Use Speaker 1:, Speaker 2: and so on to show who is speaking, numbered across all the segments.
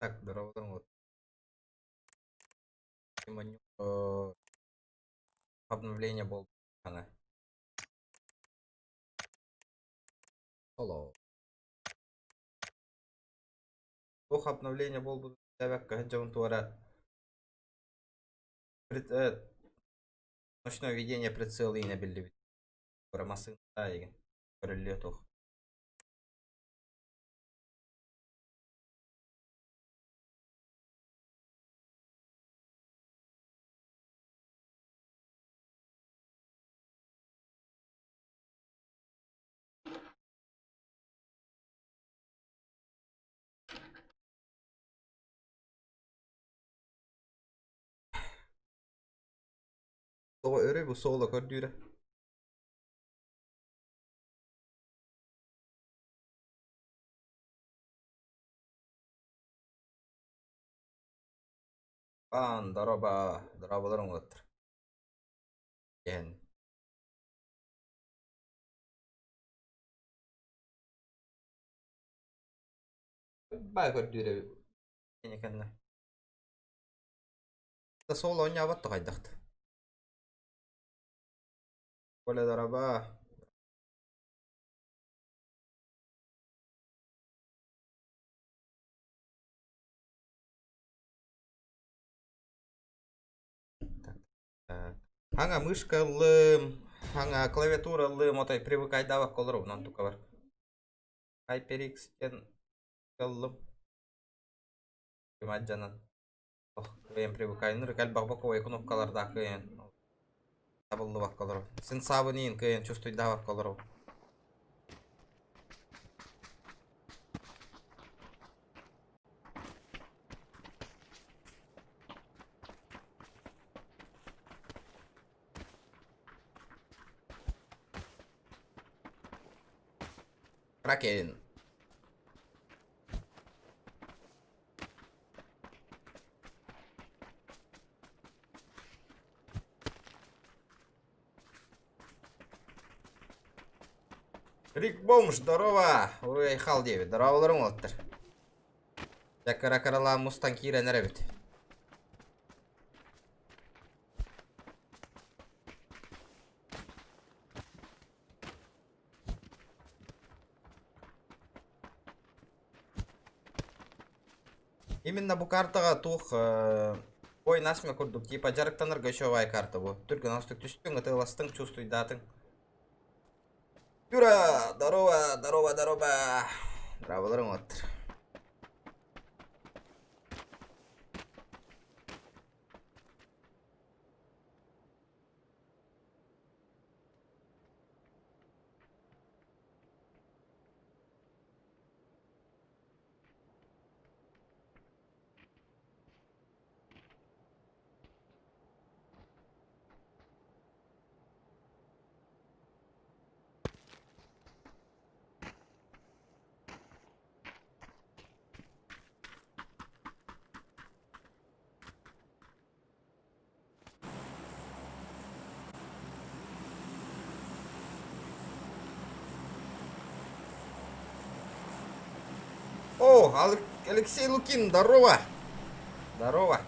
Speaker 1: Так, здорово, вот. Обновление был. Она. Hello. Туох обновление буолбут диэбэккэ дьон туора ночное видение прицел иинэ биллибит. Туора массыына игин көрүллүө туох. Тоҕо өрүй бу суола көрдүүрэ? Аан, дороба, дорооболор оҥоттор. Диэн. Бай көрдүүрэ кини кэннэ. Да суол оонньообот да хайдахт. Коля дороба. Хаҥа мышка ыллым, хаҥа клавиатура ыллым, отой привыкайдаабакка олоробун онтукабар. HyperX диэн ыллым. Кымадьанан. Ох, кыайан привыкайныр элбэх боковой кнопкалардаах кыайан табыллыбакка олоробун. Сенсабын иин кыайан чувствуйдаабакка олоробун. Кракен. Рик Бомж, здорово! Ой, хал диэбит. Здороволоруҥ уолаттар. Дьэ кыра-кыралаан мустан киирэн эрэбит. Именно бу картаҕа туох ой насмя курдук типа дьарыктанарга үчүгэй карта бу. Түргэн астык түстүҥ, ытыаластыҥ, чувствуйдаатыҥ. Юра, здорово, здорово, здорово. Здраволарың оттыр. О, Алексей Лукин, здорово! Здорово!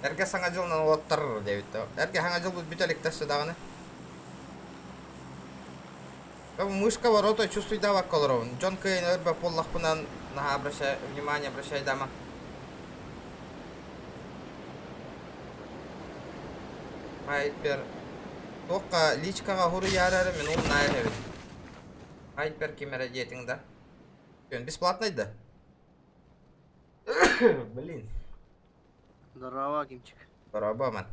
Speaker 1: Эргэ саҥа дьылынан уолаттар диэбит Эргэ саҥа дьылбыт бүтэ илик өссө даҕаны. Мышка ворота чувствуйдаабакка олоробун. Дьон кыайан өлбөт буоллахпынан наһаа обращай, внимание обращайдаама. Хайпер. Туохха личкаҕа суруйаары эрэ мин умнаа эбит. Хайпер ким эрэ диэтиҥ да? Бесплатный да? Блин.
Speaker 2: Здорово, Кимчик.
Speaker 1: Здорово, ман.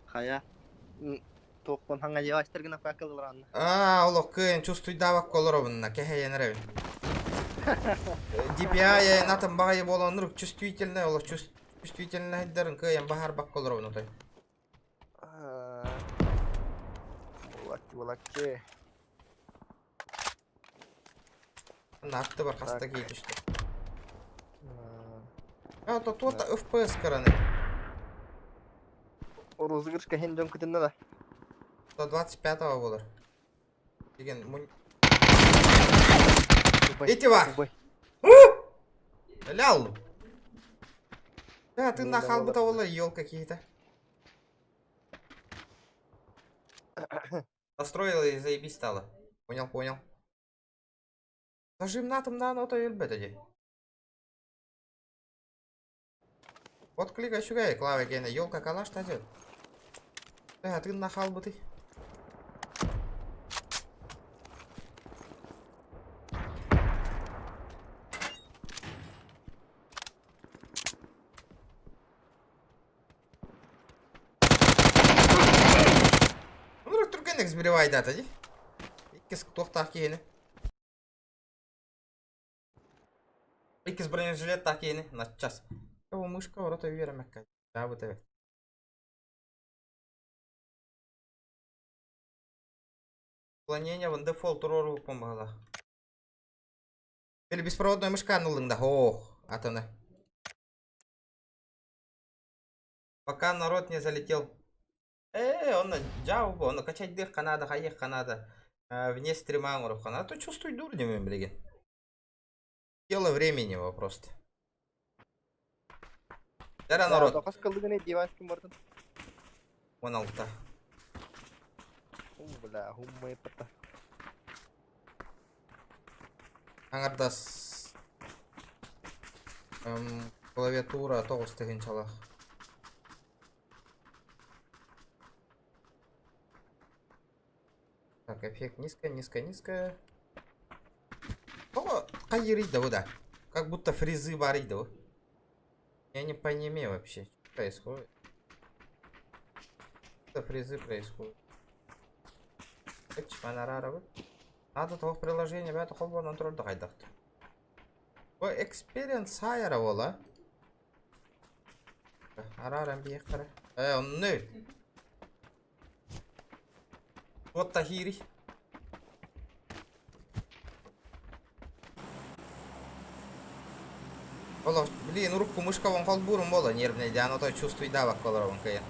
Speaker 2: Хайа. Туохпун хаҥа дьиэҕэ гына факелларанна.
Speaker 1: Аа, олох кыайан чувствуйдаабакка олоробунна, кэһэйэн эрэбин. DPI атын баҕайы буолан чувствительный олох чувствительныйдарын кыайан баһарбакка олоробун отой.
Speaker 2: Булакчы, булакчы.
Speaker 1: Атты бар хаста кии түстэ. А, то туота FPS кыраны.
Speaker 2: Розыгрыш кэһин дьон кытынна да.
Speaker 1: 125-го болар. Деген мун... Ити бар. Лял! Да, ты нахал бы того елка какие-то. Построила и заебись стало. Понял, понял. Зажим натом на оно то өлбөт эди. Вот клика үчүгэй, Клава гене, елка калаш тазет. Да, ты нахал бы ты. Онрuk түргэнник сбривайдаата дии. Иккис туохтаах киһини. Иккис бронежилеттаах киһини наччас. Бу мышка орото үөрэмэккэ. Дьаабыт эбит. Уклонение в дефолт туруорубуппун баһылаах. Или беспроводной мышка ыллыҥ да? Ох, атыны. Пока народ не залетел. Онно дьаабы онно качайдыахха наада, хайыахха наада. Вне стрима оҥоруохха наада. А то чувствуй дурнем билигин. Дело времени вопрос. Дара народ.
Speaker 2: Хас кыллыгын диванским бардын?
Speaker 1: 16.
Speaker 2: У, бля, хуммай пата.
Speaker 1: Аҥардас клавиатура 9 тыһыынчалаах. Так, эффект низкая, низкая, низкая. О, хайырый да. Как будто фризы баар да. Я не понимаю вообще, что происходит. Что фризы происходит? Надо того приложения, бэйэтэ холбонон турар да хайдах. Бу experience higher буола. Арааран биэххэрэ. Онну. Вот тахири. Олох, блин, урукку мышкабын холбуурум буолла нервный, оно то чувствуй да баккаларабын кыйын.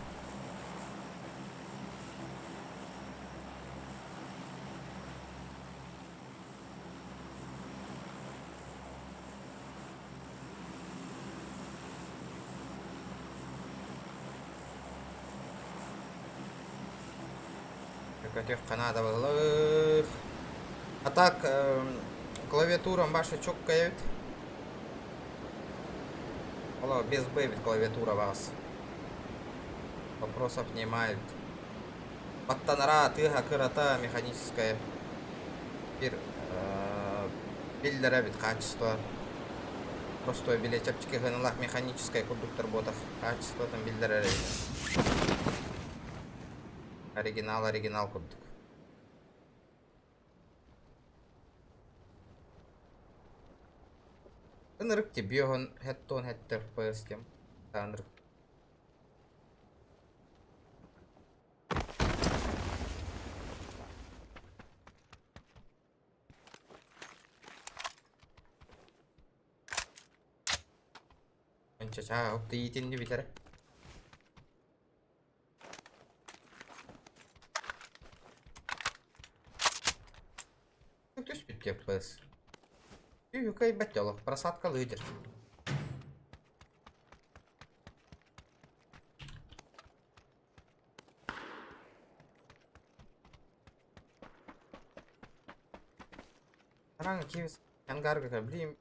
Speaker 1: Көтүөххэ наада буоллар. А так, клавиатурам ваша чоккая эбит. Ола, без Б ведь клавиатура вас. Вопросов не ведь. Баттанара, тыаһа кырата механическая. Бир биллэр эбит качество. Просто били чэпчэки гыналах механическая курдуктар буотах. Качество там биллэр эбит. Оригинал, оригинал курдук. Ынырык ти биоһон хеттон хеттер FPS тем. Ынырык. Ча оп тиитинни билэр. Түспүт FPS. Үкай бәт олох просадка лыдер. Араҥа кивис ангарга, блин,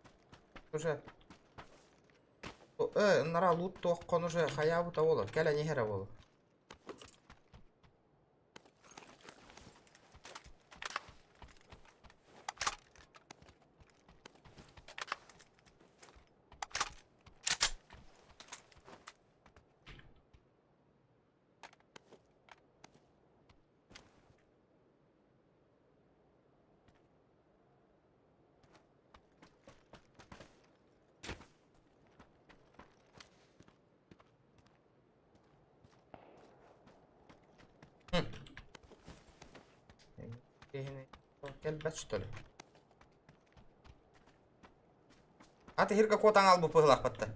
Speaker 1: уже нара лут туоххон уже хаябыта буолар, кэлэн иһэрэ буолар. Кэлбэт что ли? А ты хирка куотан албы пыһылахпатта.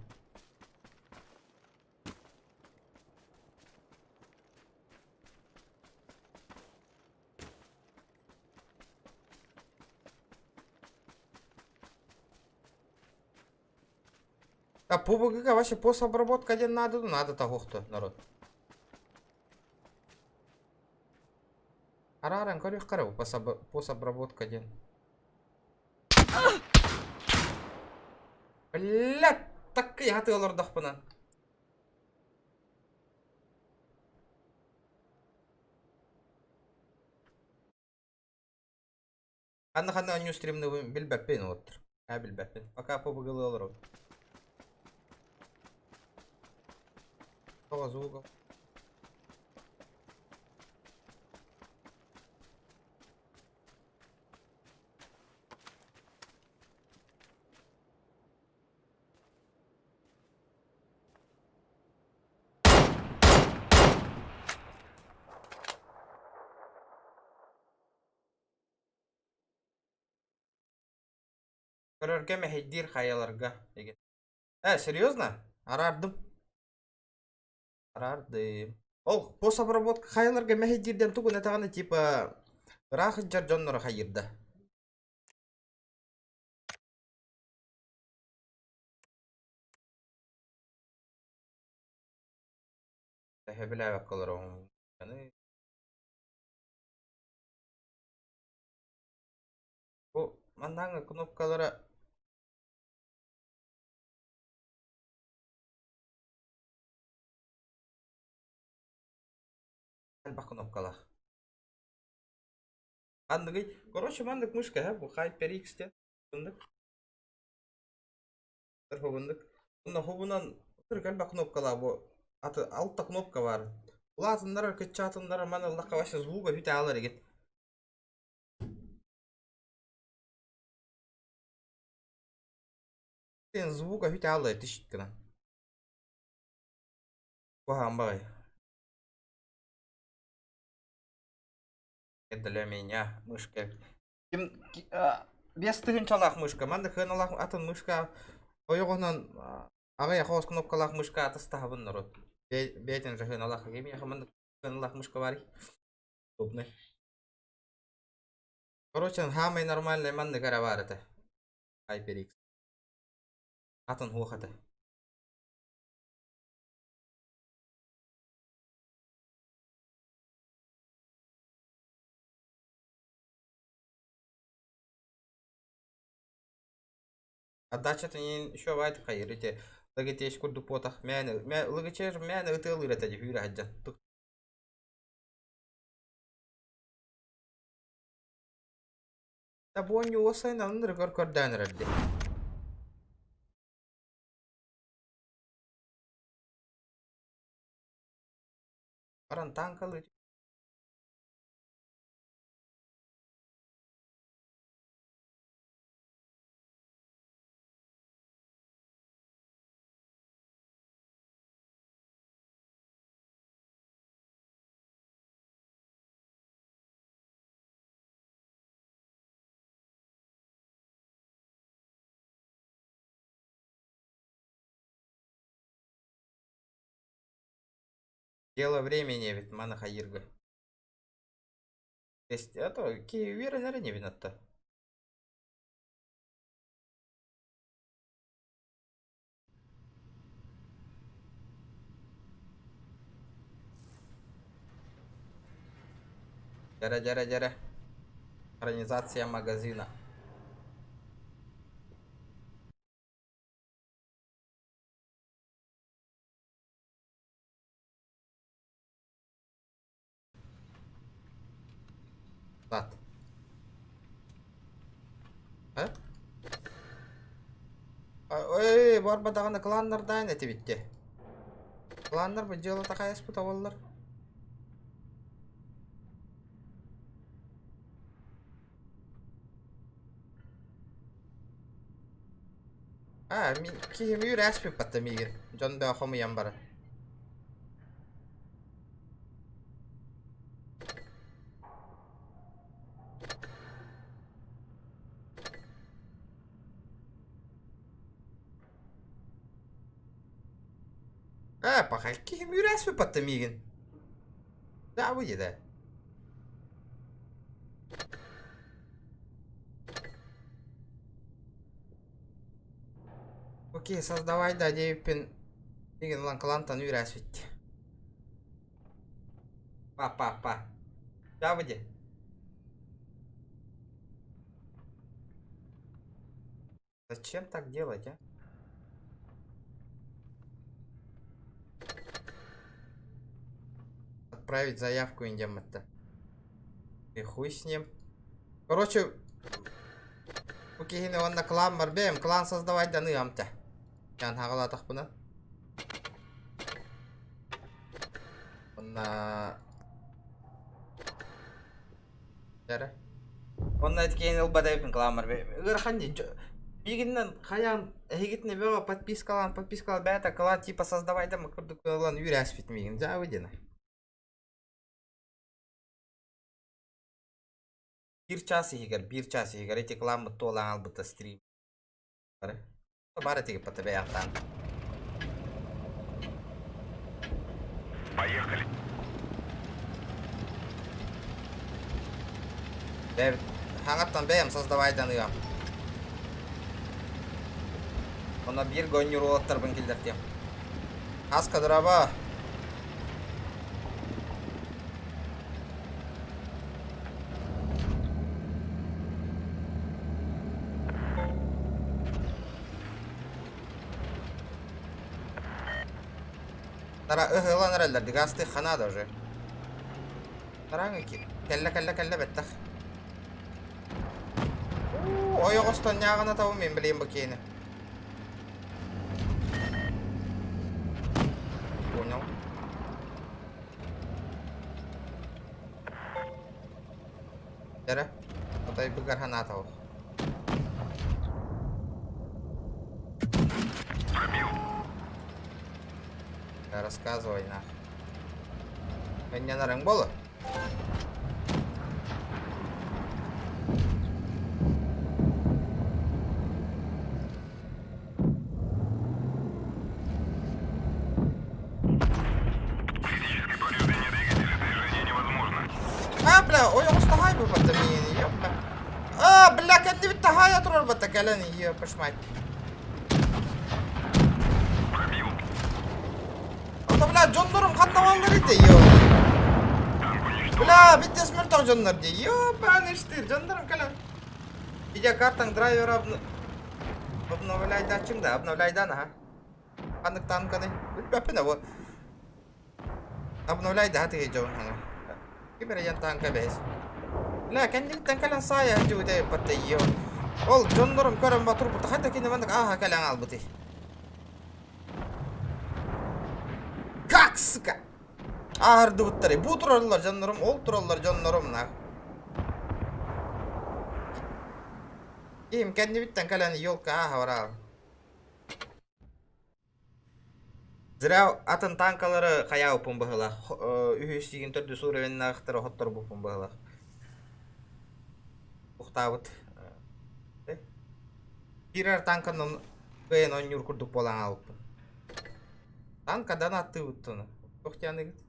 Speaker 1: Да PUBG-га вообще постобработка диэн наада дуу, наада таһуохту народ. Арааран көрүөххэ эрэ бу постобработка диэн. Блядь, таккый хатыы олордохпуна. Ханна-ханна оонньуу стримныбын билбэппин уоттар. Аа билбэппин. Пока PUBG-лыы олоробун. Тоҕо звуга? Көрөргө мэһэйдиир хайаларга деген. Э, серьезно? Араардым. Араардым. Ол постобработка хайаларга мэһэйдиирдэн тугун этэҕинэ типа ыраах сылдьар дьонноро хайыырда. Төһө билээбэккэ олороҕун. Бу маннааҥы кнопкалара элбэх кнопкалаах. Ханныгый? Короче, маннык мышка һэ, бу HyperX диэн. Ханнык? Хобуннук. Онно хобунан элбэх кнопкалаах бу. Аты алта кнопка бар. Улаатыннарар, кыччаатыннарар, маны ыллахха вообще звуга бүтэ аалар игит. Звуга бүтэ аалар тишит гынан. Куһаҕан баҕайы. Для меня мышка. Ким 5 тыһыынчалаах мышка. Манна кыаналаах атын мышка ойоҕунан аҕыйах оҕус кнопкалаах мышка атастаһабын народ. Бэйэтин же хыаналаах. Миэхэ манна кыаналаах мышка баар. Удобный. Короче, самый нормальный маннык эрэ баар этэ. HyperX. Атын суох этэ. Отдача еще баайт хайыр ити лыгытеш курдук буотах мээнэ лыгычер мээнэ ытыалыыр этэ дии үүрэ сылдьан. Да буонньу уоссайын аннырыгар көрдөөн эрэр дии. Баран танкалыы Дело времени эбит маны хайыырга. А то киһи үөрэнэр инибин атта. Дьэрэ дьэрэ дьэрэ. Организация магазина. Зат. Э? Ой, барба даҕаны кланнардаан этибитте. Кланнар бу дьыалата хайаспыт оҕоллор. А, ми киһим үүрээспиппатта миигин. Дьон бөҕө хомуйан баран. Ээ, пахай киһим үүрээспиппатта миигин. Да, бу дьиэ. Окей, создавай да диэбиппин билигин ылан клантан үүрээспит. Па па па. Дьаабы Зачем так делать, а? Отправить заявку индеммэтэ. И хуй с ним. Короче, бу киһини уонна клан бар бэйэм клан создавать даныам тэ. Ян хаҕалаатахпына. Онна Эрэ. Онно эткиэн ылбат эбиппин кылааммар ыарахан дии. Миигиннэн хайаан эһигитинэ бөҕө подпискалаан подпискалаан бэйэтэ кылаан типа создавайдам курдук ылан үүрээспит миигин дьаабы диэн. Биир чаас иһигэр, биир чаас иһигэр ити кылааммыт туолан аалбыта стрим. Бары. Бар этигиппата бэйэхтаан.
Speaker 3: Поехали.
Speaker 1: Бэйэбит хаҥаттан бэйэм создавайданыам. Онно биир гонньур уолаттарбын киллэртиэм. Хаска драба. Тара ыһылан эрэллэр дыгаастыы ханаада уже. Тараҥ ики. Кэллэ кэллэ кэллэ бэттэх. Ойоҕостон ньааҕына табым мен билиэн бу киэни. Понял. Эрэ, отой быгар ханаата ол.
Speaker 3: Пробил.
Speaker 1: Рассказывай нах. Эннянарың боло.
Speaker 3: Критическое повреждение двигателя. Движение невозможно.
Speaker 1: А, бля, ойоҕос таһаай бу миини, ёпта. А, бля, кэннибит таһаайа турар бата кэлэн, ёпыш мать.
Speaker 3: Пробил.
Speaker 1: Ата, бля, дьоннорум ханна бааллар ити, ё.
Speaker 3: Танк уничтожен.
Speaker 1: Бля, бүттес мөлтөх дьоннор дии. Ёбаный штырь, дьоннорум кэлэн. Видеокартаң драйвер обновляйдааччыҥ да, обновляйдаан аха. Ханнык танканы? Билбэппин абы. Обновляйдаха тыгы дьон хаҥа. Ким эрэ танка бэһис. Бля, кэнниттэн кэлэн саайа дьүбүтэ батта ё. Ол дьоннорум көрөн батурбут хайда кини маннык ааха кэлэн албыты. Как, сука? Ааһырдыбыттары. Бу тураллар дьоннорум, ол тураллар дьоннорум на. Киһим кэннибиттэн кэлэн елка ааха бараар. Зря атын танкалары хайаабыппын быһыылаах. Үһүс сиигин төрдүс уровеннаахтары хотторбуппун быһыылаах. Ухтаабыт. Киирэр танканан кыайан оонньуур курдук буолан хаалбыппын. Танкадан аттыыбыттын. Туох дианыгыт?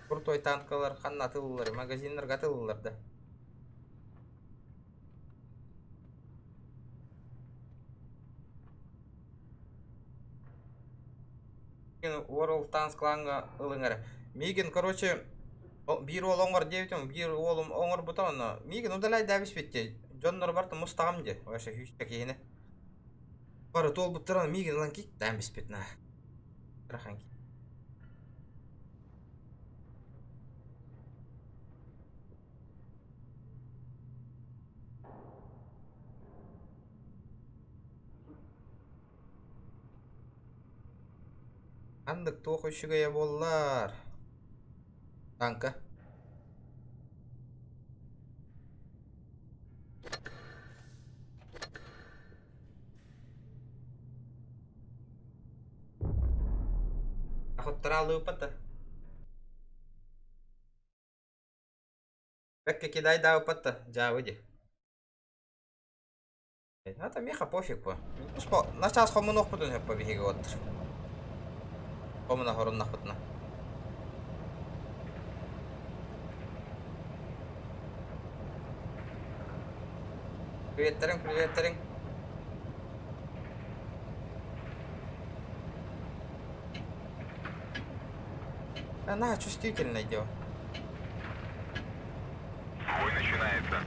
Speaker 1: Крутой танкалар ханна атыллар, магазиннарга атыллар да. World Tanks клаҥҥа ылыҥ эрэ. Миигин, короче, биир уол оҥор диэбитим, биир уолум оҥорбута онно. Миигин удаляйдаабыспит дии. Дьоннор барыта мустаҕым дии. Вообще сүүсчэ киһини. Бары туолбуттара миигин ылан киктээн биспит на. Ырахан Ханнык туох үчүгэйэ буоллар? Танка. Охоттораалыыппат да. Бэккэ кидайдаабыппат да, дьаабы дии. Это миэхэ пофиг по. Начаас хомунуохпутун сөп по биһиги уоттар. Хомуна хоруннахпытына. Приветтериҥ, приветтериҥ. Она чувствительное дело.
Speaker 3: Бой начинается.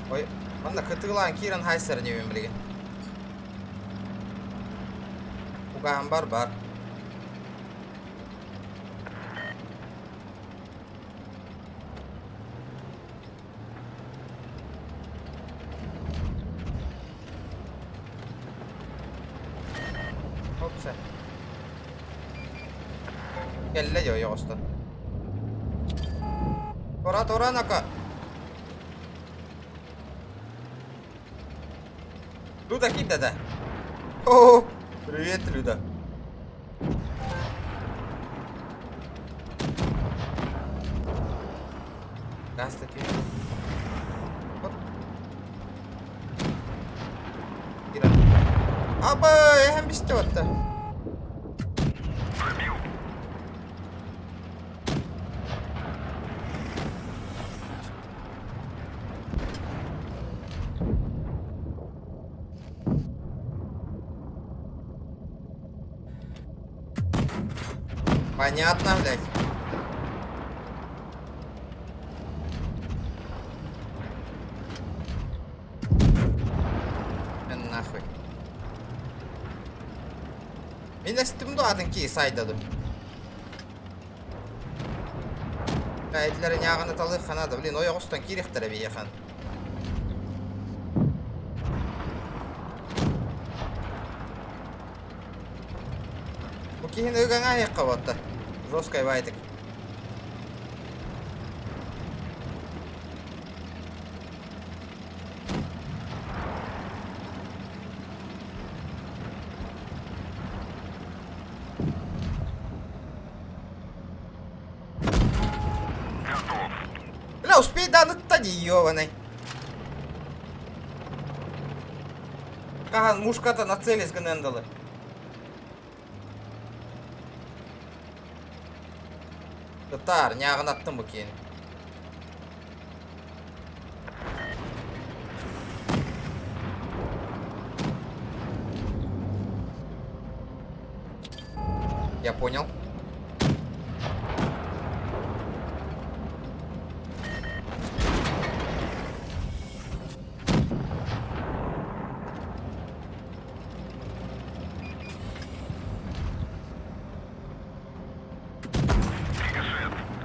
Speaker 1: Ой, манна кытыылаан киирэн хайсар диэбин билигин. Угаан бар бар. Опса. Кэллэ дьэ ойоҕостон. Тора тора нака. Люда киирдэ да? О, привет, Люда. Газ такие. Оп. Кира. Аба, эһэм бистэ батта.
Speaker 3: Пробил.
Speaker 1: Понятно, блядь. Мен нахуй. Мин эстим ду атын ки сайдаду. Кайтлары няганы талы ханада, блин, ойоҕостон киириэхтэрэ биһиэхэн. Бу киһини ыгаҥа айахха батта. Жесткай байтык.
Speaker 3: Готов.
Speaker 1: Бля, успей да ытта дии, ёбаный. Хаһан мушката нацелись гынан дылы. Татар, ньааҕын аттым бу киһини. Я понял.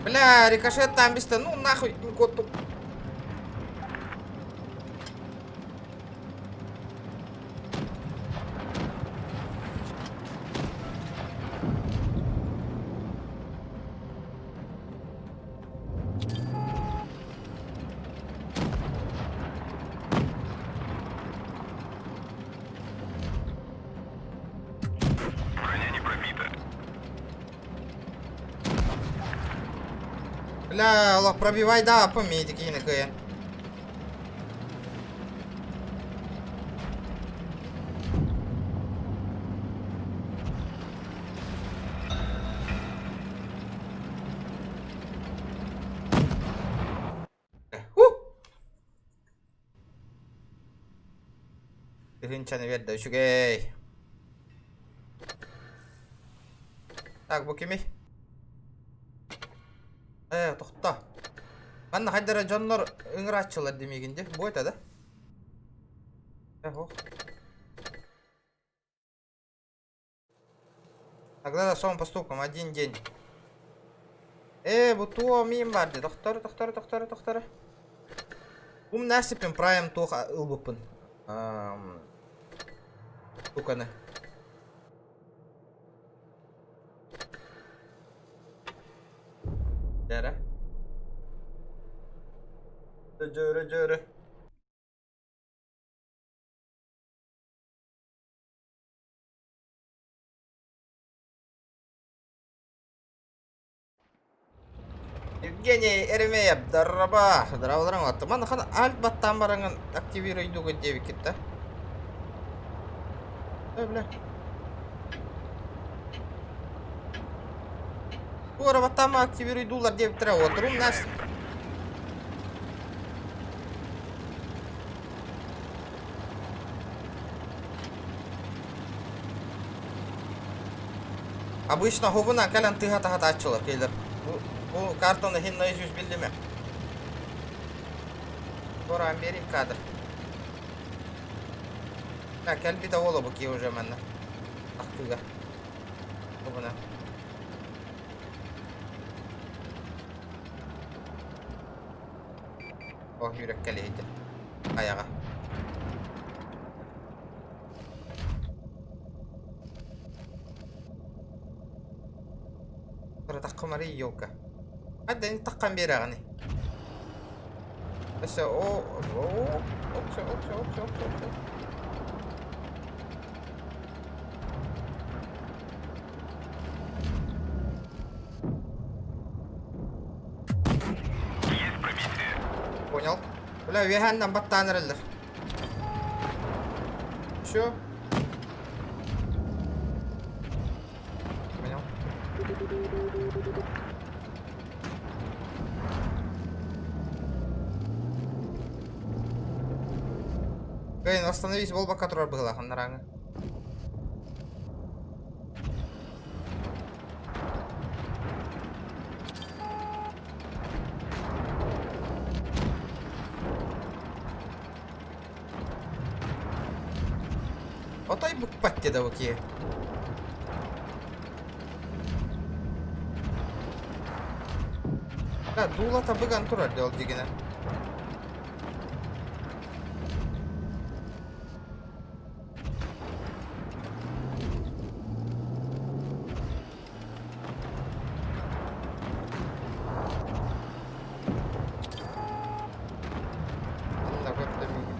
Speaker 1: Бля, рикошет там бистэ. Ну нахуй, куоттум.
Speaker 3: Броня не пробита.
Speaker 1: Бля, олох пробивай да, помните киһини кыайан. Huh! Тыһыынчаны биэрдэ, үчүгэй. Так, бу кимий? Э, тохто. Манна хайдара дьоннор ыҥырааччылар димигин дии. Бу это да? Э, ох. Тогда за самым поступком один день. Э, бу туо миин бар дии. Тохтору, тохтору, тохтору, тохтору. Умна сиппин прайм туох ылбыппын. Туканы. Дьэрэ. Дьөрө, дьөрө. Евгений Еремеев, дороба! Здравоздравым атты. Маны хан альт баттан бараңын активируйдугут диэбиккит да? Э, бля. Туора баттаама активируйдуулар диэбиттэрэ уотурум нас. Обычно хобуна кэлэн тыһа таһатааччылар келер. Бу, бу картаны хин наизусть биллиме. Скоро Америкадыр. Так, кэлбитэ уола бу ки уже манна. Ахтыга. Хобуна. О, yürek кэлиһити. Айаҕа. Таххымары елка. Хадда таххан биэрэҕиний? Өссө о о оксо оксо оксо оксо оксо.
Speaker 3: Есть пробитие.
Speaker 1: Понял. Бля, үөһээннэн баттаан эрэллэр. Все. Понял. Блин, остановись, волба, которая была, ханнараҥа. Отой букпат диэдэ бу киһи. Да, дуулата быган турар дии ол дигинэ. Анна көрдө миигин.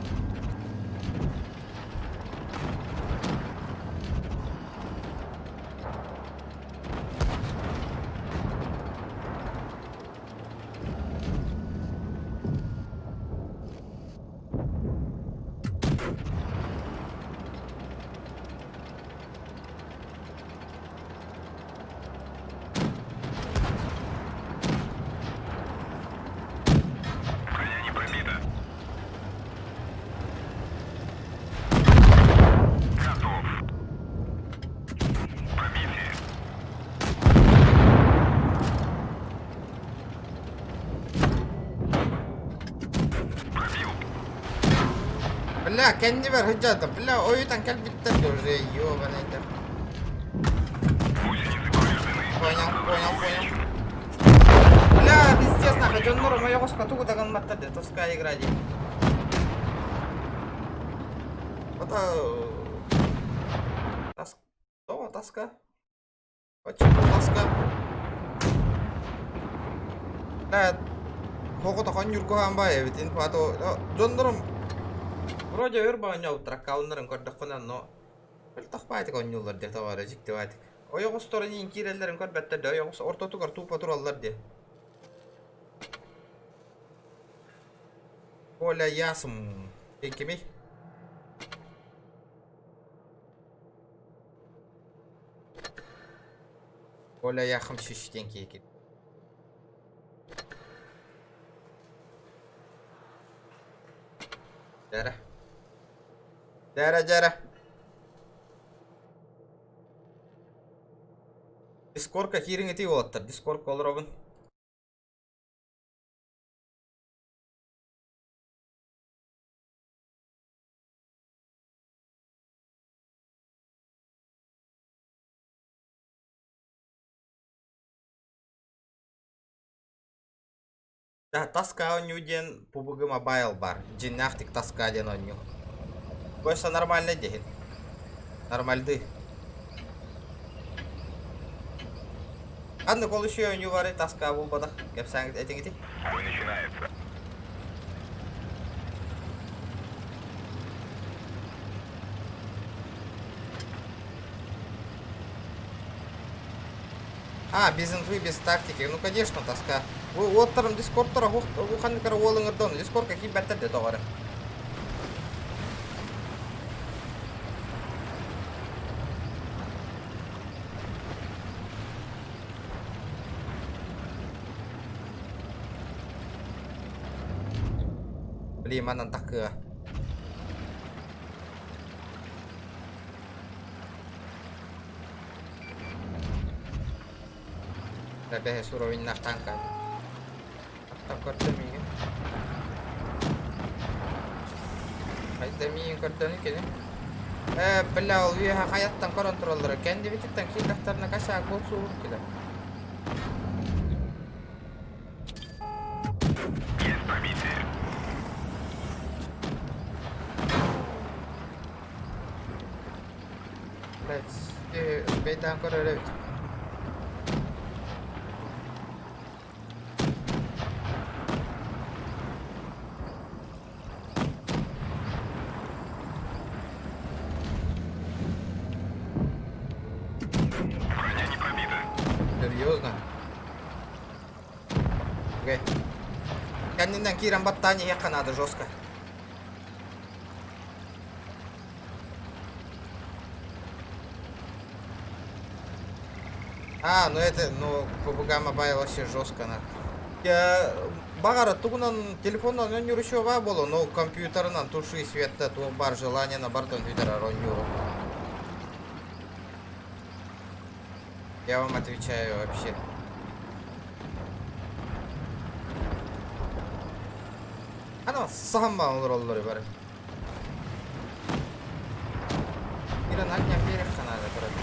Speaker 3: Броня не пробита. Готов. Пробитие. Пробил.
Speaker 1: Бля, кэннибэр сылдьаата. Бля, ойутан кэлбиттэр да уже, ёбаный да.
Speaker 3: Гусеницы повреждены.
Speaker 1: Понял,
Speaker 3: Шанс
Speaker 1: понял,
Speaker 3: взрыва
Speaker 1: понял.
Speaker 3: увеличен.
Speaker 1: Бля, пиздец, нахуй, дьоннорум ойоҕоско тугу да гымматтар дии, тоска игра дии. Это... Тас... О, тоска. Почему тоска? Бля, тоҕо ньургуһаан баай эбит, инфа дьоннорум вроде өр оонньообуттар аккауннарын көрдөххүнэ, но мөлтөх баайтык оонньууллар дии, тоҕо эрэ дьикти баайтык. Ойоҕосторун иин киирэллэрин көрбөттөр дии, ойоҕос ортотугар тупо тураллар дии. Коля Ясм. Кимий? Коля Яхым шиш диэн киһи. Дьэрэ. Дьэрэ, дьэрэ. Дискордка киириҥ ити уолаттар. Дискордка олоробун. Да, тоска оонньуу диэн PUBG Mobile баар. Дьиҥнээхтик тоска диэн оонньуу. Больше нормально диэхин. Нормальды. Ханнык ол үчүгэй оонньуу баарый тоска буолбатах. Кэпсээҥ этиҥ ити.
Speaker 3: Бой начинается.
Speaker 1: А, без инфы, без тактики. Ну, конечно, тоска. Уоттарым дискордтара ханнык эрэ уол ыҥырдон. Дискордка киирбэттэр дии тоҕо эрэ. Блин, манан такыа. Бэһис уровеньнаах танка. Аттан көрдө миигин. Хайда миигин көрдөөнү кини. Э, бля, ол үөһэ хайаттан көрөн тураллара. Кэннибититтэн киирдэхтэринэ косяк буолсуубут килэ.
Speaker 3: Есть пробитие.
Speaker 1: Блядь, успейдаан көрөр эбит.
Speaker 3: Броня не пробита.
Speaker 1: Серьезно? Окей. Кэннинэн киирэн баттаан иһиэххэ наада жестко. А, ну это, ну, PUBG Mobile вообще жестко, на. Я баҕар тугунан телефонунан оонньуур үчүгэй буолуо, но компьютерынан туши света туох баар желание бартын бүтэрэр оонньууру. Я вам отвечаю вообще. Ана саһан олороллор бары. Иран анньан биэриэххэ наада короче.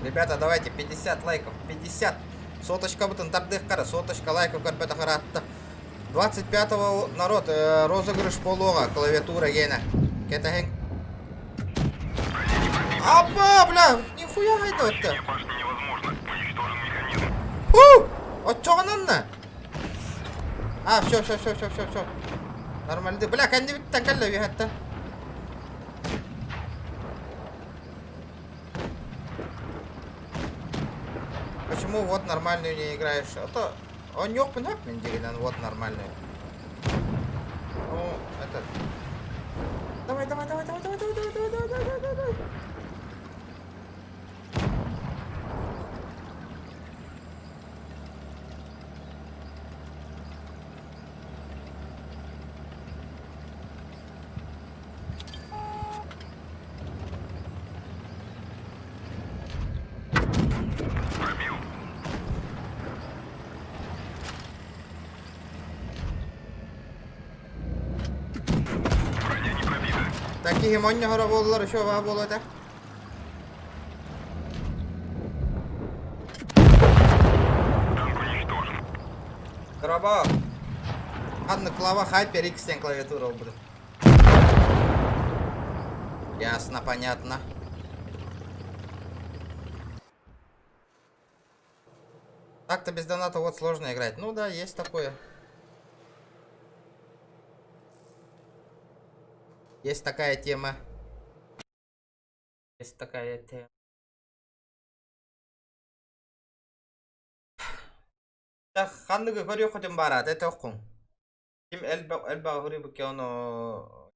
Speaker 1: Ребята, давайте 50 лайков, 50. Соточкабытын тардыахха соточка лайков көрбөтөх ыраатта. 25-го народ розыгрыш буолуоҕа клавиатура гиэнэ. Кэтэһиҥ. Апа, бля, нихуя хайда
Speaker 3: Прохождение башни невозможно. Уничтожен механизм.
Speaker 1: Ху! Оччоҕунанна. А, все, все, все, все, все, все. Нормально. Бля, кэннибиттэн кэллэ үөһэттэн. Почему вот нормальную не играешь? А то оонньуохпун сөп мин дьиҥинэн вот нормальную. Ну, это... Давай, давай, давай, давай, давай, давай, давай, давай, давай, давай, давай.
Speaker 3: Пробил. Броня не пробита.
Speaker 1: Такие монньоһоро буоллар еще баа буолуо этэ.
Speaker 3: Танк уничтожен.
Speaker 1: Дорообо. Ханна клава HyperX диэн клавиатура ылбытым. Ясно, понятно. Так-то без доната вот сложно играть. Ну да, есть такое. Есть такая тема. Есть такая тема. Ханныгы көрүөххүтүн баарат этэ Ким элбэх элбэх рыбыки ону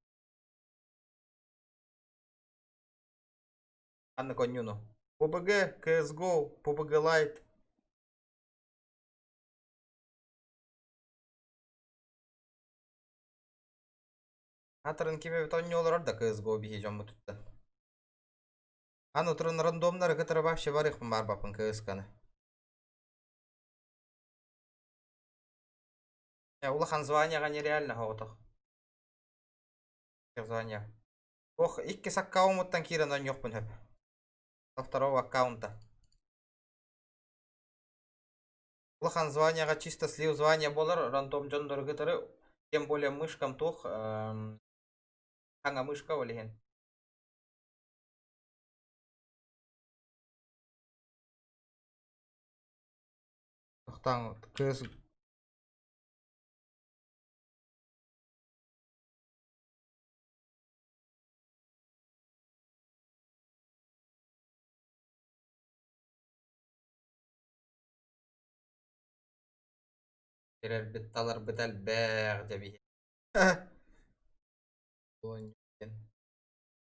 Speaker 1: ханнык оонньууну? PUBG, CSGO, PUBG Lite. Аатырын ким эбит оонньуу олорор да CSGO биһи дьоммутуттан. Аны туран рандомнары кытары вообще барыахпын баарбаппын CSGO-ны. Улахан званияҕа нереально соҕотох. Звание. Ох, иккис аккауммуттан киирэн оонньуохпун сөп. Со второго аккаунта. Улахан званияҕа чисто слив звание буолар, рандом дьоннору кытары, тем более мышкам туох, хаҥа мышка ол иһин. Тохтооҥ, кыыс Ирэрбит таларбыт элбэх дьэ биһи.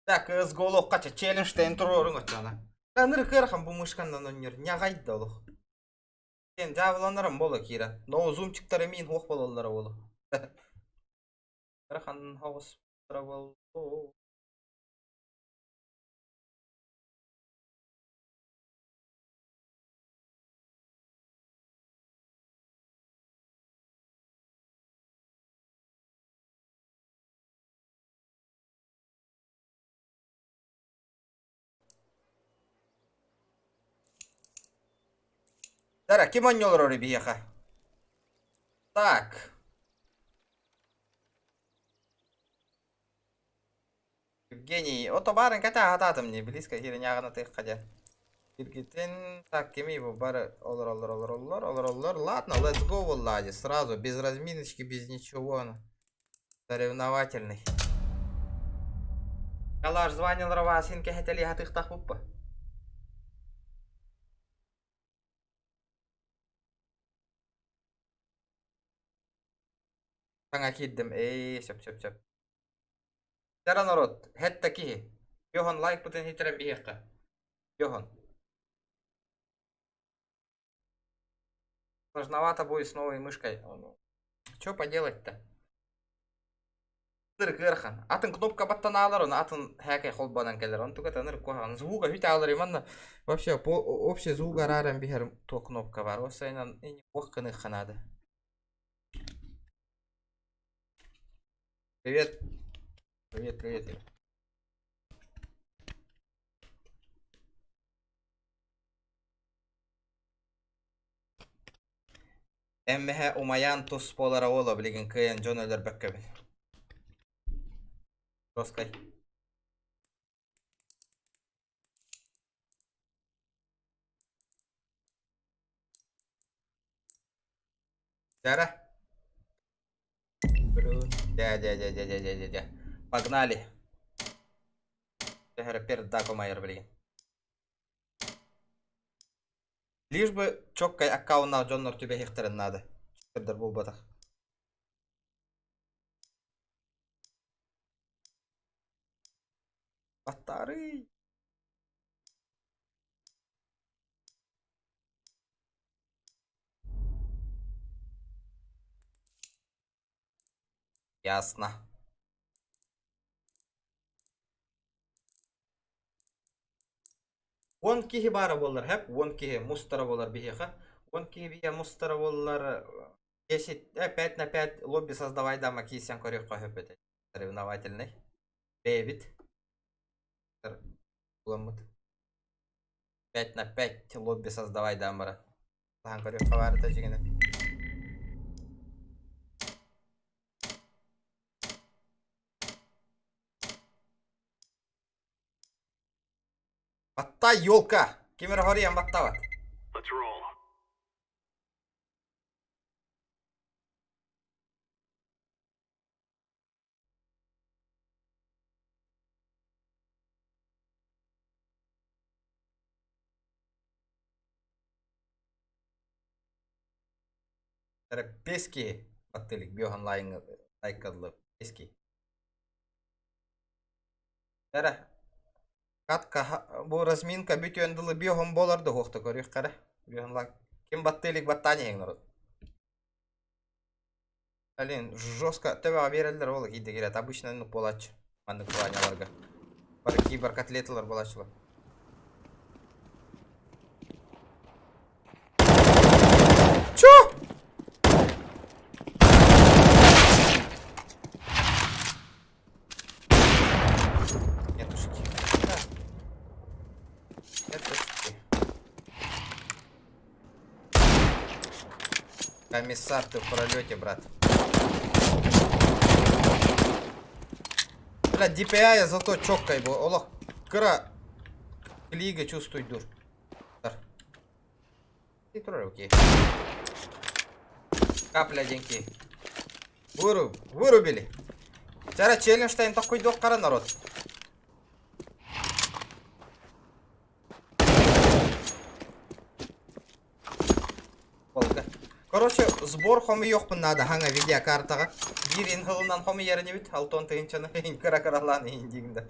Speaker 1: Так, CSGO олоххо челленджтэн туруоруҥ оччоҕуна. Ыныры кыарахан бу мышканнан оонньуур ньаҕай да олох. Сен дьаабыланарым буолуо киирэн. Но зумчиктара миин суох буолаллара буолуо. Ыарахан соҕус буолуо. Дара, ким оонньуулар биһиэхэ? Так. Евгений, ото баарын кэтэ аһатаатым дии, близко киириньааҕын атыахха диэн. Киргитин, так, кимий бу бары олороллор, олороллор, олороллор. Ладно, let's go буоллаа сразу, без разминочки, без ничего. Соревновательный. Калаш званилар Васин кэһэтэлии хатыахтаах буппа. Саҥа киирдим, ээ, сөп, сөп, сөп. Чара народ, хэт киһи. Йохан лайкпытын хитэрэн биһиэххэ. Йохан. Сложновато будет с новой мышкой. Что поделать-то? Ынырык ыарахан. Атын кнопка баттанаалар, оны атын хээкэй холбонон кэлэр. Онтуга ынырык куһаҕан. Звуга үт аалар манна вообще по общий звук арааран биһэр то кнопка бар. Осайынан ох кыныхха наада. Привет. Привет, привет. Эммэһэ умайаан тус буолара уола билигин кыайан дьон өлөрбөккөбүн. Жесткай. Дьара. Дя, дя, дя, дя, дя, дя, дя, дя. Погнали. Төһөрө пердак умайар билигин. Лишь бы чоккай аккауннаах дьоннор түбэһиэхтэрин наада. Чиктердэр буолбатах. Баттаарый. Ясно. 10 киһи баара буоллар, хэп, 10 киһи мустара буолар биһиэхэ. 10 киһи биһиэ мустара буоллар, 10, 5 на 5 лобби создавай дама киирсэн көрүөххэ сөп этэ. Соревновательный. Бэйэбит. Буламмыт. 5 на 5 лобби создавай даан баран. Таһан көрүөххэ баар этэ дьиҥинэн. Баттай елка! Ким эрэ хоруйан баттаабат.
Speaker 3: Let's roll.
Speaker 1: Эрэ пески баттылык биохан лайкадлы пески. Эрэ катка бу разминка бүтүөн дылы биохон болар да хуохта көрүөх эрэ. Биохан лайк. Ким баттылык баттаан иһиҥ народ. Блин, жестко төбөҕө биэрэллэр ол киирдэ киирээт обычно оннук буолааччы маннык планяларга. Бары кибер котлеталар буолааччылар. Чё? Нетушки. Да. Нетушки. Комиссар, ты в пролете, брат. Бля, DPI я зато чоккай был. Олох, кыра лига чувствует дур. Окей. Капля деньги. Вырубили. Чара челлендж такой қара народ. Короче, сбор хомуйуохпун наада хаҥа видеокартаҕа. Биир инһылынан хомуйар инибит, алтон тыһыынчаны кыра кыралаан иһин диигин да.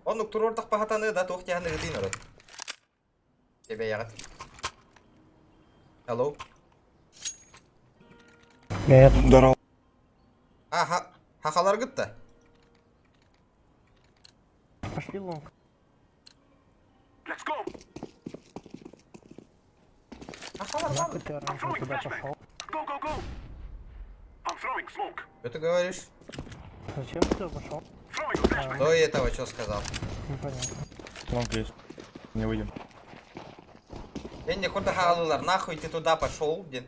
Speaker 1: Оннук туруордахпа хатаныа да туох диэхин ыытыын орот. Тебэйэҕит. Hello.
Speaker 2: Привет.
Speaker 4: Здорово.
Speaker 1: Аха, хахаларгыт да?
Speaker 2: Пошли long.
Speaker 3: Let's go.
Speaker 1: Хахалар
Speaker 2: Нахуй ты оранжевый туда пошел?
Speaker 3: Go, go, go. I'm throwing smoke.
Speaker 1: Что ты говоришь?
Speaker 2: Зачем ты туда пошел?
Speaker 3: Throwing a flashbang.
Speaker 1: До этого что сказал?
Speaker 2: Непонятно.
Speaker 4: Long есть. Не выйдем.
Speaker 1: Энди курда хаалылар, нахуй ты туда пошел, диэн.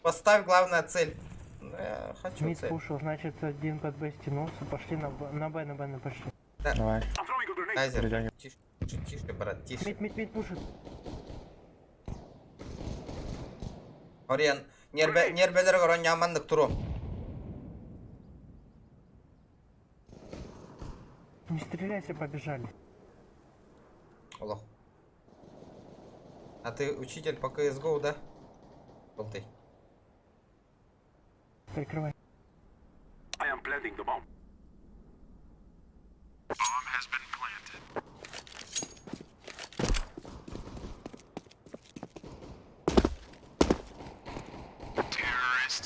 Speaker 1: Поставь главная цель. Ну, я хочу
Speaker 2: Мид
Speaker 1: цель.
Speaker 2: пушил, значит, один под Б стянулся. Пошли на Б, на Б, на Б, на пошли.
Speaker 4: Давай.
Speaker 3: I'm throwing a grenade.
Speaker 1: Тайзер,
Speaker 4: Перетягивай.
Speaker 1: тише, тише, тише, брат, тише.
Speaker 2: Мид, мид, мид пушит.
Speaker 1: Ориан, нербе, нербелер оронньооманнык туруом.
Speaker 2: Не стреляйся, побежали.
Speaker 1: Олох. А ты учитель по CSGO, да? Желтый.
Speaker 2: Прикрывай.
Speaker 3: I am planting the bomb.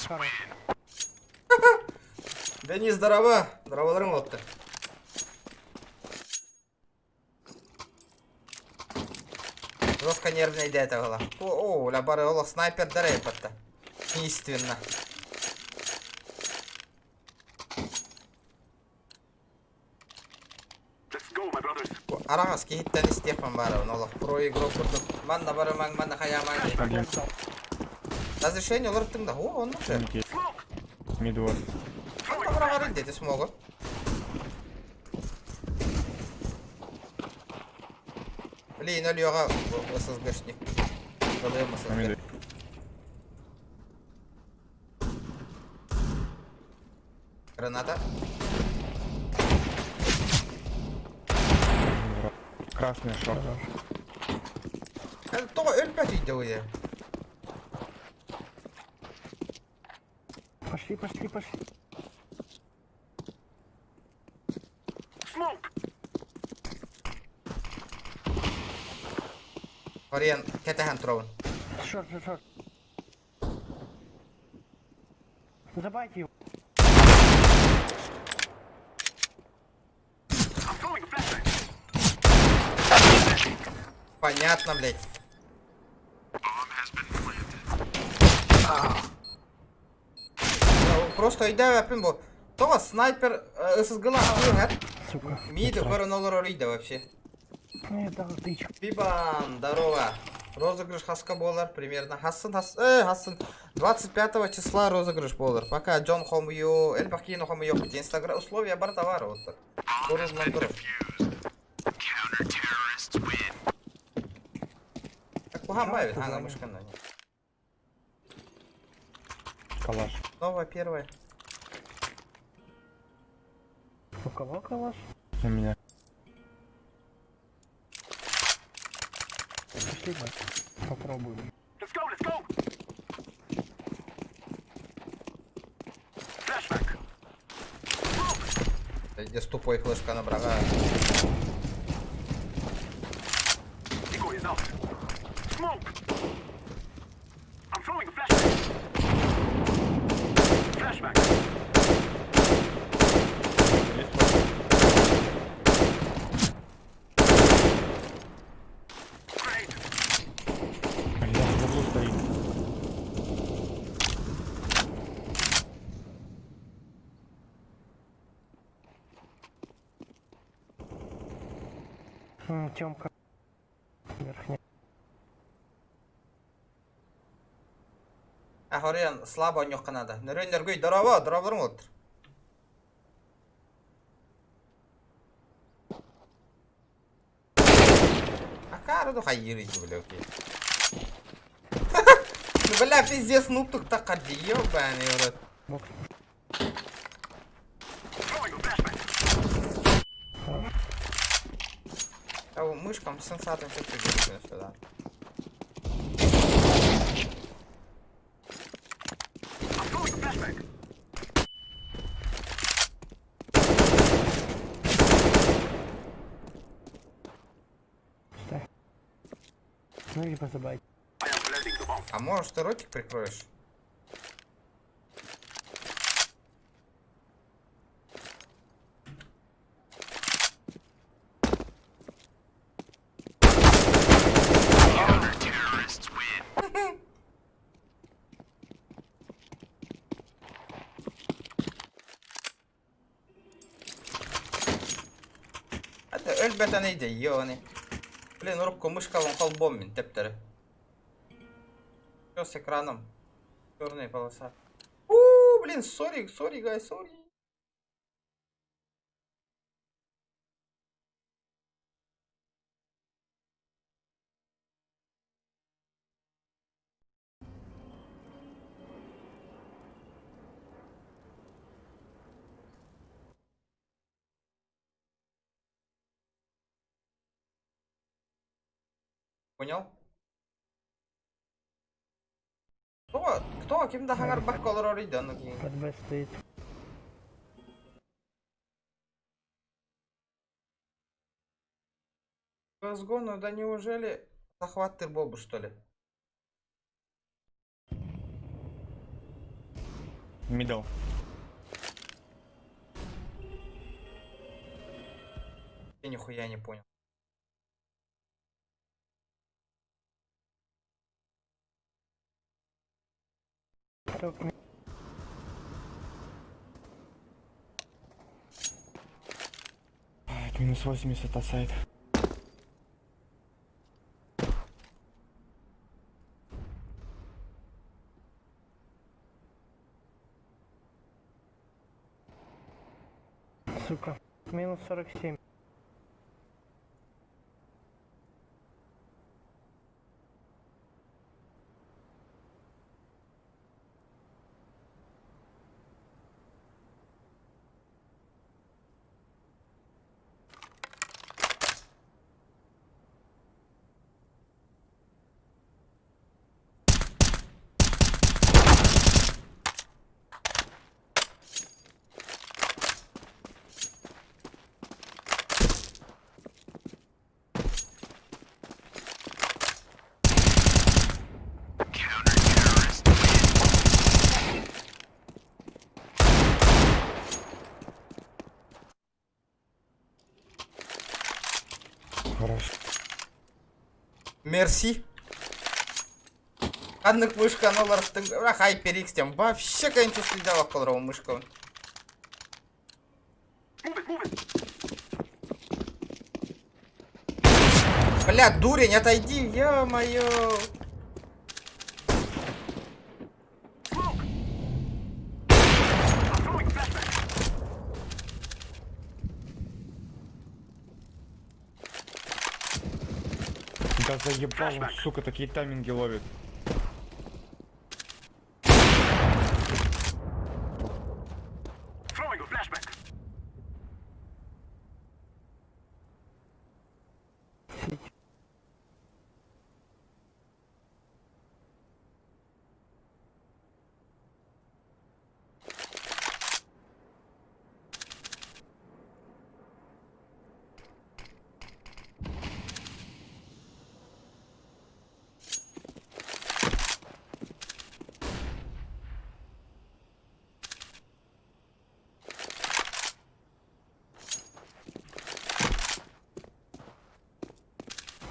Speaker 2: Хорош.
Speaker 1: Денис, здорово. Здороволарың болыпты. Жестко нервный идея была. О, о, ля бары олох снайпер дарай батта. Естественно.
Speaker 3: Let's go, my brothers.
Speaker 1: Араҕас киһиттэн истиэхпин баарабын олох про игрок курдук манна барымаҥ манна хайаамаҥ диэн.
Speaker 4: Один.
Speaker 1: Разрешение олорттуҥ да о оннук же.
Speaker 4: Мид есть.
Speaker 3: Smoke.
Speaker 4: Мид вот.
Speaker 1: Ханна быраҕарын диэти смогу. Блин, өлүөҕэ ССГшник. Ылыам
Speaker 4: На
Speaker 1: ССГ.
Speaker 4: миду.
Speaker 1: Граната.
Speaker 4: Красный шорт.
Speaker 1: Тоҕо өлбөт үйдэ
Speaker 2: Пошли, пошли, пошли.
Speaker 3: Smoke.
Speaker 1: Ориен кэтэһэн туробун.
Speaker 2: Шорт, шорт, шорт. Забайте его.
Speaker 3: I'm throwing a flashbang.
Speaker 1: Понятно, блядь. Просто өйдөөбөппүн бу. Тоҕо снайпер ССГ-лаах һэр.
Speaker 2: Сука.
Speaker 1: Миди көрөн олорор өйдө вообще.
Speaker 2: Не дал тычку.
Speaker 1: Бибан, здорово. Розыгрыш хаска буолар примерно. Хассын, хас, хассын. 25 числа розыгрыш буолар. Пока дьон хомуйу, элбэх киһини хомуйу. Инстаграм условия бар товара вот так. Көрүн турар. Так куһаҕан баайы, ана мышканна.
Speaker 4: Калаш.
Speaker 1: Новая первая.
Speaker 2: У кого калаш?
Speaker 4: У меня.
Speaker 2: Пошли Б. Попробуем.
Speaker 3: Let's go, let's go. Flashbang.
Speaker 1: Где тупой флешка набрала.
Speaker 3: Decoy is out. Smoke. I'm throwing a flashbang. Flashbang.
Speaker 4: Есть вот.
Speaker 3: Grenade.
Speaker 4: Блядь, в углу стоит.
Speaker 2: Тёмка. Верхняя.
Speaker 1: А, Хориан, слабо оонньуохха надо. Нөрүөн нөргүй, здорово, здороволарың отыр. Акары ду хайыр иди, бля, окей. Ну, бля, пиздец, нуб тут так ебаный в рот.
Speaker 2: Бокс.
Speaker 3: Throwing a flashbang.
Speaker 2: Хорош.
Speaker 1: А мышкам сенсатом все придется сюда.
Speaker 3: I'm throwing a flashbang.
Speaker 2: Ставь. Ну или позабайте.
Speaker 3: I am planting the bomb.
Speaker 1: А может ты ротик прикроешь? Это өлбөтөн иде, ёны. Блин, урукку мышкабын холбом мин тептери. Что с экраном? Черная полоса. У, блин, sorry, sorry, guys, sorry. Понял? Кто, кто ким да хаҥарбакка олорор да ону киһи?
Speaker 2: Под Б стоит.
Speaker 1: Разгону, да неужели захваттыр буолбут что ли?
Speaker 4: Мидл.
Speaker 1: Я нихуя не понял.
Speaker 2: Топ
Speaker 4: Блядь, Минус 80 от сайт.
Speaker 2: Сука. Минус 47.
Speaker 4: Хорош.
Speaker 1: Мерси. Ханнык мышканы олорттың. Бірақ HyperX тем вообще конечно следовал колоров мышка.
Speaker 3: Move it, move it.
Speaker 1: Бля, дурень, отойди, ё-моё.
Speaker 3: Smoke. I'm throwing a flashbang.
Speaker 4: Да заебал он, сука, такие тайминги ловит.
Speaker 3: Throwing a flashbang.
Speaker 2: Сити.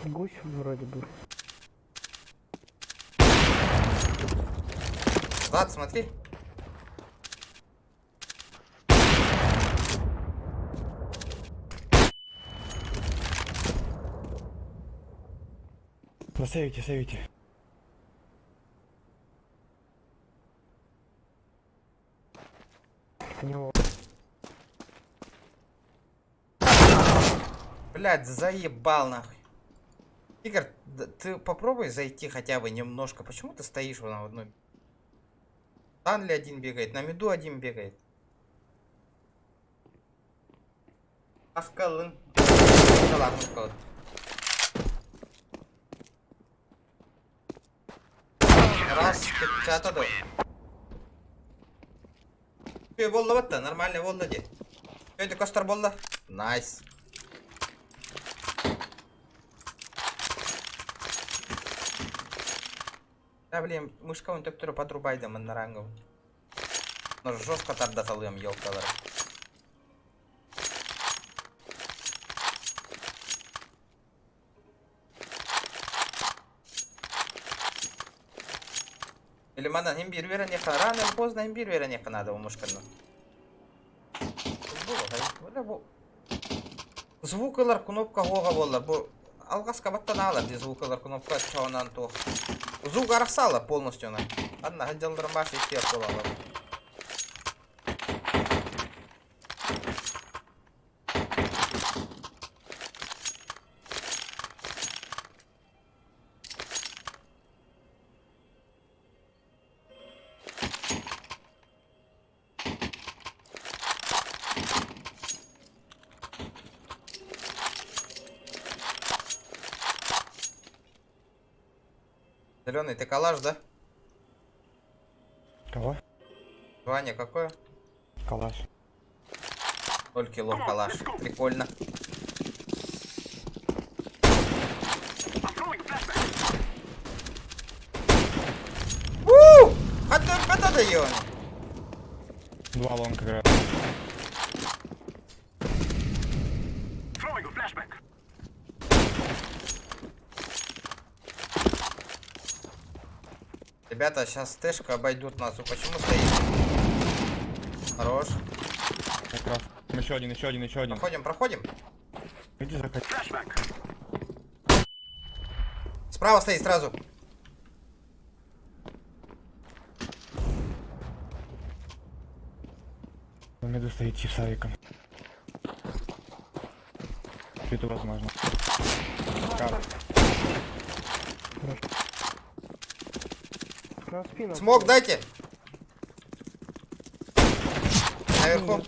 Speaker 2: Гусь вроде бы.
Speaker 1: Влад, смотри.
Speaker 4: Да сейвите, сейвите.
Speaker 2: У него
Speaker 1: Блядь, заебал нахуй. Игорь, ты попробуй зайти хотя бы немножко. Почему ты стоишь на одной? Танли один бегает, на миду один бегает. Аскалын. Да ладно, скалын. Раз, печата да. Болла батта, нормально болла де. Өйді костар болла. Nice. Да, блин, мышка он төптөрө подрубайды маннарангов. Но жестко тардаталыам елкалар. Или манан им бир верен яқын, рано или поздно им бир верен яқын ада мышканы. Бу Звукалар кнопка хоға болла. Бу алғас кабаттан алар ди звукалар кнопка чаунан тух. Звук арахсала полностью она. Одна дьаллармаш и все буолалар. Зеленый, ты калаш, да?
Speaker 4: Кого?
Speaker 1: Ваня, какое?
Speaker 4: Калаш.
Speaker 1: 0 кило калаш. Прикольно.
Speaker 3: I'm throwing a flashbang.
Speaker 1: У! А ты это даём.
Speaker 4: Два long играют.
Speaker 3: Throwing a flashbang.
Speaker 1: Ребята, сейчас тэшка обойдут нас. Почему стоит? Хорош.
Speaker 4: Как раз. Еще один, еще один, еще один.
Speaker 1: Проходим, проходим.
Speaker 4: Иди заходи.
Speaker 3: Flashbang.
Speaker 1: Справа стоит сразу.
Speaker 4: На миду стоит тип с авиком. Это возможно. Кар.
Speaker 2: На спину.
Speaker 1: Smoke дайте. Наверху.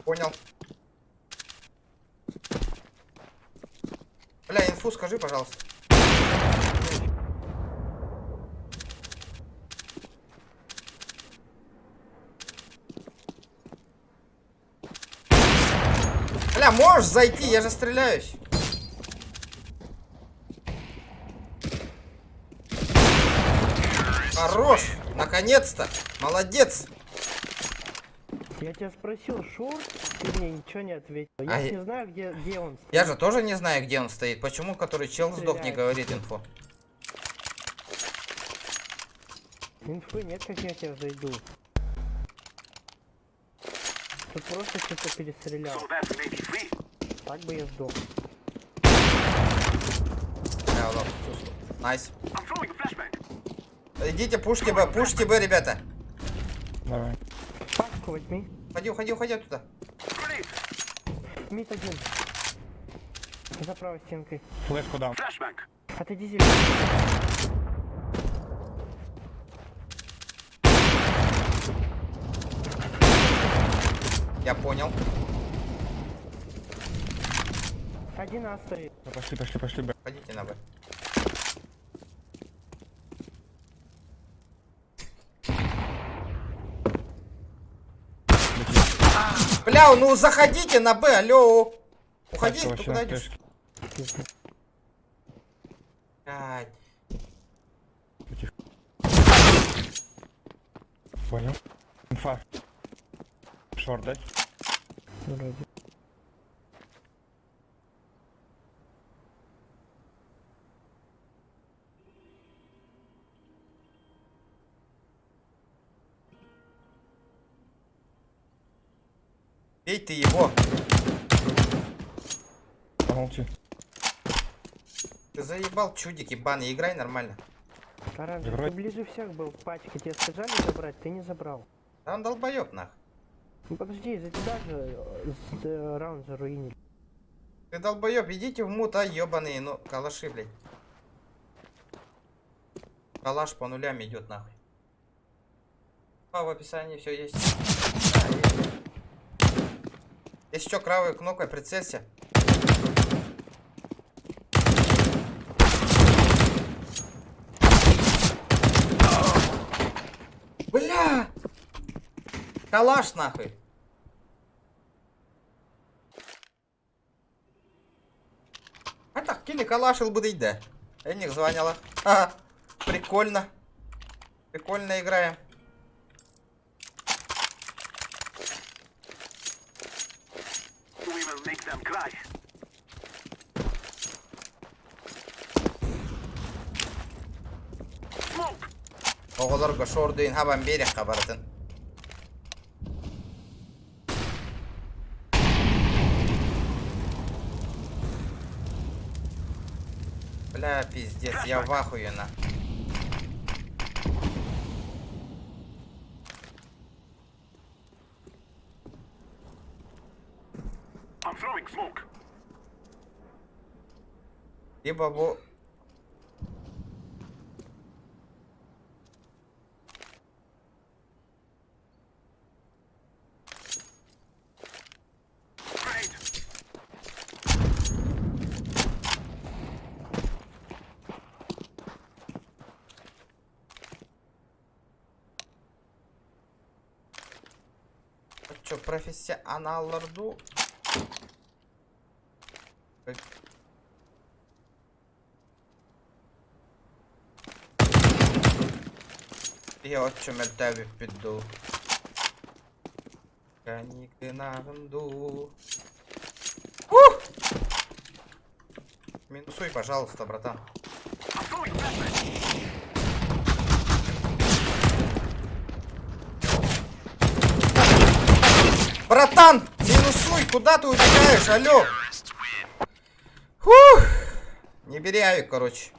Speaker 1: Понял. Бля, инфу скажи, пожалуйста. Бля, можешь зайти, я же стреляюсь. Хорош, наконец-то, молодец.
Speaker 2: Я тебя спросил, short, ты мне ничего не ответил. Я
Speaker 1: А
Speaker 2: ж
Speaker 1: я-
Speaker 2: не знаю, где он стоит.
Speaker 1: Я же тоже не знаю, где он стоит. Почему, который чел сдох, не
Speaker 2: Стреляет.
Speaker 1: говорит инфу.
Speaker 2: Инфы нет, как я тебя зайду. Тут просто что-то перестрелял.
Speaker 3: So that we may be free.
Speaker 2: Так бы я сдох.
Speaker 1: Бля, лох, чувствую. Nice.
Speaker 3: I'm throwing a flashbang.
Speaker 1: Идите, пушки Б, пушки Б, ребята.
Speaker 4: Давай.
Speaker 2: Пачку возьми.
Speaker 1: Уходи, уходи, уходи оттуда.
Speaker 3: Grenade.
Speaker 2: Mid один. За правой стенкой.
Speaker 4: Флешку дам.
Speaker 3: Flashbang.
Speaker 2: Отойди зеленый.
Speaker 1: Я понял.
Speaker 2: Один А стоит.
Speaker 4: Да Пошли, пошли, пошли, Б.
Speaker 1: Пойдите на Б. Бля, ну заходите на Б, алло. Уходи,
Speaker 4: Тачка
Speaker 1: ты
Speaker 4: вообще
Speaker 1: куда
Speaker 4: на
Speaker 1: идешь?
Speaker 4: флешке.
Speaker 1: Блядь.
Speaker 4: Тихо. Понял. Инфа. Short дать.
Speaker 2: Вроде.
Speaker 1: Бей ты его.
Speaker 4: Помолчи.
Speaker 1: Ты заебал, чудик ебаный, играй нормально.
Speaker 2: Оранжевый,
Speaker 4: Игрой.
Speaker 2: ты ближе всех был к пачке. Тебе сказали забрать, ты не забрал.
Speaker 1: Да он долбоеб нах.
Speaker 2: Ну подожди, из-за тебя же раунд заруинили.
Speaker 1: Ты долбоеб, идите в мут, а ебаные, ну, калаши, блядь. Калаш по нулям идет нахуй. А, в описании все есть. Да, есть. Если что, правой кнопкой прицелься. Бля! Калаш нахуй. А так, кини калаш буде йде. Енік званяла. Ага, прикольно. Прикольно играем.
Speaker 3: We will make them cry.
Speaker 1: Оҕолорго шордуйун хабан биэриэххэ барытын. Бля, пиздец, я в ахуе на.
Speaker 3: I'm throwing smoke.
Speaker 1: Либо бу
Speaker 3: Grenade.
Speaker 1: Чё, профессионаллар дуу? Биһи оччо мөлтөөбүппүт дуу? Каникынаҕын дуу? Ух! Минусуй, пожалуйста, братан.
Speaker 3: I'm throwing flashbang.
Speaker 1: Братан, минусуй, куда ты убегаешь, алло? Фух! Не бери авик, короче.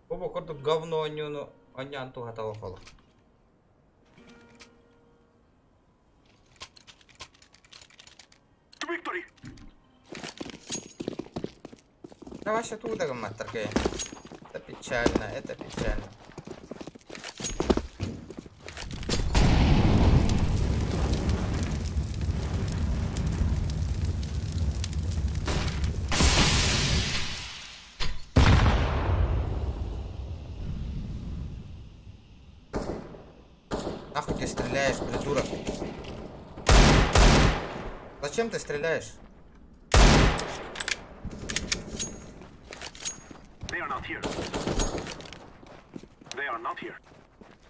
Speaker 1: Бу курдук говно оонньууну оонньоон туһата олох.
Speaker 3: To victory.
Speaker 1: Да вообще туда гымматтар Это печально, это печально. Нахуй ты стреляешь, придурок? Зачем ты стреляешь?
Speaker 3: They are not here. They are not here.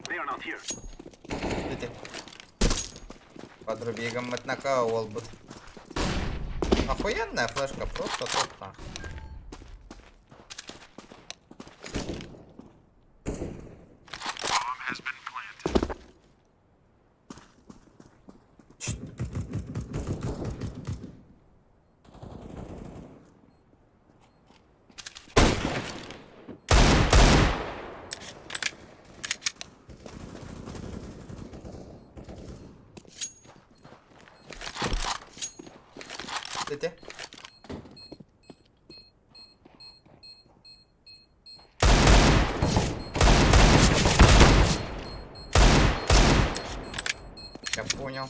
Speaker 3: They are not here.
Speaker 1: Ити. Подруби гамматнака уолбут. Охуенная флешка, просто топ нахуй. Чт. Ити. Я понял.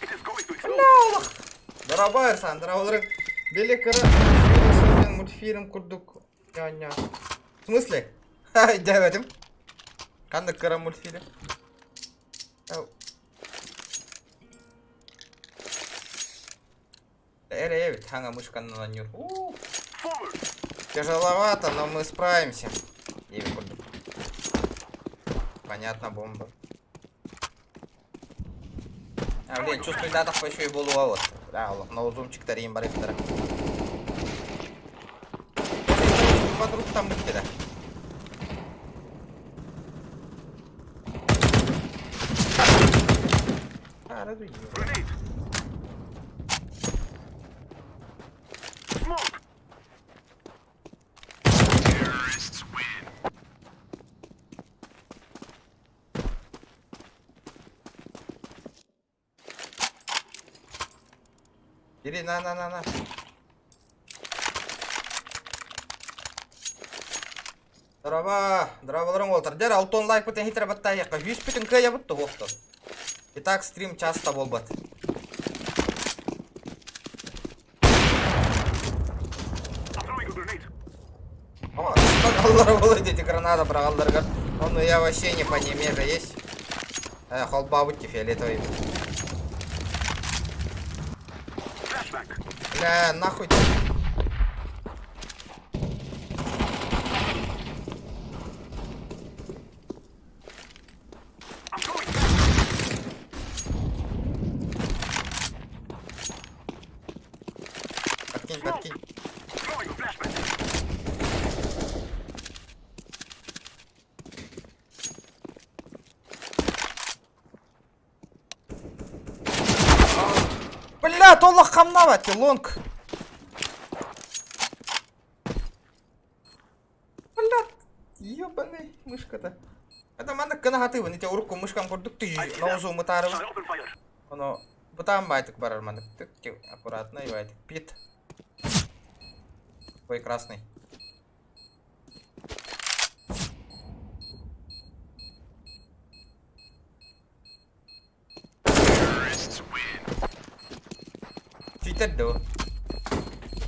Speaker 3: It is going to explode.
Speaker 1: Дорабай, Александр, олору били кыра мультфильм курдук. Ня-ня. В смысле? Ха, өйдөөбөтүм. Ханнык кыра мультфильм? Эрэ эбит, хаҥа мышканан оонньуур. Тяжеловато, но мы справимся. Понятно, бомба. А, блин, чувствую, да, так еще и буолуо вот. Да, на узумчик тарим барыктара. Подруг там да.
Speaker 3: Grenade. Smoke.
Speaker 1: Бери, на, на, на, на. Дороба, дорабаларың олтар. Дер, алтон лайк бүтін хитр батта яққа. Жүз бүтін кыя бұтты оқты. Итак, стрим часто болбат.
Speaker 3: I'm throwing a grenade.
Speaker 1: О, аллар болады эти граната быраҕалларыгар. Ну я вообще не по ней межа есть. Холбабутти фиолетовый.
Speaker 3: Flashbang.
Speaker 1: Бля, нахуй ты.
Speaker 3: I'm throwing.
Speaker 1: Бля, толлох хамнава, лонг. Бля, ебаный мышка-то. Это маннык гына хатыыбын, ити урукку мышкам курдук ты наузу мытаарыбын. Оно бытаан байтык барар маннык тык аккуратно и байтык пит. Ой, красный. Читер да.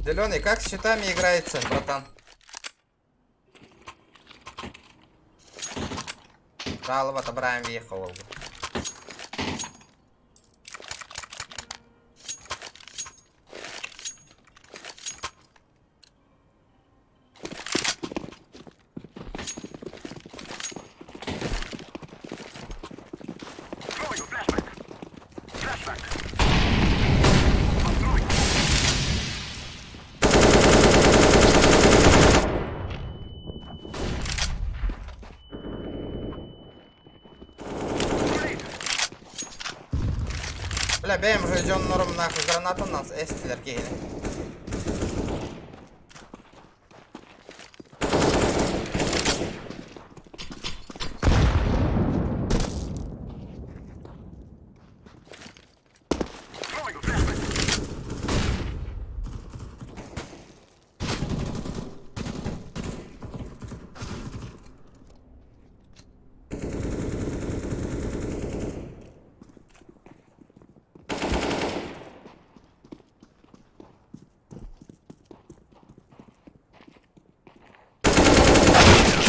Speaker 1: Зеленый, как с щитами играется, братан? Жалоба отобраем въехал. Бля, бэйэм уже дьоннорум нахуй гранатанан эстилэр киһини.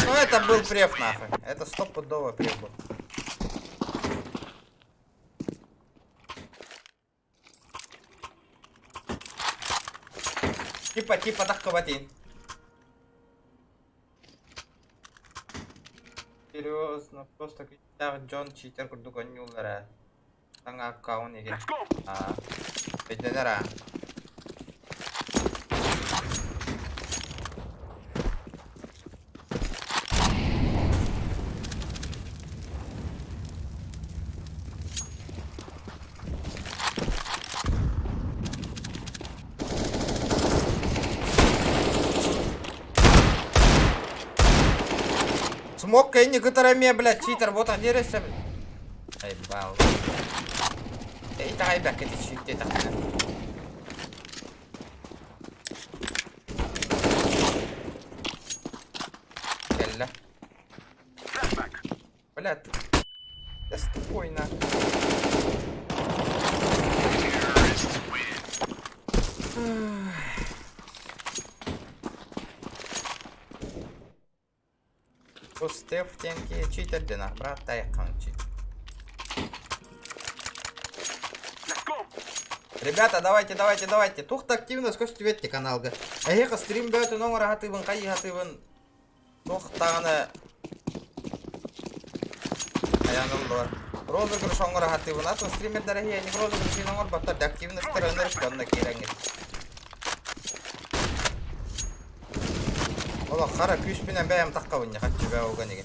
Speaker 1: Ну это был преф нахуй. Это стопудово преф был. Типа, типа, так хвати. Серьезно, просто кричал Джон читер курдук онньууллара. Саҥа аккаунт игин. Аа. Өйдөнөр аа. Смок кэнни кытара эмиэ, блядь, читер вот диэрэсэ. Ай, бал. Эй, итэҕэйбэккэ читтиэтэххинэ. Кэллэ. Бля, ты... Да спокойно. Бу Стеф диэн киһи читердин брат тайыккан чит. Ребята, давайте, давайте, давайте. Тух активно көстүбэт каналга. Эһиэхэ стрим бөтүн оҥоро хатыыбын, хайыы хатыыбын. Туох даҕаны айаныллар. Розыгрыш оҥоро хатыыбын. Атын стримердэр эһиэник розыгрышын оҥорботтор да активностар ынырык онно киирэҥҥит. Олох хара күүспүнэн бэйэм таххабын хаччы бээ уган игин.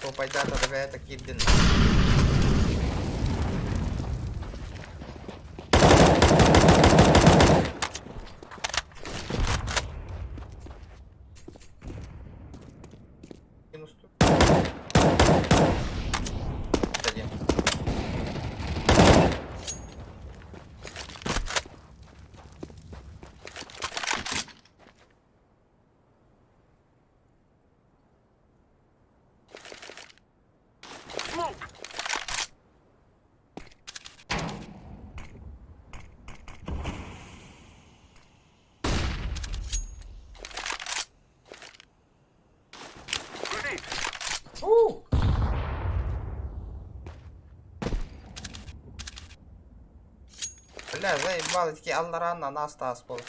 Speaker 1: Топайдаата да бэйэтэ киирдин. Минус тут. Один. Уу! Бля, заебал, ити аллараанна аас буол.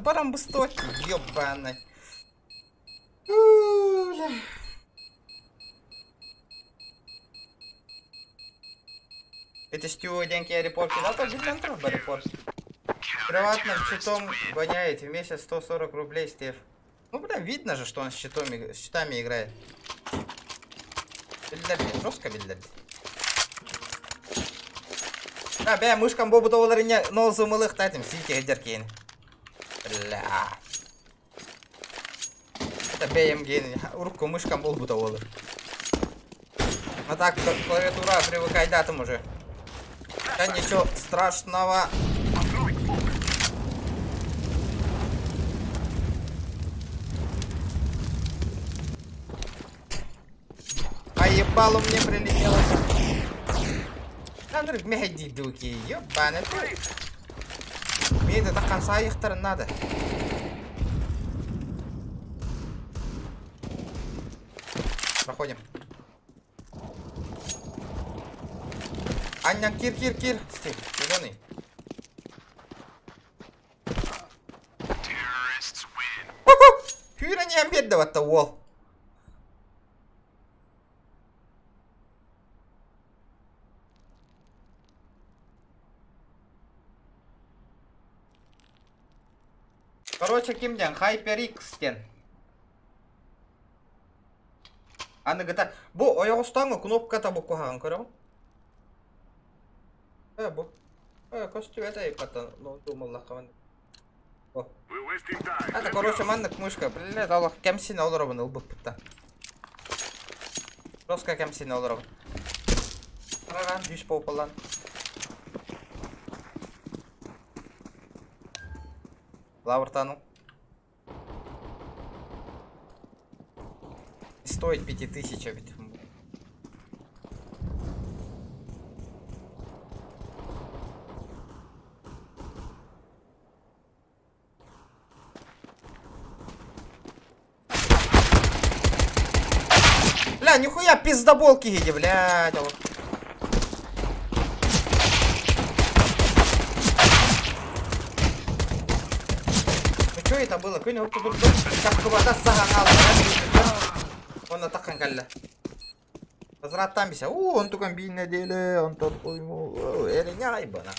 Speaker 1: Баран быстыбат ёбаный. Бля. Это диэн репорт да, тоже центр в репорт. Приватным читом гоняет в месяц 140 рублей, Стив. Ну, бля, видно же, что он с читами играет. Биллэрди, жестко биллэрди. А, бля, мышкам бобу доллары нол зумылых татим, сити деркин. Бля. Это BMG, урукку мышкам был бы доллар. А так, клавиатура привыкай датам уже. Да ничего страшного. А ебало мне прилетело. Андрей, мехди дуки, ебаный ты. Мне до конца их надо. Проходим. Аня, кир, кир, кир. Стив, зеленый. Хюра не обедова-то, уол. Короче, ким диэн HyperX диэн. Аныгыта бу ойоҕостооҥҥо кнопката бу куһаҕан көрөҕүн? Э бу. Э көстүбэт айыппаттан думаллахха О. Это, короче, маннык мышка. Блядь, олох кэмсинэ олоробун ылбыппыттан. Жестко кэмсинэ олоробун. Араран дүүс поупалан. Лавртану. Стоит 5000 ведь. Бля, нихуя пиздоболки иди, блядь. Ну что это было? Күн Он атакан калла. Возвраттан бися. О, он только бин неделе, он тот хуйму. Эри не айбана.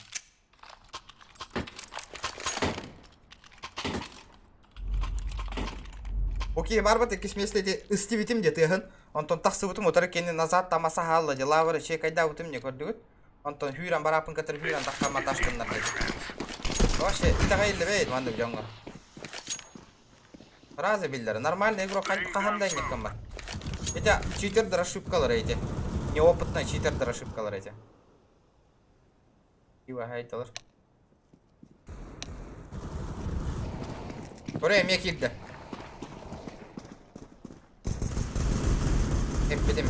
Speaker 1: Окей, барбат иккис миэстэ истибитим де тыаһын. Онтон тахсыбытым утары кэнни назад тамаса хаалла дьэ лавры чекайдаабытым не көрдүгүт. Онтон хүүрэн барааппын кытары хүүрэн таххамма тас гыннар диэтэ. Вообще итэҕэйиллибэт маннык дьоҥҥо. Разы биллэр. Нормальный игрок хаһан да инник гыммат. Эти читердер ошибкалар эти. Неопытный читердер ошибкалар эти. Кива хайталар. Көрө эмиэ киирдэ. Эппитим.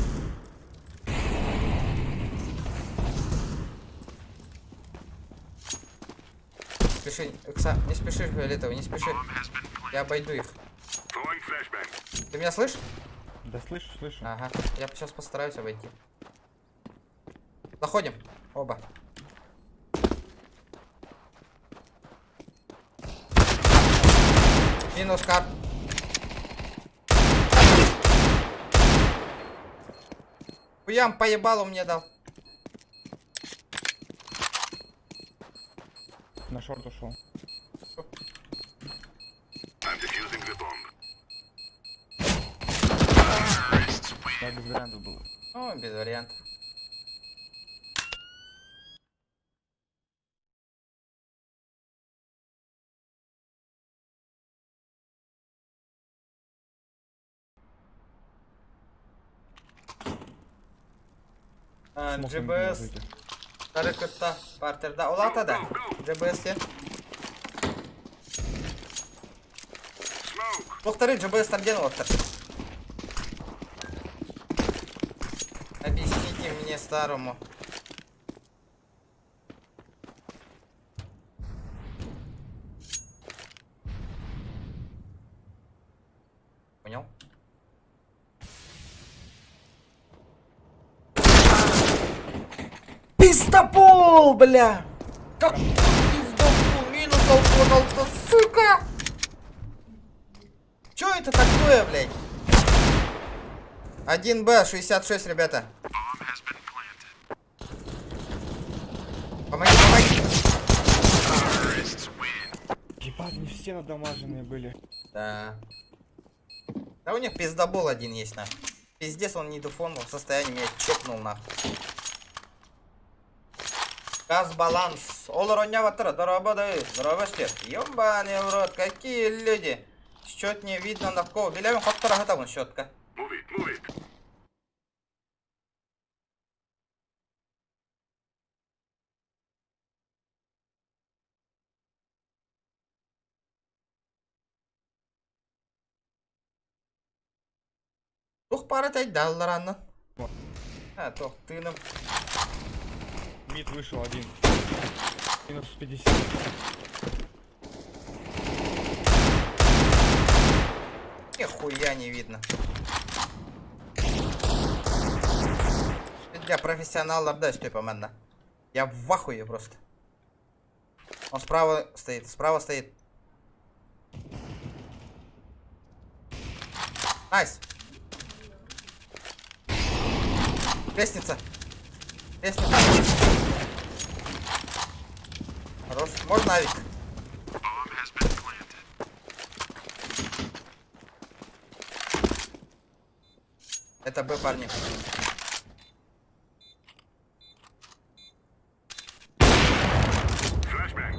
Speaker 1: Спеши, Икса, не спеши, Фиолетовый, не спеши. Я обойду их. Ты меня слышишь?
Speaker 4: Да слышу, слышу.
Speaker 1: Ага, я сейчас постараюсь обойти. Заходим. Оба. Минус карт. Хуям поебалу мне дал.
Speaker 4: На шорт ушел. Да, без вариантов было.
Speaker 1: Ну, без вариантов.
Speaker 4: Смог
Speaker 1: GBS Тары кытта партерда. Улата да. GBS те. Повтори, GBS там диэн уолаттар. Объясните мне старому. Понял? Пиздобол, бля! Как пиздобол? Минус алкоголь, сука! это такое, блядь? 1Б, 66, ребята. Помоги, помоги.
Speaker 4: Ебать, они все надамаженные были.
Speaker 1: Да. Да у них пиздобол один есть, нахуй. Пиздец, он не дуфонул, в состоянии меня чекнул, нахуй. Газ баланс. Олор оонньооботтор, дорообо да, дорообо Ёбаный в рот, какие люди. Счет не видно на кого. Билэбин хотторо сытабын счетка.
Speaker 3: Move it, move it.
Speaker 1: Туох баар этэй далларанна. А, туох тыыным.
Speaker 4: Мид вышел один. Минус 50.
Speaker 1: Нихуя не видно. Для профессионалов, да, Степа, манна. Я в ахуе просто. Он справа стоит, справа стоит. Nice. Лестница. Лестница. Хорош. Можно авик? Это Б, парни.
Speaker 3: Flashbang.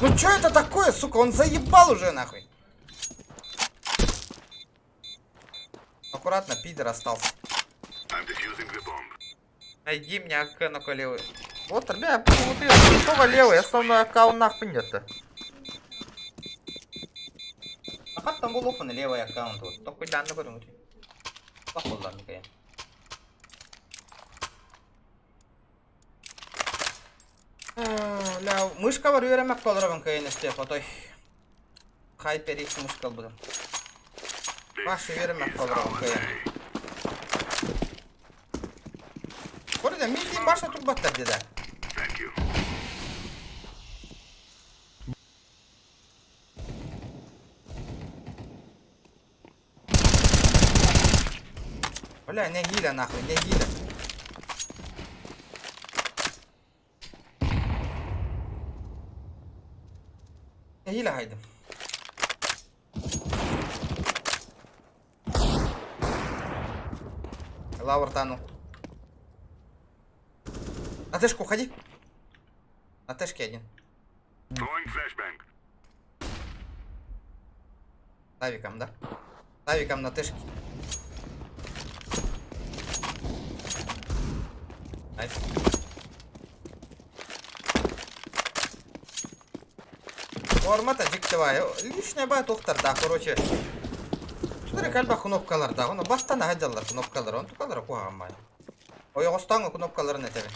Speaker 1: Ну чё это такое, сука? Он заебал уже нахуй. Аккуратно, пидор остался.
Speaker 3: I'm defusing the bomb.
Speaker 1: Найди мне АК на левый. Вот, ребят, вот снова левый, основной аккаунт нахуй нет-то. А как там был опен левый аккаунт? Вот, только да, на говорю. Похуй, ладно, Ля, мышка бар үөрэммэккэ олоробун кыайан эстиэх отой. HyperX мышка ылбытым. Баш үөрэммэккэ олоробун кыайан. Көрдө, миигин баша турбаттар дии.
Speaker 3: Thank you.
Speaker 1: Бля, нэһиилэ нахуй, нэһиилэ. Нэһиилэ хайдым. Лаур тану. На тэшку ходи. На тэшке один.
Speaker 3: Throwing flashbang.
Speaker 1: Тавиком, да? Тавиком на тэшке. Nice. Формата дьикти баҕайы. Лишний баа туохтардаах, короче. Шудар кальба кнопкалардаах. Ону баттана сылдьаллар кнопкалар. Онтукалара куһаҕан баҕайы. Ойоҕостооҥҥо кнопкаларын этэбин.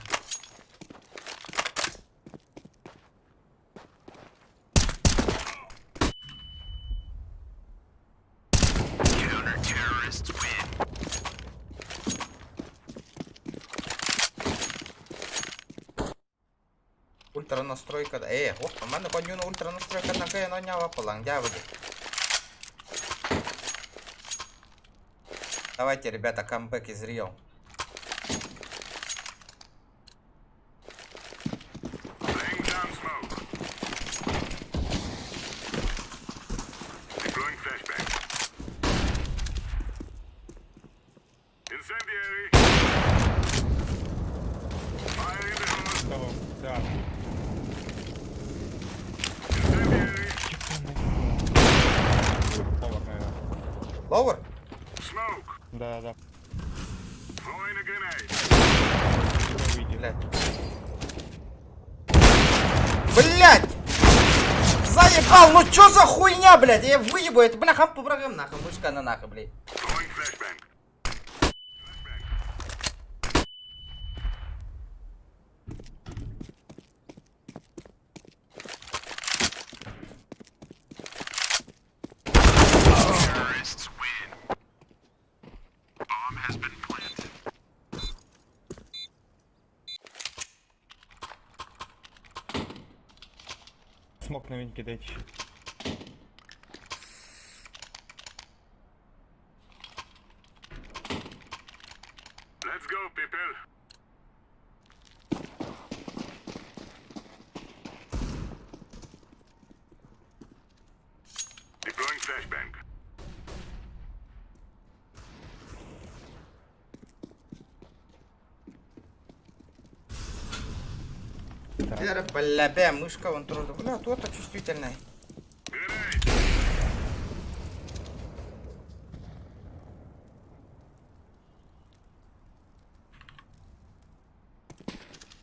Speaker 1: Ультра настройка. Э, оп, манна коньюну ультра настройка на кайын оонньообаппын дьаабы. Давайте, ребята, comeback is real.
Speaker 3: Laying down smoke. Deploying flashbang. Incendiary. Fire in the hole.
Speaker 4: Давай, да.
Speaker 3: Incendiary.
Speaker 4: Lower, наверное.
Speaker 1: Lower?
Speaker 3: Smoke.
Speaker 4: Да, да.
Speaker 3: Throwing a grenade.
Speaker 4: Выйди.
Speaker 1: Блядь. Блядь! Заебал, ну чё за хуйня, блядь? Я выебу, это, бля, хам побрагам нахуй, мышка на нахуй, блядь.
Speaker 3: Throwing flashbang. Flashbang.
Speaker 5: Terrorists win. Bomb has been planted.
Speaker 4: Smoke на виньке дайте.
Speaker 3: Let's go, people. Deploying flashbang.
Speaker 1: Бля, бля, мышка вон тоже. Бля, то-то чувствительная.
Speaker 3: Grenade.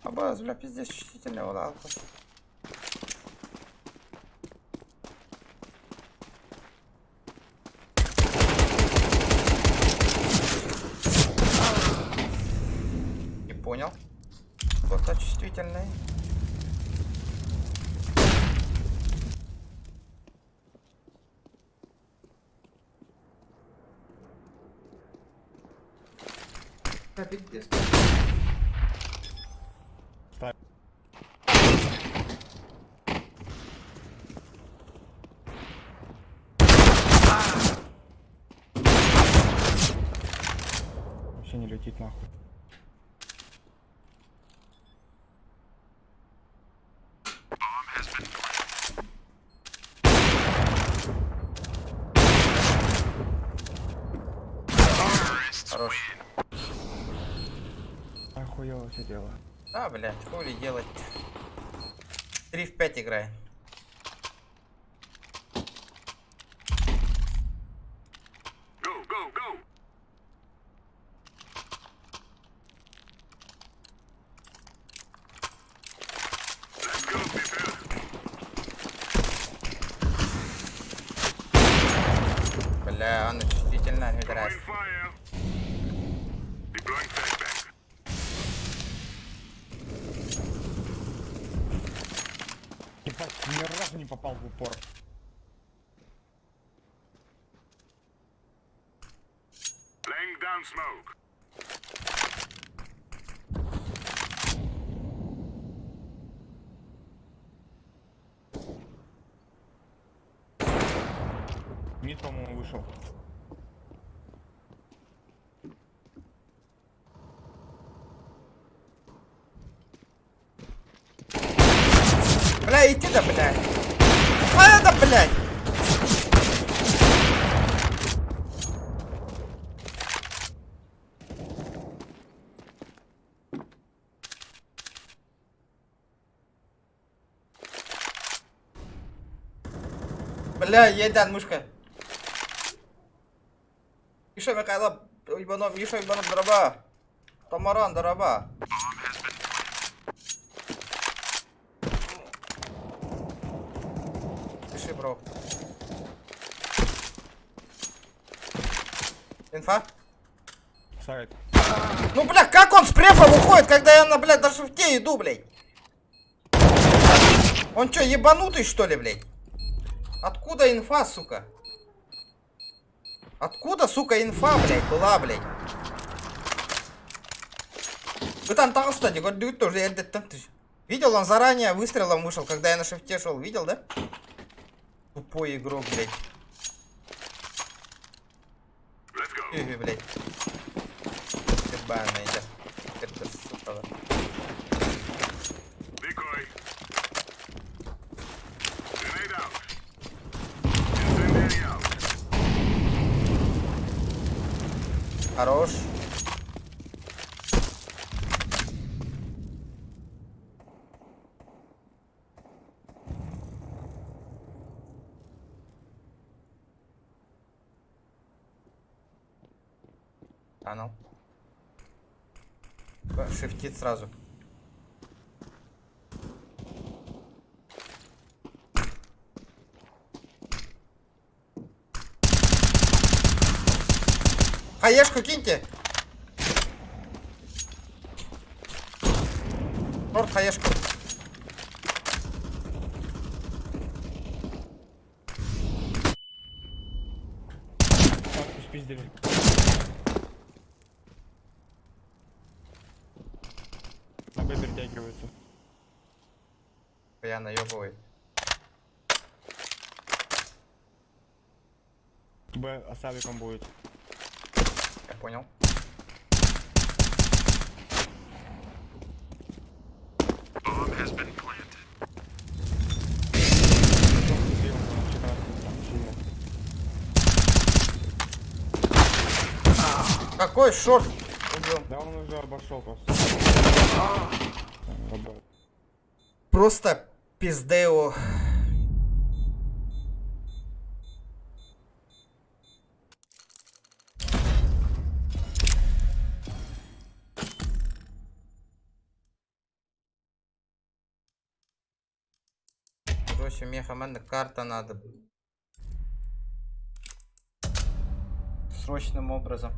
Speaker 1: Абаз, бля, пиздец, чувствительная была алка. Не понял. Вот чувствительный. Да, пиздец.
Speaker 4: Ставь. Вообще не летит нахуй.
Speaker 1: Хорош.
Speaker 4: Охуево все дело.
Speaker 1: Да, блядь, хули делать. 3 в 5 играй.
Speaker 3: Go, go, go. Let's go, people.
Speaker 1: Бля, она чувствительная, не
Speaker 3: Throwing fire. Deploying flashbang.
Speaker 4: Ебать, ни разу не попал в упор.
Speaker 3: Laying down smoke.
Speaker 4: Мид, по-моему, вышел.
Speaker 1: Бля, иди да, блядь. А это, блядь. Бля, едет мышка. Миша Михайлов, Иванов, Миша Иванов, дроба. Тамаран, дроба. Пиши, бро. Инфа?
Speaker 4: Сайт.
Speaker 1: Ну, бля, как он с префа выходит, когда я на, блядь, на шифте иду, блядь? Он чё, ебанутый, что ли, блядь? Откуда инфа, сука? Откуда, сука, инфа, блядь, была, блядь? Вы там так, кстати, говорю, тоже я там Видел, он заранее выстрелом вышел, когда я на шифте шел, видел, да? Тупой игрок, блядь.
Speaker 3: Let's go.
Speaker 1: Ой, блядь. Ебаная, да. Это сука. да.
Speaker 3: Decoy. Grenade out. Incendiary out.
Speaker 1: Хорош. Канал. Шифтит сразу. Хаешку киньте. Торт хаешку.
Speaker 4: Так, спиздили. На Б перетягиваются.
Speaker 1: Я наебывает.
Speaker 4: Б с авиком будет.
Speaker 1: Я понял. Какой шорт? Убил.
Speaker 4: Да он уже обошел просто. Обо-
Speaker 1: Просто пиздео. Короче, мне команда карта надо. Срочным образом.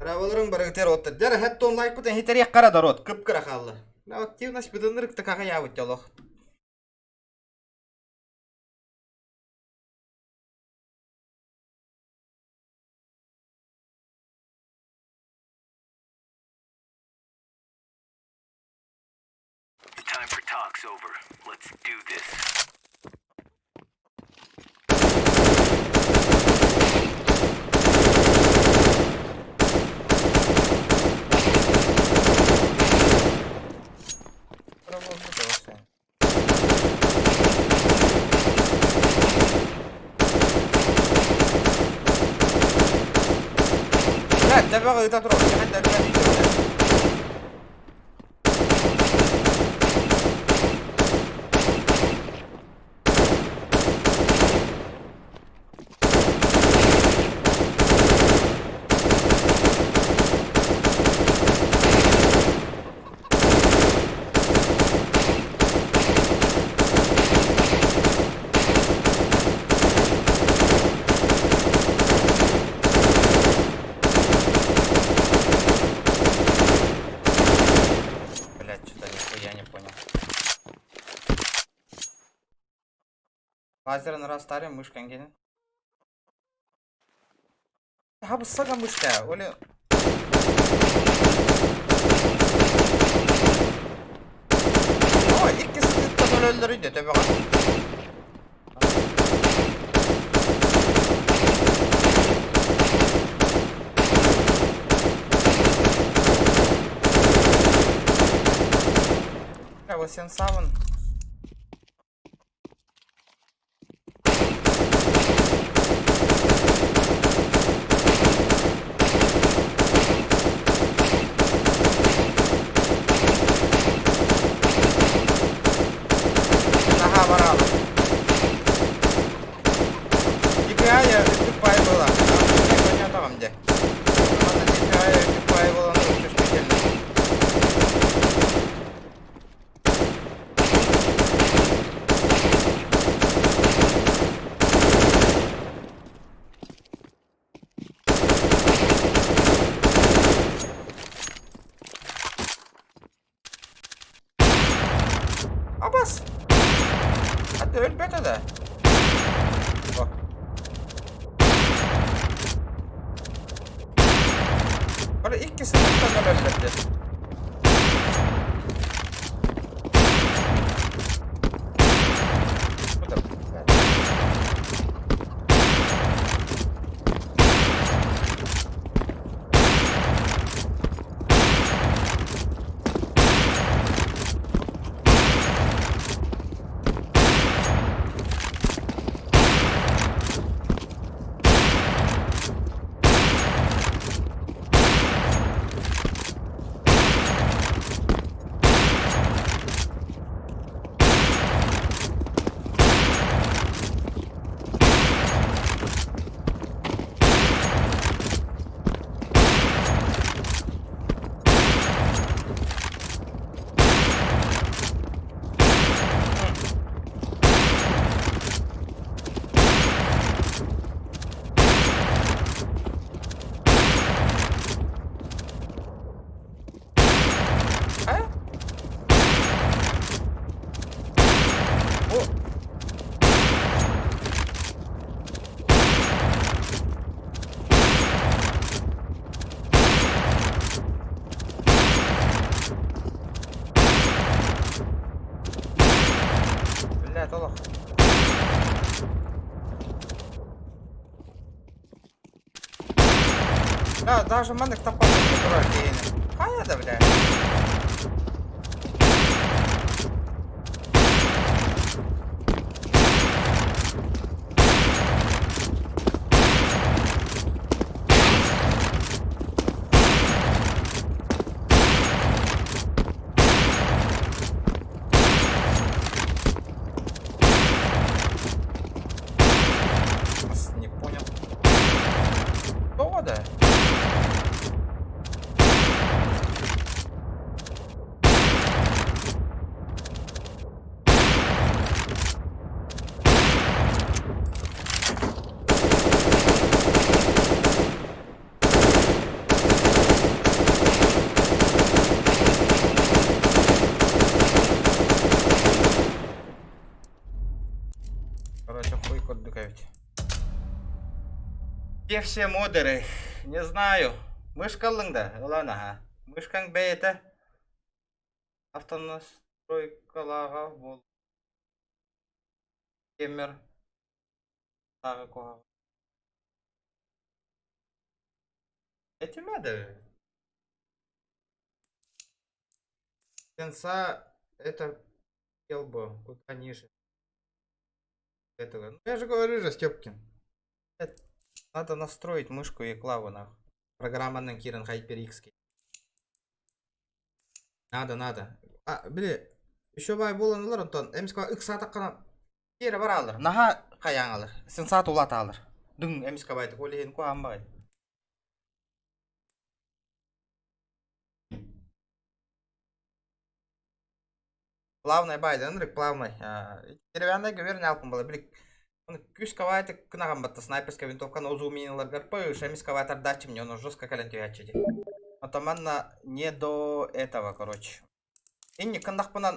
Speaker 1: Рабаларың барыгытер оттар. Дәр хәтта онлайн бутын хитерек кара народ. Кып-кыра халлы. Активность быдынырык такага ябыт ялох.
Speaker 5: The time for talk's over. Let's do this.
Speaker 1: Блядь, төбөҕө ыта турар. Кэһэн да Блять, что-то нихуя не понял. Лазерын растарым мышкан келин. Хабыссага мышка, оли... Ой, иккиси тыттан өлөллөрүйдө төбөҕө. Бля, вот сенсавын. Наһаа бараабыт. DPI үрдүк баайы буолла. Понятно дьэ. Манна DPI үрдүк баайы буолан чувствительный. Абас! Хатта өлбөтө да. О. Бары икки сыныптан өлөллөрдө. Бу да, блядь. Э? О! Блядь, олох. Да, даже маннык таппат турар киһини. Хайа да, бля. Где все модеры? Не знаю. Мышка ыллыҥ да, ылан аһа. Мышкаҥ бэйэтэ автонастройкалааҕа буолуо. Кемер тааҕы куһаҕан. Этимэ да. Сенса это хотел бы куда ниже этого. Ну я же говорю же, Степкин. Надо настроить мышку и клаву нахуй. Программанан киирэн HyperX. Надо, надо. А, били, еще бай буолан ылар онтон эмискэ ыксаатаххына тиэрэ бараалар. Наһаа хайаан Сенсат улаатаалар. Дыҥ эмискэ байтык ол иһин куһаан баҕай. Плавный байды, ынырык плавный. Деревянный көбүөр ньаалпын буолар. Били күүс кабаайты кынаҕан батта снайперская винтовканы озуминыларгар пыш, эмис кабаатар даччы мне он жестко кэлэн түһээччи дии. Ото манна не до этого, короче. Инник кындахпынан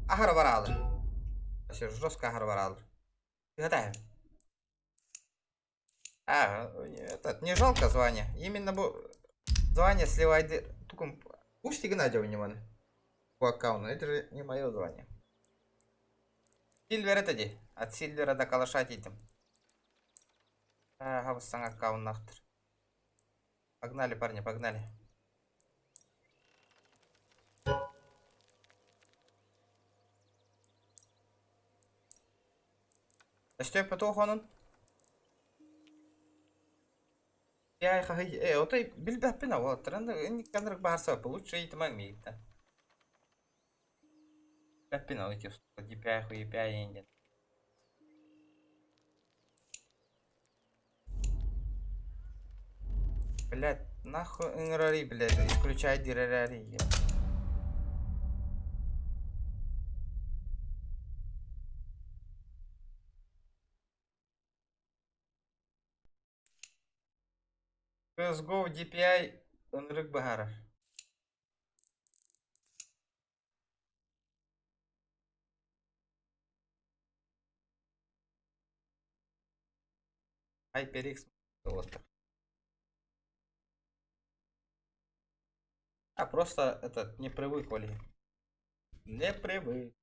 Speaker 1: аһара бараалар. Жестко аһара бараалар. Тыгатаһым. А, этот, не жалко звание. Именно бу звание сливайды тукум пусть Геннадий у него по аккаунту. Это же не мое звание. Сильвер это ди. От Сильвера до калаша тийтим. Хабыс саҥа аккауннахтыр. Погнали, парни, погнали. Өстөөх туох онун? Яй хаһый э отой билбэппин уолаттар инник баарса лучше ыйытымаҥ миигиттэн. Билбэппин ол ити DPI хуйпи диэн. Блядь, нахуй ыҥырарый, блядь, включай дирэрэрий. CSGO DPI ынырык быһаарар. HyperX уолаттар. А просто этот не привык, Оли. Не привык.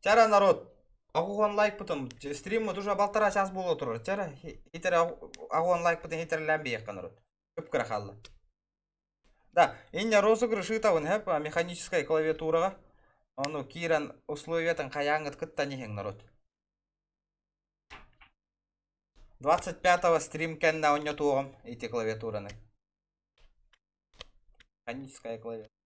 Speaker 1: Чара народ. Агуон лайк потом. Стрим уже полтора час было турар. Чара хитер агуон лайк потом хитерлән биекка народ. Көп кыра хаалла. Да, иння розыгрыш ыытабын хэп механическая клавиатураҕа. Ону киирэн условиятын хайааҥҥыт кытта иһиҥ народ. 25-го стрим кэннэ оонньотуоҕум ити клавиатураны. Механическая клавиатура.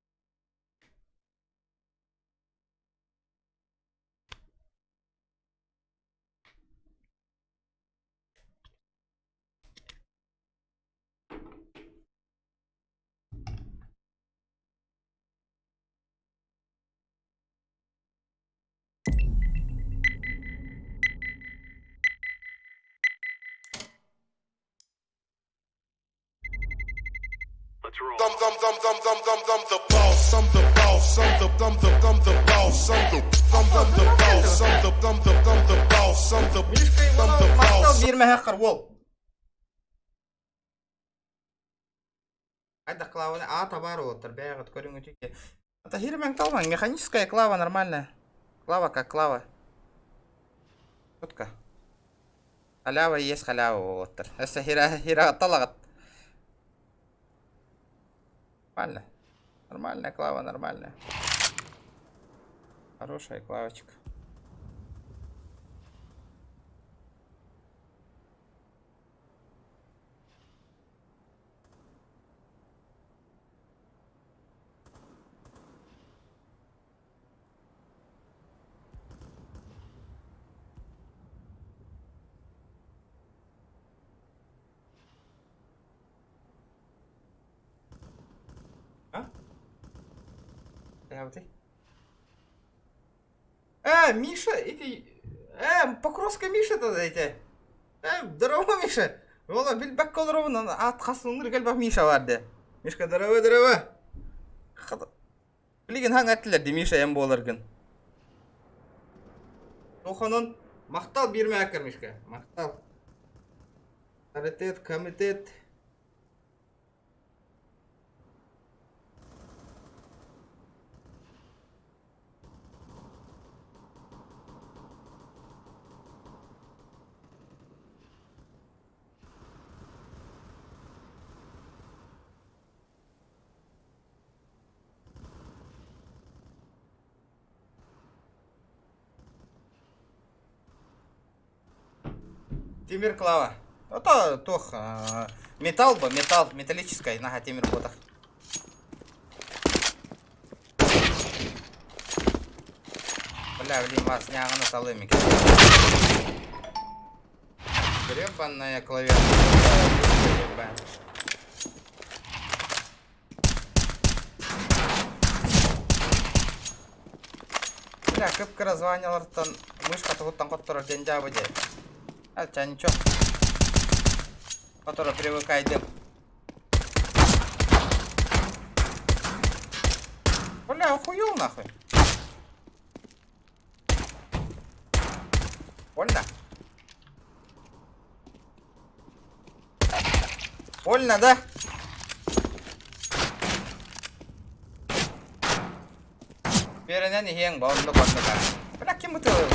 Speaker 3: Let's roll.
Speaker 6: I'm, I'm, I'm, I'm, I'm, I'm, I'm the boss. I'm the boss. I'm the, I'm the, I'm the boss. I'm the, I'm, I'm the boss. I'm the, I'm the, I'm the boss. I'm the, I'm the
Speaker 1: Махтал
Speaker 6: boss.
Speaker 1: биэрмэһэххэр уол. Хайдах клаваны а табаар уолаттар бэйэҕит көрүҥүтү. Это хирмэн талман механическая клава нормальная. Клава как клава. Четко. Халява есть халява уолаттар. Өссө хира хира талаҕыт. Нормально. Нормальная клава, нормальная. Хорошая клавочка. А? Э, Э, Миша, ити... Э, Покровская Миша тогда эти. Э, здорово, Миша. Ола, билбэккэ олоробун, аат хас ынырык элбэх Миша баар дии. Мишка, здорово, здорово. Билигин хаҥ эттилэр дии Миша эн буоларгын. Туоханан махтал биирмээккэр Мишка, махтал. Паритет, комитет. Тимир Клава. Ото туох металл бо, металл, металлическай, наха тимир буотах. Бля, блин, вас ньааҕына талыам экен. Гребаная клавиатура. Бля, кып-кыра званиялартан мышка туһуттан хотторор диэн дьаабы дии. А, ничего. Которая привыкайдым. Бля, охуел нахуй. Больно? Больно, да? Үөрэнэн иһиэҥ ба, оннук оннук аа. Бля, ким ытыалыыр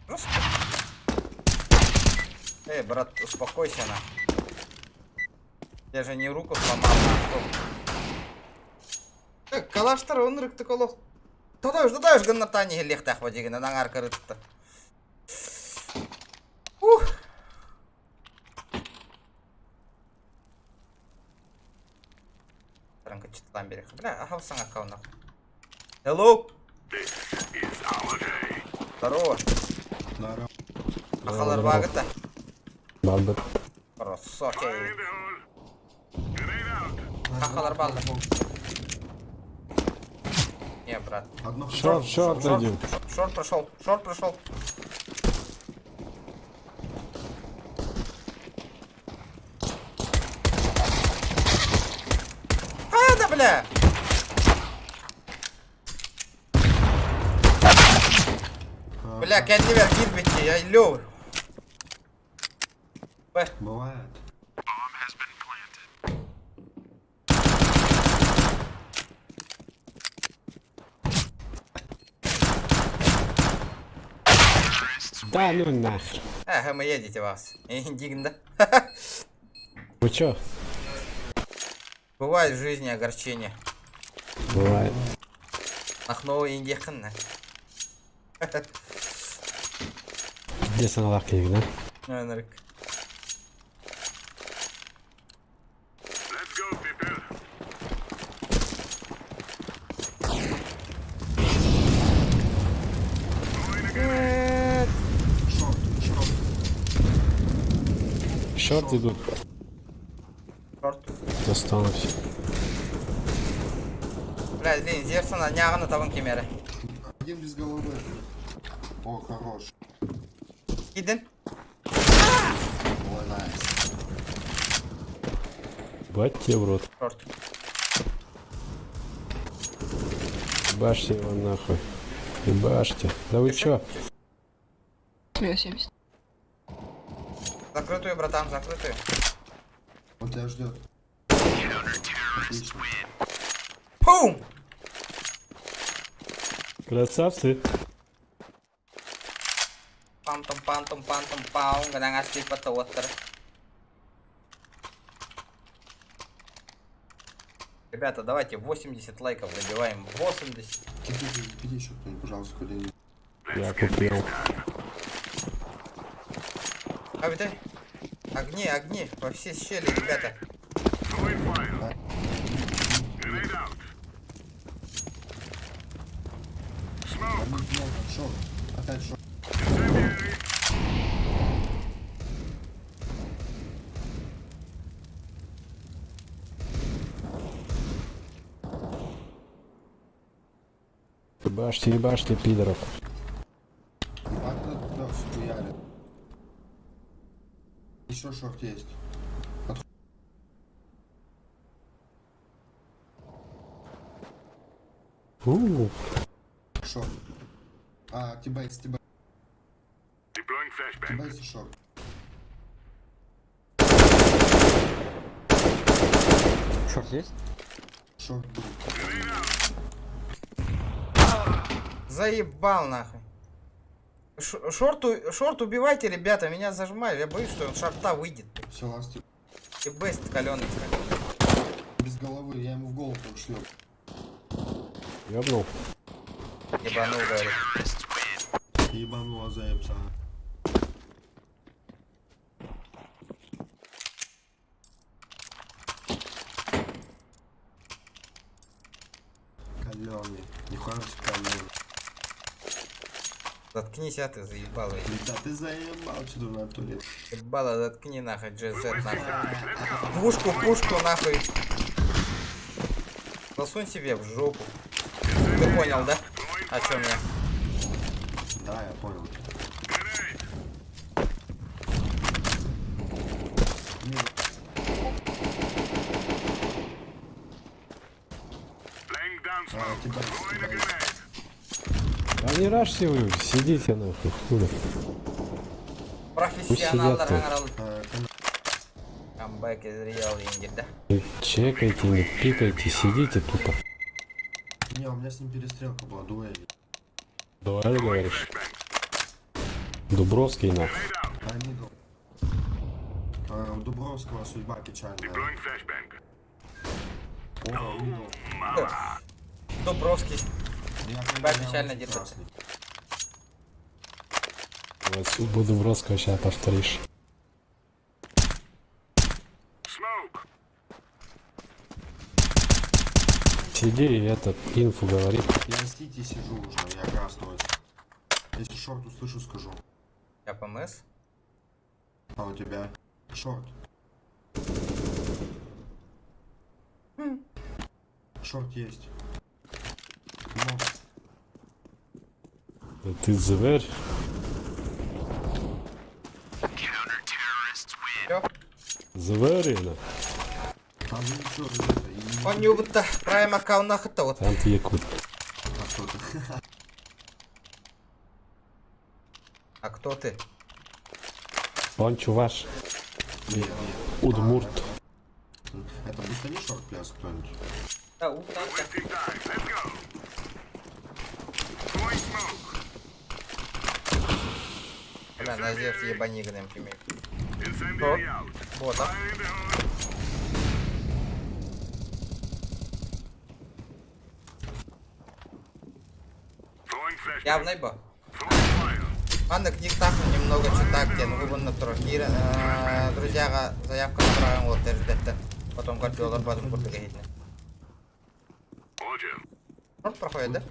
Speaker 1: Жестко. Эй, брат, успокойся на. Я же не руку сломал, на Так, калаштар ынырыктык олох. Тотош, тотош гыннартаан иһиллиэхтээх бадьыгынан аҥаар кырытта. Ух. Таранкачытлаан биэриэххэ. Бля, аһал саҥа аккауннах. Hello.
Speaker 3: This is our day.
Speaker 1: Здорово.
Speaker 7: Здорово.
Speaker 1: Ахалар баагыта.
Speaker 7: Барбыт.
Speaker 1: Красавчик.
Speaker 3: Fire in the hole. Grenade out.
Speaker 1: Хахалар баллы. Не, брат.
Speaker 7: Одно short, short один.
Speaker 1: Short прошел, short прошел. А, да, бля! Бля, кэннибэр киирбиччи, я лёв. Б.
Speaker 7: Бывает.
Speaker 8: Да ну нахер.
Speaker 1: Ага, мы едете вас. Дигн, да?
Speaker 8: Вы чё?
Speaker 1: Бывает в жизни огорчение.
Speaker 8: Бывает.
Speaker 1: Махновый индиахын.
Speaker 8: Где саналах киһигин, а?
Speaker 1: Ынырык.
Speaker 3: Let's go, people. Throwing a grenade.
Speaker 7: Short, short.
Speaker 8: Short идут.
Speaker 1: Short.
Speaker 8: Достану все.
Speaker 1: Бля, блин, Зевсона ньааҕын табын кимиэрэ.
Speaker 7: Один без головы. О, хорош.
Speaker 1: Кидин.
Speaker 7: Ой, nice.
Speaker 8: Бать тебе в рот.
Speaker 1: Short.
Speaker 8: Ебашьте его нахуй. Ебашьте. Да вы чё?
Speaker 9: Минус 70.
Speaker 1: Закрытую, братан, закрытую.
Speaker 7: Он тебя ждет. Отлично.
Speaker 1: Пум!
Speaker 8: Красавцы.
Speaker 1: Пантом, пантом, пантом, паун, гранатский потолок. Ребята, давайте 80 лайков добиваем. 80.
Speaker 7: Купите, купите еще кто-нибудь, пожалуйста, куда-нибудь.
Speaker 8: Я купил.
Speaker 1: А ведь огни, огни, во все щели, ребята.
Speaker 3: Throwing fire. Grenade out. Smoke.
Speaker 7: Там их много. Short. Опять short.
Speaker 3: Incendiary.
Speaker 8: Ебашьте, ебашьте, пидоров.
Speaker 7: Ебать, этот пес хуярит. Еще short есть. От...
Speaker 8: У,
Speaker 7: Short. А, T-base, T-base.
Speaker 3: Deploying flashbang.
Speaker 7: T-base и short.
Speaker 4: Short есть?
Speaker 7: Short был.
Speaker 1: Заебал нахуй. Short убивайте, ребята, меня зажимают. Я боюсь, что он шорта выйдет.
Speaker 7: Все, last.
Speaker 1: И best каленый.
Speaker 7: Без головы, я ему в голову там шлеп.
Speaker 8: Ёбнул.
Speaker 1: Ебанул, говорит.
Speaker 7: Ебанула заебца. Каленый. Нихуя себе каленый.
Speaker 1: Заткнись, а ты заебала.
Speaker 7: Да ты заебал, что ты в натуре.
Speaker 1: Ебало, заткни нахуй, GZ нахуй. Пушку, пушку нахуй. Засунь себе в жопу. Ты понял, да? О чем я?
Speaker 7: Да, я понял.
Speaker 3: Laying down
Speaker 7: А,
Speaker 3: smoke.
Speaker 7: тебя,
Speaker 3: Throwing a
Speaker 7: тебя.
Speaker 3: grenade.
Speaker 8: Да не рашьте вы, сидите нахуй, хули.
Speaker 1: Профессионал,
Speaker 8: Пусть сидят тут.
Speaker 1: Comeback is real, Ингель, да?
Speaker 8: Не чекайте, не пикайте, сидите тупо.
Speaker 7: Не, у меня с ним перестрелка была, дуэль.
Speaker 8: Дуэль, говоришь? Дубровский нахуй.
Speaker 7: А, middle. А, у Дубровского судьба печальная.
Speaker 3: Deploying flashbang.
Speaker 7: О, middle.
Speaker 1: Дубровский.
Speaker 7: Я
Speaker 1: Судьба
Speaker 7: понял, я
Speaker 1: печально
Speaker 7: очень
Speaker 1: держится.
Speaker 7: красный.
Speaker 8: Вот судьбу Дубровского сейчас повторишь.
Speaker 3: Smoke.
Speaker 8: Сиди и этот инфу говори.
Speaker 7: Я в сити сижу уже, я красный очень. Если short услышу, скажу.
Speaker 1: Я ПМС.
Speaker 7: А у тебя short. Short есть. Но
Speaker 8: Да ты зверь.
Speaker 1: Всё.
Speaker 8: Зверь, на.
Speaker 7: а вы ничего, ребята, и не
Speaker 1: Он не будто prime аккаунт нахуй-то вот.
Speaker 8: Там ты якут.
Speaker 7: А кто ты?
Speaker 1: А кто ты?
Speaker 8: Он чуваш.
Speaker 7: Нет, нет.
Speaker 8: Удмурт.
Speaker 7: Это быстро short пляс кто-нибудь?
Speaker 1: Да, утка.
Speaker 3: Wasting time. Let's go. Throwing smoke.
Speaker 1: Бля, на Зевс ебани гнем тиммейт.
Speaker 3: Incendiary out.
Speaker 1: Бота.
Speaker 3: Fire in the hole. Throwing flashbang.
Speaker 1: Явный бо.
Speaker 3: Throwing fire.
Speaker 1: Маннык никтах немного читак тен выборно турнир. Друзья, заявка направим вот тердетте. Потом кардиолар бадым курдыга хитне.
Speaker 3: Roger.
Speaker 1: Рот проходит, да?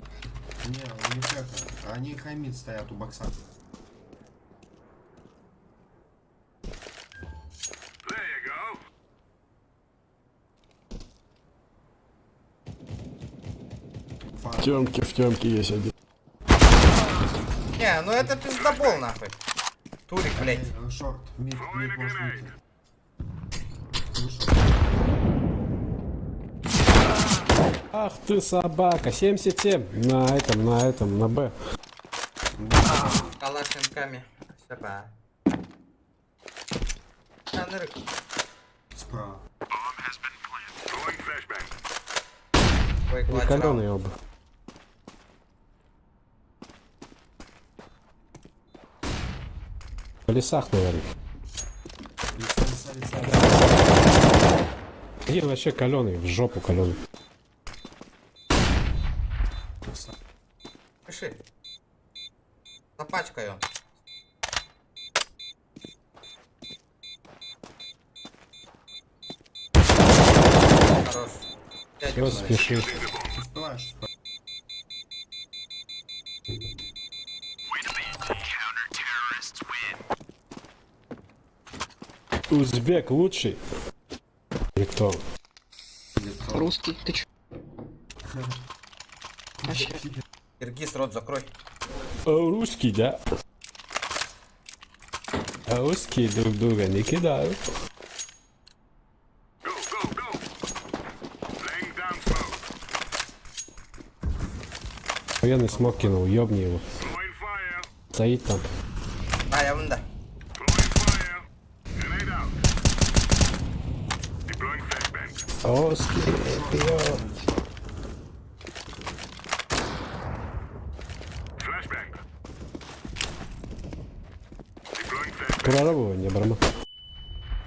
Speaker 7: Не, у них это, они хамит стоят у бокса.
Speaker 3: There you go.
Speaker 7: Фа-
Speaker 8: В темке, в темке есть один.
Speaker 1: Не, ну это пиздобол нахуй. Турик, блядь.
Speaker 7: Short, mid, mid может выйти. Вышел.
Speaker 8: Ах ты собака, 77 на этом, на Б.
Speaker 1: Калашенками. Сапа. Анрык.
Speaker 7: Справа.
Speaker 3: Throwing flashbang.
Speaker 1: Ой,
Speaker 8: Они
Speaker 1: клатч
Speaker 8: каленые оба. В лесах, наверное.
Speaker 7: Лица, лица, лица.
Speaker 8: Один вообще каленый, в жопу каленый.
Speaker 7: Лица.
Speaker 1: Пиши. Запачкай он. Хорош. Пять
Speaker 8: Все, спеши.
Speaker 7: Успеваешь, успеваешь.
Speaker 8: Узбек лучший. Или кто?
Speaker 7: Или кто?
Speaker 9: Русский, ты чё? Вообще.
Speaker 1: Киргиз, рот закрой.
Speaker 8: А, Русский, да? А русские друг друга не кидают.
Speaker 3: Go, go, go. Laying down smoke.
Speaker 8: Военный смог кинул, ёбни его.
Speaker 3: Throwing fire.
Speaker 8: Стоит там.
Speaker 1: А, я вон да.
Speaker 3: Throwing fire. Grenade out. Deploying flashbang.
Speaker 8: Оски, вперед!
Speaker 3: Flashbang. Deploying flashbang.
Speaker 8: Прорабывание, барма.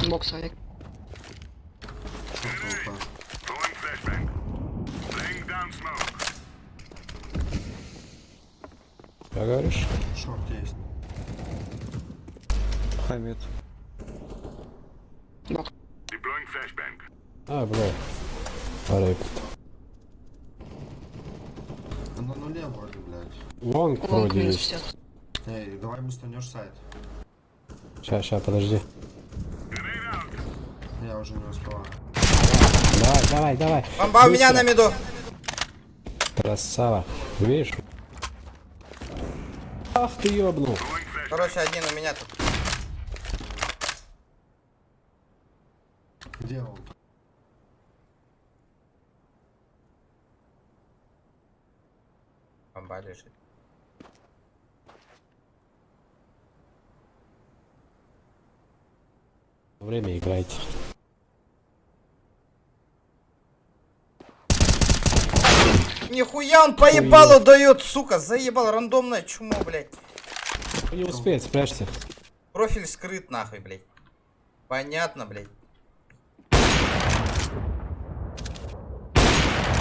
Speaker 9: Бокс авик.
Speaker 7: Шорт АВП.
Speaker 3: Throwing flashbang. Laying down smoke.
Speaker 8: Что говоришь?
Speaker 7: Шорт есть.
Speaker 10: Хамид.
Speaker 9: Бокс.
Speaker 3: Deploying flashbang.
Speaker 8: А, бля. Арепт.
Speaker 7: На нуле вроде, блядь.
Speaker 8: Лонг
Speaker 9: Лонг
Speaker 8: вроде
Speaker 9: минус
Speaker 8: есть.
Speaker 9: 50.
Speaker 7: Эй, давай бустанешь сайт.
Speaker 8: Ща, ща, подожди.
Speaker 3: Grenade out.
Speaker 7: Я уже не успеваю.
Speaker 8: Давай, давай, давай.
Speaker 1: Бомба у меня
Speaker 8: Быстро.
Speaker 1: на миду.
Speaker 8: Красава. Видишь? Ах ты ёбнул.
Speaker 3: Throwing flashbang.
Speaker 1: Короче, один у меня тут.
Speaker 7: Где он?
Speaker 1: Бомба лежит.
Speaker 8: Время играйте.
Speaker 1: Нихуя он поебалу дает, сука. Заебал рандомное чмо, блядь.
Speaker 8: Не успеет, спрячься.
Speaker 1: Профиль скрыт нахуй, блядь. Понятно, блядь.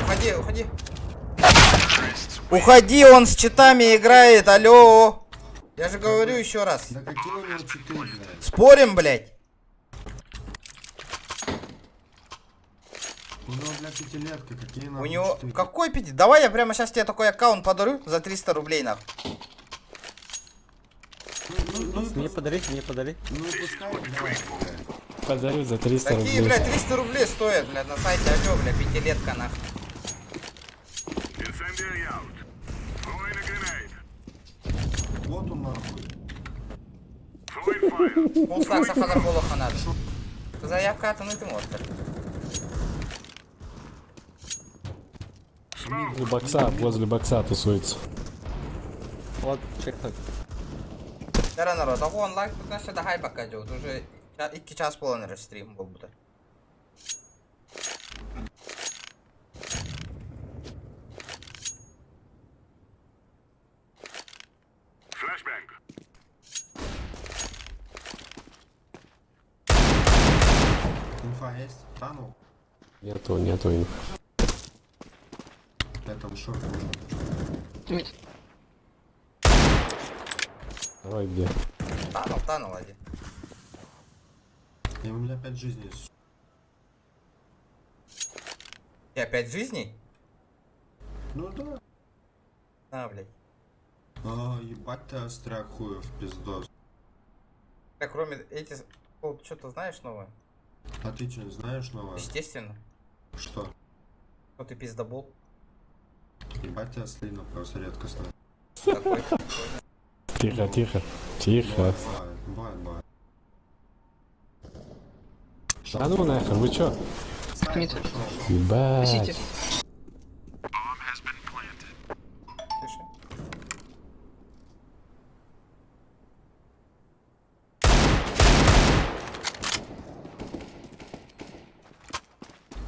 Speaker 1: Уходи, уходи. Уходи, он с читами играет, алло. Я же говорю еще раз.
Speaker 7: Да какие у него читы, блядь?
Speaker 1: Спорим, блядь?
Speaker 7: У него, блядь, пятилетка, какие
Speaker 1: У
Speaker 7: нахуй
Speaker 1: него...
Speaker 7: читы?
Speaker 1: Какой пяти? Давай я прямо сейчас тебе такой аккаунт подарю за 300 рублей, нахуй.
Speaker 7: Ну, ну, ну,
Speaker 10: Мне подари, мне подари.
Speaker 7: ну и пускай играет, блядь.
Speaker 8: Подарю за 300
Speaker 1: Такие,
Speaker 8: рублей.
Speaker 1: блядь, 300 рублей стоят, блядь, на сайте алло, блядь, пятилетка, нахуй.
Speaker 3: Incendiary out. Throwing a grenade.
Speaker 7: Вот он нахуй.
Speaker 3: Throwing fire.
Speaker 1: Полстакса хадарболоха надо. Заявка от ты можешь.
Speaker 8: Возле бокса, возле бокса тусуется.
Speaker 10: Вот, чек так.
Speaker 1: Дара народ, а вон лайк тут на хай пока идет. Уже 2 час полный стрим был бы.
Speaker 3: Flashbang.
Speaker 7: Инфа есть? Танул?
Speaker 8: Нету, нету инф.
Speaker 7: Бля, там шорт может.
Speaker 9: Мид.
Speaker 8: Второй где?
Speaker 1: Танул, танул один.
Speaker 7: И у меня пять жизней.
Speaker 1: И опять жизней?
Speaker 7: Ну да.
Speaker 1: А, блядь.
Speaker 7: А, ебать ты остряк хуев, пиздос.
Speaker 1: Так, кроме эти... Что-то знаешь новое?
Speaker 7: А ты что, не знаешь новое?
Speaker 1: Естественно.
Speaker 7: Что?
Speaker 1: Что ты пиздобол
Speaker 7: Ебать ты ослина просто редкостная.
Speaker 1: такой.
Speaker 8: Тихо, тихо. Тихо.
Speaker 7: Бывает, бывает, бывает.
Speaker 8: Да ну нахер, вы чё?
Speaker 7: Сайт
Speaker 9: Мид.
Speaker 7: пошел.
Speaker 8: Ебать.
Speaker 9: Сити.
Speaker 1: Тише.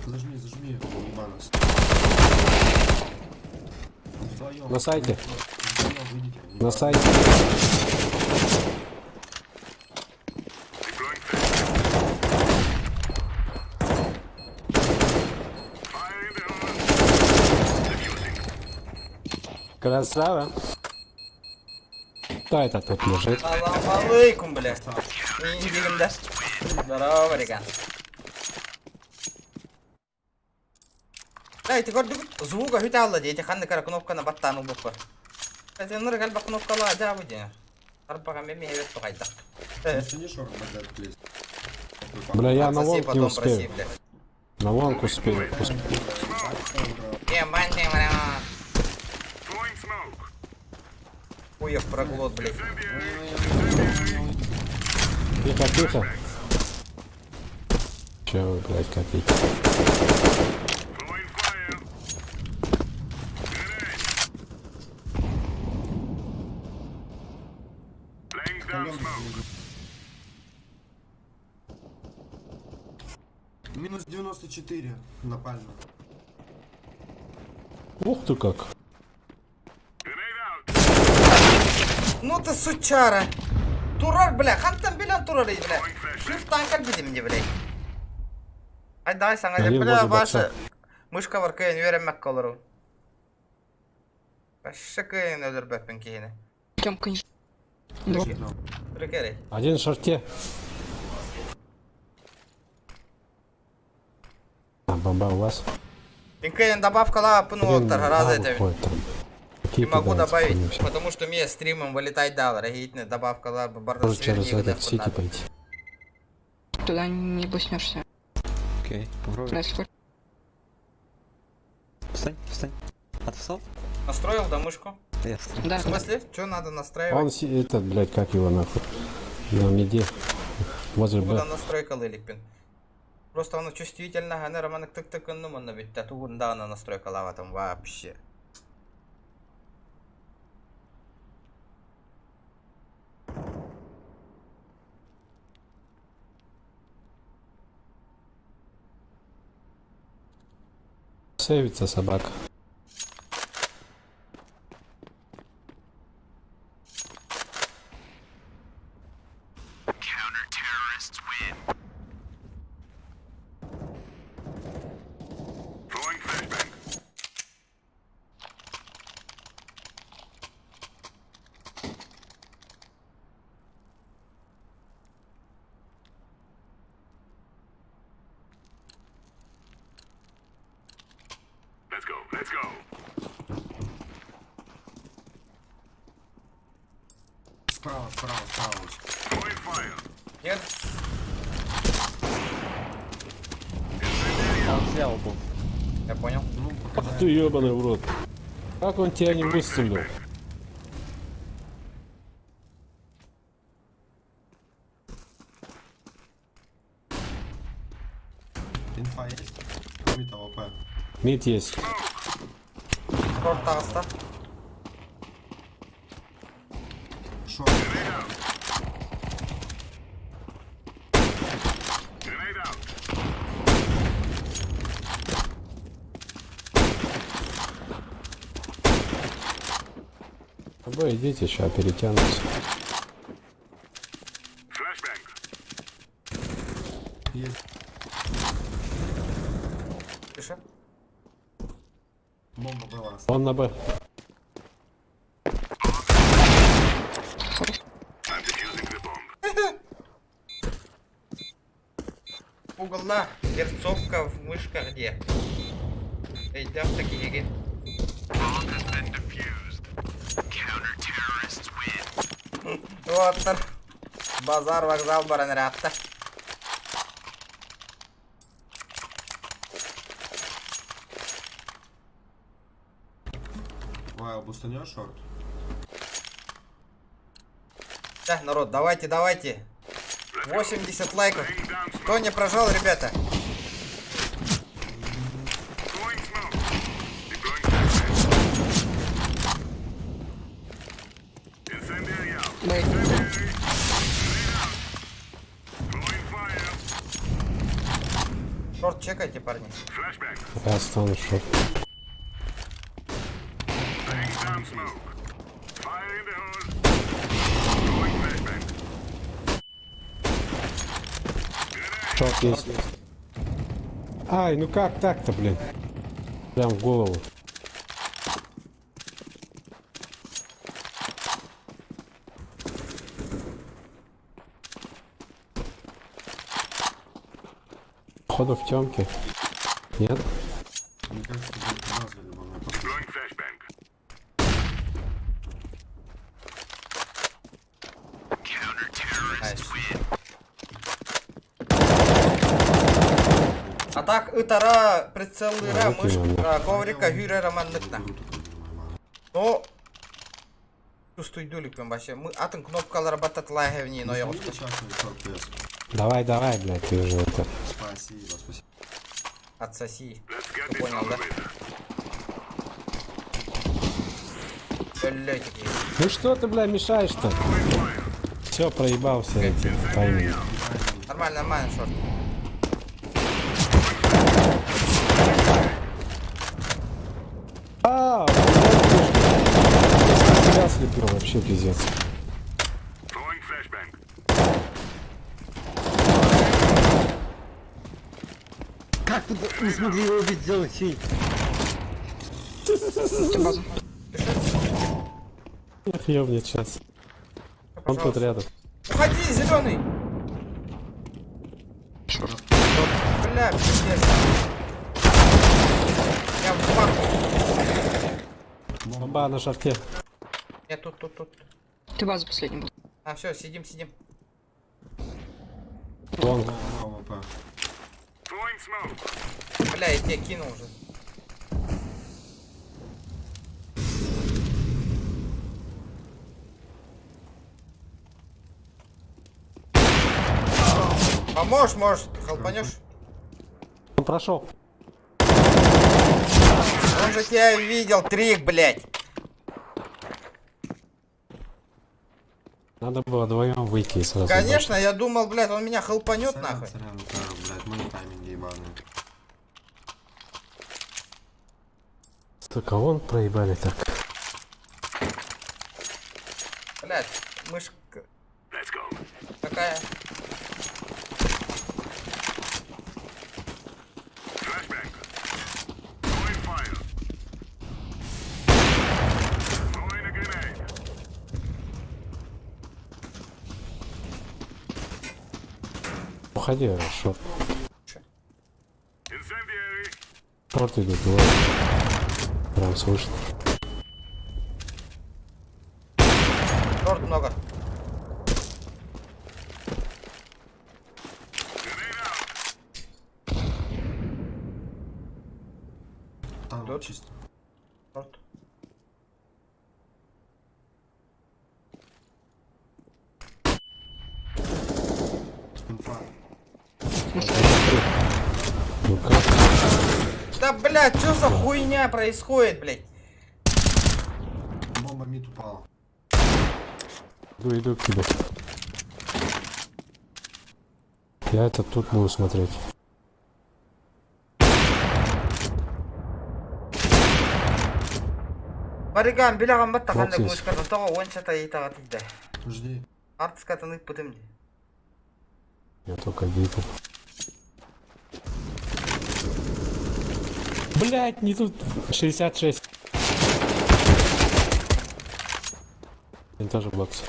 Speaker 7: Зажми, зажми, ебанос. Вдвоем.
Speaker 8: На сайте.
Speaker 7: Вдвоем выйдите.
Speaker 8: На сайте.
Speaker 3: Deploying flashbang. Fire in the hole. Defusing.
Speaker 8: Красава. Кто это тут лежит?
Speaker 1: Салам алейкум, блядь. Не дигим, да? Здорово, ребят. Да, эти көрдүк звука хүтэ алла дети ханны кара кнопканы баттааны букка. Сен ныр галба кнопкала жабы де. Арбага меме хебет тукайда.
Speaker 7: Не шорт, блядь, плиз.
Speaker 8: Бля, я на
Speaker 1: Отсоси
Speaker 8: лонг не
Speaker 1: потом проси,
Speaker 8: успею.
Speaker 1: блядь.
Speaker 8: На лонг успею.
Speaker 1: Не, мань, бля.
Speaker 3: Throwing smoke.
Speaker 1: Хуев проглот, блядь.
Speaker 8: Тихо, тихо. Че вы, блядь, копите?
Speaker 3: Throwing fire. Grenade. Laying down smoke.
Speaker 7: Минус 94 на пальме.
Speaker 8: Ух ты как.
Speaker 3: Grenade out.
Speaker 1: Ну ты сучара. Турар, бля, хантан билэн турар, бля. Shift танкар бидим не, блядь. Ай, давай саҥа
Speaker 8: Один
Speaker 1: бля,
Speaker 8: возле
Speaker 1: ваша
Speaker 8: бокса.
Speaker 1: мышка бар кыайан үөрэммэккэ олору. Вообще кыайан өлөрбөппүн киһини.
Speaker 9: Тёмка не... Два.
Speaker 1: Прикерей.
Speaker 8: Один в шорте. А, бомба у вас.
Speaker 1: Мин кыайан добавкалаабыппын
Speaker 8: Один
Speaker 1: уолаттар, араас
Speaker 8: А
Speaker 1: этэ.
Speaker 8: выходит там. Какие
Speaker 1: Не могу
Speaker 8: кидаются,
Speaker 1: добавить,
Speaker 8: хуйню всякую.
Speaker 1: потому что мне стримом вылетать дал, регитный добавкалар барда
Speaker 8: Может через этот сити пойти.
Speaker 9: Туда не буснешься.
Speaker 10: Окей, попробуй.
Speaker 9: Да, сколько?
Speaker 10: Встань, встань. А ты встал?
Speaker 1: Настроил да мышку?
Speaker 10: Я встал.
Speaker 9: Да,
Speaker 1: В смысле? Что надо настраивать?
Speaker 8: Он этот, блядь, как его нахуй? На миде. Возле
Speaker 1: Куда
Speaker 8: Б.
Speaker 1: настройка лыликпин. Просто оно чувствительно, она роман тык тык ну манна бит тугунда она настройка лава там вообще.
Speaker 8: Сейвится собака.
Speaker 3: Throwing flashbang. Let's go. Let's go.
Speaker 7: Справа, справа, справа. очень.
Speaker 3: Throwing fire.
Speaker 1: Нет,
Speaker 10: Он слева был.
Speaker 1: я понял.
Speaker 7: Ну, пока
Speaker 8: Ты ебаный в рот. Как он тебя не выстрелил?
Speaker 7: Инфа есть? Мид АВП.
Speaker 8: Мид есть.
Speaker 1: Шорт таҕыста.
Speaker 7: Шорт.
Speaker 3: Grenade out.
Speaker 8: Вы идите, сейчас перетянутся.
Speaker 3: Flashbang.
Speaker 7: Есть.
Speaker 1: Тише.
Speaker 7: Бомба была.
Speaker 8: Он на Б.
Speaker 9: Хорош.
Speaker 3: I'm defusing the bomb.
Speaker 1: Уголна перцовка в мышках где? Эй, дам такие еги. Вот Базар, вокзал, баран рапта.
Speaker 7: Вайл, бустанешь шорт?
Speaker 1: Так, народ, давайте, давайте. 80 лайков. Кто не прожал, ребята?
Speaker 3: Throwing smoke. Deploying flashbang. Incendiary out.
Speaker 9: Бэй.
Speaker 3: Incendiary. Grenade out. Throwing fire.
Speaker 1: Шорт чекайте, парни.
Speaker 3: Flashbang.
Speaker 8: Раз, он шорт.
Speaker 3: Laying down smoke. Fire in the hole. Throwing flashbang.
Speaker 8: Шорт есть. Ай, ну как так-то, блин? Прям в голову. Походу в темке. Нет?
Speaker 7: Мне кажется, будет база либо мне послушать.
Speaker 3: Deploying flashbang.
Speaker 1: Найс. А так, ытара, прицелыра,
Speaker 8: А, вот
Speaker 1: мышка,
Speaker 8: именно.
Speaker 1: коврика, хүрэ романныкна.
Speaker 7: Игру такую занимаю.
Speaker 1: Но чувствуй дулик вообще. Мы атын кнопкалар батат лайхевни, но я
Speaker 7: Бустаните сейчас на шорт лес.
Speaker 8: Давай, давай, блядь, ты уже это.
Speaker 7: Спасибо, спасибо.
Speaker 1: Отсоси.
Speaker 3: Let's get
Speaker 1: Ты
Speaker 3: this
Speaker 1: понял,
Speaker 3: over
Speaker 1: да?
Speaker 3: with.
Speaker 1: Блядь, такие.
Speaker 8: Ну что ты, бля, мешаешь-то? Все, проебался эти тайминг.
Speaker 1: Нормально, нормально, шорт.
Speaker 8: Пиздец.
Speaker 3: Throwing flashbang.
Speaker 10: Как тут не смогли его убить сделать, синь?
Speaker 9: Ты база.
Speaker 8: Эх, ёбнет сейчас. Он тут
Speaker 1: Пожалуйста.
Speaker 8: рядом.
Speaker 1: Уходи, зеленый!
Speaker 9: Short.
Speaker 1: Бля, пиздец. Я в парку.
Speaker 8: Бомба на шорте.
Speaker 1: Нет, тут, тут, тут.
Speaker 9: Ты база последний был.
Speaker 1: А, все, сидим, сидим.
Speaker 8: Long.
Speaker 7: AWP.
Speaker 3: Throwing smoke.
Speaker 1: Бля, я тебя кинул уже. Поможешь, может, хелпанешь?
Speaker 8: Он прошел.
Speaker 1: Он же тебя видел, трик, блядь.
Speaker 8: Надо было вдвоем выйти и сразу.
Speaker 1: Конечно, я думал, блядь, он меня хелпанет
Speaker 7: Сорян,
Speaker 1: нахуй.
Speaker 7: сорян, это, блядь, мои тайминги ебаные.
Speaker 8: Сука, вон проебали так.
Speaker 1: Блядь, мышка
Speaker 3: Let's go.
Speaker 1: какая.
Speaker 3: Flashbang. Throwing fire. Throwing a grenade.
Speaker 8: Уходи, short.
Speaker 3: Incendiary.
Speaker 8: Short идут, двое. Прям слышно.
Speaker 1: Торт много.
Speaker 3: Grenade out.
Speaker 7: Там
Speaker 1: Тут?
Speaker 7: чисто.
Speaker 1: Торт.
Speaker 7: Инфа.
Speaker 8: Ну как?
Speaker 1: Да, блядь, что за хуйня происходит, блядь?
Speaker 7: Бомба mid упала.
Speaker 8: Иду, иду к тебе. Я это тут буду смотреть.
Speaker 1: Бариган, биляган батта
Speaker 8: Вот
Speaker 1: ханнык
Speaker 8: есть.
Speaker 1: мышкатын тоҕо уончата ыйтаҕа тиийдэ.
Speaker 7: Жди.
Speaker 1: Артыскатын ыыппытым дии.
Speaker 8: Я только вижу. Блять, не тут. 66. Он тоже бокс.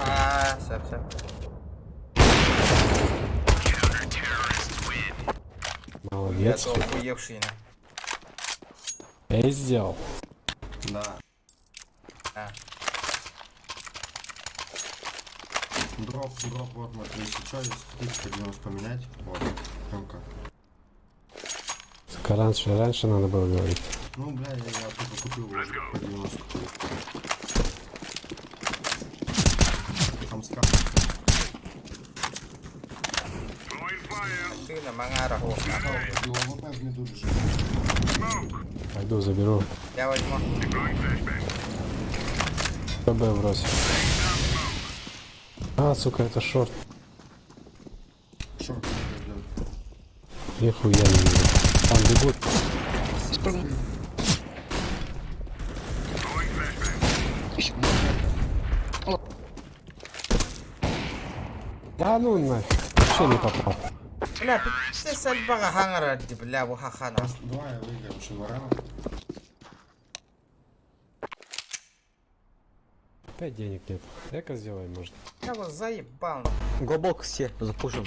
Speaker 1: Аа, сөп сөп. Я
Speaker 8: Молодец.
Speaker 1: то охуевший на.
Speaker 8: Я и сделал.
Speaker 7: Да.
Speaker 1: А.
Speaker 7: Дроп, дроп, вот, вот, если что, если хотите по 90 поменять, вот, МК.
Speaker 8: Сука, раньше, раньше надо было говорить.
Speaker 7: Ну, бля, я только купил уже по 90 купил. Там скап.
Speaker 3: Throwing fire.
Speaker 1: Тыына маҥаара хуох.
Speaker 7: И AWP в миду лежит.
Speaker 3: Smoke.
Speaker 8: Пойду заберу.
Speaker 1: Я возьму.
Speaker 3: Deploying flashbang.
Speaker 8: ПБ бросил. А, сука, это short.
Speaker 7: Short, ждет.
Speaker 8: Нихуя не вижу. Там бегут.
Speaker 9: Спрыгнул.
Speaker 3: Throwing flashbang.
Speaker 9: Еще.
Speaker 8: Да ну нафиг. Вообще не попал.
Speaker 1: Бля, пиздец элбэҕи хаҥарар дии, бля, бу хахана.
Speaker 7: Раз, два, я выиграю, что рано.
Speaker 8: Опять денег нет. Эко сделаем, может.
Speaker 1: Я его заебал.
Speaker 10: Глубоко все, запушим.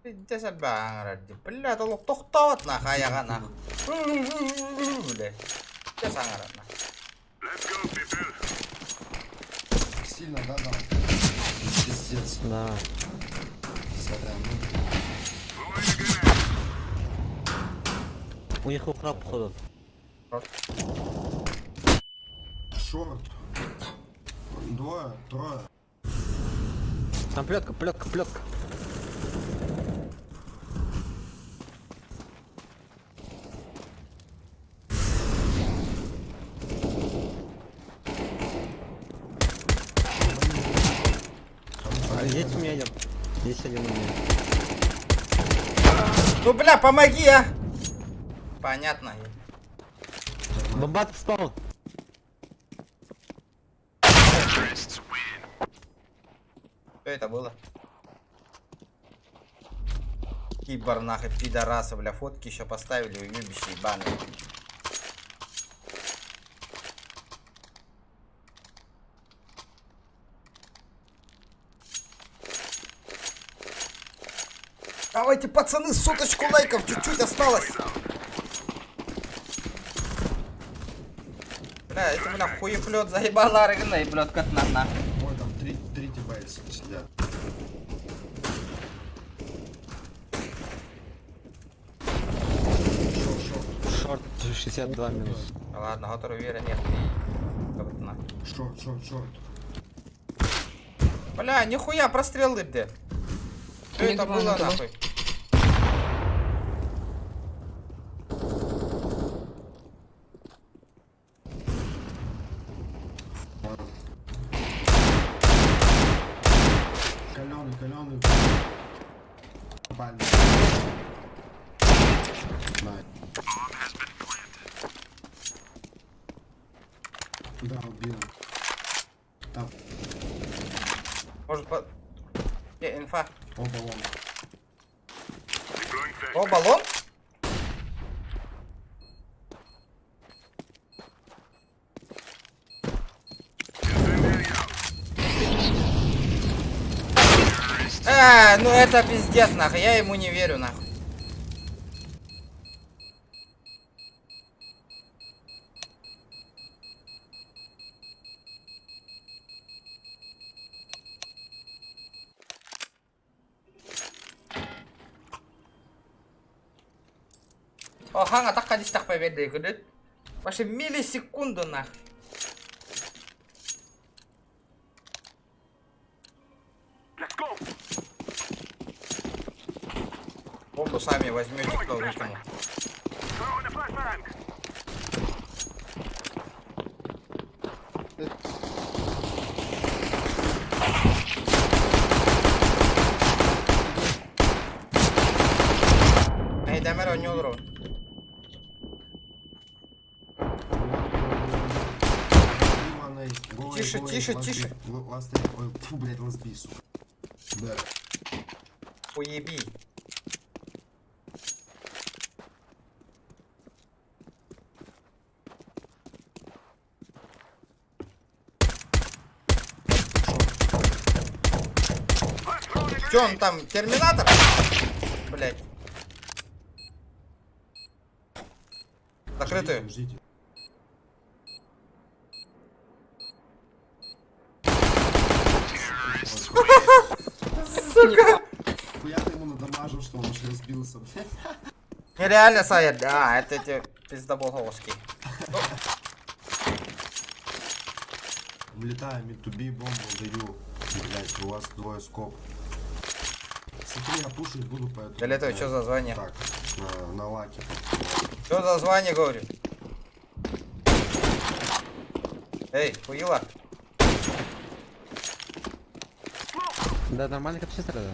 Speaker 1: Пиздец элбэҕи хаҥарар дии. Бля, олох тохтоот нахуй айаҕа нахуй. Бля. Пиздец хаҥарар нахуй.
Speaker 3: Let's go, people.
Speaker 7: Сильно, да, да. Пиздец.
Speaker 10: Да.
Speaker 7: Сорян, ну.
Speaker 3: Throwing a grenade.
Speaker 10: У них охрана, походу.
Speaker 7: Short. Двое, трое.
Speaker 10: Там плетка, плетка, плетка. А, Здесь у меня один. Здесь один у меня.
Speaker 1: Ну, бля, помоги, а! Понятно.
Speaker 10: Бомбат спал.
Speaker 1: Что это было? Кибор нахуй, пидорасы, бля, фотки еще поставили, уебище ебаные. Давайте, пацаны, соточку лайков, чуть-чуть осталось. Бля, это, бля, хуеплет заебала, рыгна и блядь, на на.
Speaker 7: Ой, там три, три типа сидят. Шорт, шорт.
Speaker 10: Шорт 62 минус.
Speaker 1: Ладно, готовый уверен, нет. На.
Speaker 7: Шорт, шорт, шорт.
Speaker 1: Бля, нихуя, прострел где. Что
Speaker 9: Не
Speaker 1: это
Speaker 9: два,
Speaker 1: было
Speaker 9: не два.
Speaker 1: нахуй?
Speaker 7: Каленый, каленый. Бально. Nice. Да, убил. Там,
Speaker 1: Может по... Э, инфа.
Speaker 7: оба long.
Speaker 3: Deploying flashbang.
Speaker 1: О, баллон?
Speaker 3: Incendiary out.
Speaker 1: А, ну это пиздец, нахуй. Я ему не верю, нахуй. О, ханга так хадис так победы, күлүт. Ваши миллисекунду нахуй.
Speaker 3: Let's go.
Speaker 1: Бомбу сами возьмете, кто выкинул.
Speaker 3: Throw in a flashbang.
Speaker 1: Эй, Дамир, он не удру. Тише, тише, тише.
Speaker 7: Ой, фу, блядь, ласби, сука. Да.
Speaker 1: Уеби. Че он там, терминатор? Блять. Закрытую.
Speaker 7: Ждите, ждите.
Speaker 1: Сука!
Speaker 7: Хуя ты ему надамажил, что он аж разбился, блядь.
Speaker 1: Нереально, Саня. А, это эти пиздоболговские.
Speaker 7: Влетаю, mid to B, бомбу даю. Блядь, у вас двое скоп. Смотри, я пушить буду, поэтому...
Speaker 1: Фиолетовый,
Speaker 7: блядь,
Speaker 1: что за звание?
Speaker 7: Так, на лаке.
Speaker 1: Что за звание, говорю? Эй, хуила.
Speaker 10: Да, нормально как все сразу.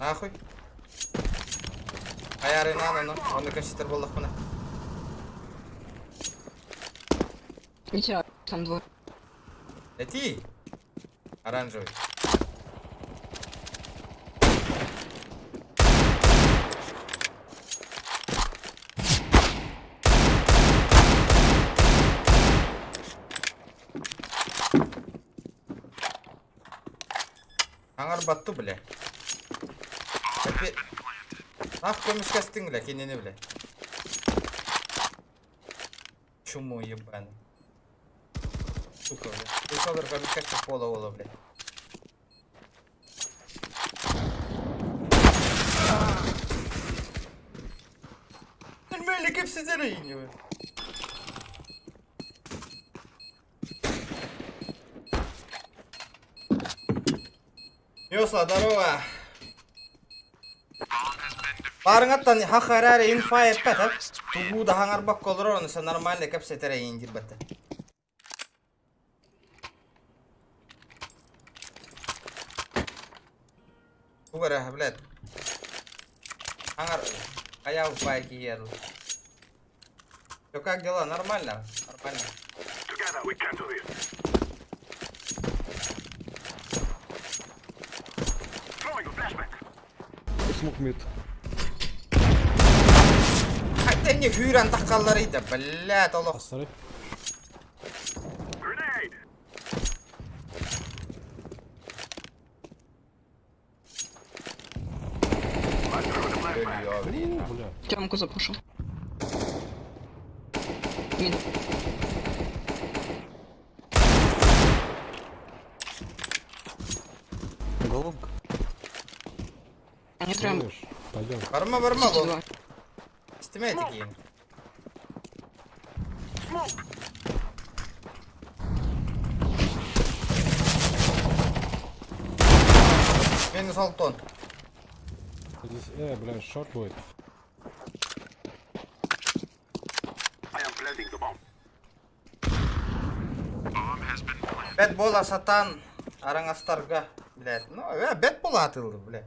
Speaker 1: Нахуй. Аяры на на Он и капситер был лохмана.
Speaker 9: Нихера, там двое.
Speaker 1: Лети! Оранжевый. Аңар батту, бля. Опе... Нах көміскәстің, бля, кенені, бля. Чуму ебаный. Сука, бля. Ты Федор көміскәстің пола ола, бля. Нормально, как все деревья. Йосла, здорово. Барыңаттан хахарар инфа эппет, Тугу да хаңар бак колор, оны нормально кепсетере индир бетте. Тугара, блядь. Хаңар аяв бай киер. Все, как дела? Нормально? Нормально.
Speaker 3: Together we can do this. Throwing a flashbang.
Speaker 10: Smoke mid.
Speaker 1: Хотя не хүйран таққаллары да, блядь, олох.
Speaker 8: Сорри.
Speaker 3: Grenade. I'm throwing a flashbang.
Speaker 1: Бля, блин.
Speaker 8: Бля.
Speaker 9: Тёмку запушил. Мид.
Speaker 10: Головка.
Speaker 9: Они троем.
Speaker 8: Слышь, Пойдем.
Speaker 1: Барма, барма,
Speaker 9: Сити
Speaker 1: бұл.
Speaker 9: два.
Speaker 1: Істеме такие.
Speaker 3: Smoke.
Speaker 1: Минус Алтон.
Speaker 8: Здесь, бля, шорт будет.
Speaker 3: I am planting the bomb.
Speaker 1: Бет бола сатан. Араңастарға. Блядь. Ну, бет бола атылды, блядь.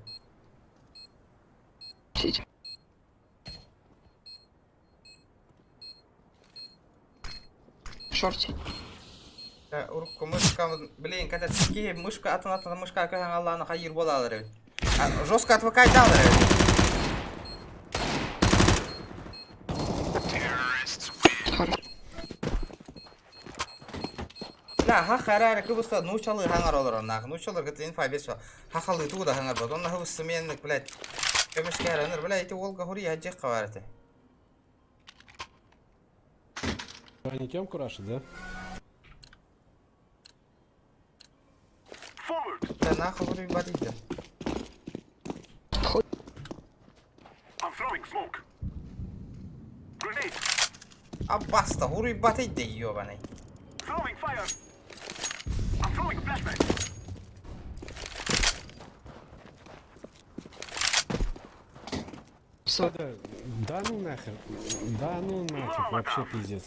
Speaker 9: Сити. Шорти.
Speaker 1: Урукку мышка, блин, когда такие мышка, атын атын мышка, как Аллахны хайыр бола алыр. Жестко отвыкай алыр.
Speaker 9: Хорош.
Speaker 1: Бля, ха харары кыбыста нучалы хаңар олар оннах. Нучалар гыт инфа бес ва. Хахалы туда хаңар бот. Онна хыбыс менник, блядь. Көмүш кәрәнер, блядь, ити Волга хури хаджек каварты.
Speaker 8: Они темку рашат, да?
Speaker 3: Forward.
Speaker 1: Бля, нахуй хури батыйды.
Speaker 9: Хуй.
Speaker 3: I'm throwing smoke. Grenade.
Speaker 1: Аббаста, хури батыйды, ёбаный.
Speaker 3: Throwing fire. I'm throwing a flashbang.
Speaker 9: Со-
Speaker 8: Да, да ну нахер. Да ну нафиг, вообще пиздец.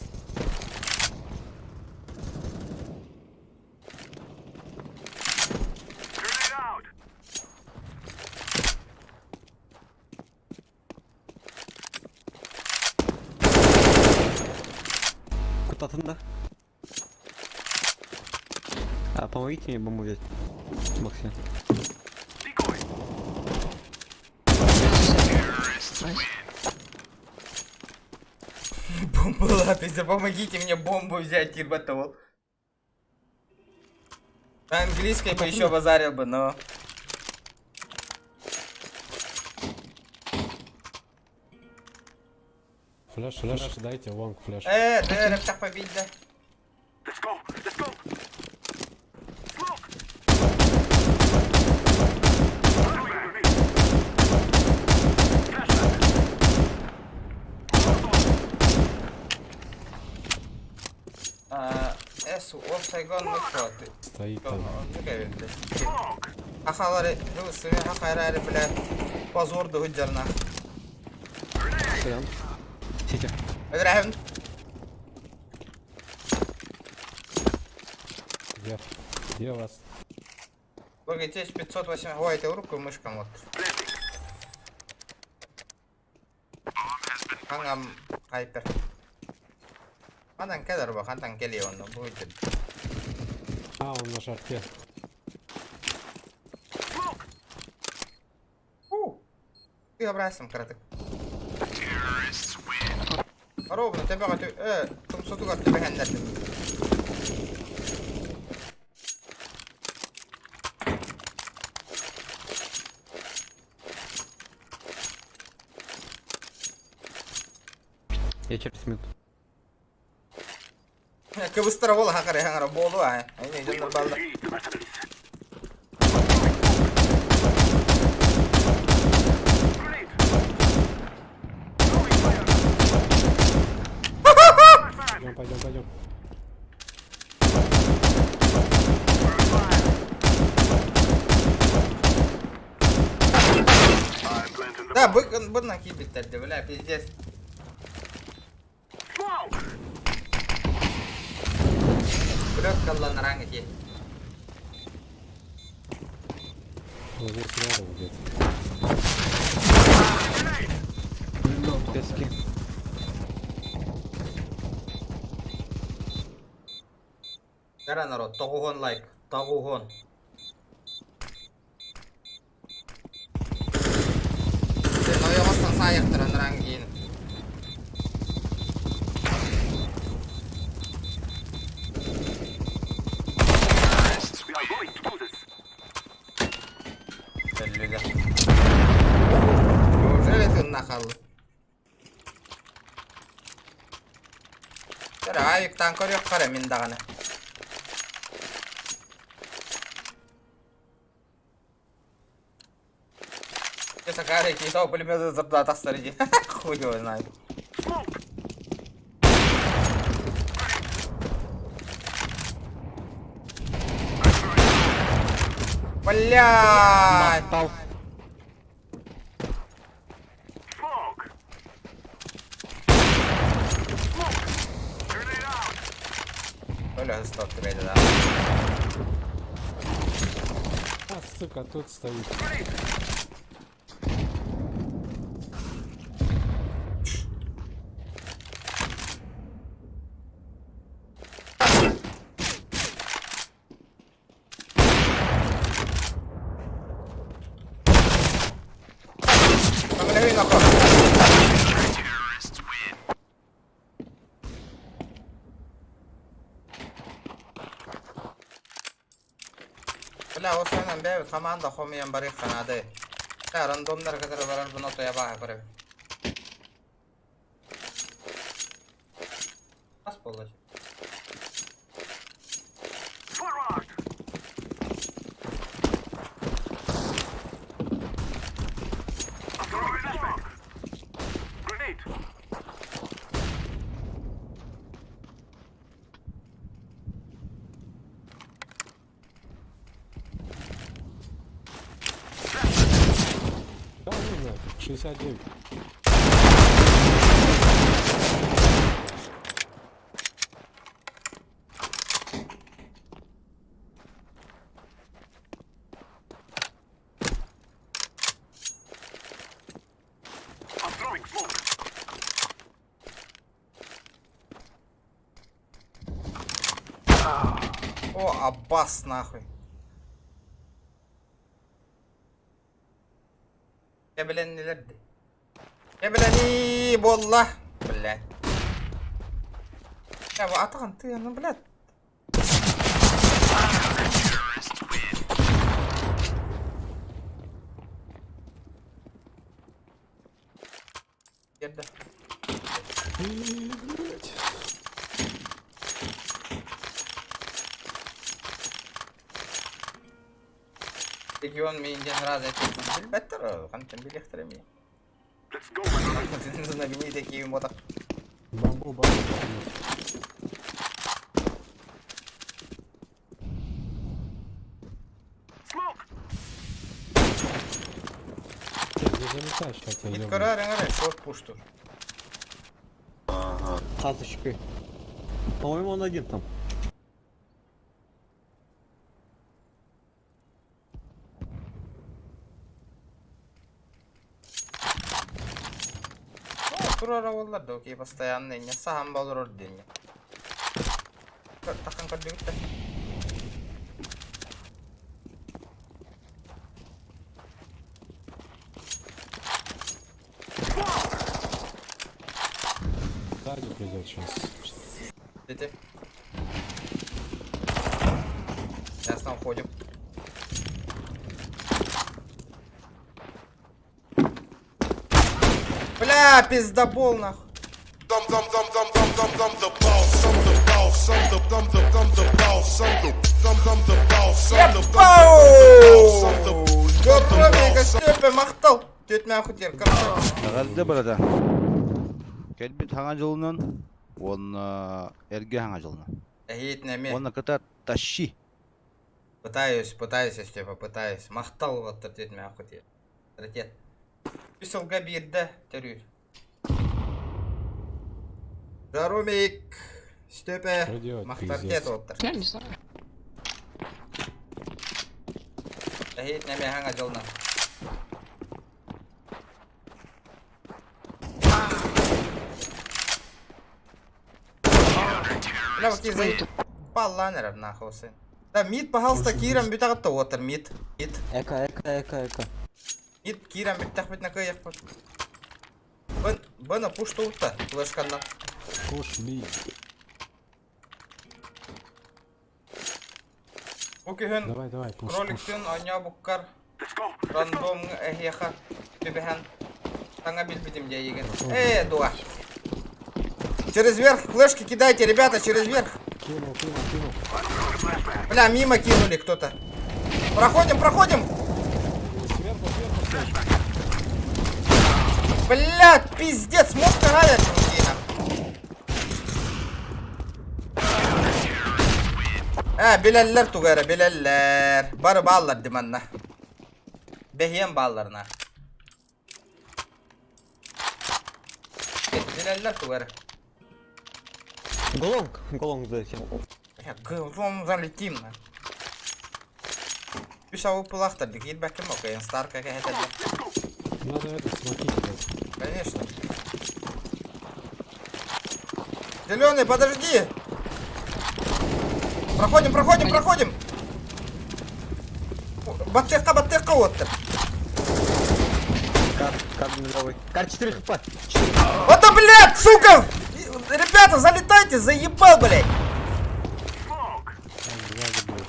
Speaker 3: Grenade out.
Speaker 10: Куда-то А, помогите мне бомбу взять. Максим.
Speaker 3: Decoy.
Speaker 9: Nice.
Speaker 1: Бомба пиздец, помогите мне бомбу взять, ебатовал. На английской бы еще базарил бы, но...
Speaker 8: Flash, flash, дайте, long flash.
Speaker 1: Да, рептах побить, да.
Speaker 3: Let's go. Let's go. Smoke. Throwing a grenade. Flashbang.
Speaker 1: А, С, оф, Сайгон, ну что, ты?
Speaker 8: Стоит там.
Speaker 3: Smoke.
Speaker 1: Ахалары, хылысыми, хахайрары, бля. Позорды худжарна.
Speaker 10: Сорян. Сити.
Speaker 1: Ибрахим,
Speaker 8: Где? Где вас?
Speaker 1: Логитеч 508, ой, это руку мышкам вот. Хангам хайпер. Ханан келер ба, хантан кели он, будет.
Speaker 8: А, он на шарте.
Speaker 1: У. Ты обрасом краток. Ровно, тебя готов. Тумсотугар тебя хендер.
Speaker 10: Я через минуту.
Speaker 1: Кыбыстыра бола хакары хаңара болу а. Эне жондар балда.
Speaker 3: Defeat the mercenaries. Grenade. Throwing fire.
Speaker 8: Пойдем, пойдем, пойдем.
Speaker 3: I'm planting the
Speaker 1: Да, бык бына кибиттерди, бля, пиздец.
Speaker 3: smoke.
Speaker 1: Блёк каллан ранг ди.
Speaker 8: Он здесь рядом где-то.
Speaker 10: Тески.
Speaker 1: Кара народ, тоҕуһуон лайк, тоҕуһуон. Сен ойоҕостон саайахтаран рангин.
Speaker 3: We are going to do this.
Speaker 1: Өллүлэр. Неужели ты нахал? Кэрэ, авиктан көрүөххэ эрэ мин даҕаны. Чэ, Сакаары киһи пулеметы зарда тахсар дии. Хуй его знает.
Speaker 3: Smoke.
Speaker 1: Блядь!
Speaker 10: Махтал.
Speaker 3: Smoke. Smoke. Grenade out.
Speaker 1: Оля, стоп, тебе да.
Speaker 8: А, сука, тут стоит.
Speaker 3: Grenade.
Speaker 1: Көмөлөһүй нохо.
Speaker 5: Terrorists win.
Speaker 1: Бля, осойнан бэйбит команда хомуйан барыахха наада. Та рандомнар кытары барар буна тоя бааһа көрөбүн. Хас буолла?
Speaker 3: Forward. I'm throwing flashbang. Grenade.
Speaker 8: Да, ну нафиг, 69.
Speaker 3: I'm throwing smoke.
Speaker 1: О, Аббас нахуй. Кэбилэннилэр Кэбилэни буолла. Бля. Я атаҕын тыаны, блядь.
Speaker 5: Terrorists win.
Speaker 1: Киирдэ.
Speaker 8: Блять.
Speaker 1: Регион миигин раза билбэттэр, хантан билиэхтэрэ эмиэ.
Speaker 3: Let's go, my brothers.
Speaker 1: Знаменитый киим ботах.
Speaker 8: Бамбу, бамбу.
Speaker 3: Smoke.
Speaker 8: Не залетай сейчас, я
Speaker 1: Git
Speaker 8: ёбну.
Speaker 1: көрөр эрэ, шорт пуштур.
Speaker 10: Хаточкой. По-моему, он один там.
Speaker 1: О, турара буоллар да, окей, постоянно инньэ саһан болорор диэнньэ. Таххан көрдүгүт да.
Speaker 8: Сзади придет сейчас.
Speaker 1: Дети. Ясно, уходим. Бля, пиздобол нахуй.
Speaker 6: I'm, I'm, I'm, I'm, I'm, I'm, I'm the boss. I'm the boss. I'm the, I'm the, I'm the boss. I'm the, I'm, I'm the boss. I'm the, I'm the, I'm the,
Speaker 1: Здоровенько, Степе, махтал. Тетя нахуй теперь, красавчик.
Speaker 11: Эҕэрдэ барыта. Кэлбит Саҥа дьылынан уонна эргэ Саҥа дьылынан.
Speaker 1: Эһиитинэ
Speaker 11: Уонна кытаат тащи.
Speaker 1: Пытаюсь, пытаюсь, Степа, пытаюсь. Махтал вот тетя нахуй теперь. Ракет. Үс сылга биирдэ төрүүр. Жарумик, Степе,
Speaker 8: Что делать,
Speaker 1: махтар
Speaker 8: пиздец?
Speaker 1: оттар.
Speaker 9: Я не знаю.
Speaker 1: Эһиитинэ Саҥа дьылынан. Бля, вот
Speaker 9: Ой,
Speaker 1: Туппаллаан эрэр нахуй сын. Да мид, пожалуйста, киирэн бүтэҕит да уотар мид. Мид.
Speaker 10: Эко, эко, эко, эко.
Speaker 1: Мид киирэн бүттэхпитинэ кыайыахпыт. Бын, бына пуш туутта флешканнан.
Speaker 8: Пуш би.
Speaker 1: Бу күһүн
Speaker 8: Давай, давай, пуш, пуш.
Speaker 1: кроликтын оонньообуккар рандомҥа эһиэхэ түбэһэн саҥа билбитим дьэйигин. Э, дуа. Через верх флешки кидайте, ребята, через верх.
Speaker 8: Кинул, кинул, кинул.
Speaker 1: Бля, мимо кинули кто-то. Проходим, проходим.
Speaker 8: Сверху, сверху стоит.
Speaker 1: Бля, пиздец, мозг ранят. Э, билэллэр тугу эрэ, билэллэр. Бары бааллар дии манна. Бэһиэн баалларына. Билэллэр тугу эрэ.
Speaker 10: Голонг, голонг залетел.
Speaker 1: Бля, голом залетим на. Үс ауыппылаахтар дии киирбэккин окей, старка кэһэтэллэр.
Speaker 8: Надо это смоки кидать.
Speaker 1: Конечно. Зеленый, подожди! Проходим, проходим, проходим! Баттыахха, баттыахха уоттар.
Speaker 10: Кар, кар нулевой. Кар 4 хп. 4.
Speaker 1: Вот да, блядь, сука! Ребята, залетайте, заебал, блядь!
Speaker 8: Там два забыл.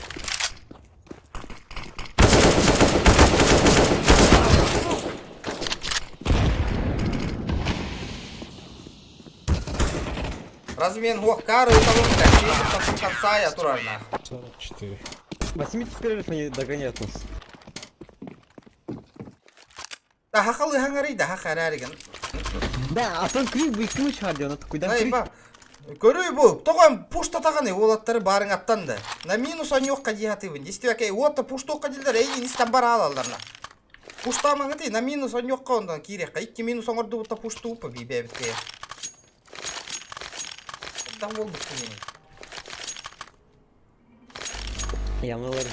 Speaker 1: Размен хуаккары уталым, блядь, пишет там конца я турар нах.
Speaker 8: 44.
Speaker 10: 80 перерыв они догоняют нас.
Speaker 1: Да хахалы хаңарый да хахарариган.
Speaker 10: Да, а там крик бы ключ хардион, он такой, да, крик.
Speaker 1: Ба. Көрүй бу, тоҕо пуштатаҕыный уолаттары барыҥ аттан да. На минус онньуохха дии сатыыбын. Действие уотта пуштуохха дииллэр эйигин истэн бара аалалларна. Пуштаамаҥытый на минус онньуохха онтон киириэххэ. Икки минус оҥордубут да пуштууппа бии бэйэбит кэйэ. Да буолбут кинини.
Speaker 10: Я мыларым.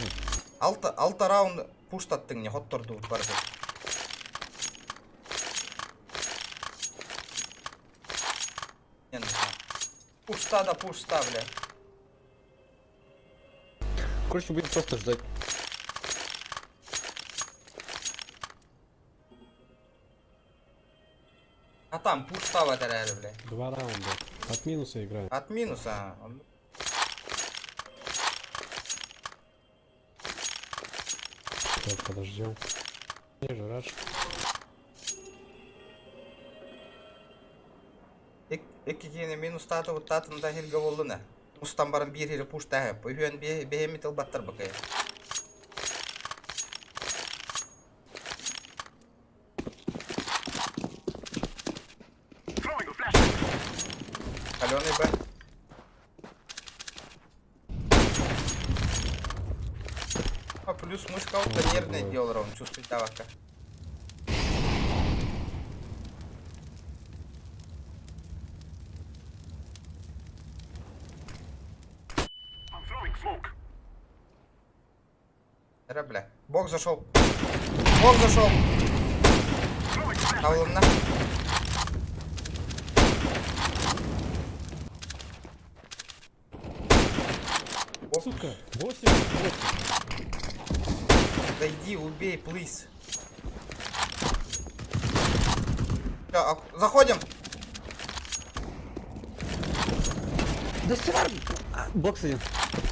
Speaker 1: Алта, алта раунд пуштаттыҥ не хоттордубут барыбыт. Пушта да пушта, бля.
Speaker 10: Короче, будем просто ждать.
Speaker 1: А там пушта ватаряли, бля.
Speaker 8: Два раунда. От минуса играем.
Speaker 1: От минуса.
Speaker 8: Так, подождем. Не же раш.
Speaker 1: Икки киһини минустаатыбыт таатын да иһиргэ буоллун ээ. Устан баран биир иһири пуштааһы. Үһүөн бэйэммит ылбаттар бакайа. Каленый Б. А плюс мышка вот нервное дело, Ром, чувствует давка. Бля, бля. Бог зашел. Бог зашел. Табылынна.
Speaker 8: Сука, 8, 8.
Speaker 1: Зайди, убей, please. Всё, заходим.
Speaker 10: Да сюда! Бокс один.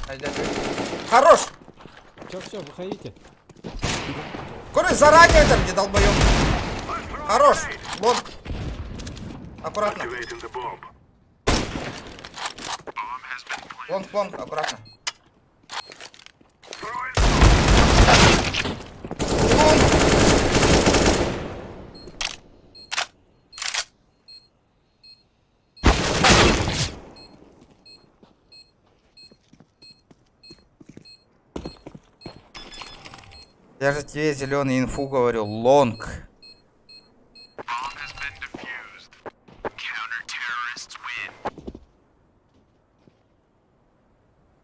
Speaker 1: Айда. Хорош!
Speaker 8: Все, все, выходите.
Speaker 1: Короче, заранее там, где долбоёб. Хорош. Лонг. Аккуратно. Лонг, лонг, аккуратно. Лонг. Я же тебе зеленый инфу говорю, лонг.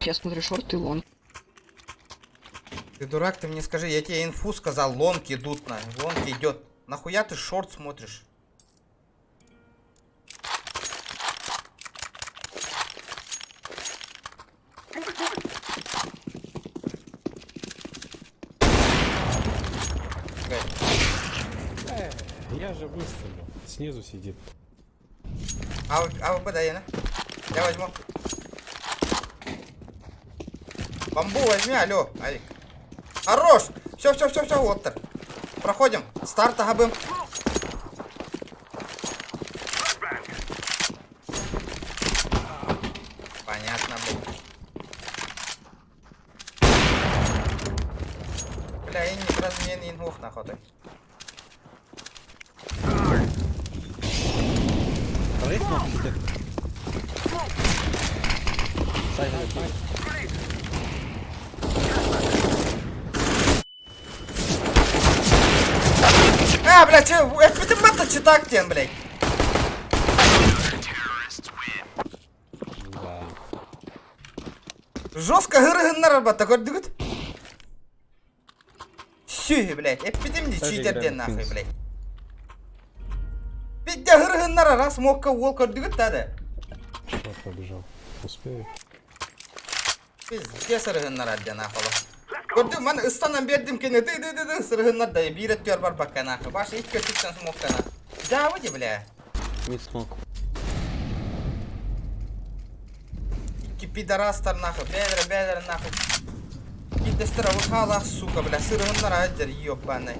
Speaker 9: Я смотрю шорт и лонг.
Speaker 1: Ты дурак, ты мне скажи, я тебе инфу сказал, лонг идут на, лонг идет. Нахуя ты шорт смотришь?
Speaker 8: Э, я же выстрелил. Снизу сидит.
Speaker 1: АВП дай, на. Я возьму. Бамбу возьми, алло, Алик. Хорош! Все, все, все, все, Оттер. Проходим. Старт агабым. Понятно, блядь. Бля, я не размен инух нахуй. А, бля, че, эппитим батта читак диэн, блядь.
Speaker 8: Да.
Speaker 1: Жестко һырыһыннар батта көрдүгүт? Сүй, блядь, эппитим ди
Speaker 10: Даже
Speaker 1: читер диэн
Speaker 10: играем
Speaker 1: нахуй,
Speaker 10: Финс.
Speaker 1: блядь. Бидде һырыһыннар раз мокка уол көрдүгүт тады.
Speaker 8: Шорт побежал. Успею.
Speaker 1: Пиздец ырыһыннар диэн нахуй. Көрдүм, ман ыстанан бердим кene ды ды ды ды сырыһыннар да биир өттүөр барбакка нахуй. Баш икки өттүттэн смокка нахуй. Дьаабы ди, бля.
Speaker 10: Мид смок.
Speaker 1: Икки пидорастар нахуй, бэдэр бэдэр нахуй. Кидэстэр авыхалах, сука, бля, сырыһыннар аджар, ёбаный.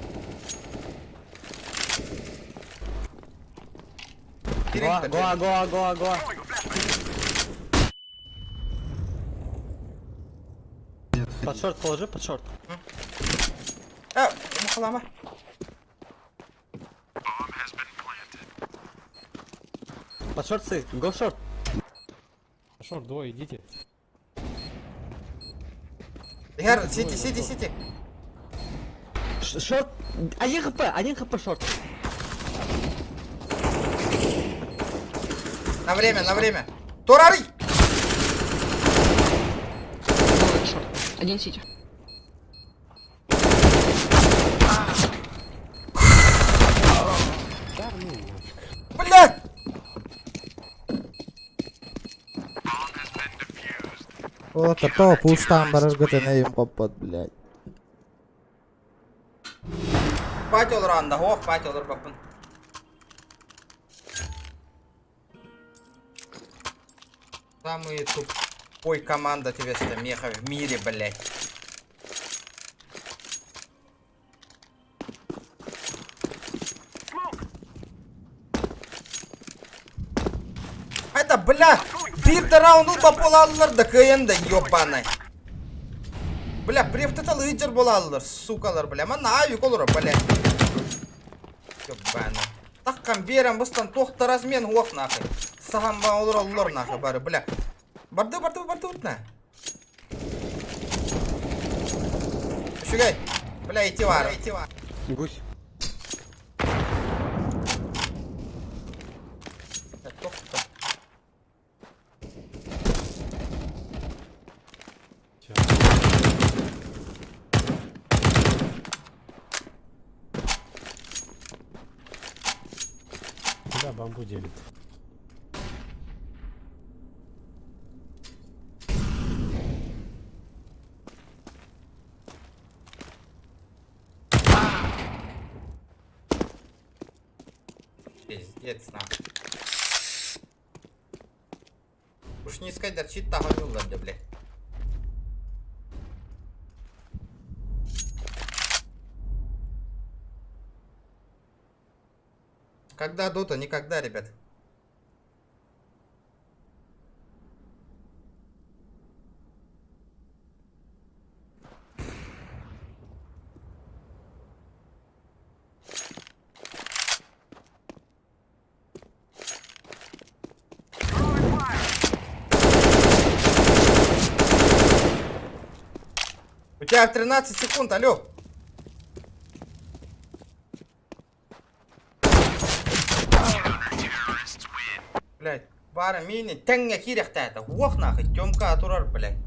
Speaker 10: Гоа, гоа, гоа, гоа, гоа. Под шорт положи, под шорт.
Speaker 1: А, мухалама.
Speaker 10: Под шорт сы, го шорт.
Speaker 8: Шорт двое, идите.
Speaker 1: Яр, сити, сити, сити.
Speaker 10: Шорт. Один хп, один хп шорт.
Speaker 1: На время, на время. Торари!
Speaker 9: Двое шорт. Один сити.
Speaker 1: Бля!
Speaker 12: Вот, а то пустам барышгытын попот, блядь.
Speaker 1: Пать олор анда, ох, пать олор бапын. Самый тупой команда тебе что меха в мире, блядь. Это, бля, биир да раунду баполаллар да кыйын да ёбаный. Бля, префтетал ыйджер болаллар, сукалар, бля. Манна авик олор, бля. Ёбаный. Таккан берем быстан тохта размен уох нахуй. Сахам ба олор олор нахуй бары, бля. Барды, барды, барды утна. Шугай. Бля, идти вар, идти вар.
Speaker 10: Гусь.
Speaker 1: Тохта.
Speaker 8: Куда бамбу делит?
Speaker 1: Пиздец, нахуй. Уж не искать дарчит тагонюлар, да, бля. Когда дота? Никогда, ребят. У тебя 13 секунд, алло. Блять, бара мини, тэҥҥэ киирэхтээтэ. Уох нахуй, Тёмка турар, блядь.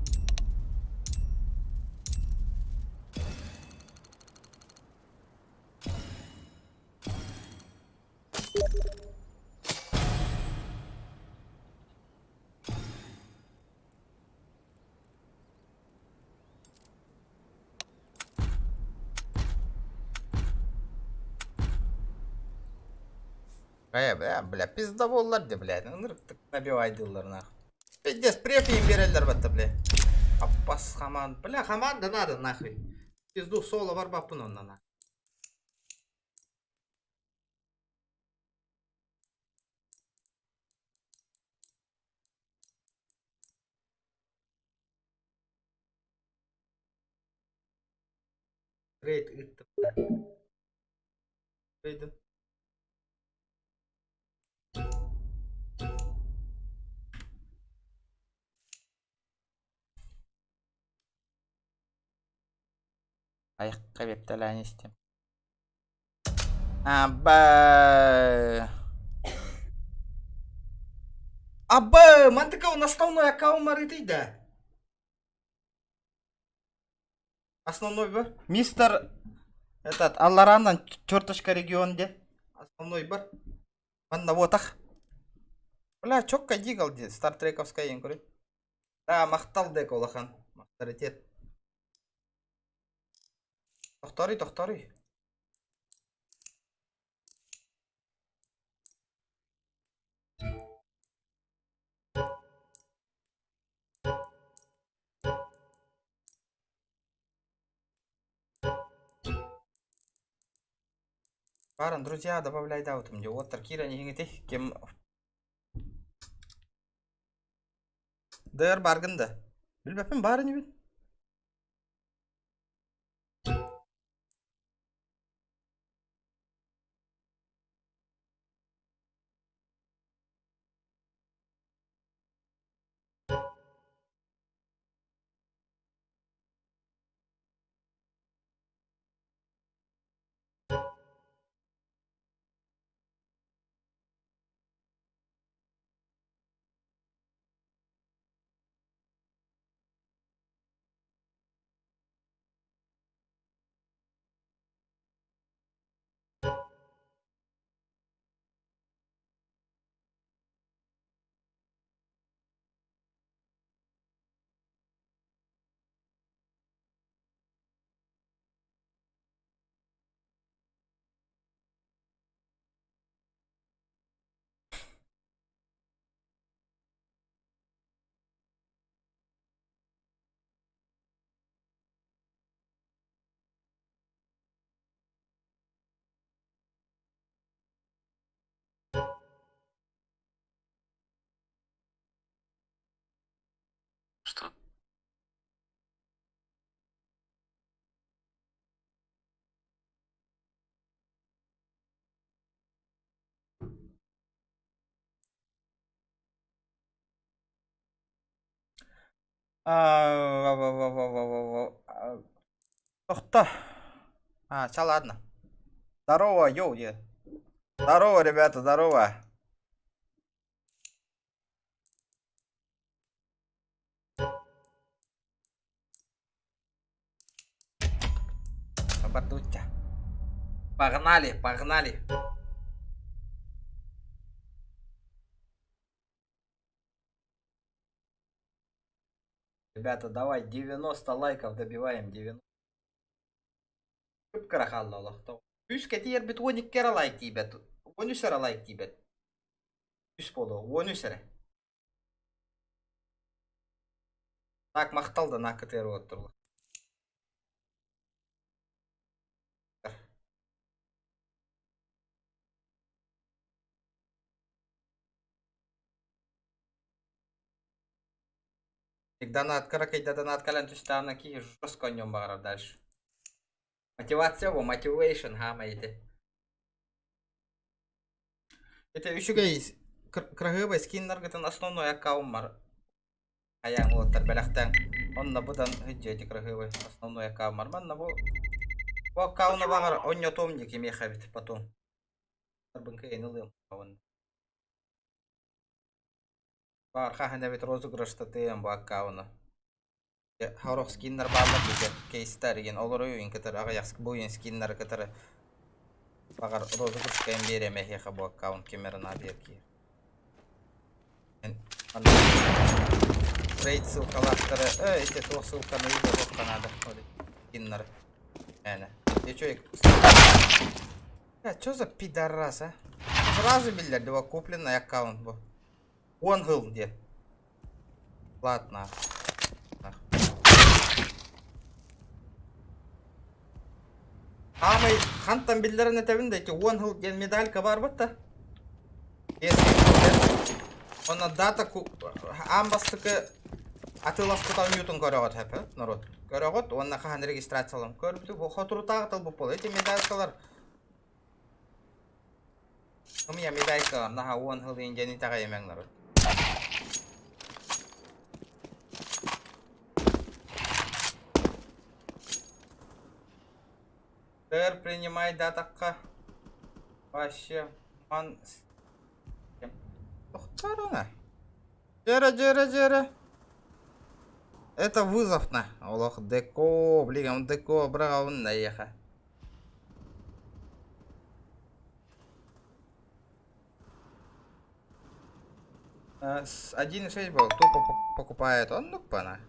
Speaker 1: Э, бля, бля, пиздоболлар де, блядь. Ынырыктык набивайдыыллар нахуй. Пиздец, преф им биэрэллэр батта, бля. Аппас хаман. Бля, хаман да надо нахуй. Пизду соло барбаппын онно нахуй. Рейд ыыттым. Рейдин. Айахха биэртэлээн истим. Аба. Аба, мантыка он основной аккаунт марытый да. Основной бар. Мистер этот Алларанан черточка регион де. Основной бар. Манна вот ах. Бля, чокка дигал де. Стартрековская ең көрей. Да, махтал дек улахан. Авторитет. Тохторуй, тохторуй. Баран, друзья, добавляй да, вот мне. Вот кира не кем Дыр баргын да. Билбэппин баар инибин.
Speaker 5: Что?
Speaker 1: Тохто. А, все, ладно. Здорово, йоу, е. Здорово, ребята, здорово. Обордутя. Погнали, погнали. Ребята, давай 90 лайков добиваем 90. Кыра хаалла олохто. Үс кэтиэрбит уон икки эрэ лайк тиийбэт. Уон үс эрэ лайк тиийбэт. Үс буолуо, уон үс эрэ. Так, махтал да накытыар уоттурлар. Донат кыракыйда донат кэлэн түстэҕинэ киһи жестко онньуон баҕарар дальше. Мотивация бу, motivation хаама ити. Ити үчүгэй кыраһыабай скиннаргытын основной аккаунмар хайаан уолаттар бэлэхтээн онно быдан сылдьыа ити кыраһыабай основной аккаунмар манна бу бу аккауна баҕар онньотуом дии кимиэхэ эбит потом Арбын кыайан ылыам Баар хаһан эбит розыгрыштатыам бу аккауну. Сорох скиннар бааллар дии кейстар игин олору уйун кытары аҕыйах бу уйун скиннары кытары баҕар розыгрышка биэриэм эһиэхэ бу аккаунт ким эрэ наадыйар киһи. Трейд ссылкалаахтары э ити туох ссылканы ыытыахха наада скиннары. Эне. Я чё Бля, чё за пидорас, а? Сразу биллэр дии, купленный аккаунт бу. Уон сыл диэн. Ладно. Аамай хантан биллэрин этэбин да ити уон сыл диэн медалька баар батта. Онно дата аан бастакы атыыласпыт оонньуутун көрөҕүт хэпэ народ. Көрөҕүт уонна хаһан регистрациялан көрбүтү бу хотурутааҕы тыл бу Эти медалькалар Ымыйа медалька наһаа уон сыл диэн итэҕэйимэҥ народ. Сэр, принимай датахха. Вообще, ман... Тохтарына. Дьэрэ, дьэрэ, дьэрэ. Это вызов на. Олох деко, блин, он деко браҕабын наеха. С 1.6 был, тупо покупает он, ну пана.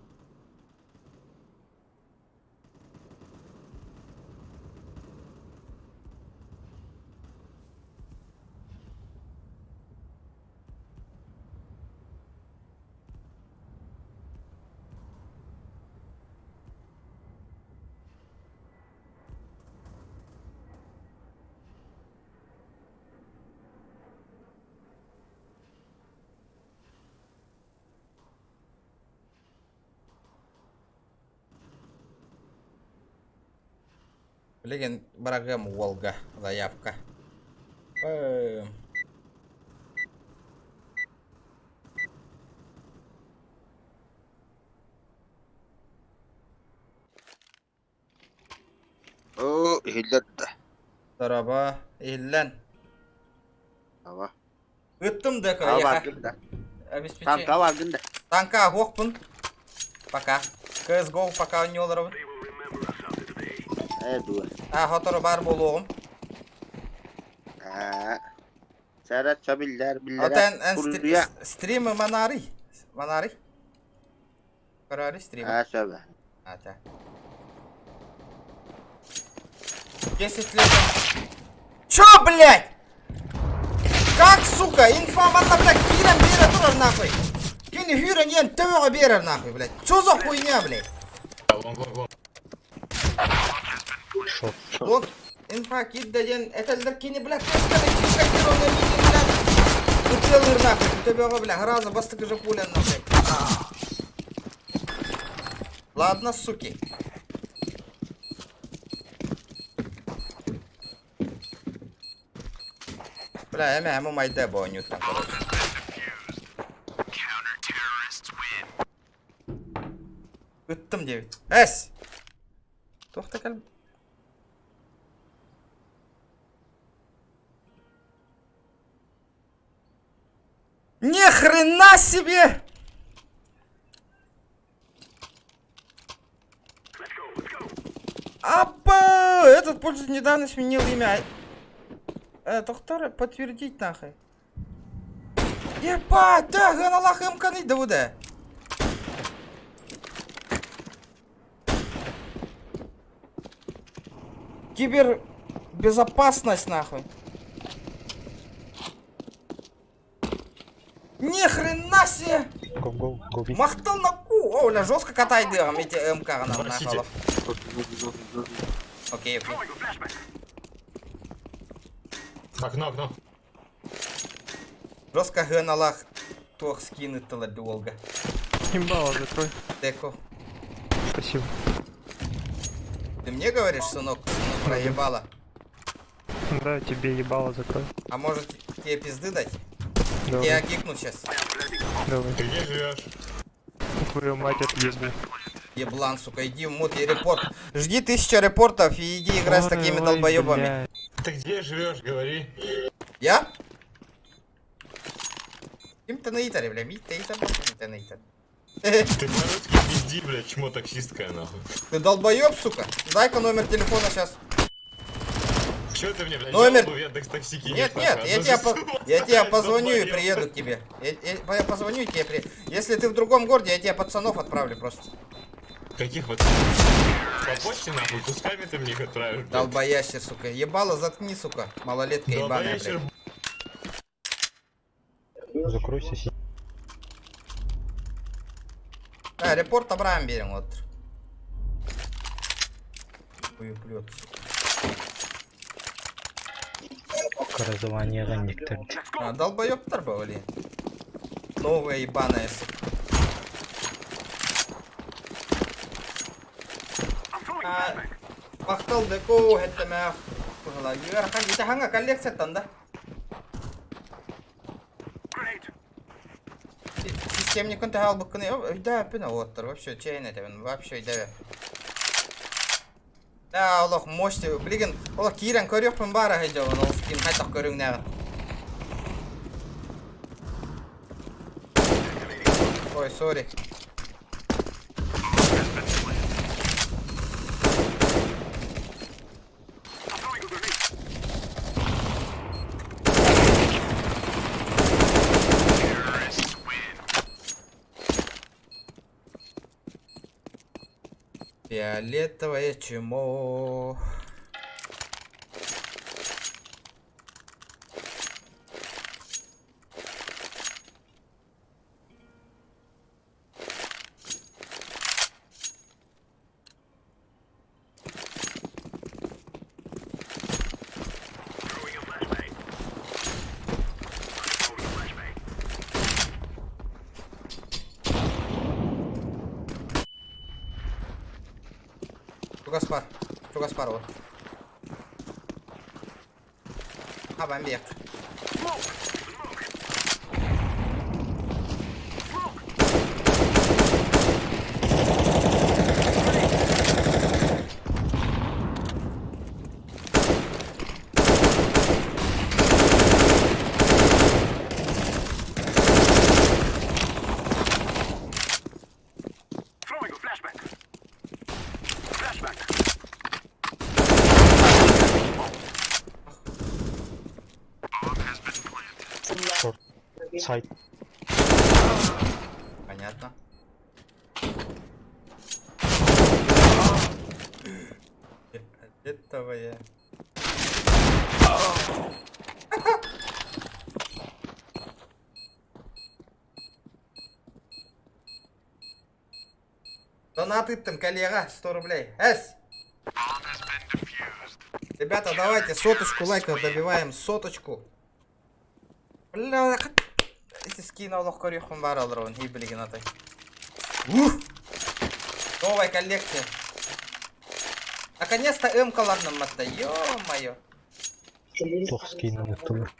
Speaker 1: Билигин барагым уолга заявка. Эм.
Speaker 11: Оо, иһиллэр да.
Speaker 1: Дорообо, иһиллэн.
Speaker 11: Ава.
Speaker 1: Ыттым да
Speaker 11: Ава
Speaker 1: эйиэхэ.
Speaker 11: баргын да.
Speaker 1: Обеспечение.
Speaker 11: Танка баргын да.
Speaker 1: Танка оһуохпун. Пока. CSGO пока оонньуу олоробун.
Speaker 11: Ээ дуо.
Speaker 1: А, сотору баар буолуоҕум.
Speaker 11: Аа. Сэрэ чабиллэр биллэрэ.
Speaker 1: Отон эн
Speaker 11: Суруйа.
Speaker 1: стримы манаарый. Манаарый. Көрөөрү стримы.
Speaker 11: Аа сөбө.
Speaker 1: Ата. 10 лет. Чё, блядь? Как, сука? Инфа манна, блядь, киирэн биэрэ турар, нахуй. Кини сүүрэн иһэн төбөҕө биэрэр, нахуй, блядь. Чё за хуйня, блядь? Вот, инфа киирдэ диэн этэллэр кини, блядь, блядь. Ытыалыыр, нахуй, төбөҕө, блядь, сразу бастакы же пуля, нахуй. Ладно, суки. Бля, эмэ эм умайда бу оонньууттан, короче. Ыттым диэбит. Эс! Туох да кэл... Ни хрена себе! Апа! Этот пользователь недавно сменил имя. Доктор, подтвердить нахуй. Ебать, да, Аллах МК да да. Кибербезопасность нахуй. Ни хрена себе!
Speaker 4: Go, go, go, B.
Speaker 1: Махтал на ку! О, бля, жестко катай дыром эти МК нам нахуй. Окей, окей.
Speaker 4: Окно, окно.
Speaker 1: Жестко гыналах туох скины долго.
Speaker 2: Ебало закрой.
Speaker 1: Деко.
Speaker 2: Спасибо.
Speaker 1: Ты мне говоришь, сынок, сынок проебало?
Speaker 2: Да, тебе ебало закрой.
Speaker 1: А может тебе пизды дать?
Speaker 2: Давай.
Speaker 1: Я кикну сейчас.
Speaker 2: Давай.
Speaker 4: Ты где живешь?
Speaker 2: Твою мать отъебу.
Speaker 1: Еблан, сука, иди в мут и репорт. Жди тысяча репортов и иди играй с такими
Speaker 2: Ой,
Speaker 1: долбоебами.
Speaker 2: блядь.
Speaker 4: Ты где живешь, говори.
Speaker 1: Я? Ким ты на Итаре, бля, мить ты Итар, ты на Итаре.
Speaker 4: Ты по-русски пизди, блядь, чмо таксистское, нахуй.
Speaker 1: Ты долбоеб, сука? Дай-ка номер телефона сейчас.
Speaker 4: Чё ты мне, блядь,
Speaker 1: Номер-
Speaker 4: жалобу в Яндекс.Такси кинешь,
Speaker 1: Нет, нет,
Speaker 4: нахуй?
Speaker 1: я
Speaker 4: Одну
Speaker 1: тебе,
Speaker 4: же
Speaker 1: по- я тебе позвоню и
Speaker 4: долбоёб.
Speaker 1: приеду к тебе. Я позвоню и тебе при... Если ты в другом городе, я тебе пацанов отправлю просто.
Speaker 4: Каких вот? По почте, нахуй, кусками ты мне их отправишь, блядь.
Speaker 1: Долбоящер, сука. Ебало, заткни, сука. Малолетка ебаная,
Speaker 4: Долбоящер,
Speaker 1: блядь.
Speaker 10: Закройся, си.
Speaker 1: А, репорт Абрам берем вот. Хуеплет.
Speaker 10: Образование ганниктер.
Speaker 1: А, долбоёбтар блин. Новая ебаная, сука. А, Махтал деко хеттемэх. Быһыла. Үөр ити ханга коллекцияттан да. Системникын төһө албыккын өйдөөппүн оттор вообще чейин этебин вообще өйдөбө. Да, олох мощный. Билигин олох киирэн көрүөхпүн баара сылдьабын ол скин хайдах көрүҥнээҕин. Ой, сори. Фиолетовое чмо. Чугас баар. Чугас баар ол. Хабан биэх.
Speaker 3: Throwing a flashbang. Flashbang.
Speaker 10: Short. Side.
Speaker 1: Понятно. Фиолетовое. Донат ыыттым, коллега, 100 рублей. Эс! Ребята, давайте соточку лайков добиваем, соточку. Бля, эти скины олох көрүөхпүн баар олоробун, хей билигин атай. Ух! Новая коллекция. Наконец-то М-каланным матта, ё-моё.
Speaker 10: Туох скинин ыттылар.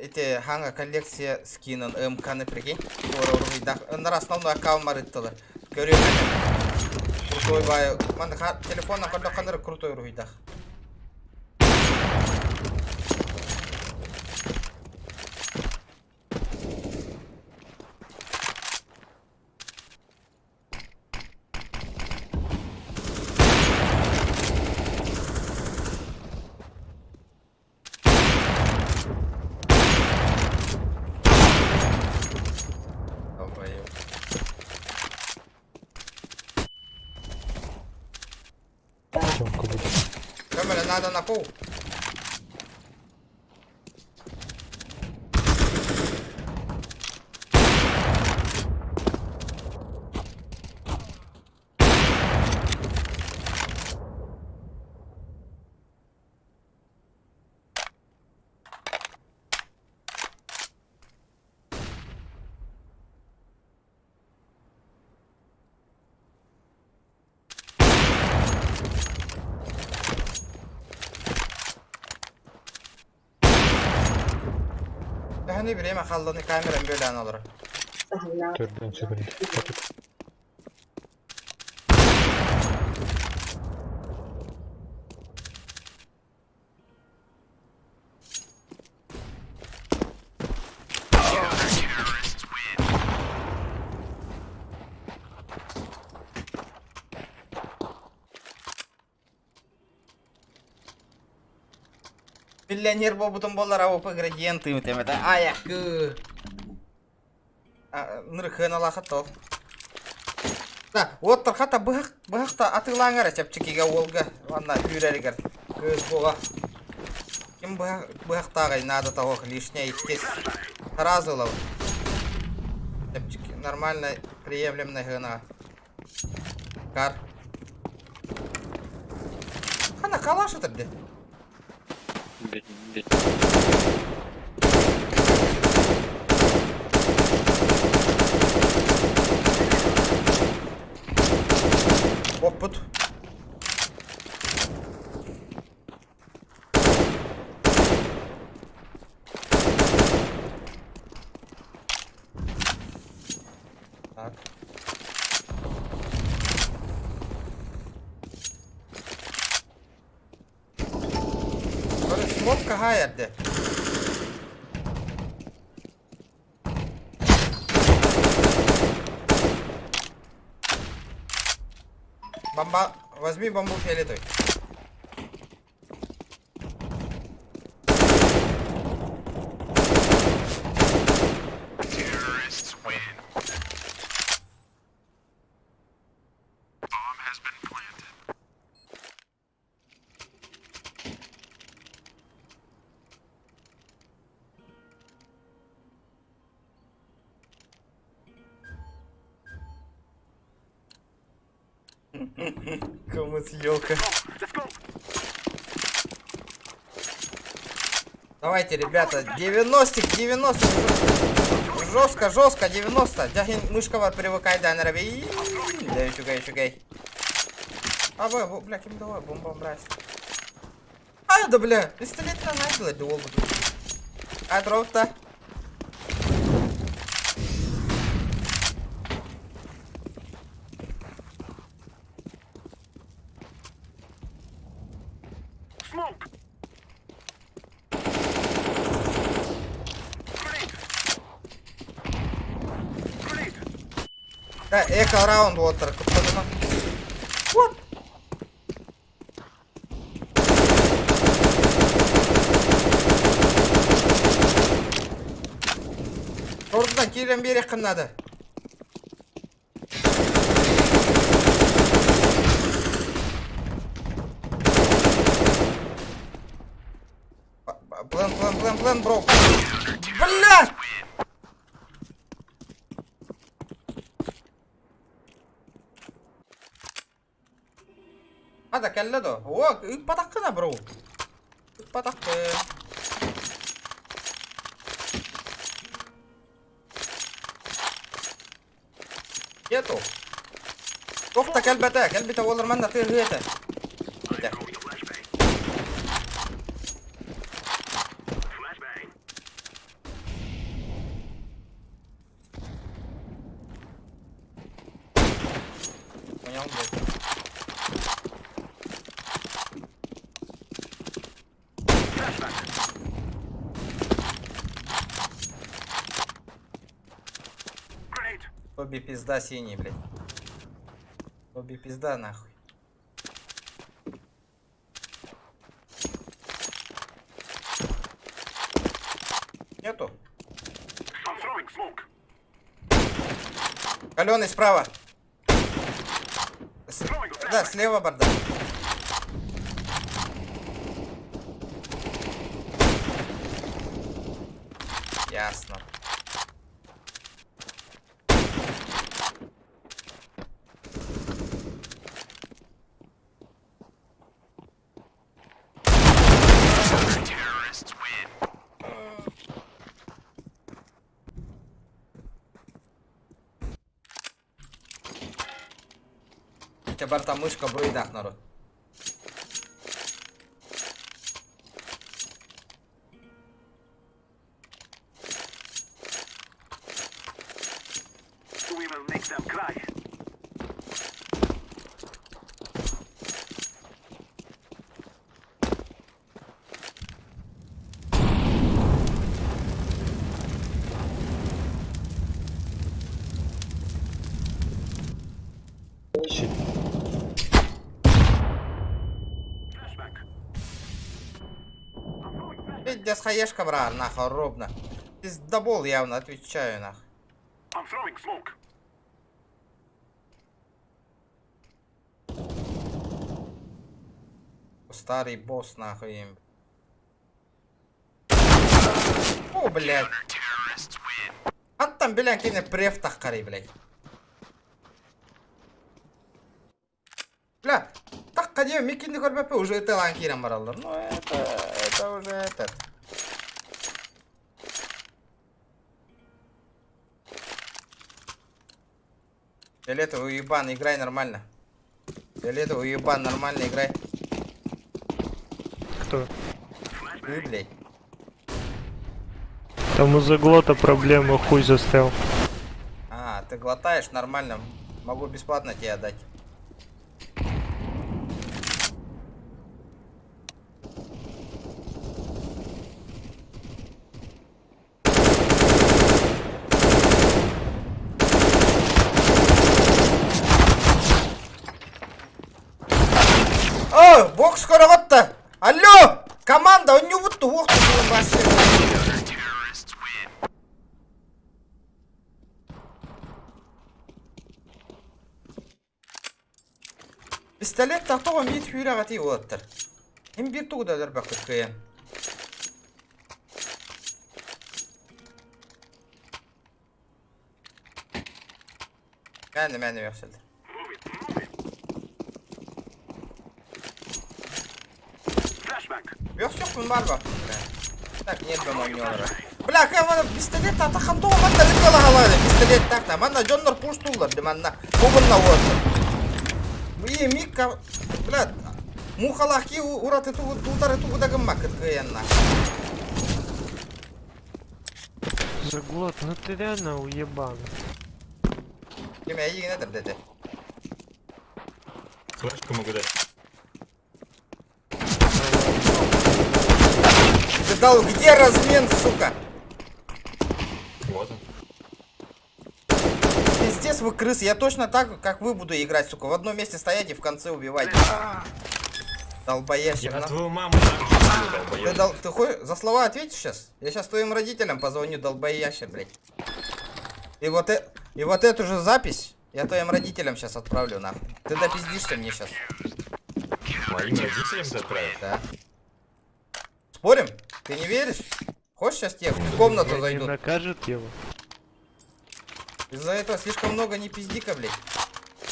Speaker 1: Эти хаҥа коллекция скинын МК-ны прикинь. Уруһуйдах. Ыннар основной аккаунт ыттылар. Көрүөм этэ. Крутой бай. Манна телефонна көрдөххөнөр крутой уруһуйдах. Долбоёб.
Speaker 10: Съемка будет.
Speaker 1: Камера надо на пол. Төһөнү время халланы камерам бөлөөн олорор.
Speaker 10: Төрдөн сөбүн.
Speaker 1: Миллионер буолбутум буоллар АВП градиент ыытым этэ. Айакы. Нырхыналаха то. Да, вот хата быһах быһахта атыылааҥ эрэ чэпчэкигэ уолга уонна үүрэригэр кыыс буола. Ким быһах быһахтааҕый наада того лишняя иккис. Сразу ылабын. нормальной, приемлемной гына. Кар. Хана калаш это, блядь. Опыт. Так. Смок хаһаа эрдэ? Бомба, возьми бомбу фиолетовый. Кому елка. Давайте, ребята, 90 90 Жестко, жестко, 90. Дягин мышкова привыкай, да, нараби. Да, чугай, чугай. А, бля, бля, кем давай, бомба, брать. А, да, бля, пистолет на начала, долго. А, дроп-то.
Speaker 3: Smoke. Grenade. Grenade.
Speaker 1: Да, эко раунд вот так. Вот. Ордудан киирэн биэриэххин надо. План, план, план, план, бро. Бля! Хата кэллэ дуо? О, ыыппатаххына, бро. Ыыппатаххын. Нету. Туох да кэлбэтэ, кэлбитэ буоллар манна тыаһыа этэ. Этэ.
Speaker 3: Flashbang.
Speaker 1: Понял, блядь.
Speaker 3: Flashbang. Grenade.
Speaker 1: Тоби пизда синий, блядь. Тоби пизда нахуй. Нету.
Speaker 3: I'm throwing smoke.
Speaker 1: Каленый справа. Да, слева бардак. Ясно. Барта мышка бруйдах народ.
Speaker 3: We will make them cry. Flashbang. I'm throwing flashbang.
Speaker 1: Пиздец хаешка, бра, нахуй, ровно. Пиздобол явно, отвечаю, нахуй.
Speaker 3: I'm throwing smoke.
Speaker 1: Старый босс, нахуй им. О, блядь. Хантан билэн кини преф таххарый, блядь. Бля, тахха диэ, микинни көрбөппө уже ыталаан киирэн бараллар. Ну это, это уже этот. Фиолетовый уебан, играй нормально. Фиолетовый уебан, нормально играй.
Speaker 2: Кто?
Speaker 1: Ты, блядь.
Speaker 2: Там у заглота проблема, хуй застрял.
Speaker 1: А, ты глотаешь нормально. Могу бесплатно тебе отдать. О, бокс көрөҕүт Алло! Команда, он не будто уох ты Пистолет тоҕо миит сүүрэҕитий уолаттар. Им биир тугу да өлөрбөккүт кыайан. Мээнэ мээнэ үөхсэллэр. Үөхсүөхпүн баар ба. Так, ньиэрбэм оонньуулара. Бля, кыамана пистолет атахам тоҕо манна ыккалаһалаары пистолет так манна дьоннор пуштууллар ди манна кубунна уоттар. И микка, бля, мухалаах ки ураты тугу утары тугу да гыммаккыт кыайанна.
Speaker 2: Заглот, ну ты реально уебан.
Speaker 1: Ким эйигин этэр дэтэ.
Speaker 4: Флешку могу дать.
Speaker 1: Ты дал где размен, сука?
Speaker 4: Вот он.
Speaker 1: Пиздец вы крысы, я точно так, как вы буду играть, сука. В одном месте стоять и в конце убивать. Долбоящер.
Speaker 4: Я
Speaker 1: на-
Speaker 4: твою маму так же убью,
Speaker 1: Ты,
Speaker 4: долбоёб.
Speaker 1: дол... ты хуй за слова ответишь сейчас? Я сейчас твоим родителям позвоню, долбоящер, блядь. И вот, и вот эту же запись я твоим родителям сейчас отправлю, нахуй. Ты допиздишься мне сейчас.
Speaker 4: Моим родителям ты отправил?
Speaker 1: Да. Спорим? Ты не веришь? Хочешь сейчас тебе в комнату
Speaker 2: Не
Speaker 1: зайдут?
Speaker 2: накажет его.
Speaker 1: Из-за этого слишком много не пизди-ка, блядь.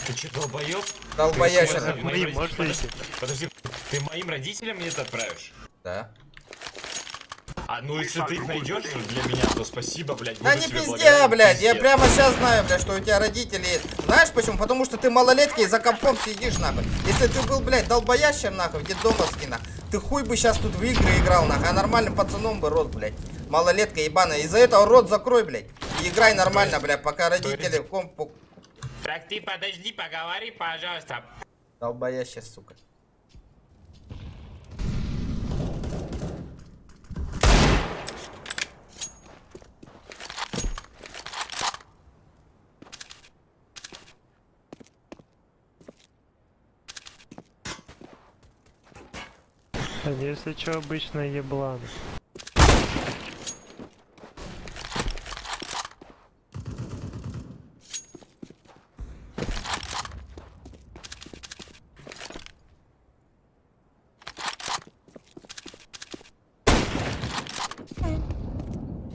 Speaker 4: Ты че, долбоёб?
Speaker 1: Долбоящер.
Speaker 4: Ты моим
Speaker 2: Хуй,
Speaker 4: родителям-
Speaker 2: можно
Speaker 4: Подожди,
Speaker 2: идти?
Speaker 4: подожди, ты моим родителям мне это отправишь?
Speaker 1: Да.
Speaker 4: А ну если ты их найдешь для меня, то спасибо, блядь.
Speaker 1: Да
Speaker 4: буду
Speaker 1: не
Speaker 4: тебе
Speaker 1: пизди,
Speaker 4: благодарен,
Speaker 1: блядь, я
Speaker 4: пиздец.
Speaker 1: прямо сейчас знаю, блядь, что у тебя родители есть. Знаешь почему? Потому что ты малолетка и за компом сидишь, нахуй. Если ты был, блядь, долбоящим, нахуй, детдомовский, нахуй, ты хуй бы сейчас тут в игры играл, нахуй, а нормальным пацаном бы рос, блядь. Малолетка ебаная. Из-за этого рот закрой, блядь. И играй нормально, блядь, пока родители в комп...
Speaker 4: Так ты подожди, поговори, пожалуйста.
Speaker 1: Долбоящая, сука.
Speaker 2: Они, если что, обычно ебланы.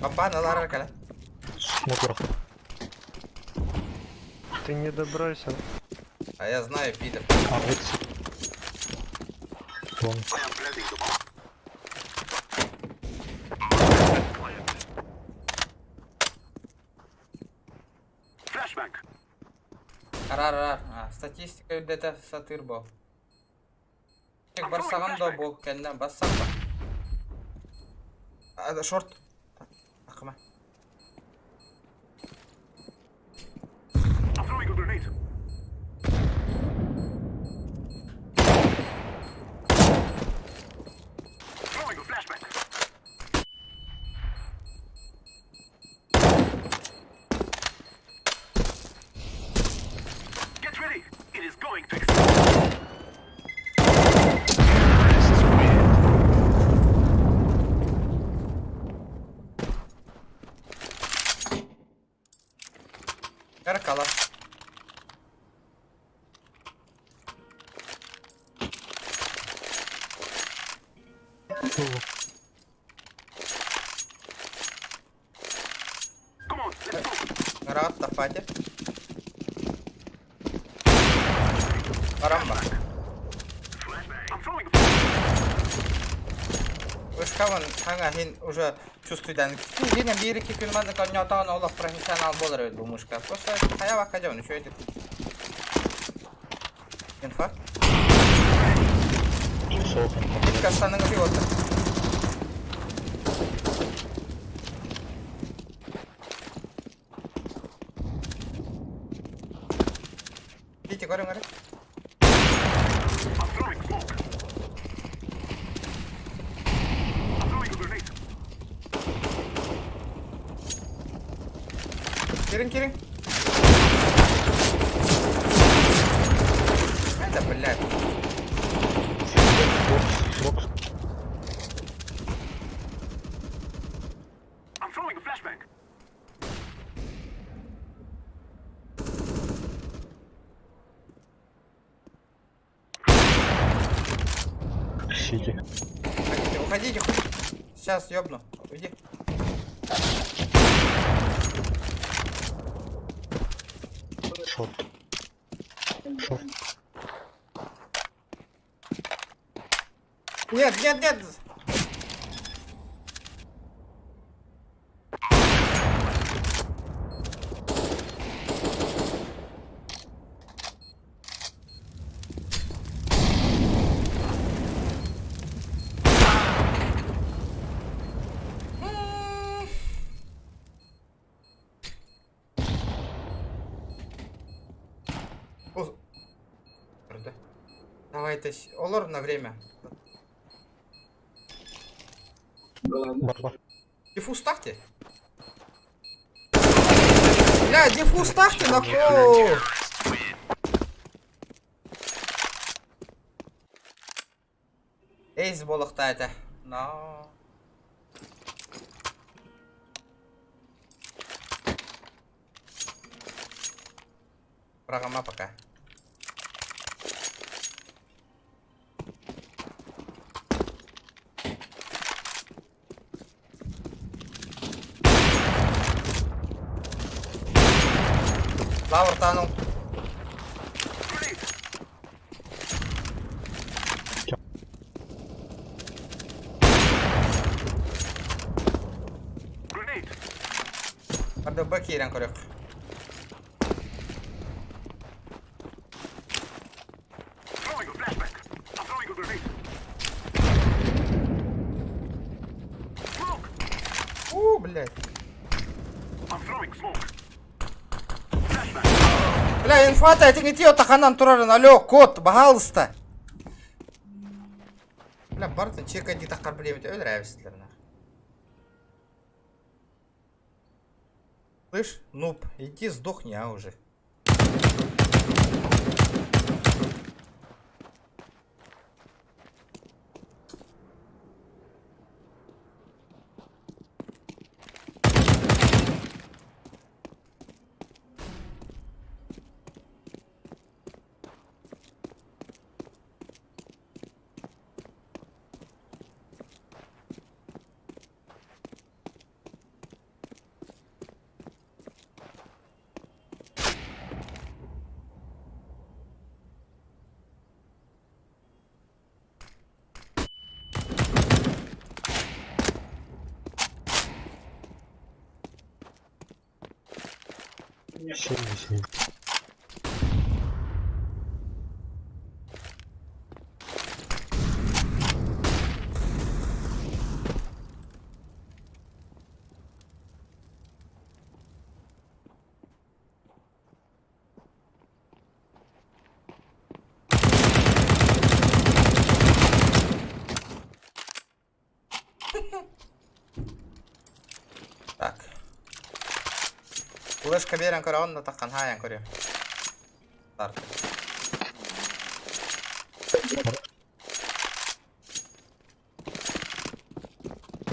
Speaker 1: Бабана Лара кэлэ.
Speaker 2: Ты не добросил.
Speaker 1: А я знаю, пидор. Арар, а, статистика где-то сатыр был. Барсаган да бу, кэннэ бассак ба. Шорт. Акыма.
Speaker 3: I'm throwing a grenade. Throwing a flashbang. Get ready. It is going to explode. Terrorists win.
Speaker 1: Каракала.
Speaker 3: Come on.
Speaker 1: Ыраат таппаате. Баран бар. Вышкабын хаҥа иһин уже чувствуйдан. Дина биир икки күн маннык онньоотоон олох профессионал буолар эбит бу мышка. Просто хайа бакка дьон үчүгэйдик. Инфа. Кастаның пилоты. Дите, көрүҥ эрэ. Кириҥ, кириҥ. Это, блядь.
Speaker 10: Сити.
Speaker 1: Уходите, уходите, хуй. Сейчас ёбну. Уйди.
Speaker 10: Шорт. Шорт.
Speaker 1: Нет, нет, нет. Давайте, олор на время.
Speaker 10: Бар, бар.
Speaker 1: Диффуз ставьте. Бля, диффуз ставьте на кол. Эйс буолуохтаа этэ. Но. Программа пока. Лавр танул. Арда Б киирэн көрүөх. Уу, блядь. Бля, инфата этиҥ ити отаханан турарын, алло, кот, баһаалыста. Бля, барытын чека дии таххар билиэбит өлөр нах. Слышь, нуб, иди сдохни, а уже.
Speaker 10: Семь, семь.
Speaker 1: Так. Флешка биэрэн көрө онно таххан хаайан көрүө. Старт.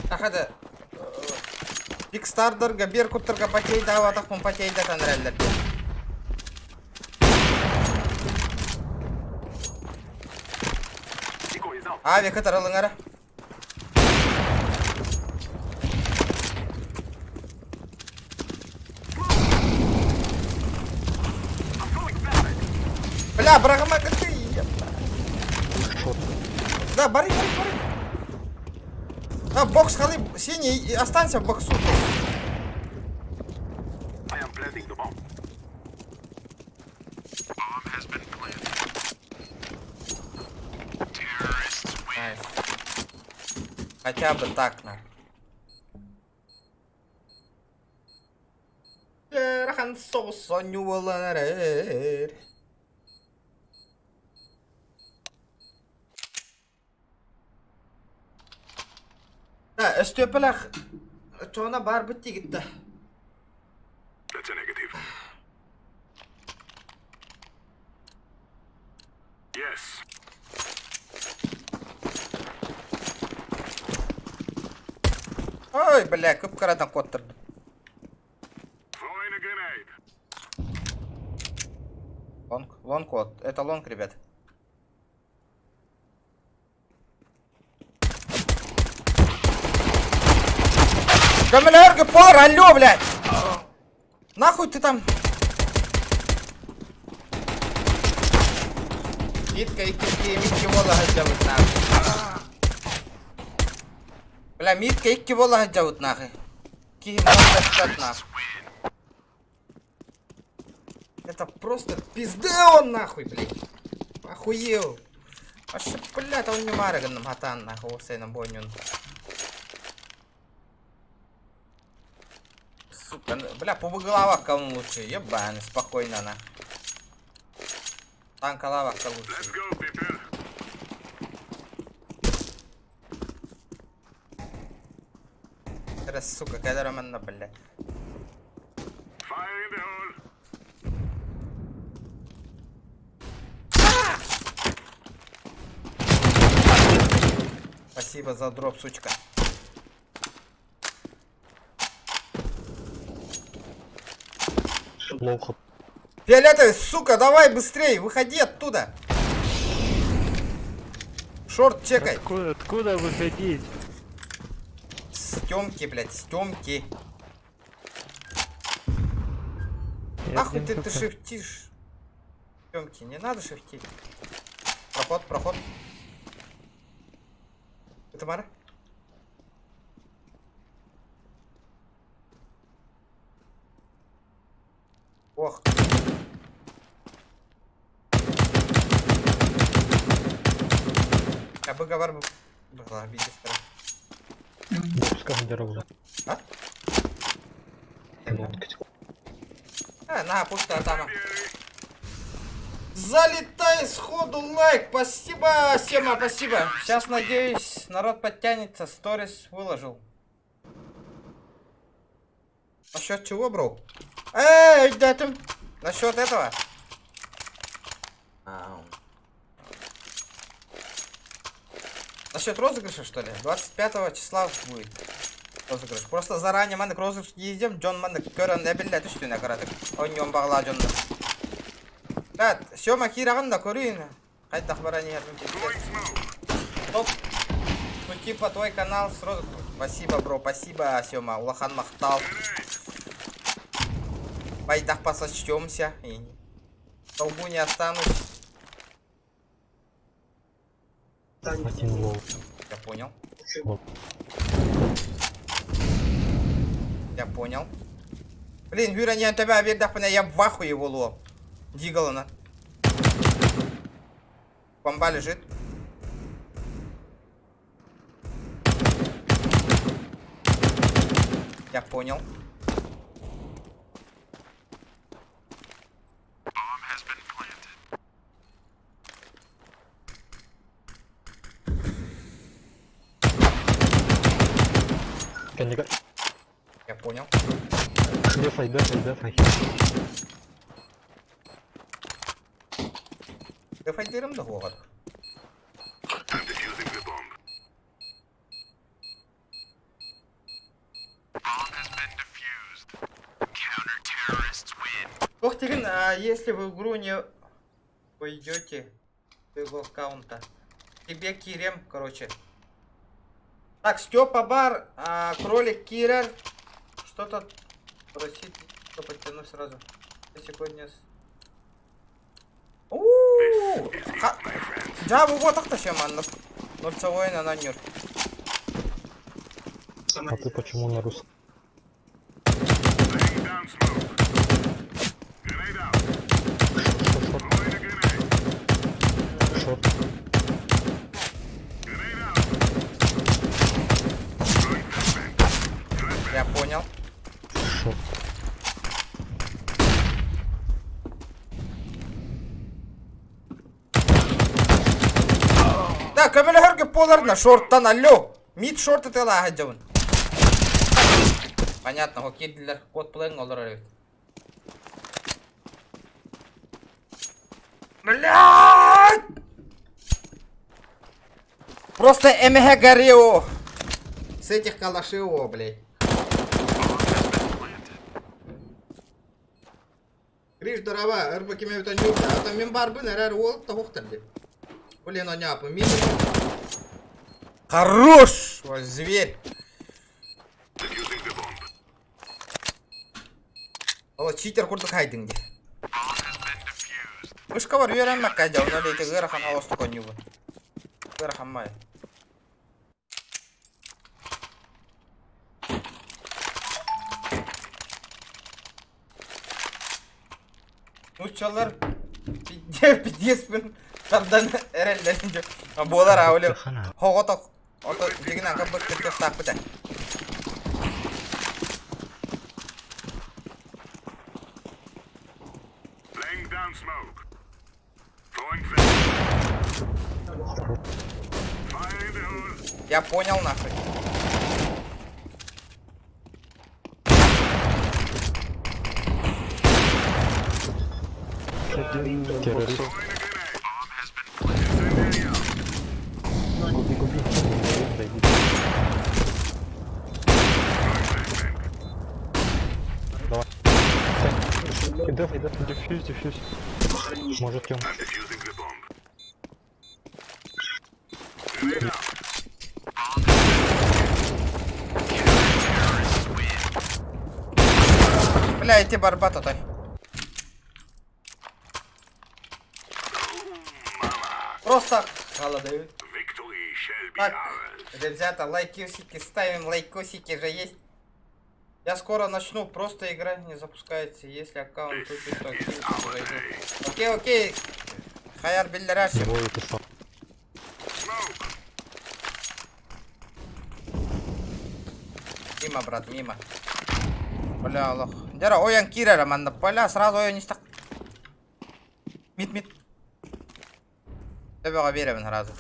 Speaker 1: Ахада Кикстартерга Беркуттарга потейдаабатахпын потейдатан эрэллэр диэн. Авика таралыҥ эрэ. Бля, быраҕыма ты. Да, бары, бары, бары. А, бокс халы, синий, останься в боксу.
Speaker 3: I am planting the bomb.
Speaker 1: Nice. Хотя бы так, на. Ыарахан соҕус оонньуу буолан эрэр. Да, Өстүөпэлээх оччоҕуна баарбыт диигит да.
Speaker 3: That's a negative. Yes.
Speaker 1: Ой, бля, кып-кыратан куоттардым.
Speaker 3: Throwing a grenade.
Speaker 1: Лонг, лонг вот. Это лонг, ребят. Камелярга пор, алло, блядь! Нахуй ты там? Митка и кики, митки вола зовут нахуй. Бля, митка икки вола зовут нахуй. Киһи нахуй. Это просто пизды он нахуй, блядь. Охуел. Вообще, блядь, он не марыган хатан нахуй, осайна бойнюн. Сука, ну, бля, по голова кому лучше, ебаный, спокойно на. Танка лава лучше.
Speaker 3: Let's go, people.
Speaker 1: Раз, сука, когда роман блядь.
Speaker 3: Fire in the hole.
Speaker 1: Спасибо за дроп, сучка.
Speaker 10: Плохо.
Speaker 1: Фиолетовый, сука, давай быстрее, выходи оттуда. Шорт чекай.
Speaker 2: Откуда, откуда выходить?
Speaker 1: С Тёмки, блядь, с Тёмки.
Speaker 2: Я
Speaker 1: Нахуй
Speaker 2: один
Speaker 1: ты, ты
Speaker 2: хп.
Speaker 1: шифтишь? Тёмки, не надо шифтить. Проход, проход. Это Мара? Ох. Я бы говор была, видишь, А? А, на, пусто там. Залетай сходу лайк. Спасибо, Сема, спасибо. Сейчас, надеюсь, народ подтянется. Сторис выложил. Насчет чего, бро? Эй, да там. Насчет этого? Ау. Насчет розыгрыша, что ли? 25 числа будет розыгрыш. Просто заранее маннык розыгрыш едем, дьон маннык көрөн эбиллэ түстүнэ кыратык. Оонньуон баҕалаах дьонно. Да, Сема киирэҕин да көрүүн. Хайдах баран иһэрбин
Speaker 3: Throwing smoke.
Speaker 1: Топ. Ну типа твой канал сразу. Спасибо, бро, спасибо, Сема. Улахан махтал. Байдах посочтемся. И в долгу не останусь.
Speaker 10: Один low.
Speaker 1: Я понял.
Speaker 10: Вот.
Speaker 1: Я понял. Блин, Юра, не тебя я в ахуе его Дигалана. Бомба лежит. Я понял.
Speaker 10: Can you go?
Speaker 1: Я понял.
Speaker 10: Дефай, дефай, дефай.
Speaker 1: Дефайдырым да город.
Speaker 3: I'm defusing the bomb.
Speaker 5: Bomb has been defused. Counter-terrorists win.
Speaker 1: Ох ты, а если вы в игру не пойдете твоего аккаунта, тебе кирем, короче. Так, Степа Бар, а, кролик Кирер, что-то просить, что подтяну сразу. Я сегодня... с- У-у-у! Уу, Дьаа бугуотах да все маннык. Нольцевойн ананньур.
Speaker 8: А ты почему на русском?
Speaker 3: Laying down smoke. Grenade out. Throwing a grenade.
Speaker 8: Шорт.
Speaker 3: Grenade out. Throwing flashbang. Flashbang.
Speaker 1: Я понял.
Speaker 8: Шорт.
Speaker 1: Да, көмөлөһөргө буоларына шорттан алло. Мид шорт ытыалааһа дьабын. Понятно, хо киирдилэр. Код плейн олорор эбит. Блядь! Просто МГ горел. С этих калашей, о, блядь. Криш дорова, ырбы кеме бүтэн юрда, ата мен барбын эрэр уол тоһуктар деп. Блин, оняпы, минимум. Хорош! Ой, зверь.
Speaker 3: Defusing the bomb.
Speaker 1: Ол читер курдук хайдың де. Вышка бар үөрэммэккэ дьэ, онно лейте ыарахан оҕостук оонньуубун. Ыарахан май. Нууччалар пиздеспин тардан эрэллэрин дьэ. Буолар ауле хоҕотох ото дигинэн кабыт кырдьахтаахпыт ээ.
Speaker 3: Laying down smoke. Throwing flashbang. Fire in the hole.
Speaker 1: Я понял нахуй.
Speaker 8: Террорист.
Speaker 3: Throwing a grenade. Bomb has been planted. Incendiary out.
Speaker 8: Губи, губи. Зайди.
Speaker 3: Throwing flashbang.
Speaker 8: Давай. Иди, иди, дефьюз, дефьюз. Может, Тём.
Speaker 3: I'm defusing the bomb. Grenade out.
Speaker 1: Бля, ити барбат отой. Просто холодаю.
Speaker 3: Victory shall be
Speaker 1: Так,
Speaker 3: ours.
Speaker 1: ребята, лайкосики ставим, лайкосики же есть. Я скоро начну, просто игра не запускается. Если аккаунт купит, то киньте, зайду. Окей, окей. Хаяр биллераши.
Speaker 8: Двое ты что?
Speaker 3: Smoke.
Speaker 1: Мимо, брат, мимо. Бля, лох. Дера, ойон кирера, манна. Бля, сразу ойон не стак. Мид, мид. Төбөҕө биэрэбин сразу.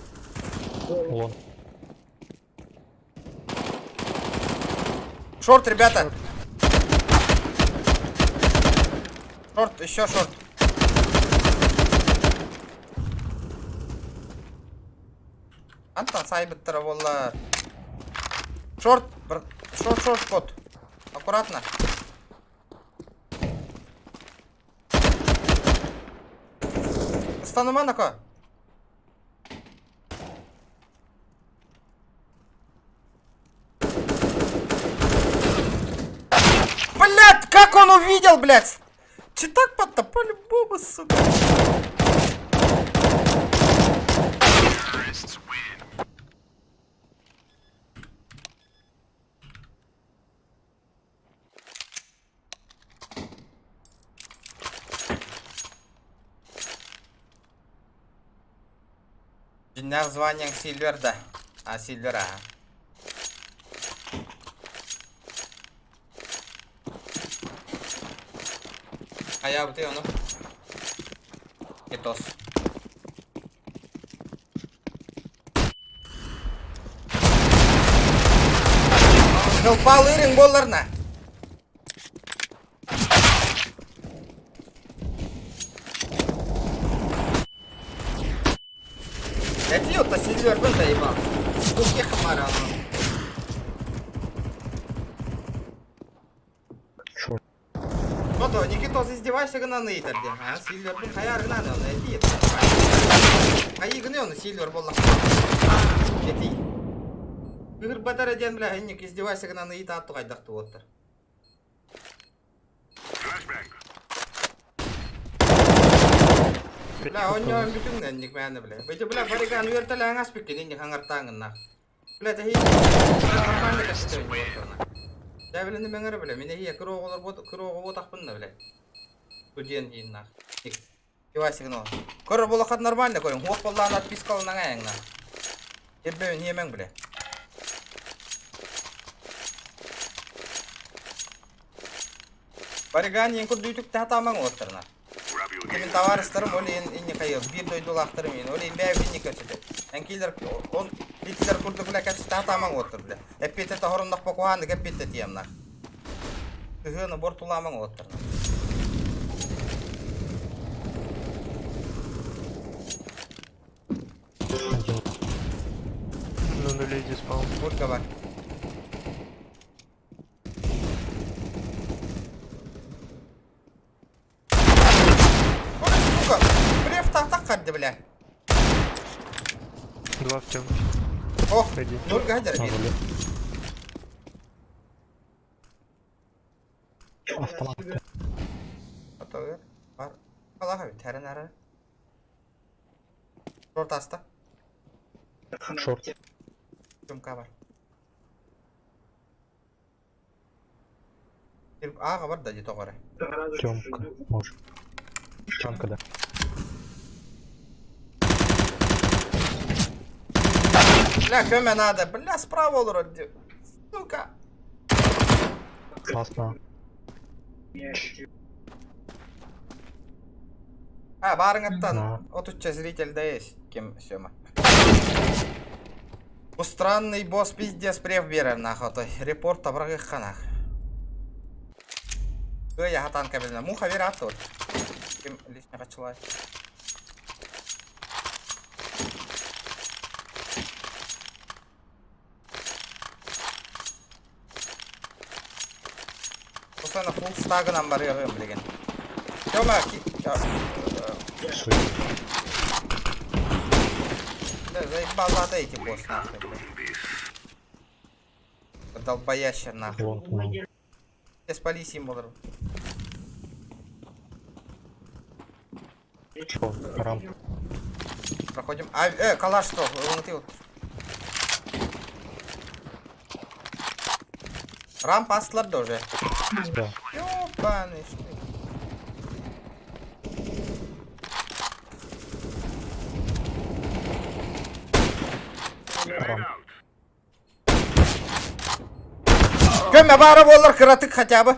Speaker 8: Лон.
Speaker 1: Шорт, ребята. Шорт, еще шорт. Антон сайбыттара буолла. Шорт, шорт, шорт, кот. Аккуратно. Стануманако. Блять, как он увидел, блять? Читак под по-любому, сука. Дьиҥнээх званиеҥ Сильвер да? А, Сильвер, ага. Хайаабытый ону? Кетос. Хылпалыырыҥ буолларына. Этии отто Сильвербын заебал. Тух хамара ону.
Speaker 8: Шорт.
Speaker 1: Ото, Никитос издевайся гынан ыйытар диэн. А, Сильвербын хайаар гынан ону этии. Хайыы гыны ону Сильвер буолла. Этии. Ыһырбатара диэн бля, инник издевайся гынан ыйытаат тугайдах туоттар.
Speaker 3: Flashbang.
Speaker 1: Бля, онньоон бүтүҥ инник мээнэ бля. Бити бля барыгаан үөртэлээн аспиккин инник хаҥартааҥыннах. Бля, тэһи нормально кэпсэтэ Дьэ билини мэҥэрэ бля, мин эһиэ кыра оҕолор бот кыра оҕо буотахпын да бля. Студент ииннах. Ивасигно. Көрөр булахат нормально көрүҥ. Хуох боллаан отпискалынан айаңна. Ирбэбин иэмэҥ бля. Барыгаан иин курдуйтук таһатаамаҥ уоттарына. Мин табаарыстарым ол иһин инникайы биир дойдулаахтарым иһин ол иһин бэйэбит инник кэпсэтэ. Эҥкиилэр он итилэр курдук бile кэпсэтэ сатаамаҥ уоттар бile. Эппиэтэ тоһоруннах покуһааннык эппиэтэ тиэмнах. Кыһыаны бортулаамаҥ уоттарна.
Speaker 2: На нуле иди спал.
Speaker 1: Бурка бар. Ой, сука! Брев так харды, бля.
Speaker 2: Два в темке.
Speaker 1: Ох,
Speaker 2: Один.
Speaker 1: ноль гадер.
Speaker 10: Автомат.
Speaker 1: Атогер. Бар. Аллах abi, тәрін әрі. Шорт аста.
Speaker 10: Шорт.
Speaker 1: Жумка бар. Аға бар да дето қара.
Speaker 10: Темка. Может. Танка, да.
Speaker 1: Бля, көмө надо. Бля, справа olur. Сука.
Speaker 10: Классно.
Speaker 1: А, барыңыттан.
Speaker 10: Да.
Speaker 1: Отучча зритель да есть. Кем Сёма. Бу странный босс пиздец прев берер нахуй. той. Репорт табрагы ханах. Кыя хатан кабелна. Муха вера атты. Кем лишний качылай. Осана фул стагынан бар ягым билген. Сёма, Да, заебал надо эти босс нахуй, блядь. Долбоящер нахуй.
Speaker 10: Вон, вон.
Speaker 1: Я спали символ.
Speaker 10: Чё, рамп.
Speaker 1: Проходим. А, калаш что? Вон ты вот. Рампа астлар да уже.
Speaker 10: Да.
Speaker 1: Ёбаный что.
Speaker 10: Рамп.
Speaker 1: Көмө бары болар кыратык хотя бы.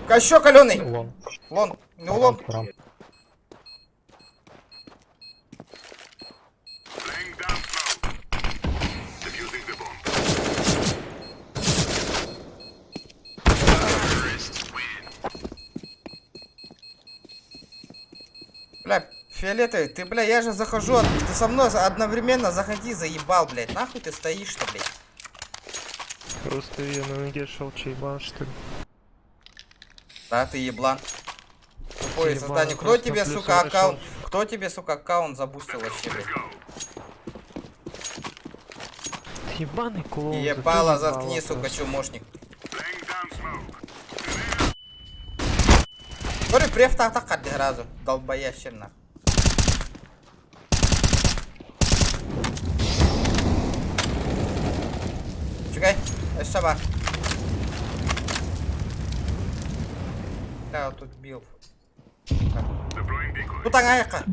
Speaker 1: Еще каленый.
Speaker 10: Лон.
Speaker 1: Лон. Ну лон.
Speaker 10: Рамп, рамп.
Speaker 3: Laying down smoke. Defusing the bomb.
Speaker 1: Бля, фиолетовый, ты, бля, я же захожу, а ты со мной одновременно заходи, заебал, блядь. Нахуй ты стоишь-то, блядь?
Speaker 2: Просто я на ноге шел, че ебан, что ли?
Speaker 1: Да, ты еблан. Тупое
Speaker 2: Еблан,
Speaker 1: создание. Кто
Speaker 2: просто
Speaker 1: тебе,
Speaker 2: плюс
Speaker 1: сука,
Speaker 2: вышел.
Speaker 1: аккаунт? Кто тебе, сука, аккаунт забустил вообще, блядь?
Speaker 2: Ты ебаный клоун.
Speaker 1: Ебало,
Speaker 2: зато
Speaker 1: заткни,
Speaker 2: ебало
Speaker 1: сука,
Speaker 2: просто.
Speaker 1: чумошник.
Speaker 3: Laying down smoke.
Speaker 1: Говорю, прев так так сразу. Долбоящер нахуй. Чекай, өссө бар. Да, вот тут бил.
Speaker 3: Deploying decoy.
Speaker 1: Тут аяққа.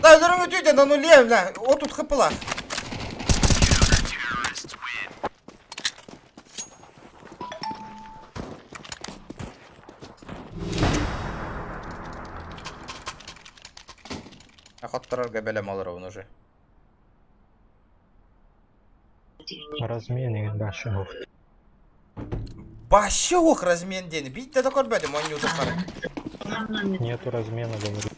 Speaker 1: Да, дөрөңө түйден, на нуле, бля. О, тут хпла. Охоттарарга бэлэм олоробун уже.
Speaker 10: Размен дальше.
Speaker 1: Вообще ох размен дени. Бить да көрбөдүм, он юзы кары.
Speaker 10: Нету размена, говорю.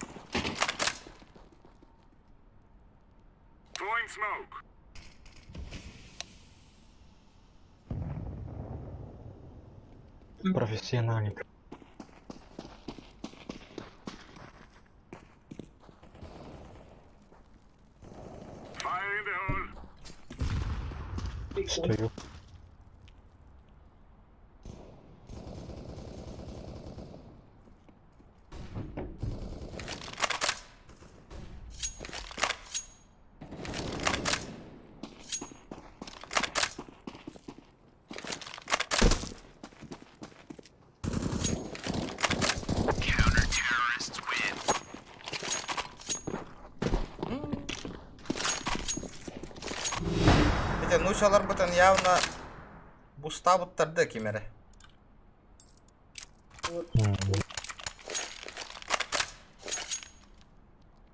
Speaker 3: Throwing smoke.
Speaker 10: Профессиональник.
Speaker 3: Fire in the hole.
Speaker 10: Стою.
Speaker 1: Кстати, нучаларбытын явно бустаабыттар да ким эрэ.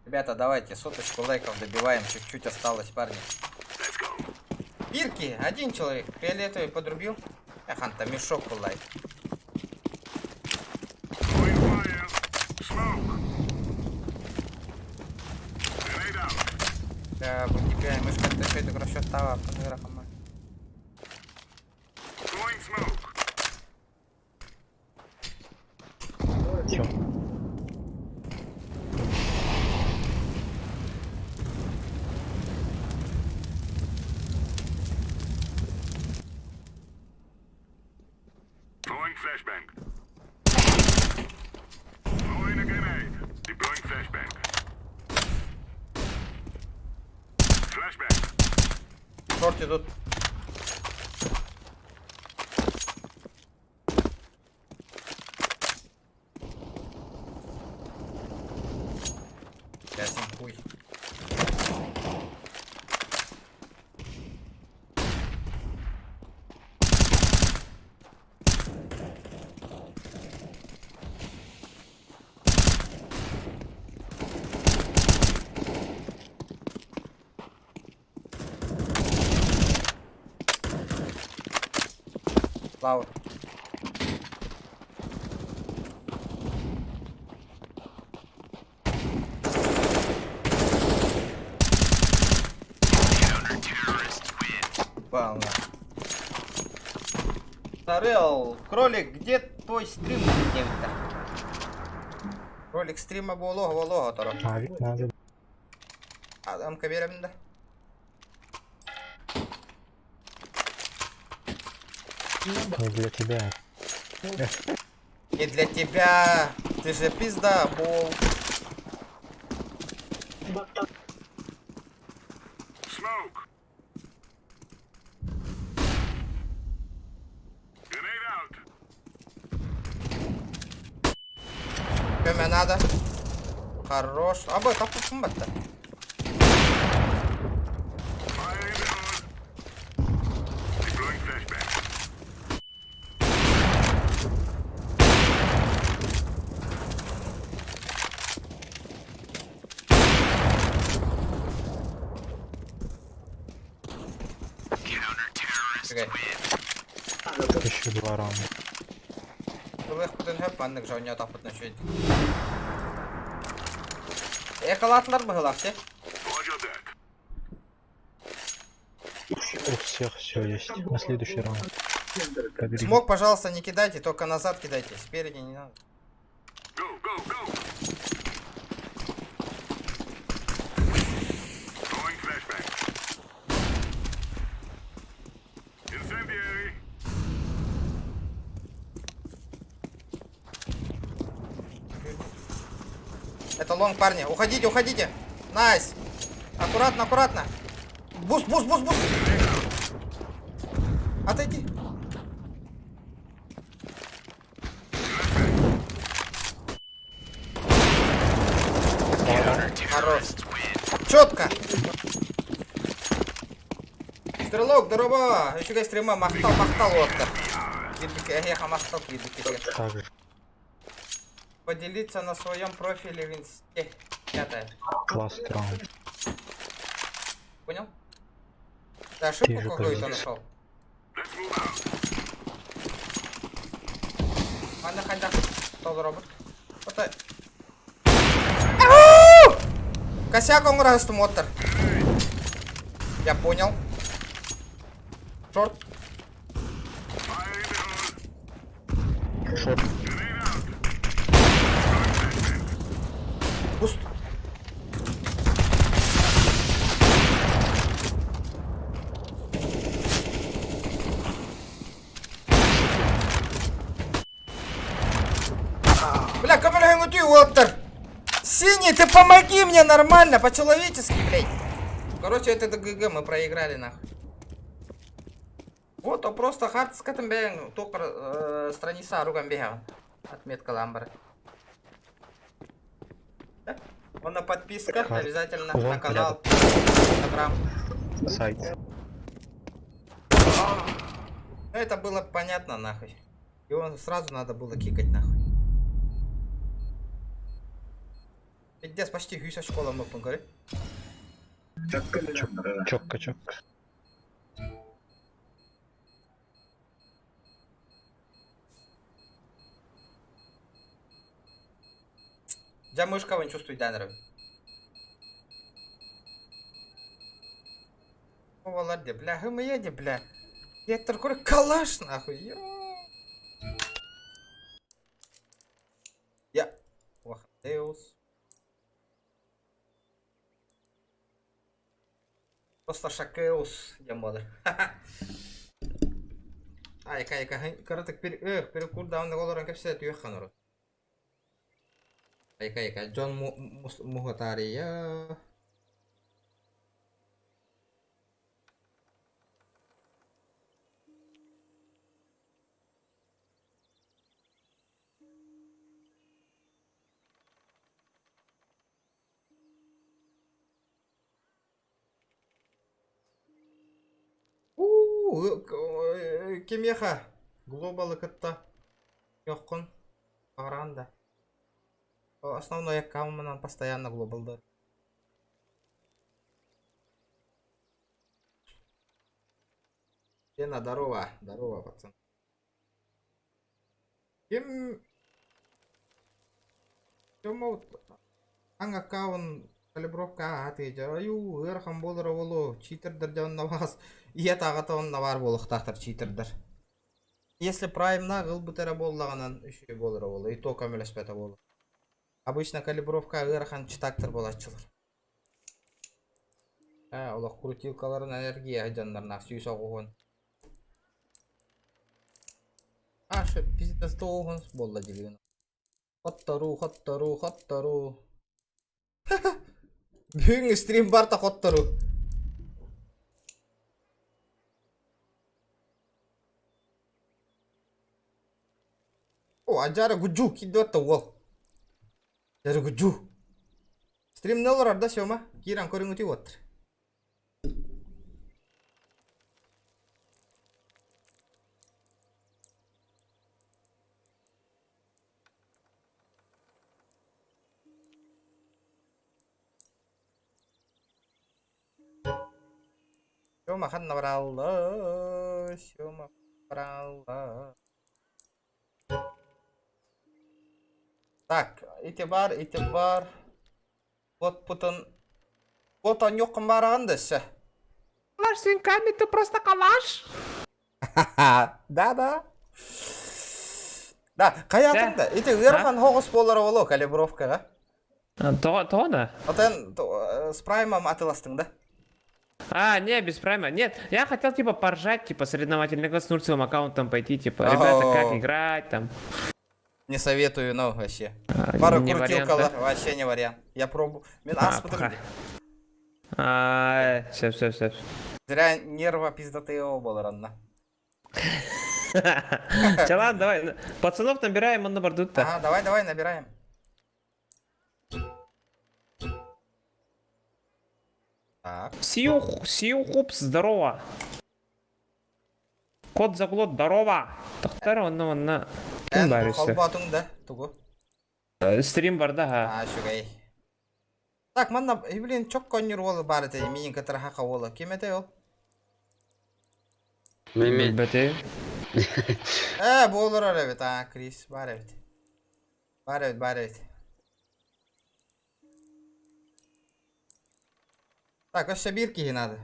Speaker 1: Ребята, давайте соточку лайков добиваем, чуть-чуть осталось, парни. Бирки, один человек, фиолетовый подрубил. Эх, анта мешок лайк.
Speaker 3: Throwing fire. Smoke. Grenade out.
Speaker 1: Да, тебя мышка ты расчет стала,
Speaker 3: Throwing smoke.
Speaker 10: Чё?
Speaker 3: Throwing flashbang. Throwing a grenade. Deploying flashbang. Flashbang.
Speaker 1: Шорт идут. Ясен хуй. Лаур. Вау. Сарел, кролик, где твой стрим? Где-то? Кролик стрима волога волога торо.
Speaker 10: Авик надо.
Speaker 1: Адам каберемде.
Speaker 10: Не для тебя.
Speaker 1: Не для тебя. Ты же пизда, бол.
Speaker 3: Smoke. Grenade out.
Speaker 1: Көмө надо. Хорош. Абы таппыппын батта.
Speaker 3: Fire in the hole. Deploying flashbang.
Speaker 1: Окей.
Speaker 10: Еще два раунда.
Speaker 1: Ылыахпытын хөп маннык жоньо таппытын үчүгэй. Экалаатылар быһылаах те.
Speaker 3: Roger that.
Speaker 10: У всех все есть. На следующий раунд. Поберегите.
Speaker 1: Смок, пожалуйста, не кидайте, только назад кидайте. Спереди не надо.
Speaker 3: Go, go, go. Throwing flashbang. Incendiary.
Speaker 1: Это long, парни. Уходите, уходите. Nice. Аккуратно, аккуратно. Boost, boost, boost, boost. Отойди. Хорош. Четко. Стрелок, дорообо. Үчүгэй стрима махтал, махтал отта. Эһиэхэ махтал киирбиккитигэр.
Speaker 10: Также.
Speaker 1: Поделиться на своем профиле в инсте. Пятое.
Speaker 10: Last раунд.
Speaker 1: Понял? Ты ошибку
Speaker 10: Ты же
Speaker 1: какую-то
Speaker 10: позиция.
Speaker 1: нашел?
Speaker 3: Let's move out.
Speaker 1: Манна хайдах толоробут. Ото. Ау! Косяк оҥоростум оттор. Я понял. Short.
Speaker 3: Fire in the hole.
Speaker 10: Short.
Speaker 3: Grenade out.
Speaker 1: Boost. Бля, көмөлөһүҥ уоттар. Синий, ты помоги мне нормально, по-человечески, блядь. Короче, это ГГ, мы проиграли нахуй. Вот, а просто хаартыскатын бэйэҥ только страница уган биэрэҕин. Отметка ламбара. Да? Он на подписка
Speaker 10: Хар-
Speaker 1: обязательно
Speaker 10: Лонг
Speaker 1: на канал. Инстаграм.
Speaker 10: Сайт.
Speaker 1: Ну это было понятно нахуй. Его сразу надо было кикать нахуй. Пиздец, почти үс школа мыппын көрө.
Speaker 10: Чокко, чокко.
Speaker 1: Дьэ мышкабын чувствуйдаан эрэбин. Олар де, бля, хымыя де, бля. Гектор көр калаш нахуй. Ё. Я. Ох, Деус. Просто шакеус диэн буолар. Айка, айка, кыратык перекур даҕаны олорон кэпсэтэ түһүөх ханару. Айка, айка, дьон муһатаарыйа. Уу, кимиэхэ глобалы кытта көххүн баҕараҕын да. Основной аккаунмунан постоянно глобалдар. Лена, здорово, здорово, пацан. Ким Ким аҥ аккаун калибровка аатыйдьар айуу ыарахан буолара буолуо читердэр дьэ онно баҕас ийэ аҕата онно баар буолуохтаахтар читердэр если праймнаах ылбыт эрэ буоллаҕынан үчүгэй буолара буолуо и то көмөлөспөтө буолуо обычно калибровка ыарахан читактар буолааччылар ээ олох крутилкаларын энергия дьоннорнаах 190 а что пиздец тоҕуһун буолла дилигин Хотторуу, хотторуу, хотторуу. Бүгүн стрим барта хотторуу. О, Аджара Гуджу киддуатта уол. Аджара Гуджу. Стримне олорор да Сёма? Киирэн көрүҥүтүй уоттар. Сёма ханна баралла, Сёма баралла. Так, ити бар, ити бар. Куотпутун куот онньуоххун баараҕын да өссө.
Speaker 13: Калаш свинками, ты просто калаш.
Speaker 1: Да-да. Да, хайаатыҥ да, ити ыарахан хоҕус буолара буолуо калибровкаҕа.
Speaker 13: Тоҕо, тоҕо да?
Speaker 1: Отон с праймом атыластыҥ да?
Speaker 13: А, не, без прайма. Нет, я хотел типа поржать, типа соревновательный с нульцевым аккаунтом пойти, типа, ребята, как играть там.
Speaker 1: Не советую, но вообще. Пару
Speaker 13: Не вариант,
Speaker 1: крутилкалар
Speaker 13: да?
Speaker 1: вообще не вариант. Я пробую. Мин
Speaker 13: А,
Speaker 1: ааспытым
Speaker 13: пока. А, все, все, все.
Speaker 1: Зря нерва пиздатые буолар онно.
Speaker 13: Че, ладно, давай. Пацанов набираем, он на борду-то.
Speaker 1: Ага, давай, давай, набираем. Так.
Speaker 13: Сиух, сиухупс, здорово. Кот заглот, здорово. Тохтар онно онно. Ким
Speaker 1: Эн
Speaker 13: баар өссө?
Speaker 1: холботуҥ да тугу?
Speaker 13: Стрим барда ха.
Speaker 1: А, үчүгэй. Так, манна, э, блин, чок коннюр уола баар этэ, миин кытары хака уола. Ким этэй ол?
Speaker 13: Билбэтим.
Speaker 1: Ээ, бу олорор эбит, а, Крис, баар эбит. Баар эбит, баар эбит. Так, өссө биир киһи надо.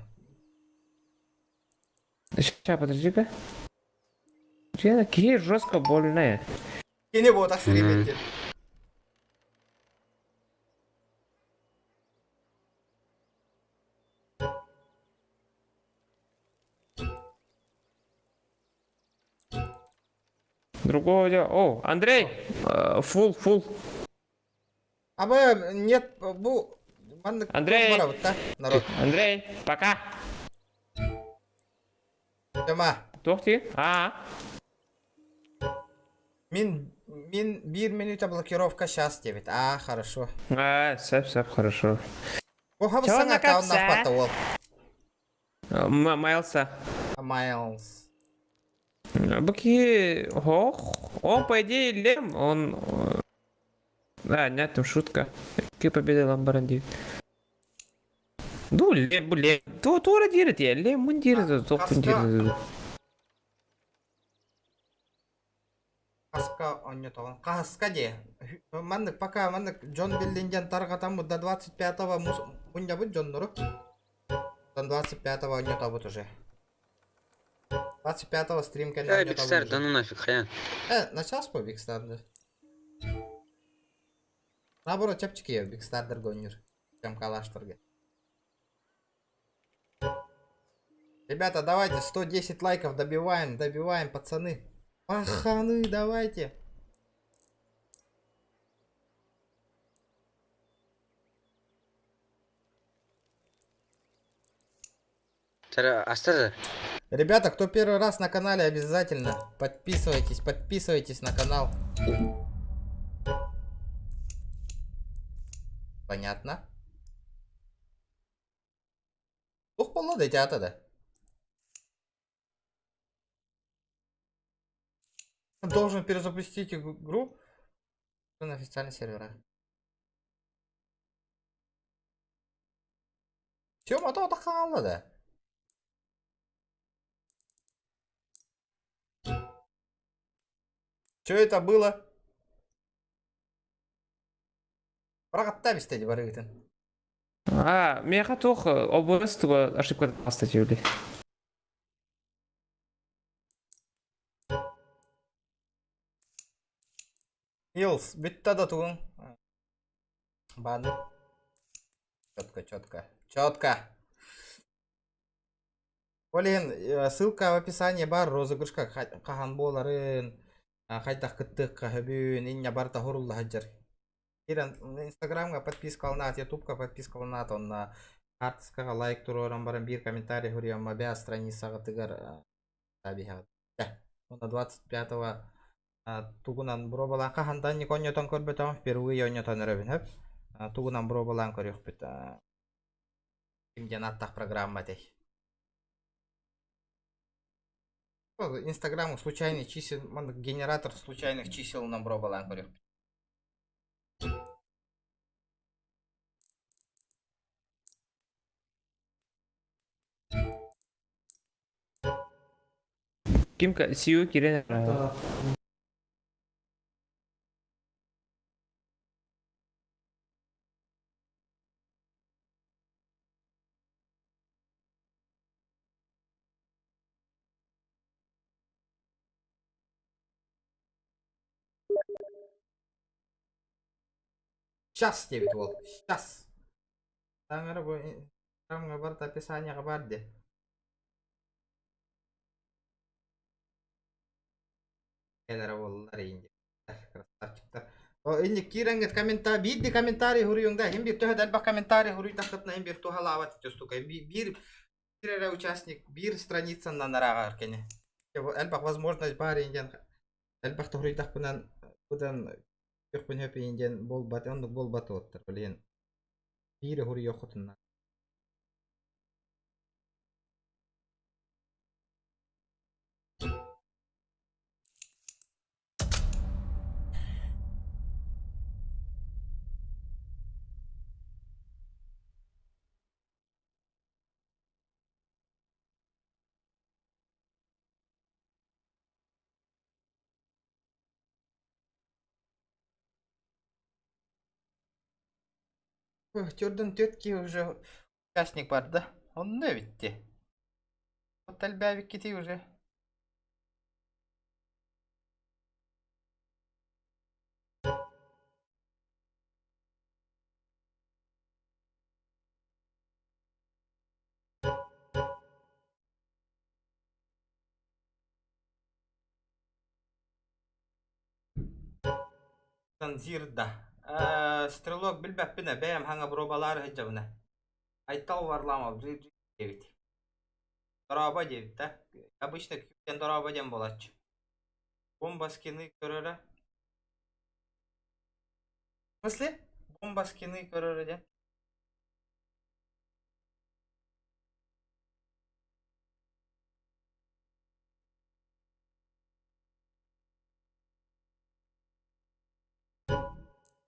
Speaker 13: Сейчас, подожди-ка. Киһи жестко больная.
Speaker 1: Кини буотах стримит диэн.
Speaker 13: Другого дела. О, Андрей! Фул, фул.
Speaker 1: Абы нет, бу маннык
Speaker 13: Андрей!
Speaker 1: барабыт да, народ.
Speaker 13: Андрей, пока!
Speaker 1: Тема.
Speaker 13: Туох дии? Аа.
Speaker 1: Мин мин биир минута блокировка сейчас диэбит. А, хорошо.
Speaker 13: Аа, сөп, сөп, хорошо.
Speaker 1: Бу хабысаң
Speaker 13: Чё
Speaker 1: аккауннаах
Speaker 13: накапса?
Speaker 1: уол.
Speaker 13: Майлса.
Speaker 1: Майлз.
Speaker 13: Быки, ох, он, по идее, Лем, он... А, нет, там шутка. Какие победы Ламбаранди. Ну, Лем, Лем, то, то дире, Лем, мундир, то, мундир.
Speaker 1: Хаска оонньотоҕун. Хаска диэ. Маннык пока маннык дьон биллин диэн тарҕатаммыт до 25-го мунньабыт дьоннору. Оттон 25-го оонньотобут уже. 25-го стрим кэннэ
Speaker 14: Э,
Speaker 1: оонньотобут
Speaker 14: Биг Стар,
Speaker 1: уже.
Speaker 14: да ну нафиг, хая.
Speaker 1: Э, начаас по Big Star Наоборот, чэпчэки Big Star'дарга оонньуур. Чем калаштарга. Ребята, давайте 110 лайков добиваем, добиваем, пацаны. Паханы, давайте.
Speaker 14: Астар.
Speaker 1: Ребята, кто первый раз на канале, обязательно подписывайтесь, подписывайтесь на канал. Понятно. Тух буолла да ити да. Должен перезапустить игру на официальных серверах. Тёма, то хаалла да. Что это было? Бырахта бистеди барыгытын.
Speaker 13: А, миэхэ туох OBS туга ошибка статьи.
Speaker 1: Илс, бүттэ да тугуҥ. Баны. Четко, четко. Четко. Ол иһин ссылка в описании баар розыгрышка хаһан буоларын, хайдах кыттыахха сөбүн, инньэ барыта сурулла сылдьар. Киирэн Инстаграмҥа подпискаланаат, Ютубка подпискаланаат, онно хаартыскаҕа лайк туруоран баран биир комментарий суруйан бээ страницаҕытыгар биһэҕит. Уонна 25-го тугунан боруобалаан хаһан да оонньотон көрбөтөҕүм впервые оонньотон эрэбин сөп. Тугунан боруобалаан көрүөхпүт. Ким диэн ааттаах программа этэй? Инстаграм случайный чисел, генератор случайных чиселынан боруобалаан көрүөхпүт.
Speaker 13: Кимка, Сью киирэн
Speaker 1: Сейчас диэбит уол. Сейчас. Таҥара бу Инстаграмҥа барыта описаниеҕа баар дии. Кэлэрэ буоллар инди. Красавчиктар. О, инник киирэҥҥит комментарий, биирди комментарий суруйуҥ да, иһин биир төһө да элбэх комментарий суруйдаххытына иһин биир туһалаабат ити штука. Биир биир эрэ участник биир страницанан арааҕар кини. Элбэх возможность баар диэн элбэх суруйдахпынан быдан көхпүн хөпүйүн диэн буолбат, оннук буолбат уоттар, блин. Биир суруйуоххутунна. Төрдүн түөрт уже участник бар да. Онно эбитти. Вот элбээбиккити уже. Танзирда. Стрелок билбэппин бэйэм хаҥа боруобалаары сылдьабына. Айтал Варламов диэбит. Дорообо диэбит да. Обычно күүтэн дорообо диэн буолааччы. Бомба скины көрөрө. В смысле? Бомба скины көрөрө диэн.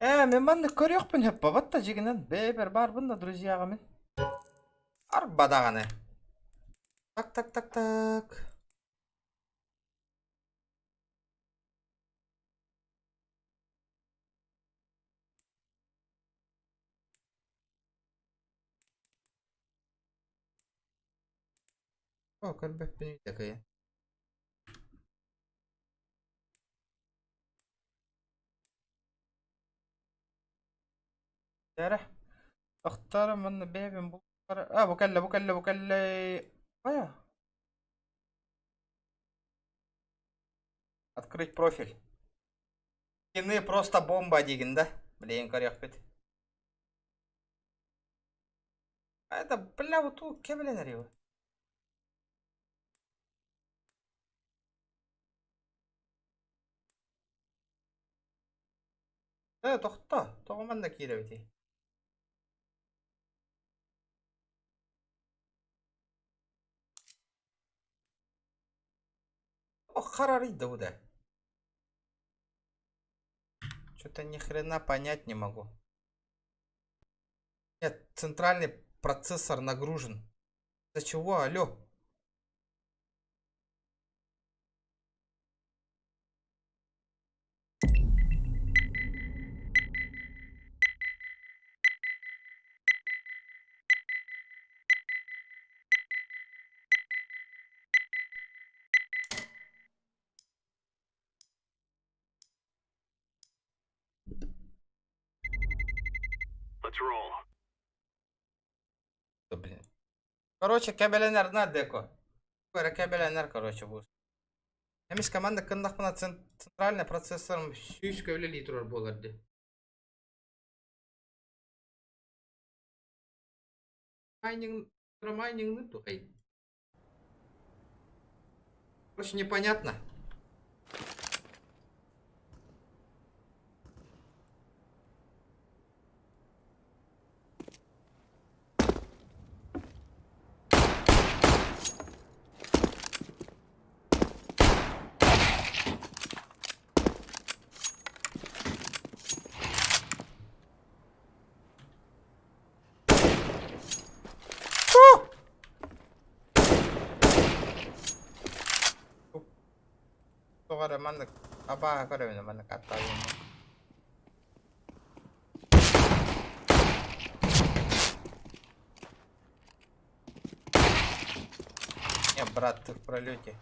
Speaker 1: Ээ, мин маннык көрүөхпүн сөп бабат да дьигинэн бэйэбэр баарбын да друзьяҕа мин. Арба даҕаны. Так так так так. О, көрбөппүн такая. Эрэ. Тохтоор манна бэйэбин булар. А, бу кэллэ, бу кэллэ, бу кэллэ. Хайа? Открыть профиль. Скины просто бомба диигин да? Блин, көрүөхпүт. А это, бля, вот тут кэбилэнэр его. Ээ, тохто, тоҕо манна киирэбитий? О, харарый да да. Что-то ни хрена понять не могу. Нет, центральный процессор нагружен. За чего, алло?
Speaker 5: Let's roll.
Speaker 1: Да, блин. Короче, кэбэлэнэр на деко. Кэбэлэнэр, короче, бу. Эмис команда кындахпына центральный процессорым сүүс көлө турар буолар дии. Майнинг, майнинг, тухай. Короче, непонятно. Тоҕо эрэ маннык абааһы көрөбүн маннык аттаабын. Не, брат, ты в пролете.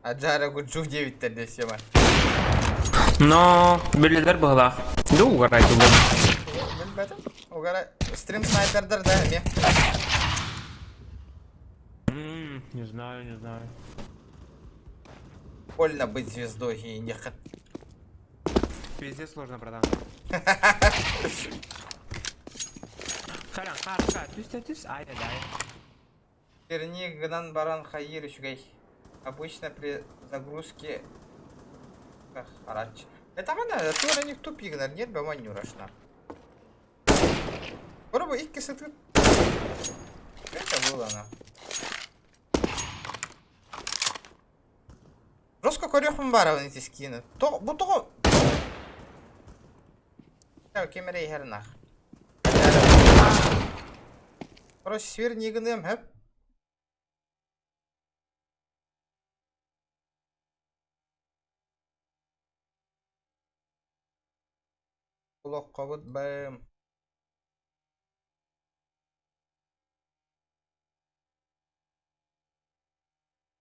Speaker 1: Аджара Гуджу 9 тогда сема.
Speaker 13: Но билэлэр быһылаах. Ду угарай тулун.
Speaker 1: Билбэтим. Угара стрим снайпердер да эмиэ.
Speaker 13: Не знаю, не знаю.
Speaker 1: Больно быть звездой и не хот.
Speaker 13: Везде сложно, братан. Харан, хар, түс түс, ай да дай.
Speaker 1: Перни гынан баран хайыр үчүгэй. Обычно при загрузке харач. Это она, тура не тупик, нет, баманюрашна. Пробуй икки сыты. Это было она. Жестко көрүөхпүн баарабын ити скины. То, бу тоҕо... Кемере иһэр нах. Короче, сверни гыныам, хэп. Олоххобут бэм.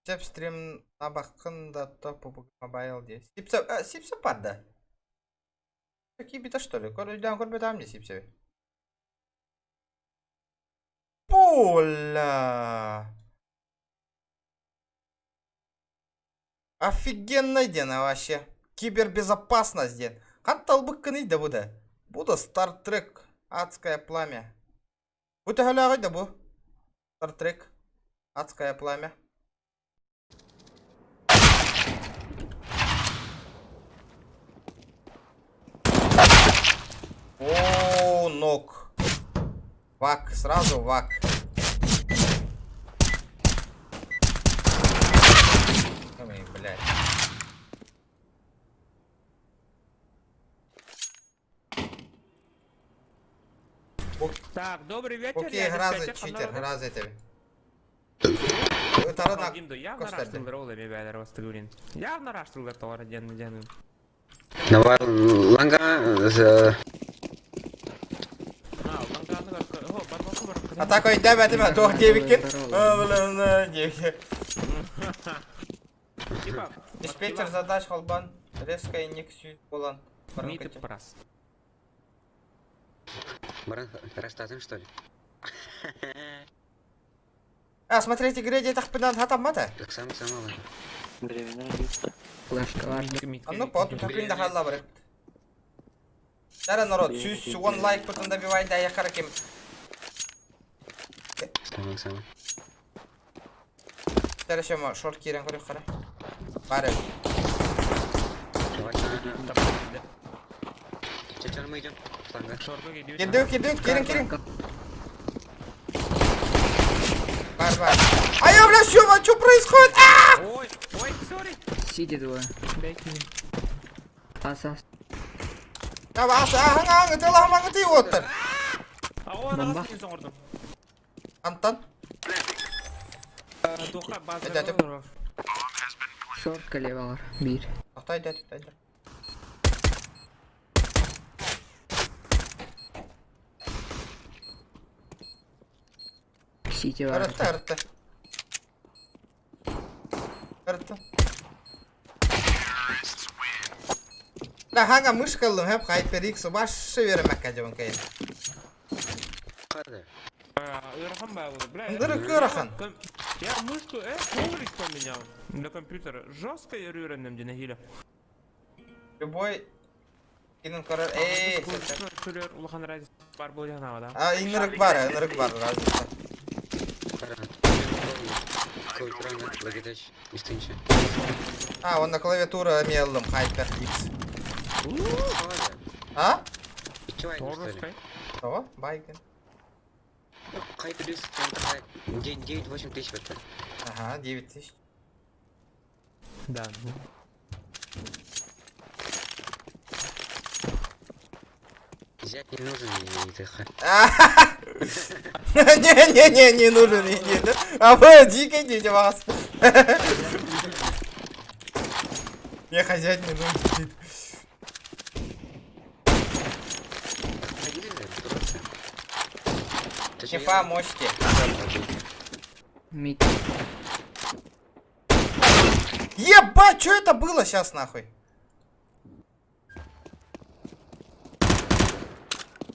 Speaker 1: Сеп стрим набаххын да топ мобайл дии. Сипсэ, сипсэ баар да? Киирбитэ что ли? Көрдөөн көрбөтөҕүм дии сипсэби. Пуля! Офигенный диэн вообще. Кибербезопасность диэн. Хантан ылбыккыный да бу да? Бу да Star Trek Адское пламя. Бу төһөлөөҕүй да бу? Star Trek Адское пламя. О, ног. Вак, сразу вак.
Speaker 13: Так, добрый вечер.
Speaker 1: Окей,
Speaker 13: я
Speaker 1: гразы
Speaker 13: дискотека
Speaker 1: читер,
Speaker 13: народа.
Speaker 1: гразы тебе. Ытарына
Speaker 13: Дим, явно
Speaker 1: көстөрдө.
Speaker 13: раштылар ол эми бәлер бастыгырин. Явно раштылар товар ден ден.
Speaker 14: Давай, ланга...
Speaker 13: А, ланганы бар. О, барбасы бар.
Speaker 1: Атака өйдөбөтүм, туох диэбиккин. Ылына диэбиккин.
Speaker 13: Типа,
Speaker 1: Диспетчер задач холбан. Резко и ник сүйт болан.
Speaker 13: Миты прас.
Speaker 14: Баран, растазым, что ли?
Speaker 1: А, смотрите, греди тахпынан хатаммата.
Speaker 14: Так сам, сам, ладно.
Speaker 1: Анну пот, такын да халла бар. Дара народ, сүүс он лайк потом добивай да я караким.
Speaker 14: Сам, сам.
Speaker 1: Дара шема шорт кирен көрүк кара. Бары.
Speaker 14: Давай, Че, мы идем? Фланга.
Speaker 1: Кирдик, кирдик, кирин, кирин. Бар, бар. А я, бля, что, что происходит? А!
Speaker 13: Ой, ой, сори.
Speaker 9: Сити двое. Аса.
Speaker 1: Аса, ага, ага, ты лагман, ты вот.
Speaker 13: А он
Speaker 9: Бомба.
Speaker 13: ағасын соңырдым.
Speaker 1: Антон.
Speaker 13: Тоқа база.
Speaker 1: Это- это-
Speaker 9: Шорт колевалар. Бир.
Speaker 1: Тоқтай, дядь, тоқтай.
Speaker 9: Сити бар.
Speaker 1: Ырытты, ырытты. Ырытты. Да, ханга мышка лым, хеп HyperX башы беремекке жабын кейин.
Speaker 14: Қады.
Speaker 13: Ырахан ба было, бля.
Speaker 1: Ындырык ырахан.
Speaker 13: Я мышку, коврик поменял для компьютера. Жестко я рюренным динагиля.
Speaker 1: Любой кинин көрөр. Эй,
Speaker 13: Сүлер улахан разница бар был яна да.
Speaker 1: А, ыңырык бар, ыңырык бар, разница.
Speaker 14: Клавиатура, Logitech, истинче.
Speaker 1: А, он на клавиатура меллым HyperX. А?
Speaker 14: Чего они, что ли?
Speaker 1: Того, байкен.
Speaker 14: HyperX, там такая 9-8 тысяч это.
Speaker 1: Ага, 9 тысяч.
Speaker 13: Да.
Speaker 14: Взять не нужен, и ты ха.
Speaker 1: Не-не-не, не нужен, не, не. А вы дико идите вас. Я хозяин не нужен. Чефа мощи.
Speaker 9: Мид.
Speaker 1: Ебать, что это было сейчас нахуй?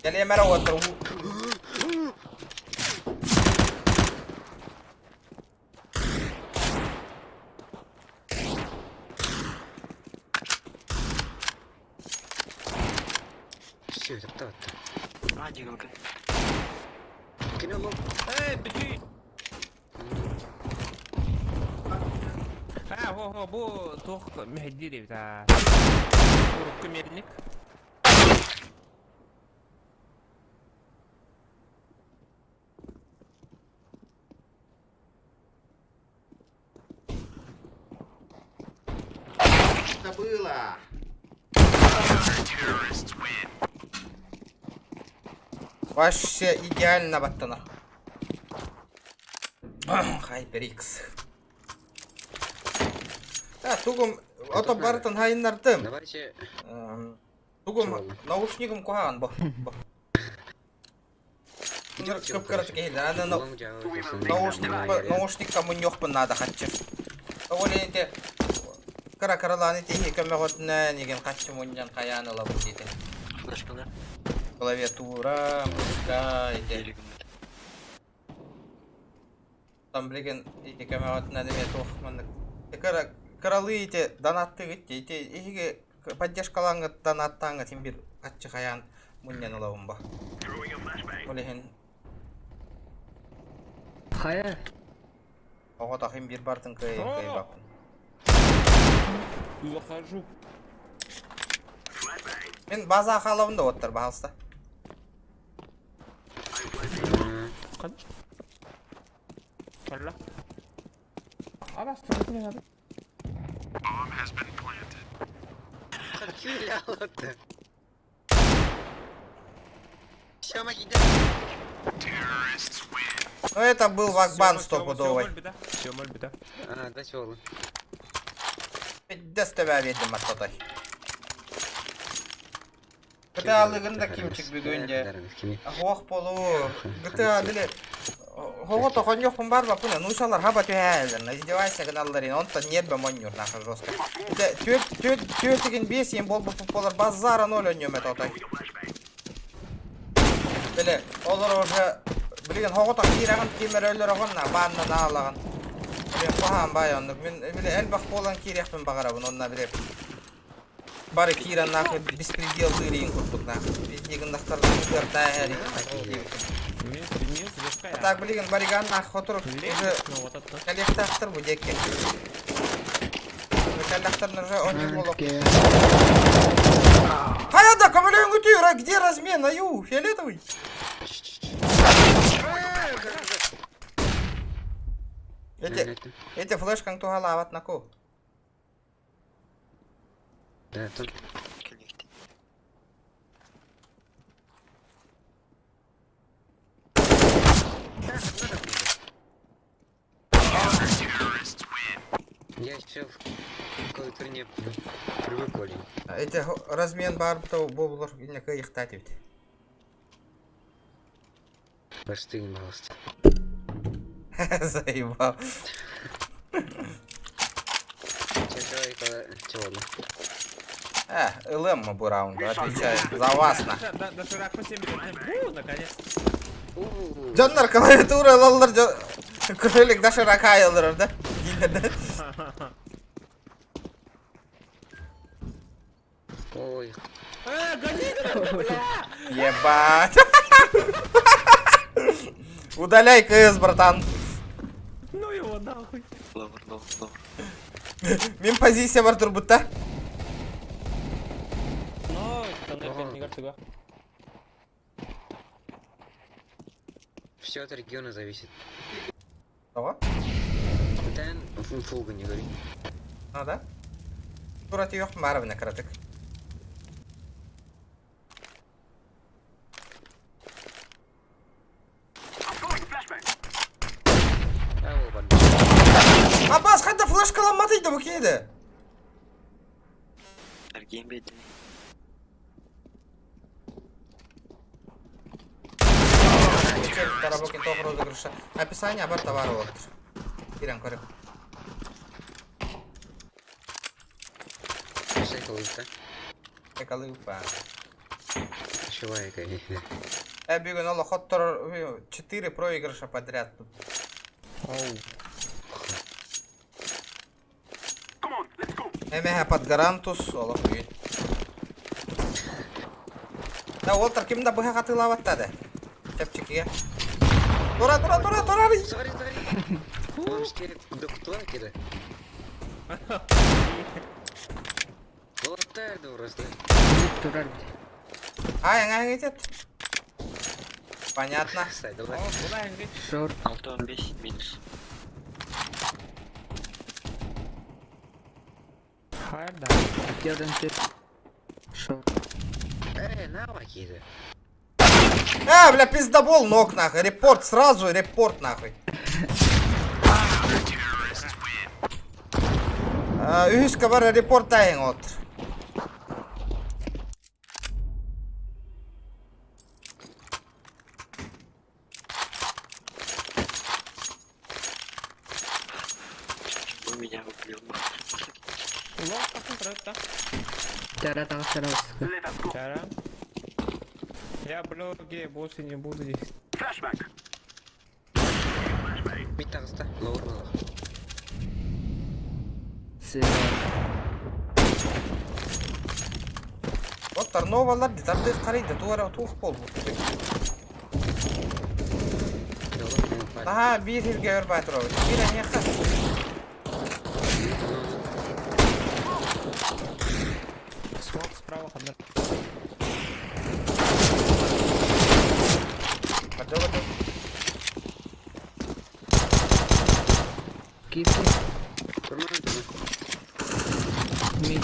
Speaker 1: Я лемера отру.
Speaker 14: Все, это кто это?
Speaker 5: А, дигалка.
Speaker 14: Кинул.
Speaker 13: Эй, беги! А, го, го, бу тух мехдири бта. Урукку мерник.
Speaker 1: Это было. Вообще идеально баттана. HyperX. Да, тугум ото бартын хайннардым.
Speaker 14: Давайте.
Speaker 1: Тугум наушнигым кухан бо. Кып-кырат кейле, аны наушник наушник кому нёхпын надо хатчы. Оленте кара караланы тихи көмөгөтүнө деген катчы муньян каян ылабын дейт.
Speaker 5: Флешка, да?
Speaker 1: Клавиатура, мышка, эти. Там, блин, эти көмөгөтүнө деме тохмандык. Кара каралы эти донатты гитти, эти эһиге поддержкалаңы донаттаңы тим бир катчы каян муньян ылабын ба. Олехин
Speaker 9: Хая.
Speaker 1: ого тахим бир бартын кый кый бапын.
Speaker 13: Захожу.
Speaker 1: Мен база халабын да оттар баалста.
Speaker 13: Алла. Абас, надо.
Speaker 14: Килял это. Сема киирдэ.
Speaker 1: Ну это был вакбан стопудовый.
Speaker 13: Все, беда.
Speaker 14: А, да, чего?
Speaker 1: Пиздец тебя видимо кто-то. GTA лыгын да кимчик бүгүн де. Ох полу. GTA били Хого тохоньохпун бар бапына, ну шалар хаба түһээлер, издевайся гыналларын, онтон нерве моннюр нахуй жестко. Это түөт түөт түөтигин бес ем болбу болар базара ноль өньөмөт отой. Били, олар уже билген хого тох киирагын кимер өлөр огон на баанна наалаган. Биле куһаан бай оннук. Мин били элбэх буолан киириэхпин баҕарабын онна били. Бары киирэн нахуй беспредел дыырыйын курдук нахуй. Везде гындахтардан ытыартаа Так, блин, бариган нахуй хотур уже коллектор бу диэкки. Коллектор уже он не болок. Хайда, көмөлөң үтүр, где размен, аю, фиолетовый? Эти, эти флешкаң тухалаабат наку.
Speaker 14: Да, тут. Я еще в клавиатуре привык, Олень.
Speaker 1: Эти размен бар то болор инеке ихтат бит.
Speaker 14: Прости, пожалуйста.
Speaker 1: Заебал.
Speaker 14: Чего, ладно.
Speaker 1: ЛМ бу раунду, отвечаю. За вас на.
Speaker 13: Да, широко 7 наконец.
Speaker 1: Дьоннор клавиатура лаллар кролик да широка яллар да. Да.
Speaker 14: Ой.
Speaker 13: Гони, бля!
Speaker 1: Ебать. Удаляй КС, братан.
Speaker 13: Ну его нахуй.
Speaker 1: Мин позиция бар турбутта.
Speaker 13: Ну, там не туга.
Speaker 14: Все от региона зависит.
Speaker 1: Того?
Speaker 14: Да, фуга не говори.
Speaker 1: А, да? Турати yok марабына кыратык. Аббас, хайда флешкаламматыйды бу кейди. Тарабокин тох розыгрыша. Описание бар товары вот. Кирен көрүк.
Speaker 14: Эколыпа.
Speaker 1: Эколыпа.
Speaker 14: Человека.
Speaker 1: Я бүгүн ол хоттор 4 проигрыша подряд тут. Эмеха под гарантус, олох үйін. Да, Уолтер кимда быха катылаваттады. Чепчикиге. Тура, тура, тура, тура.
Speaker 14: Смотри, смотри. Он же до кто кида? Вот просто.
Speaker 9: Турар.
Speaker 1: Ай, ай, ай, Понятно.
Speaker 9: Шорт.
Speaker 14: Алтон 5 минус.
Speaker 13: Хайр, да.
Speaker 9: Один тип. Шорт.
Speaker 14: На кида.
Speaker 1: Бля, пиздобол ног нахуй. Репорт сразу, репорт нахуй. Үһүс кабар репорт тайын от.
Speaker 14: У меня убил.
Speaker 9: Тара
Speaker 13: Тара. Я блоги больше не буду здесь.
Speaker 14: Бит тағыста, лауыр балақ.
Speaker 1: Вот Тарновалар детарды қарайды, туара тух бол. Ага, бир хилге өр батыров. Бир анеха.
Speaker 13: Смок справа, хаднар.
Speaker 1: Барды, барды.
Speaker 9: Киски. Мид.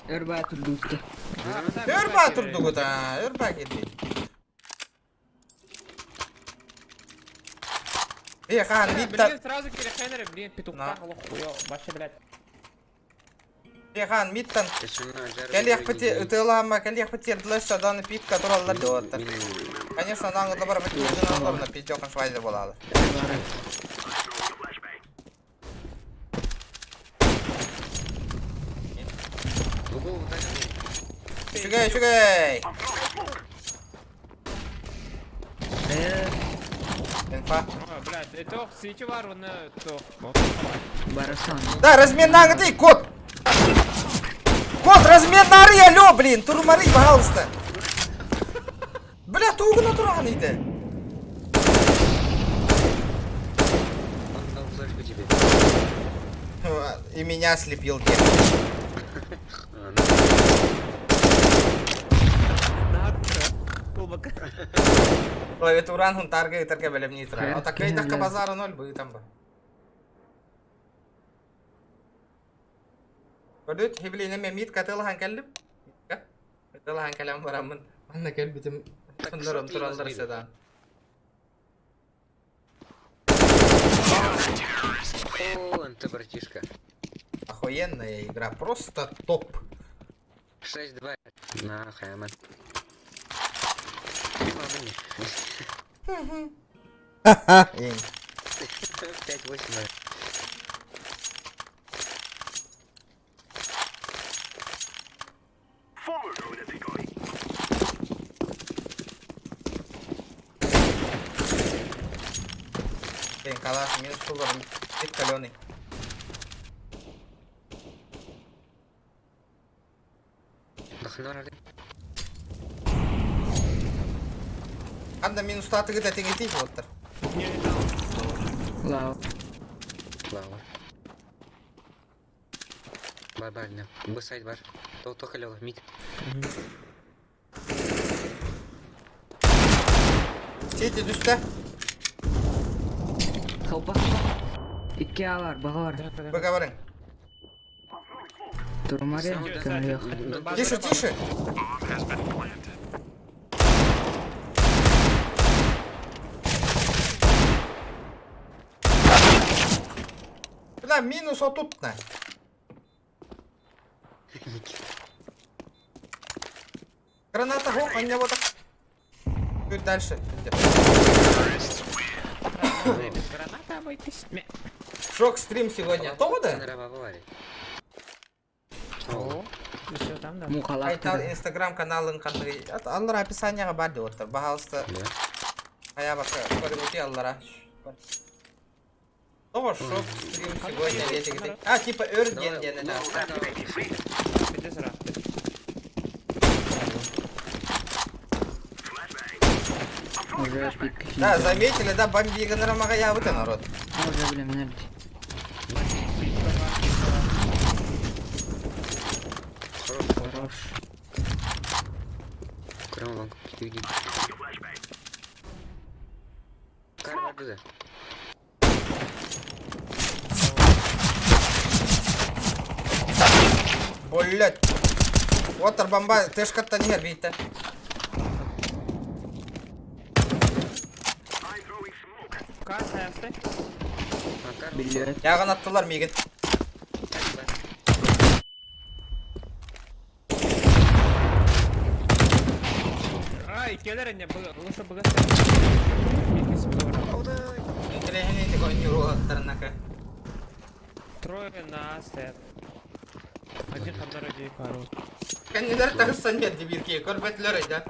Speaker 9: Өр баа турдуутта.
Speaker 1: Өр баа турдугут аа, өр баа кирбит. Э, хаан,
Speaker 13: Блин, сразу кирехенере, блин, петухтаах олох хуё, вообще, блядь.
Speaker 1: Хаан, миттан. Кэлиэхпити ытыалаама, кэлиэхпити эрдилэр саданы пик, котораллар диоттар. Конечно, наҥы бар бит на пиздёхан швайзер болалы. Үчүгэй, үчүгэй! Инфа.
Speaker 13: Блядь, это сити бар, оны то.
Speaker 9: Барасан.
Speaker 1: Да, размен ты, кот! Кот, размен нары, алло, блин, турмары, пожалуйста. Бля, тугу натуран иди.
Speaker 14: Он дал флешку тебе.
Speaker 1: И меня слепил дед. Клавиатуран хунтарга итарга белем нитра. А такой так базара ноль бы там бы. Көрдүт, хибилине мен мит катылахан кэллим. Катылахан кэлэн бараммын. Манна кэлбитим соннором тураллар седан.
Speaker 14: О, ты братишка.
Speaker 1: Охуенная игра, просто топ.
Speaker 14: 6-2. На, хайман.
Speaker 1: Ха-ха.
Speaker 14: 5-8.
Speaker 1: Блин, калаш, минус тулар, вид каленый. Анда минус татыгы да теңетей болттыр.
Speaker 9: Лау.
Speaker 14: Лава. Бар, бар, не. Б сайт бар. Только лево, мид.
Speaker 1: Сети түсті.
Speaker 9: Хопа хопа. Икки алар, бағалар.
Speaker 1: Поговорим.
Speaker 9: Турмаре,
Speaker 1: Тише, тише. Бля, минус отут на. Граната, хоп, они вот так. Чуть дальше.
Speaker 13: Граната обойтись.
Speaker 1: Шок стрим сегодня. То да? Айтал инстаграм каналын қандай. Аллар описанияға бар деп отыр. Пожалуйста. Ая бака, көріңізге аллара. Того шок стрим сегодня. А, типа өр ден ден да. Да, заметили, да, бомби рамага я вот народ.
Speaker 9: Уже, блин, нельзя. Хорош.
Speaker 14: Крым вон,
Speaker 1: Блять. Вот бомба, ты ж как-то не бейте. Яғын аттылар мегін.
Speaker 13: Ай, келер не лучше бы Трое на стоят. Один хабдар пару.
Speaker 1: Кәннелер тағысан ерді бирке, көрбәтлер айда.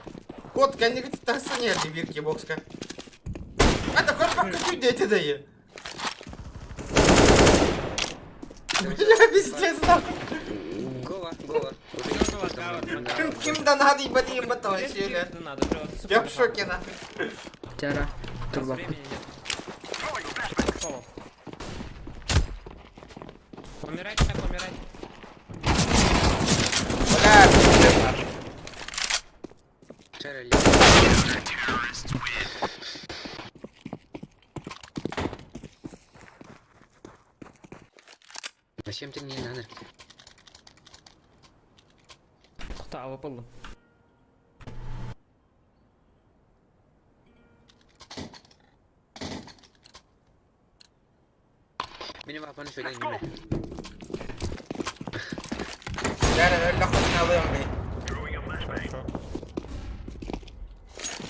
Speaker 1: Кот кәннеге тағысан ерді бирке бокска. Это көрбәк күту дети дайы. Бля, пиздец, нахуй.
Speaker 14: Гова, гова.
Speaker 1: Ким ким да надо ебать ебать вообще, Я в шоке, нахуй.
Speaker 9: Тяра, турбак.
Speaker 13: Умирать так, умирать.
Speaker 1: Бля, пиздец, нахуй.
Speaker 14: Зачем ты мне надо?
Speaker 13: Става пыллым.
Speaker 14: Benim kafanı şöyle indirme.
Speaker 1: Дәрі өллөххүтүнэ ылыам бий.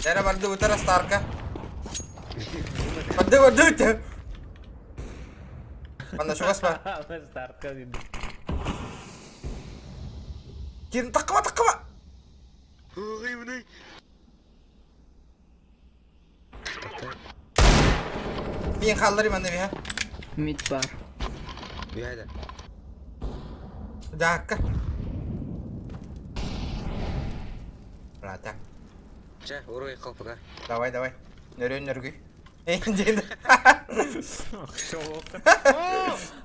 Speaker 1: Дәрі барды утара старка. Барды барды үтэ. Манна чугас ба.
Speaker 13: Стартка дейди.
Speaker 1: Кирин таққыма таққыма. Мин халларым анны биһа.
Speaker 9: Мид бар.
Speaker 14: Бүйәді.
Speaker 1: Дакка. Брата.
Speaker 14: Чэ, уруй қалпыға.
Speaker 1: Давай, давай. Нөрөн нөргүй. Эйн
Speaker 13: Все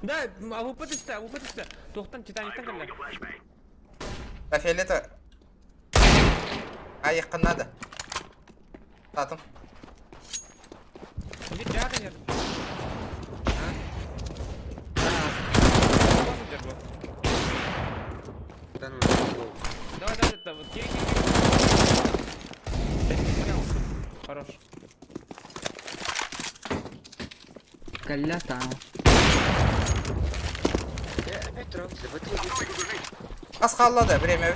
Speaker 13: Да, АВП түсті, АВП түсті. Тоқтан Титаниктан кірді.
Speaker 1: Да фиолета. Ай, надо. Татым.
Speaker 13: Иди жағы нет. Давай, давай, давай, кири, кири, кири. Понял. Хорош.
Speaker 9: Калля там.
Speaker 14: Опять травмся, вот
Speaker 1: Аз қаллады, время.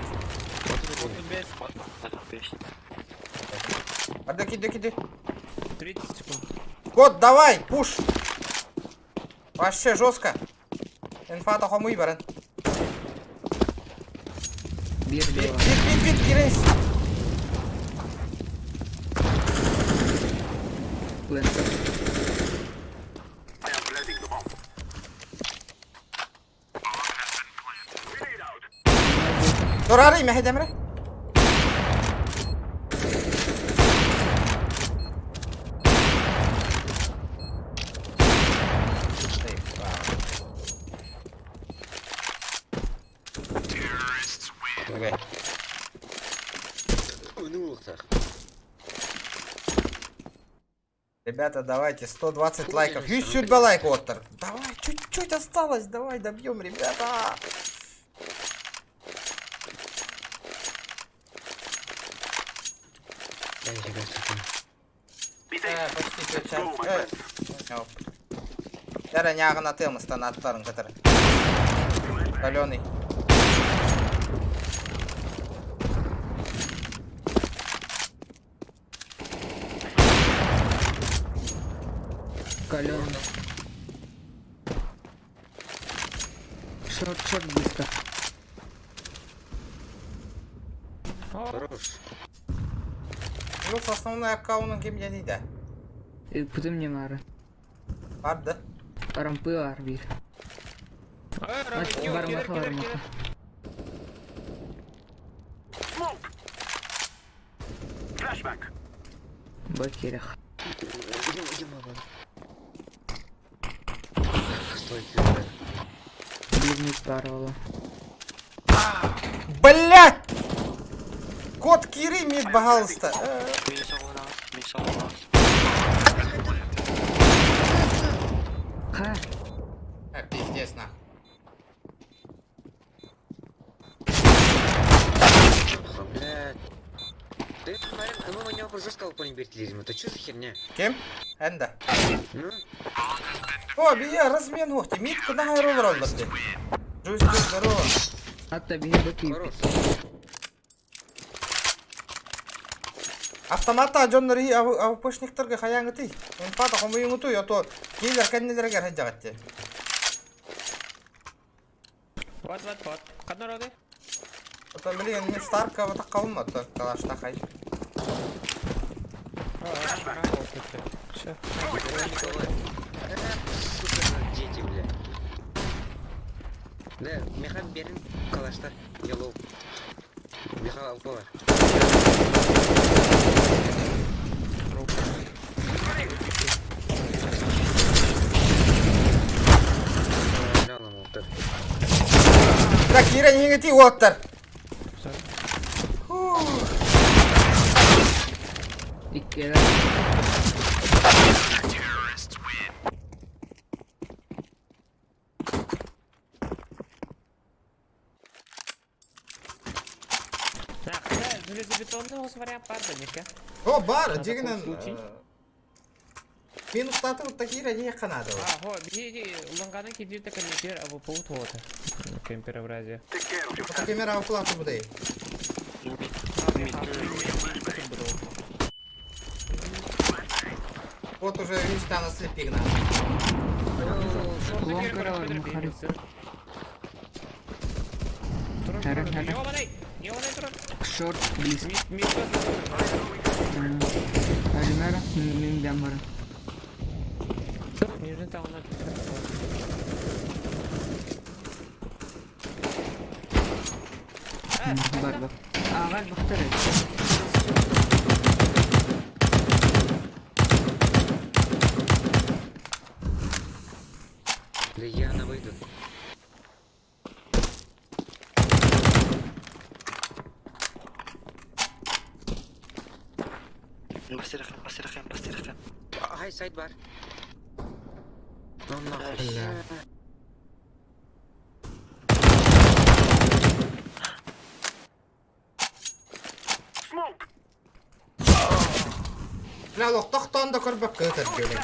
Speaker 1: Арда киди, киди.
Speaker 13: 30 секунд.
Speaker 1: Кот, давай, пуш. Вообще жестко. Инфа хомуй баран.
Speaker 9: Бир
Speaker 1: Бит, бит, бит, кирис. Dur arayayım ya Demre. Окей. Ребята, давайте 120 лайков. Юсюль лайк оттар. Давай, чуть-чуть осталось. Давай добьем, ребята. Почти чуть. Яра нягына тымыстан аттарын кытыр. Каленый.
Speaker 9: Каленый. Шорт, шорт близко.
Speaker 14: Хорош.
Speaker 1: Yok основной аккаунтын ким дейді?
Speaker 9: Путым не мары.
Speaker 1: Барды.
Speaker 9: Рампы бар бир. Бармаха, бармаха. Бакерах.
Speaker 14: Стой,
Speaker 9: Бирник парола.
Speaker 1: Блять! Кот Кири мид пожалуйста.
Speaker 9: Ха.
Speaker 1: А, пиздец, нахуй.
Speaker 14: Блядь. Да это, наверное, мы у него просто сказал по Это что за херня?
Speaker 1: Кем? Энда.
Speaker 14: Ну?
Speaker 1: О, бия, размен, ух ты, мид куда ролл ролл Джусь, джусь, здорово.
Speaker 9: Атта биһи баки.
Speaker 1: Автомата дьоннор и АВПшниктарга хаяңыты. Инфата хомуйуңуту, я то кейлер кәннелерге хәҗәгәтте.
Speaker 13: Вот, вот, вот. Қандай роды?
Speaker 1: Это, блин, мен Старка вот калма, то калашта хай.
Speaker 14: Сука, дети, бля. Да, меха берин калашта. Ялоу. Меха алпалар.
Speaker 1: Так, Кира, не ти оттар.
Speaker 9: Иккелер.
Speaker 13: Железобетонный ос вариант бар да, нека.
Speaker 1: О, бар,
Speaker 13: На такой
Speaker 1: дигинен.
Speaker 13: случай.
Speaker 1: Минус таты вот такие ради надо.
Speaker 13: А, го, биһиги ланганын кидирте комментир АВП туота. Кемпер Евразия.
Speaker 1: Камера оплату будай. Вот уже мечта на слепик на.
Speaker 9: Лонг Махари.
Speaker 13: Ёбаный! Ёбаный туран!
Speaker 9: Шорт близко. Алимера, мин бямбара.
Speaker 13: Нижний таун.
Speaker 9: Бар бар. Ағал бақтар.
Speaker 14: Да я на выйду. Ай, сайт бар. Ну нахуй.
Speaker 1: Бля. Бля, лох тохтон да көрбөк көтөр дөле.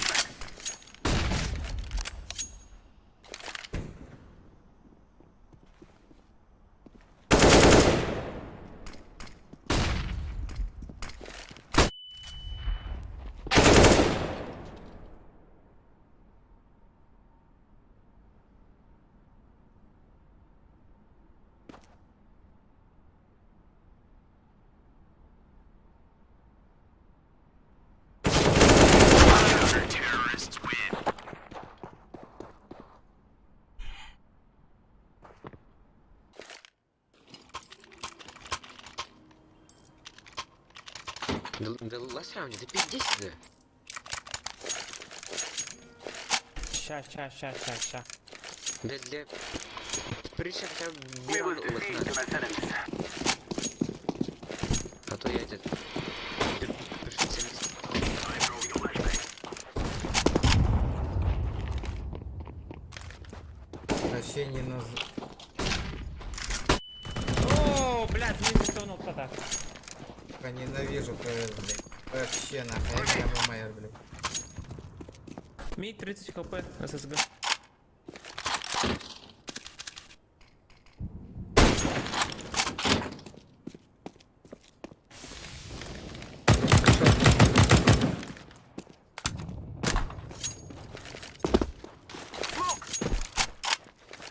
Speaker 14: Да, да last round, да пиздец, да.
Speaker 13: Ща, ща, ща, ща, ща.
Speaker 14: Да для... Притча хотя бы бил надо. А то я этот... Перфекционист.
Speaker 1: Вообще не наз...
Speaker 13: О, блядь, не затонул тогда.
Speaker 1: Сука, Ненавижу КС, блядь. Вообще нахуй, я прямо майор, блядь.
Speaker 13: Ми 30 хп, ССГ.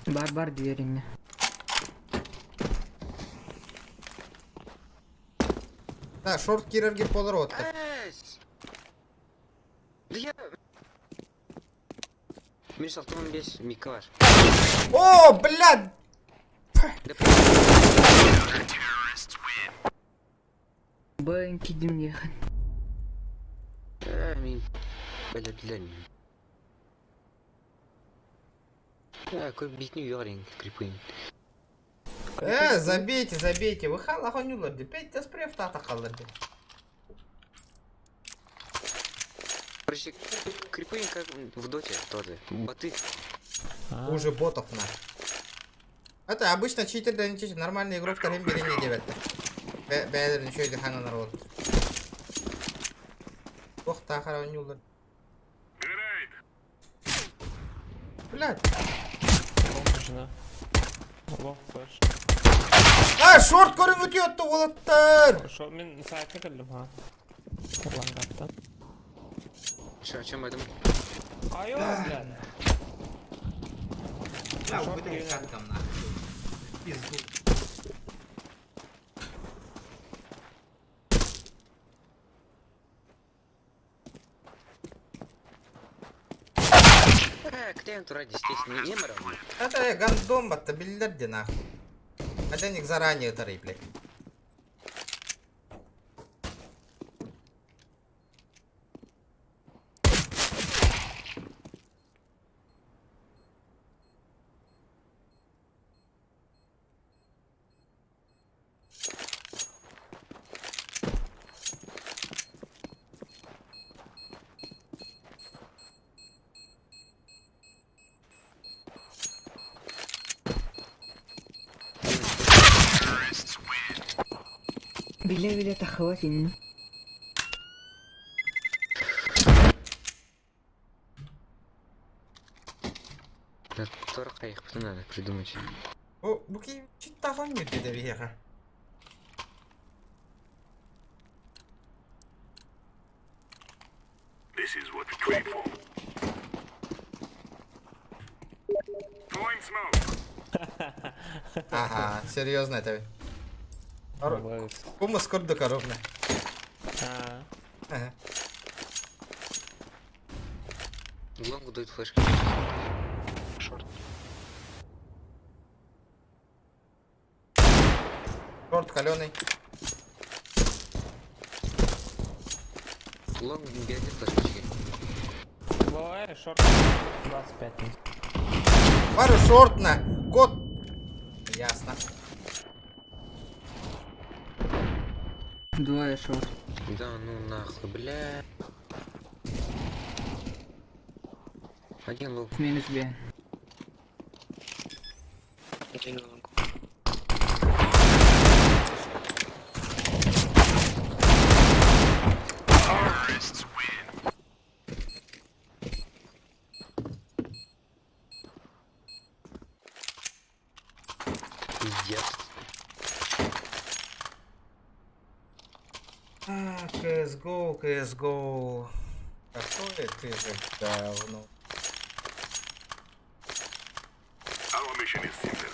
Speaker 9: Бар бар дверине.
Speaker 1: Да, шорт кирерге полротта.
Speaker 14: Эсь! Да я... Миша, автомобиль, Микаш.
Speaker 1: О, блядь!
Speaker 14: Да
Speaker 9: Бэнки димнехан.
Speaker 14: Мин... Блядь, блядь. Какой битню ярин, крипын.
Speaker 1: Забейте, забейте. Вы халахонюларды. Петь, да спрев тата халларды.
Speaker 14: Короче, крипын как в доте тоже. Боты.
Speaker 1: Уже ботов на. Это обычно читер, да не читер. Нормальный игрок вторым бери не девять. Бәдер ничего не хана народ. Ох, тахара нюлар. Блядь.
Speaker 13: Жена. Лох, флеш.
Speaker 1: А, шорт көрүн өтүөттү олаттар.
Speaker 13: Шо, мен сайтка кэллим, ха. Лангаттан.
Speaker 14: Че, о чем я думал?
Speaker 13: Айо, блядь.
Speaker 1: Да, убытый каткам нахуй. Пизду.
Speaker 14: Кто ради здесь не немором?
Speaker 1: Это гандон батта биллерди нахуй. Аденик заранее тарый, блядь.
Speaker 9: Билэ-билэ таххыбат инни.
Speaker 14: Да туох хайыахпытын надо придумать.
Speaker 1: Бу бу киһи читтахан мүрдү да биһиэхэ.
Speaker 3: This is what we train for. Throwing smoke.
Speaker 1: Ага, серьезно это. Кумыс курдук ровно.
Speaker 13: А,
Speaker 1: Ага.
Speaker 14: Лонгу дают флешки.
Speaker 10: Шорт.
Speaker 1: Шорт каленый.
Speaker 14: Лонг бегает флешки.
Speaker 13: Лоэ, шорт. 25.
Speaker 1: Пару шорт на. Кот. Ясно.
Speaker 9: Двое шорт.
Speaker 14: Да ну нахуй, бля. Один лук.
Speaker 9: Минус Б.
Speaker 14: Один лонг.
Speaker 3: Terrorists win.
Speaker 14: Пиздец.
Speaker 1: А, CSGO, CSGO. Какое ты же говно.
Speaker 3: Our mission is simple.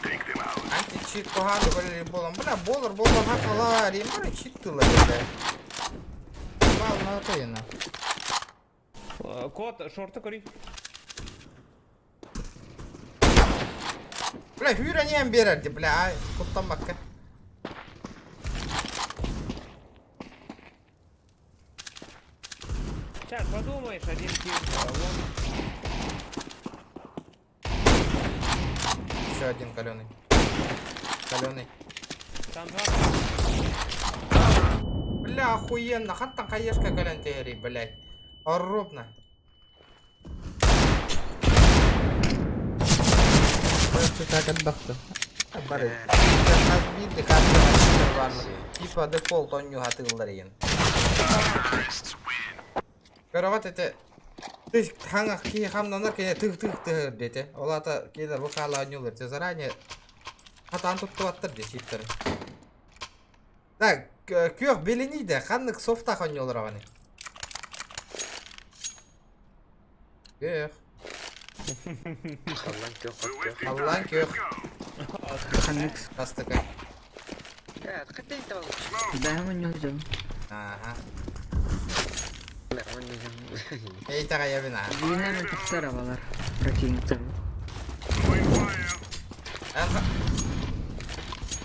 Speaker 3: Take them out.
Speaker 1: Античит погано волейболом. Бля, болар, болар, хакала, римбара чит тыла, бля. Бал на тына.
Speaker 13: Кот, шорты кури.
Speaker 1: Бля, хүйрә не берерdi, бля. Куттан бакка.
Speaker 13: Сейчас подумаешь, один килл. Лонг.
Speaker 1: Еще один каленый. Каленый.
Speaker 13: Там два.
Speaker 1: Бля, охуенно. Хаттан хаешка кален тери, блядь. Оробно. Так отдохну. Бары. Разбитый Типа дефолт он нюхатылдар ен. Көрөбат эте Ты хаңах ки хамнанар кене тых тых тых дете. Олата келер бу хала нюлар. Те заранее хатан туттубаттар де читтер. Так, күөх белини де ханнык софта хоннолор аны. Күөх.
Speaker 14: Халлан көх, көх.
Speaker 1: Аллан күөх.
Speaker 9: Ханнык.
Speaker 1: Бастыка.
Speaker 14: Э, откуда это был?
Speaker 9: Да, мы не ждем.
Speaker 1: Ага.
Speaker 14: Да, он не
Speaker 1: Эй, тагая бина.
Speaker 9: Винами тахсара балар. Противниктер.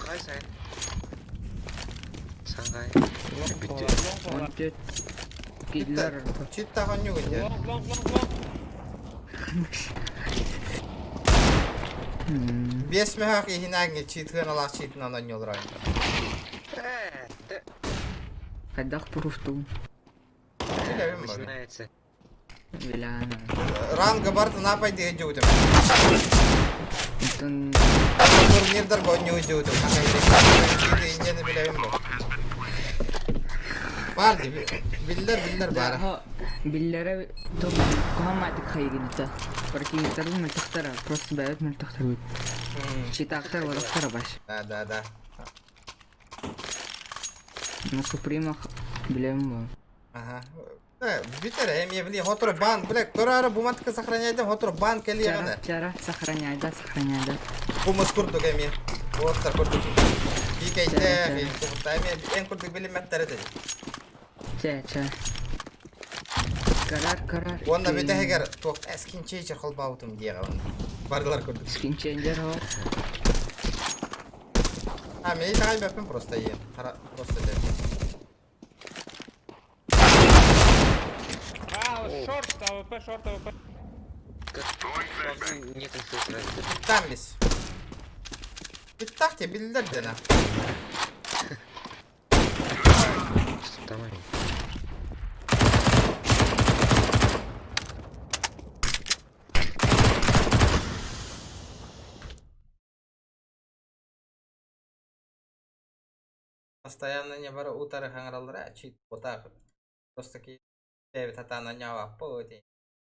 Speaker 14: Кай сай? Сангай. Бүттү.
Speaker 9: Он пять. Киллер.
Speaker 1: Читта хоннюгун де.
Speaker 13: Лонг, лонг, лонг, лонг.
Speaker 1: Бес мехак ихинәңе читхын алах читын анан.
Speaker 14: Э, да.
Speaker 9: Хайдах пруфту.
Speaker 1: Билебим бар.
Speaker 14: Начинается.
Speaker 9: Бля.
Speaker 1: Ранга барты напай деген жуутум.
Speaker 9: Итон
Speaker 1: Турнирдар гонню жуутум. Читы инжени билебим бар. Бар ди. Биллер биллер бара.
Speaker 9: Биллere топ кухамматык хайгинита. Противниктер мультахтара. Просто бәйт мультахтар бит. Читактар валахтара баш.
Speaker 1: Да, да, да.
Speaker 9: На супримах билебим бар.
Speaker 1: Ага. Да, битер, эми били хотор бан, бля, көрары буматка сохраняйдым, хотор бан келиягана.
Speaker 9: Чара, чара, сохраняй, да, сохраняй, да.
Speaker 1: Кумыс курдук эми. Оттар курдук. Бикейте, курдук эми эн курдук билиметтер эти.
Speaker 9: Ча, ча. Карар, карар.
Speaker 1: Онда битехегер тох эскин чейчер холбаутум дияган. Барлар курдук.
Speaker 9: Скин ченджер хо.
Speaker 1: А, мен тагай бәпем просто ен. Кара просто де.
Speaker 13: А, шорт, АВП, шорт, АВП.
Speaker 14: Нет инфы сразу.
Speaker 1: Тамис. Биттахте биллер дена.
Speaker 14: Что там они?
Speaker 1: Постоянно не бары утары хаҥараллара чит вот Просто киһи сатаан анньаабаппыт.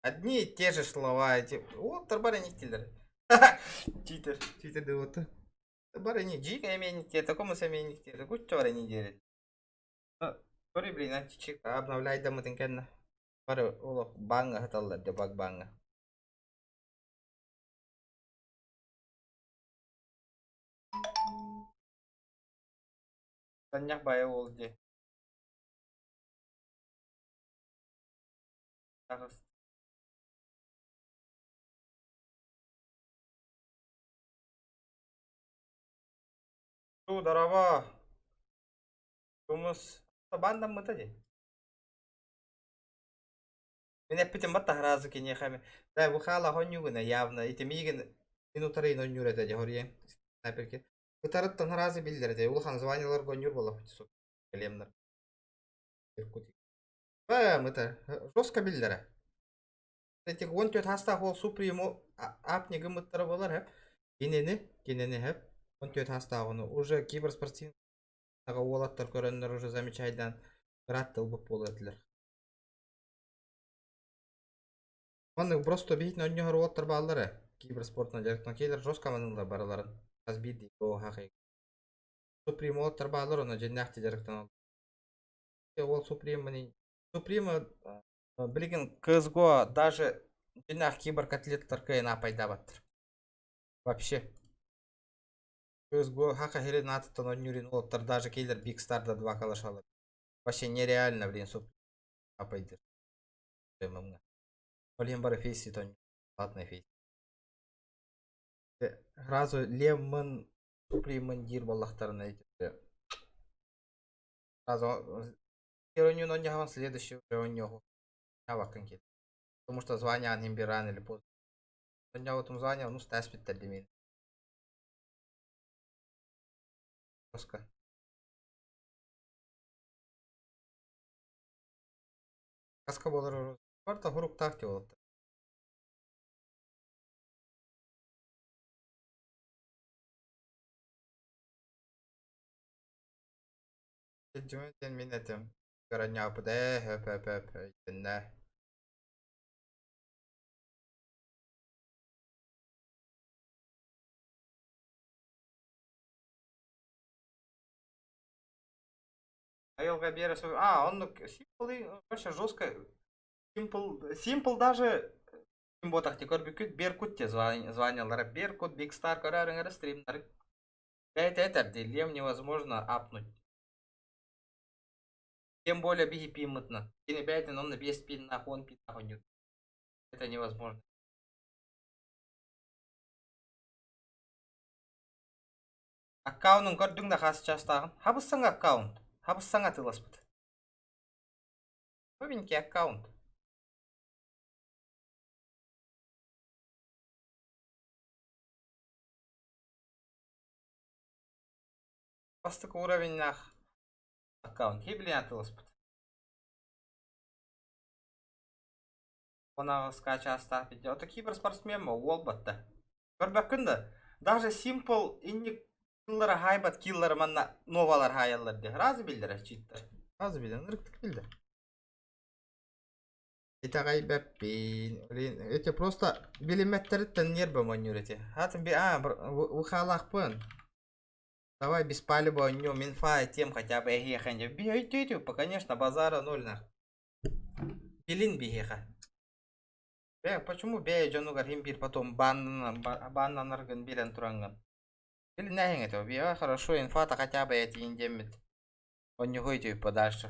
Speaker 1: Одни и те же слова эти. Уоттар бары иниктилер. Читер, читер да вот. Бары не джик эмиэниктер, такому сэмиэниктер, кучча бары не диэри. Сори, блин, античик обновляй дамытын кэннэ. Бары олох баҥҥа сыталлар дьэ баг баҥҥа. Санньах баайа уол дии. Таҕыс. Ту, дорово. Тумус. Баандаммыта дии. Мин эппитим бат таһараазы киниэхэ эми. Да, бу хаала хонньугуна явно. Ити миигин мин утарыйын онньуур этэ дии хоруйан. Снайперки. Ытарыттан хараазы биллэр этэ. Улахан званияларга онньуур буоллахпыт Кэлиэмнэр. Иркутик. Бэм это жестко биллэрэ. Этих 14 хастаах уол суприму апни гыммыттара буолар хэп. Кинини, кинини хэп. 14 хастаах ону уже киберспортивный уолаттар көрөннөр уже замечайдан ыраат тылбыт буолуо этилэр. Маннык просто биһитин онньоһор уолаттар бааллар ээ. Киберспортна дьарыктан кейлер жестко манылар барыларын. Хас биирдии хахай. Суприм уолаттар бааллар онно дьиннээхти дьарыктаналлар. Ол Суприм Суприма билигин CSGO даже дьиннээх киборг атлеттар кыайан аапайдаабаттар. Вообще. CSGO хака хирин аатыттан онньуурин уолаттар даже кейлер Big Star да два калашалар. Вообще нереально, блин, суп апайдыр. Ол иһин бары фейси тон платный фейс. Сразу Лемон Супримын диир буоллахтарына сразу Херонюн онньоһон следующий уже онньоһу абаккын киир. Потому что звание анын бир рано или поздно. Онньоҕутум звание ну стаспиттер димин. Жестко. Каска болар барта хуруктаах ти болот. Дьүмүтэн мин этим. Көрөнньаапыт ээ хөп хөп хөп итиннэ. Айылга биэрэ А, оннук Simple вообще жестко. Simple, Simple даже ким буотах көрбүккүт Беркут те званиялара Беркут, Big Star көрөрүҥ стримнары. Бэйэтэ этэр дии, лем невозможно апнуть. Тем более биһи пиммытынан. Кини бэйэтин онно биэс пиннаах, он пиннаах оонньуур. Это невозможно. Аккаунун көрдүҥ да хас чаастааҕын? Хабыс-саҥа аккаунт. Хабыс-саҥа атыыласпыт. Новенький аккаунт. Бастакы уровеннаах аккаунт. Хиблин атыыласпыт. Онаҕыска чаастаах видео. Ото киберспортсмен ма уол батта. Көрбөккүн да, даже Simple инник киллары хаайбат киллары манна новалар хаайаллар дии. Разы биллэрэ читтер. Разы билэн, ырыктык биллэр. Итэҕэйбэппин. Блин, эти просто билиммэттэриттэн нервы монньуур эти. Хатын би а выхалаахпын. Давай без палева онньуом, инфа тем хотя бы эһиэхэ. Би өйдүү конечно, базара ноль нах. Билин биһиэхэ. Бэ, почему бэйэ дьонугар иһин биир потом баннанаргын билэн тураҥҥын. Билинээһиҥ этэ, бия хорошо инфата хотя бы этиин диэммит. Онньуһуй типа дальше.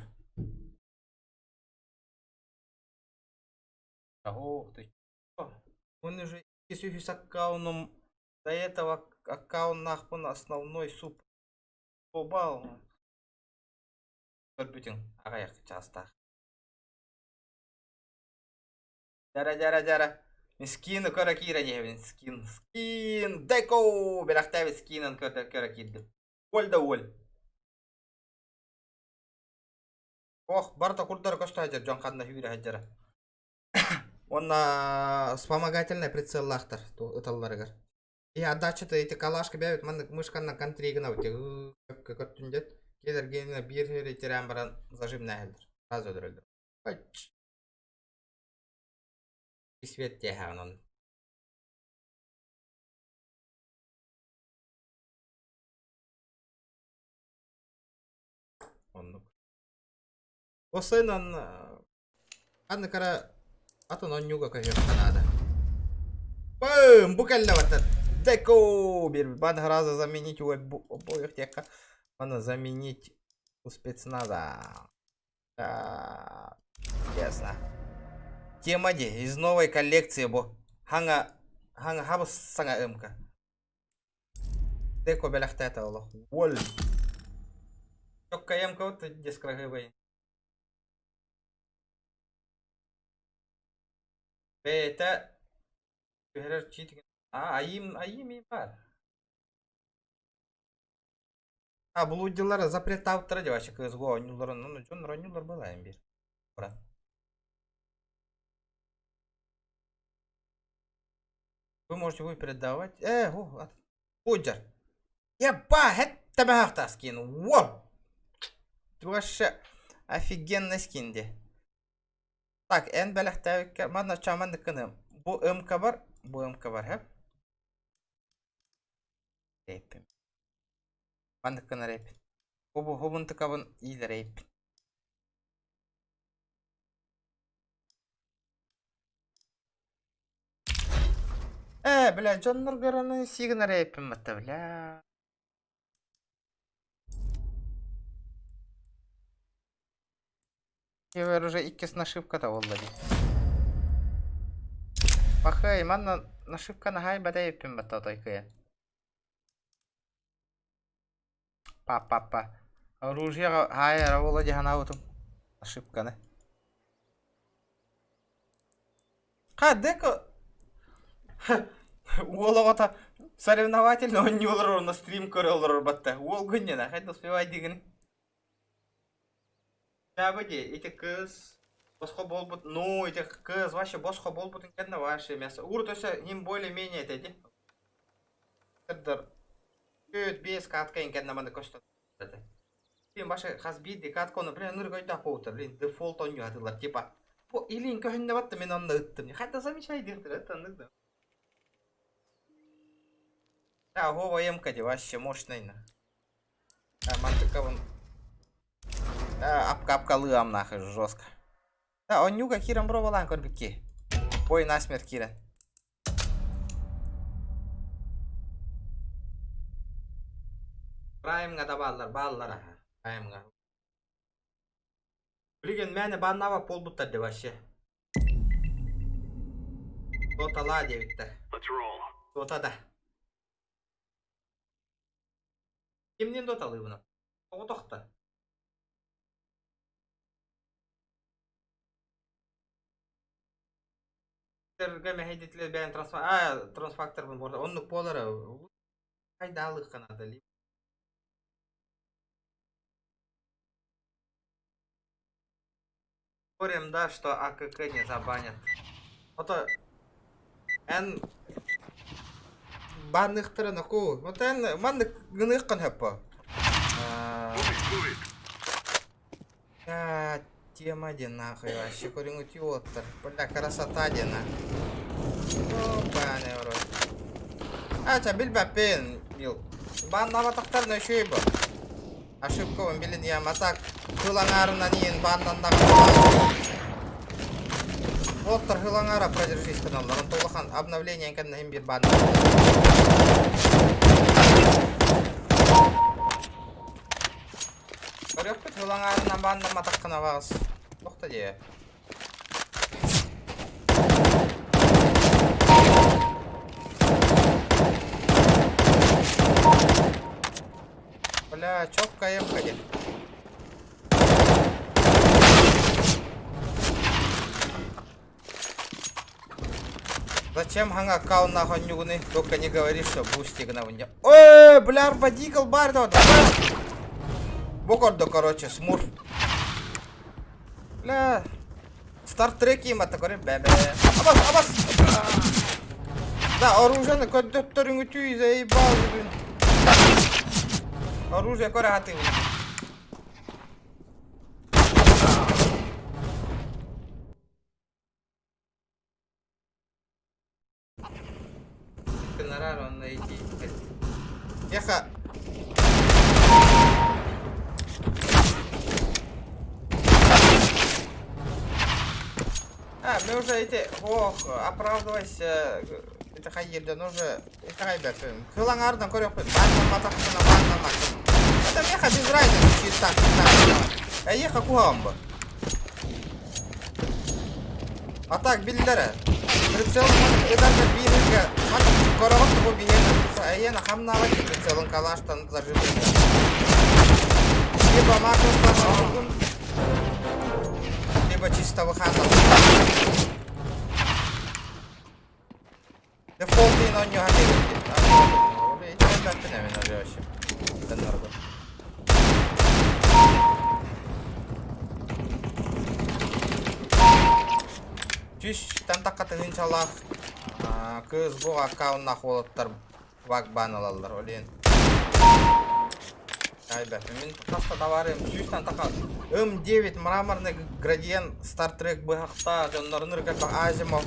Speaker 1: Ох ты. Он уже үһүс аккаунум до этого аккауннаахпын основной суп побал. Көрбүтүҥ аҕыйах чаастаах. Дьара дьара дьара. Мин скины көрө киирэн иһэбин. Скин. Скин. Деко! Бэлэхтээбит скинын көрө, көрө киирдим. Оль да оль. Ох, барыта курдары көстө сылдьар дьон ханна сүүрэ сылдьара. Уонна вспомогательный прицеллаахтар ыталларыгар. И отдачата эти калашка бэйэбит маннык мышканнан контри гынабыт көттүн дет. Кэлэргэнэ биир тирээн баран зажимнаһаллар. Сразу өлөрөллөр. Свет тиэһэҕин он. Оннук. Осынан аны кара атын онньууга көһүөххэ наада. Бым! Бу кэллэ баттат. Деко! Бир бан сразу заменить у обоих тех. Мана заменить у спецназа. А, Ясно. Тема де из новой коллекции бу. Ханга ханга хабыс саҥа ымка. Деко бэлэхтээтэ олох. Уол. Чокка МК вот дескрагыбай. Бэйэтэ түһэрэр чиит А, айым, айым и бар. А, булуудьулар запреттаабыттара дьэ вообще КСГО оонньуулларын, ну, дьон оонньууллар буолаайын биир. Брат. Вы можете вы передавать. Э, о, Пуджер. Еба, это бахта скин. Во! Вообще офигенный скин де. Так, эн бэлэхтээбиккэ манна чаман кыным. Бу МК бар, бу МК бар, хэп. Рейпим. Маннык гына рейпин. Хубу хубун тыкабын иилэ рейпин. Э, бля, дьоннор көрөн сигнер рейпин батта, бля. Кевер уже иккис нашивката буолла дии. Пахай, манна нашивка наһай бадай эппин батта отой кыйан. Па-па-па. Оружие хай ара буола дии санаабытым. Ошибканы. Ха, деко... Уол оҕото соревновательно оонньуу олорор, на стрим көрө олорор батта. Уол гынньана, хайда успевай дигин. Дьаабы дии, ити кыыс босхо буолбут, ну ити кыыс вообще босхо буолбутун кэннэ вообще мясо. Урут өссө ним более-менее этэ дии. Кырдар Үт биэс катка кэннэ маны көстөн этэ. Блин, баша хас биирдии катка ону, блин, ынырык өйдөөх буолбуттар, блин, дефолт оонньуу типа. Бу илин көһүннэ батта мин онно ыттым. Хотя замечай диэхтэр, это оннук да. Да, Вова М-ка дии, вообще мощный на. Мантыкабын апка-апкалыам нахуй жестко. Да, онньууга киирэн боруобалаан көрбүкки. Бой насмерть киирэн. Праймҥа да бааллар, бааллар аха. Праймҥа. Билигин мээнэ бааннаабат буолбуттар дии вообще. Доталаа диэбиттэр. Дота да. Кимниин доталыыбын? Оҕотох да. Тэргэ мэһэйдэтилэр бэйэн трансфа а трансфакторбын буолар. Оннук буолара. Хайдаалыахха наада. Спорим, да, что АКК не забанят. Ото эн банныхтара наку. Вот эн маннык гыныаххын хөппө. А, тема диэн нахуй вообще көрүҥ үтүө Бля, красота диэн а. Опа, не вроде. А, билбэппин, мил. Баннабатахтарына үчүгэй бу. Ошибкабын билиниэм, а так кыл аҥаарынан иин баннаннаҕына Оттор кыл аҥаара продержись гыналлар. Онто улахан обновление кэннэ иһин биир банна. Көрүөхпүт кыл аҥаарынан баннамматаххына баҕас. Туох да диэ. Бля, чёткая ходи. Зачем ханга аккаунт нахуй нюгуны? Только не говори, что бустик на мне. Ой, бля, арбадикл бар да. Бокордо, короче, смурф. Бля. Стар Трек им атакоры бэ бэ. Абас, абас. Да, оружиены көрдөттөрүҥүтүй заебал бүгүн. Оружие көрө хатыыбын. Меха. А, мы уже эти, ох, оправдывайся, это хайерден уже, это хайберпин. Кылаңардан көрөкпүн, бааннан матахтына бааннан мактын. Это меха без разницы, чисто, чисто. Эйеха куһаҕан бу. А так биллэрэ. Прицелын ыдарга бииргэ көрөҕүт бу биһиэнэ эйиэнэ хамнаабат прицелын калаштан заживление. Либо макростан оҥордум, либо чисто выханан. Дефолтын оонньууга биэрбит. Вообще. Түс тантаққа тыһыынчалаах кыыс бу аккауннаах уолаттар вак баан ылаллар олен. Айбэ, мин хаста товарым сүүстэн таха М9 мраморный градиент Star Trek быһахта дьоннорун ыргата Азимов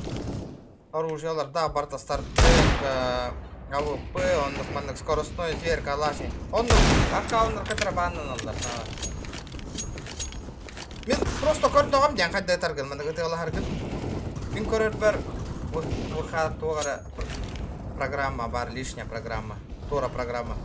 Speaker 1: оружиелар да барыта Star Trek АВП оннук маннык скоростной зверь калаши оннук аккауннар контрабанданаллар мин просто көрдөҕүм диэн хайда ытаргын маннык ытыалаһаргын мин көрөрбөр ВХ туох эрэ программа бар лишняя программа туора программа.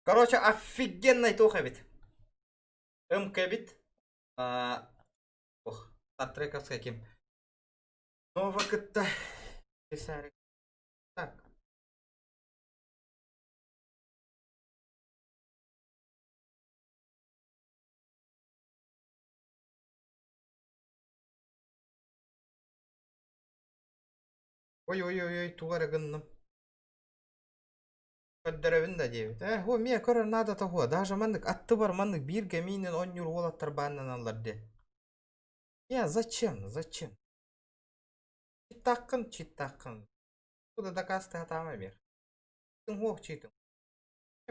Speaker 1: Короче, офигенный туох эбит. МК эбит. Ох, Стартрековская ким. Нова кытта. Так. Ой-ой-ой, тугу эрэ гынным. Көрдөрөбүн да диэбит. Э, о, миэ көрөр наада того. Даже маннык аттыбар маннык бииргэ миинин оонньуур уолаттар бааннаналлар диэ. Я зачем? Зачем? Читтаххын, читтаххын. Куда доказывать атаама бер. Суох чийтин.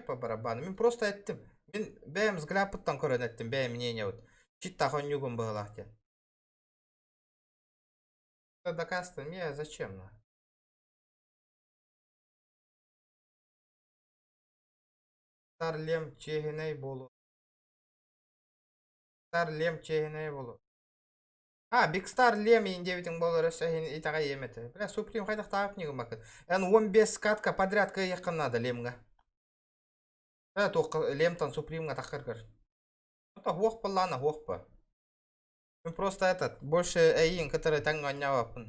Speaker 1: По барабану. Мин просто эттим. Мин бэйэм взглядпыттан көрөн эттим, бэйэм мнение вот. Читтах оонньуугун быһылаах диэн. Доказывать мне зачем? Старлем чиэһинэй буолу. Старлем чиэһинэй буолу. А, Big Star Лем иин диэбитиҥ буолар өссө иһин итэҕэйиэм этэ. Бля, Supreme хайдахтаах книгумакын. Эн 15 катка подряд кыайыаххын наада Лемҥа. Э, туохха Лемтан Supreme-ҥа таххаргар. Это хуох буоллаана хуох ба. Мин просто этот, больше эйиин кытары тэҥҥэ оонньообоппун.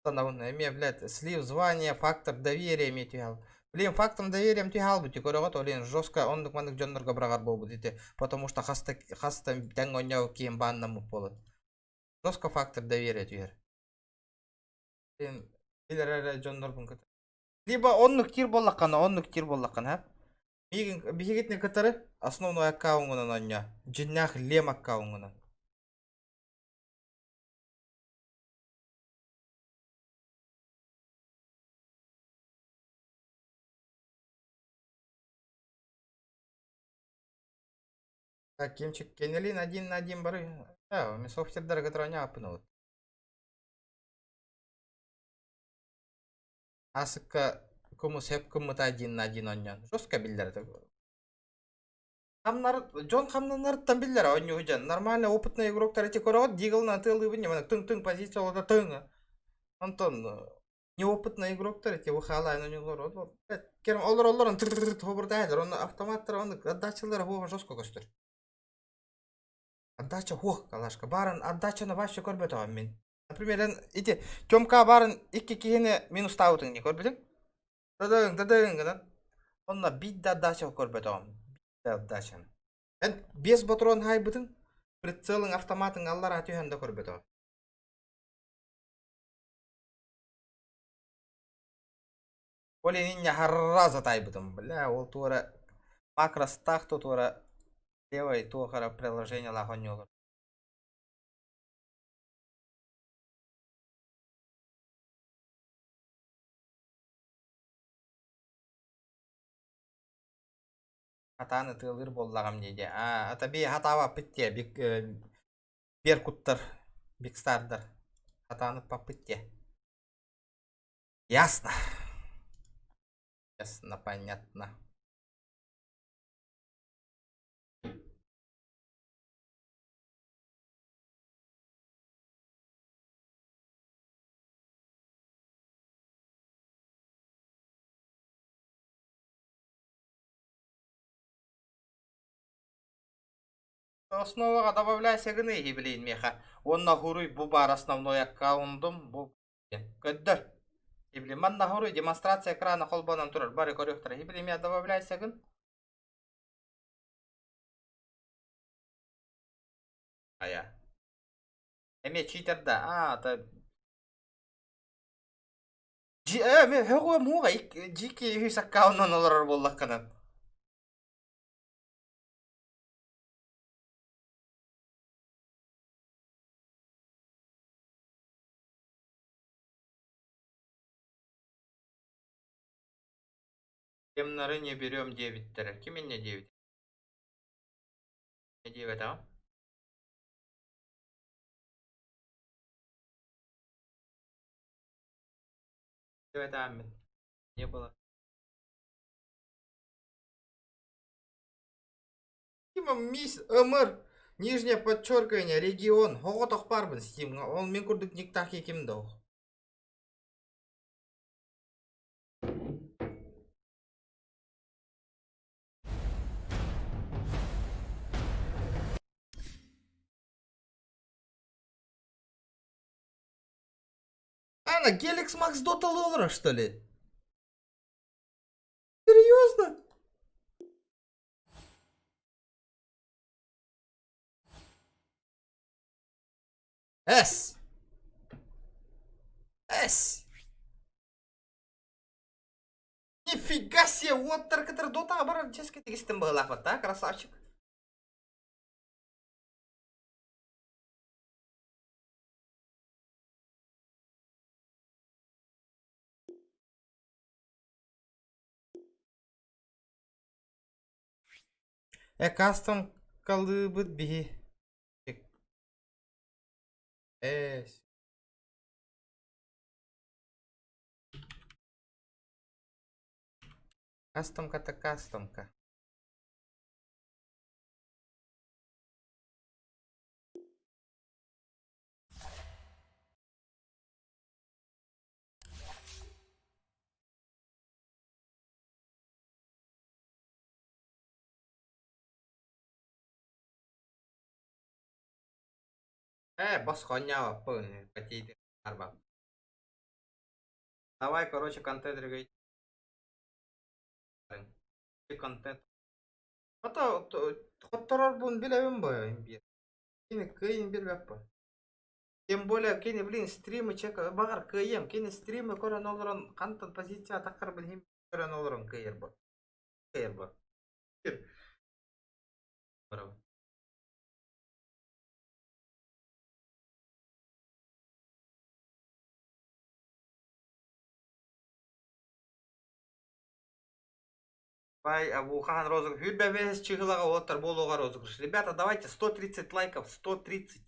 Speaker 1: Санабын, эмиэ, блядь, слив звания, фактор доверия эмиэ түһэл. Блин, фактором доверием түһэ хаалбыт көрөҕүт, ол иһин жестко оннук маннык дьоннорго быраҕар буолбут ити, потому что хаста хаста тэҥ оонньообут киһим бааннаммыт буолан. Жестко фактор доверия түһэр. Блин, билэр эрэ дьоннорбун кытары. Либо оннук тир буоллаххына, оннук тир буоллаххына, һэ? Миигин биһигитини кытары основной аккаунҥунан оонньоо. Дьиннээх лем аккаунҥунан. Так, кимчик Кенелин один на один бары. Да, ми софтердары кытары оонньооппун вот. Асыкка кумус хеп кыммыта один на один оонньоон. Жестко биллэр это. Хамнар, дьон хамнанарыттан биллэр оонньуу дьон. Нормально опытный игроктар эти көрөҕүт, дигалын атыылыыбын ньыманы тыҥ-тыҥ позиция олода тыҥ. Онтон неопытный игроктар эти выхалаан оонньуулар. Керм олороллорун тыр-тыр онно автоматтар оны отдачалара хуох жестко көстөр. Отдача хуох калашка. Барын отдачаны вообще көрбөтөҕүм мин. Например, эн ити Тёмка баарын икки киһини минустаабытыҥ дии көрбүтүҥ? Тадыҥ, тадыҥ гынан. Онно биир да отдача көрбөтөҕүм. Биир да отдачаны. Эн биэс ботуруон хаайбытыҥ, прицелыҥ автоматыҥ аллараа түһэн да көрбөтөҕүм. Ол иһин ньаһарра затайбытым. Бля, ол туора макростаах то туора левой туох эрэ приложениелаах оонньуулар. Хатаан ытыалыыр буоллаҕым дии дии. Аа, атаби хатаабаппыт дии, бик беркуттар, бикстардар хатаан ыппаппыт дии. Ясно. Ясно, понятно. Основаҕа добавляйся гыныы иһи билигин миэхэ. Уонна хуруй бу баар основной аккаунтум бу Көрдөр. Ибли манна хуруй демонстрация экрана холбонон турар бары көрүөхтэрэ. Ибли миэ добавляйся гын. Ая. Эмиэ читер да. А, это Жи э мен хөҕүө муоҕа жики үһүс аккаунтунан олорор буоллаххына. Кемнары не берем диэбиттэрэ. Ким инньэ диэбит? Диэбэтэҕим. Диэбэтэҕим мин. Не было. Тима мисс МР нижнее подчеркивание регион оҕотох баарбын Steamҥа ол мин курдук никтаах ким да ох. Ана, Геликс Макс Дота Лолра, что ли? Серьезно? С. С. Нифига себе, вот который Дота барар чески тигистен быһылаах да, красавчик. Э, кастом калыыбыт биһи. Э, кастомка-то кастомка. Э, босхонньаабаппын, кэтиити арба. Давай, короче, контент регай. Контент. Ата хотторорбун билэбин бо биир. Кини кыайын билбэппин. Тем более кини блин стримы чек баҕар кыайыам. Кини стримы көрөн олорон хантан позиция таххарбын иһин көрөн олорон кыайар бо. Кыайар бо. Бай, Абухахан розыгрыш. Хүрбэбэс чыгылаҕа уоттар буолуоҕа розыгрыш. Ребята, давайте 130 лайков, 130.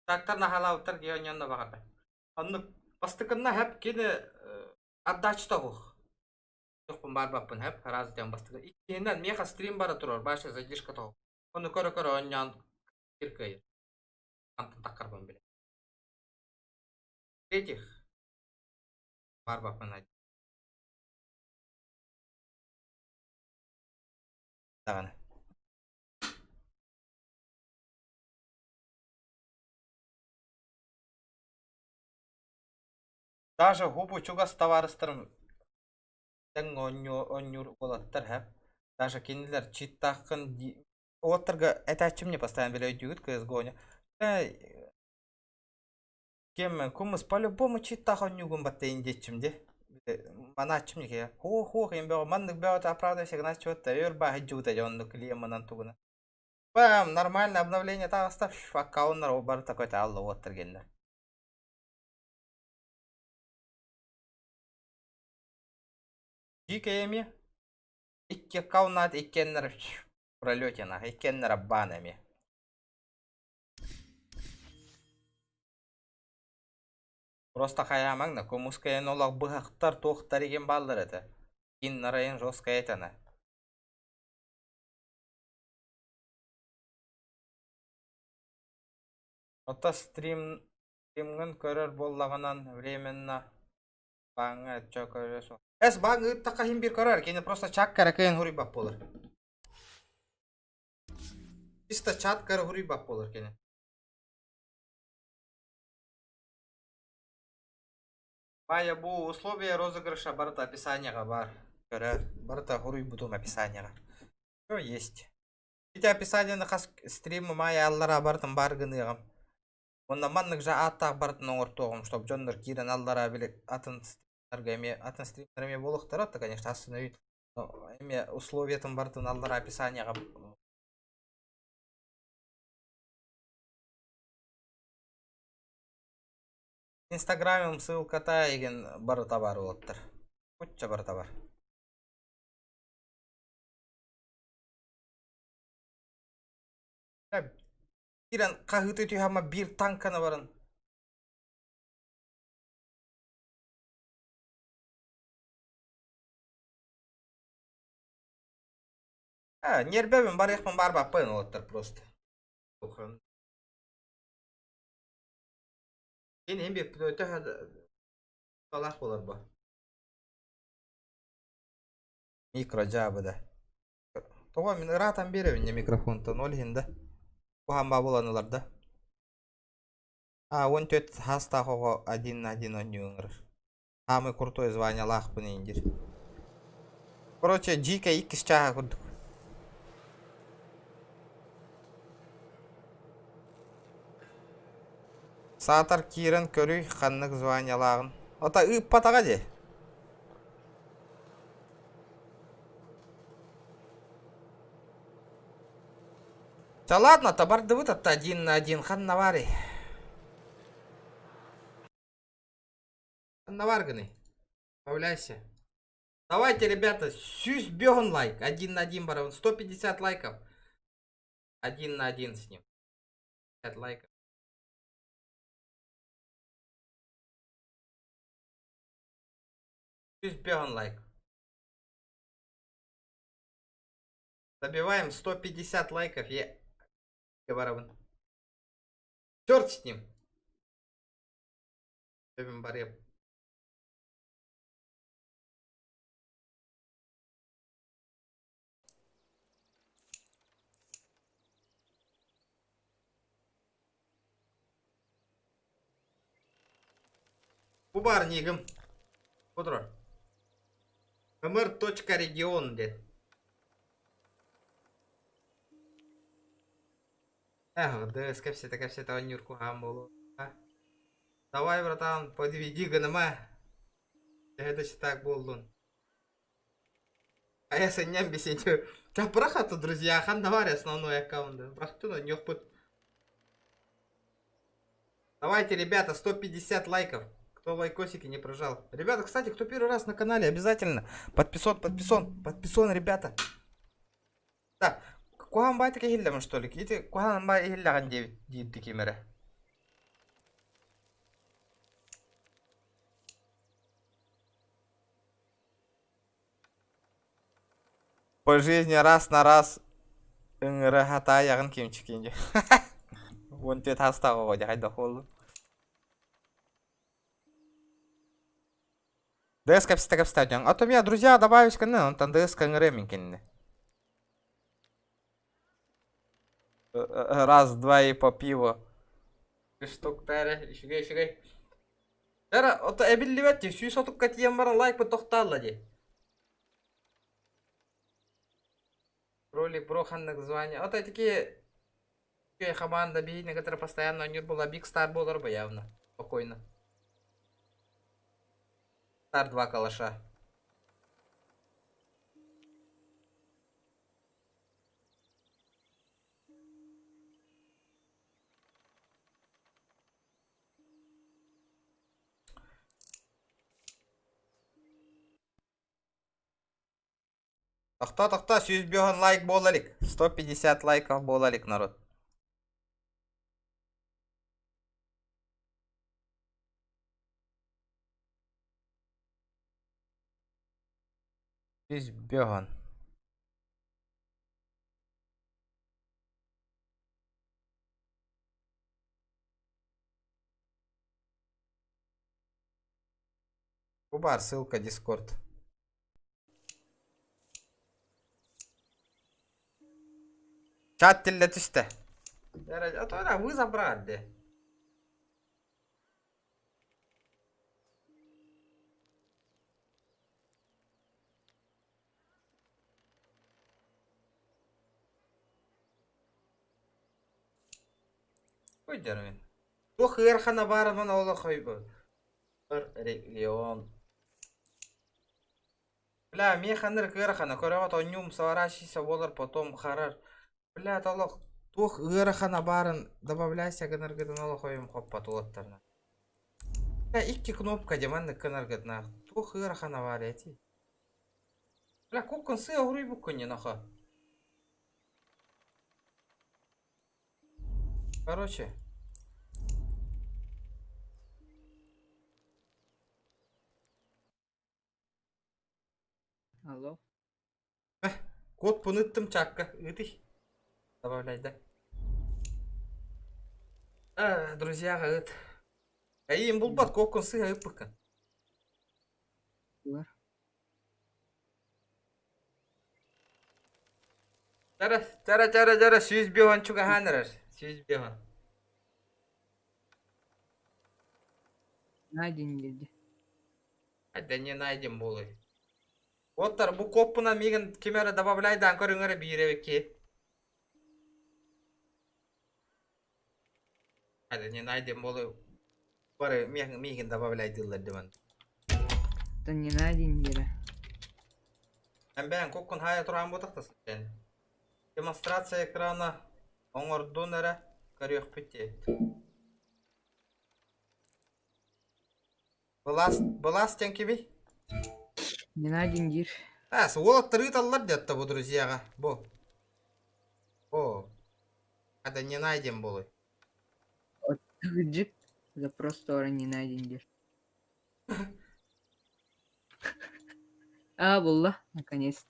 Speaker 1: Трактор наһаалаабыттар киһи онньон да баҕарда. Оннук бастакынна хэп кини отдача оһуох. Туохпун баарбаппын хэп араас диэн бастакы. Иккиһинэн миэхэ стрим бара турар, баша задержка тоҕо. Ону көрө-көрө оонньоон кир кыайар. Хантан таккарбын билэ. В-третьих, барбаппын даҕаны. Даже хубу чугас табаарыстарым тэҥ оонньуур уолаттар һэ. Даже кинилэр читтааххын уолаттарга этээччим не постоянно билэ өйдүүгүт CS:GO-ну. Кем кумус по-любому читтаах оонньуугун баттайын диэччим де. Манааччым никэ. Хуох-хуох им бөҕө маннык бөҕөтө оправдывайся гынааччыбат да өр бааһы дьуута дьэ оннук клиеммынан тугуна. Бам, нормально обновление таҕыста аккауннар бары такой таалла уоттар геннер. Дикая эмиэ икки аккауннаат иккиэннэр пролете нах иккиэннэр аббаан эмиэ. Просто хайаамаҥ да кумускайын олох быһахтар туохтар игин бааллар этэ. Киннарайын жесткая этэнэ. Ото стрим стримҥын көрөр буоллаҕынан временно бааҥҥа чо көрө суох. Эс бааҥ ыыттахха иһин биир көрөр, кини просто чак кэрэ хуруйбат буолар. Чисто чат кэрэ хуруйбат буолар кини. Майя бу условия розыгрыша барыта описанияҕа баар. Көрөр, барыта хуруйбутум описанияҕа. Все есть. Ити описанияны хас стрим Майя аллара барытын баар гыныаҕым. Уонна маннык же ааттаах барытын оҥортуоҕум, чтоб дьоннор киирэн аллара били атын стримнарга эмиэ атын стримнар эмиэ буолуохтара, то конечно астына эмиэ условиятын барытын аллара описанияҕа Инстаграмым ссылката игин барыта бар уолаттар. Кучча барыта бар. Киирэн хаһыытыы түһэ биир танканы баран. А, нербэбин барыахпын баарбаппын уолаттар просто. Кини иһин биэппит өтө талаах буолар бу. Микро дьаабы да. Тоҕо мин ыраатан биэрэбин не микрофонтан ол иһин да. Куһаан баа буолан ылар да. А, 14 саастаах оҕо один на один оонньуу ыҥырар. Самый крутой званиялаахпын иһин диир. Короче, дьиикэ иккис чааһа курдук. Саатар киирэн көрүй ханнык званиялааҕын. Ото ыыппатаҕа дии. Да ладно, табардыбыт атта один на один ханна баарый? Ханна бааргыный? Справляйся. Давайте, ребята, сүүс бөҕөн лайк. Один на один барабан. 150 лайков. Один на один с ним. 50 лайков. Сүүс бөҕөн лайк. Забиваем 150 лайков. Я барабан. Черт с ним. Барып. Бу баар нигым. Бу Ымыр.регион диэн. Эх, ДС кэпсэтэ кэпсэтэ оонньуур куһаҕан буолуо. Давай, братан, подведи гыныма. Төһө да читак буоллун. А я сынньан бесенчу. Да бырах друзья, ханна баар основной аккаунт. Бырахтын оонньуохпут. Давайте, ребята, 150 лайков. Кто лайкосики не прожал. Ребята, кстати, кто первый раз на канале, обязательно подписон, подписон, подписон, ребята. Так, куһаҕан баайтык иһиллэмин что ли? Ити куһаҕан баай иһиллэҕин диэбит диирди ким эрэ. По жизни раз на раз ыҥыра хатаайаҕын кимчикин дии. Уон түөрт саастаах оҕо дьэ хайдах буоллун? ДС кэпсэтэ кэпсэтэ дьон. А то меня друзья добавить кэннэ, онтон ДС кэҥире мин кинини. Раз, два и по пиво. Штуктары, үчүгэй, үчүгэй. Эра, ото эбиллибэт дии, сүүс отукка тиийэн баран лайкпыт тохтоолло дии. Ролик бро ханнык звание. Ото такие команда биһиги некоторые постоянно оонньуур буолла Big Star буолар бо явно. Спокойно. Star 2 калаша. Тохтоо, тохтоо, сүүс биэһэн лайк буола илик. 150 лайков буола илик народ. Сүүс биэһэн. Бу баар ссылка Discord. Чат тиллэ түстэ. А то вы забрали. Өйдөрмүн. Туох ыарахана баарынан олох Регион. Бля, миэхэ ынырык ыарахана көрөҕүт онньуум сворачивайся буолар потом харар. Бля, олох туох ыарахана баарын добавляйся гынаргытын олох ойум хоппот уолаттарына. Бля, икки кнопка дьэ маннык гынаргытына туох ыарахана баар эти. Бля, куккун сыа уруйбуккун нохо. Короче.
Speaker 9: Алло.
Speaker 1: Код пыныттым чакка. Ыытый. Добавляй, да. А, друзья, ыт. Эйим булбат коккун сыа ыппыккын.
Speaker 9: Бар.
Speaker 1: Чара, чара, чара, чара, сүүс биэһон чугаһаан эрэр. Сүүс биэһон.
Speaker 9: Найден диэди.
Speaker 1: Да не найдем буолуй. Оттар бу коппуна миигин ким эрэ добавляйдаан көрүҥ эрэ биир эбикки. Да не найдем буолуй. Бары миигин добавляйдыыллар диман.
Speaker 9: Да не найден диэрэ.
Speaker 1: Эн бэйэҥ куккун хаайа тураан буотахтас Демонстрация экрана оҥордун эрэ көрүөхпүт диэбит. Былаас, былаас диэн кимий?
Speaker 9: Не найден диир.
Speaker 1: А, уолаттар ыыталлар диэтта бу друзьяҕа. Бу. О. Это не найден буолуй.
Speaker 9: Джип запрос тоже не найден диир. А, булла, наконец-то.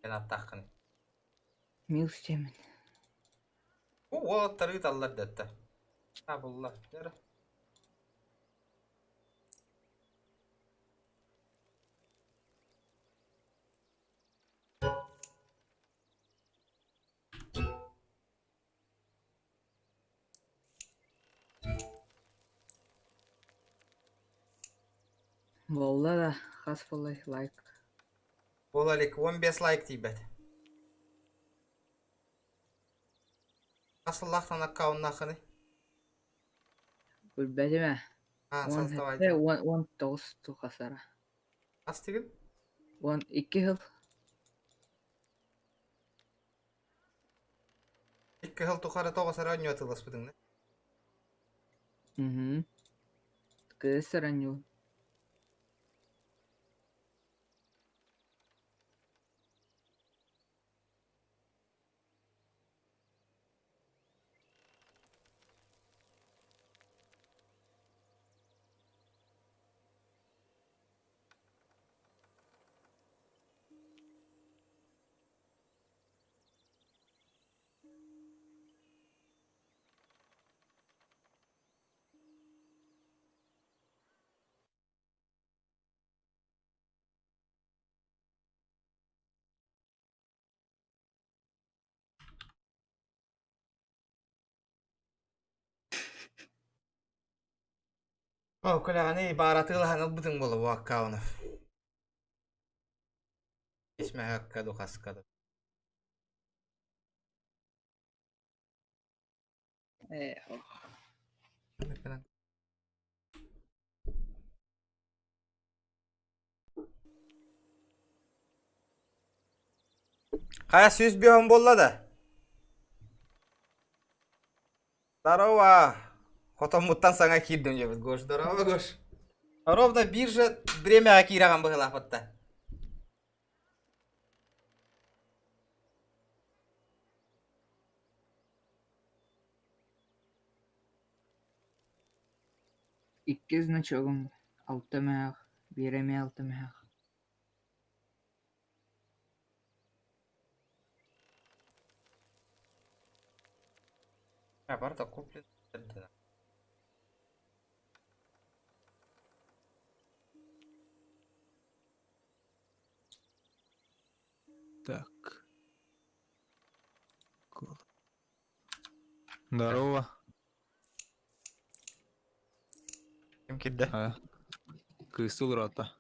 Speaker 1: Эн аттааххын.
Speaker 9: Милс диэмин.
Speaker 1: Бу уолаттар ыыталлар диэтта. А, булла. Дьэ.
Speaker 9: Буолла да, хас буоллай лайк.
Speaker 1: Буола илик, 15 лайк тиийбэт. Хас сыллаахтан аккауннааххыный?
Speaker 9: Билбэтим ээ.
Speaker 1: А,
Speaker 9: Уон
Speaker 1: создавай.
Speaker 9: сэттэ, уон уон тоҕус тухасара.
Speaker 1: Хас тигин?
Speaker 9: Уон икки сыл.
Speaker 1: Икки сыл тухары тоҕус эрэ оонньуу атыыласпытыҥ да?
Speaker 9: Мгм. Кыыс оонньуу.
Speaker 1: О, күлэҕини бааратыылаһан ылбытыҥ буолуо бу аккаунов. Исмэһэккэ ду хаска ду. Хайа сүүс биэһин буолла да? Здорово! Хотоммуттан саҥа киирдим диэбит Гош. Здорово, Гош. Ровно биржа времяҕа киирэҕин быһыылаахпытта.
Speaker 9: Икки значогум алта мөһөөх, биирэ эмиэ алта мөһөөх.
Speaker 1: А, барыта куплен.
Speaker 15: Так. Здорово.
Speaker 1: Ким киирдэ?
Speaker 15: Кыыс олорота.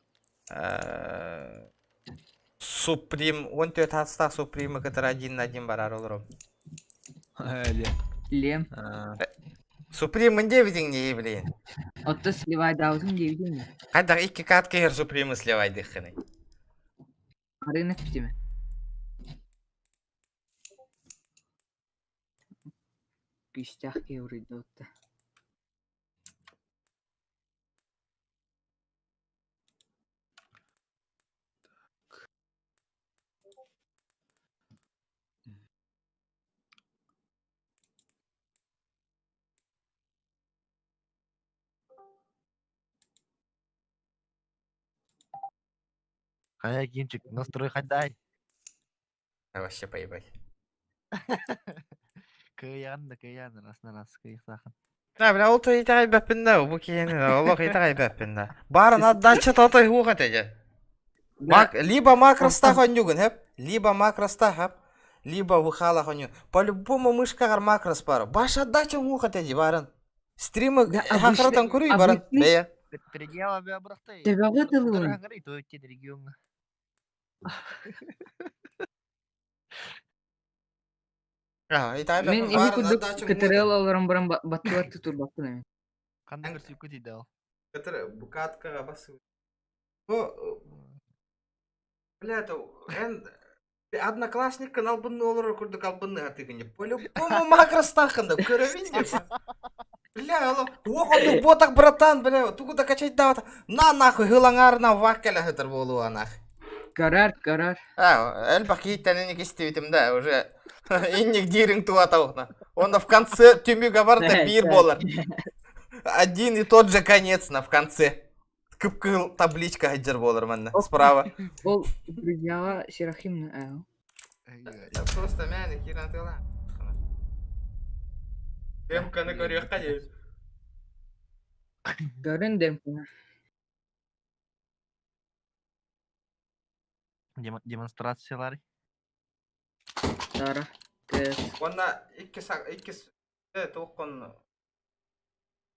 Speaker 1: Суприм, 14 хастаах Супримы кытары один на один барар олором.
Speaker 9: Лем.
Speaker 1: Суприм мын диэбитиҥ дии, блин.
Speaker 9: Отто сливайдаабытым диэбитиҥ дии.
Speaker 1: Хайдах икки катка иһэр Супримы сливайдыххыный?
Speaker 9: Арыына түстүмэ. Күүстээх киһи уруйдуотта.
Speaker 16: Хайа, Кимчик, настрой хайдай.
Speaker 1: А вообще поебать.
Speaker 16: Кыайан да кыайан, раз на раз кыайсахан.
Speaker 1: Да, бля, ол то итэҕэйбэппин да, бу киһини олох итэҕэйбэппин да. Баарын отдача тотой хуох этэ Мак, либо макростах онньугун, хэп, либо макростах, хэп, либо выхалах онньу. По-любому мышкаҕар макрос баар. Баш отдача хуох этэ дии баарын. Стримы хахаратан көрүй барын, бэйэ.
Speaker 16: Предела бырахтай.
Speaker 9: Төбөҕө тылын.
Speaker 16: Региоҥҥа.
Speaker 9: Мин ити курдук кытарыал олорон баран баттыбар тутурбаппын эми.
Speaker 16: Ханна көрсүккүт тиийдэ ол?
Speaker 1: Кытары букаткаҕа басып. Бу бля, это эн одноклассниккын албынныы олорор курдук албынныы сатыыгын По-любому макростааххын да көрөбүн деп. Бля, ол уох оннук буотах братан, бля, тугу да качайдаабата. На нахуй хылаҥаарынан вак кэлэ сытар буолуо нах.
Speaker 9: Көрөр, көрөр.
Speaker 1: А, элбэх киһиттэн инник истибитим да, уже инник диириҥ туата Он в конце түмүгэ барыта биир буолар. Один и тот же конец на в конце. Кып-кыһыл табличка сылдьар буолар манна справа.
Speaker 9: Ол друзьяға Серафимна
Speaker 1: Просто мээнэ киирэн атыылаа. Демканы көрүөххэ диэбит.
Speaker 9: Көрүн демканы.
Speaker 16: Демонстрациялар.
Speaker 9: Тара.
Speaker 1: Уонна икки икки туоххун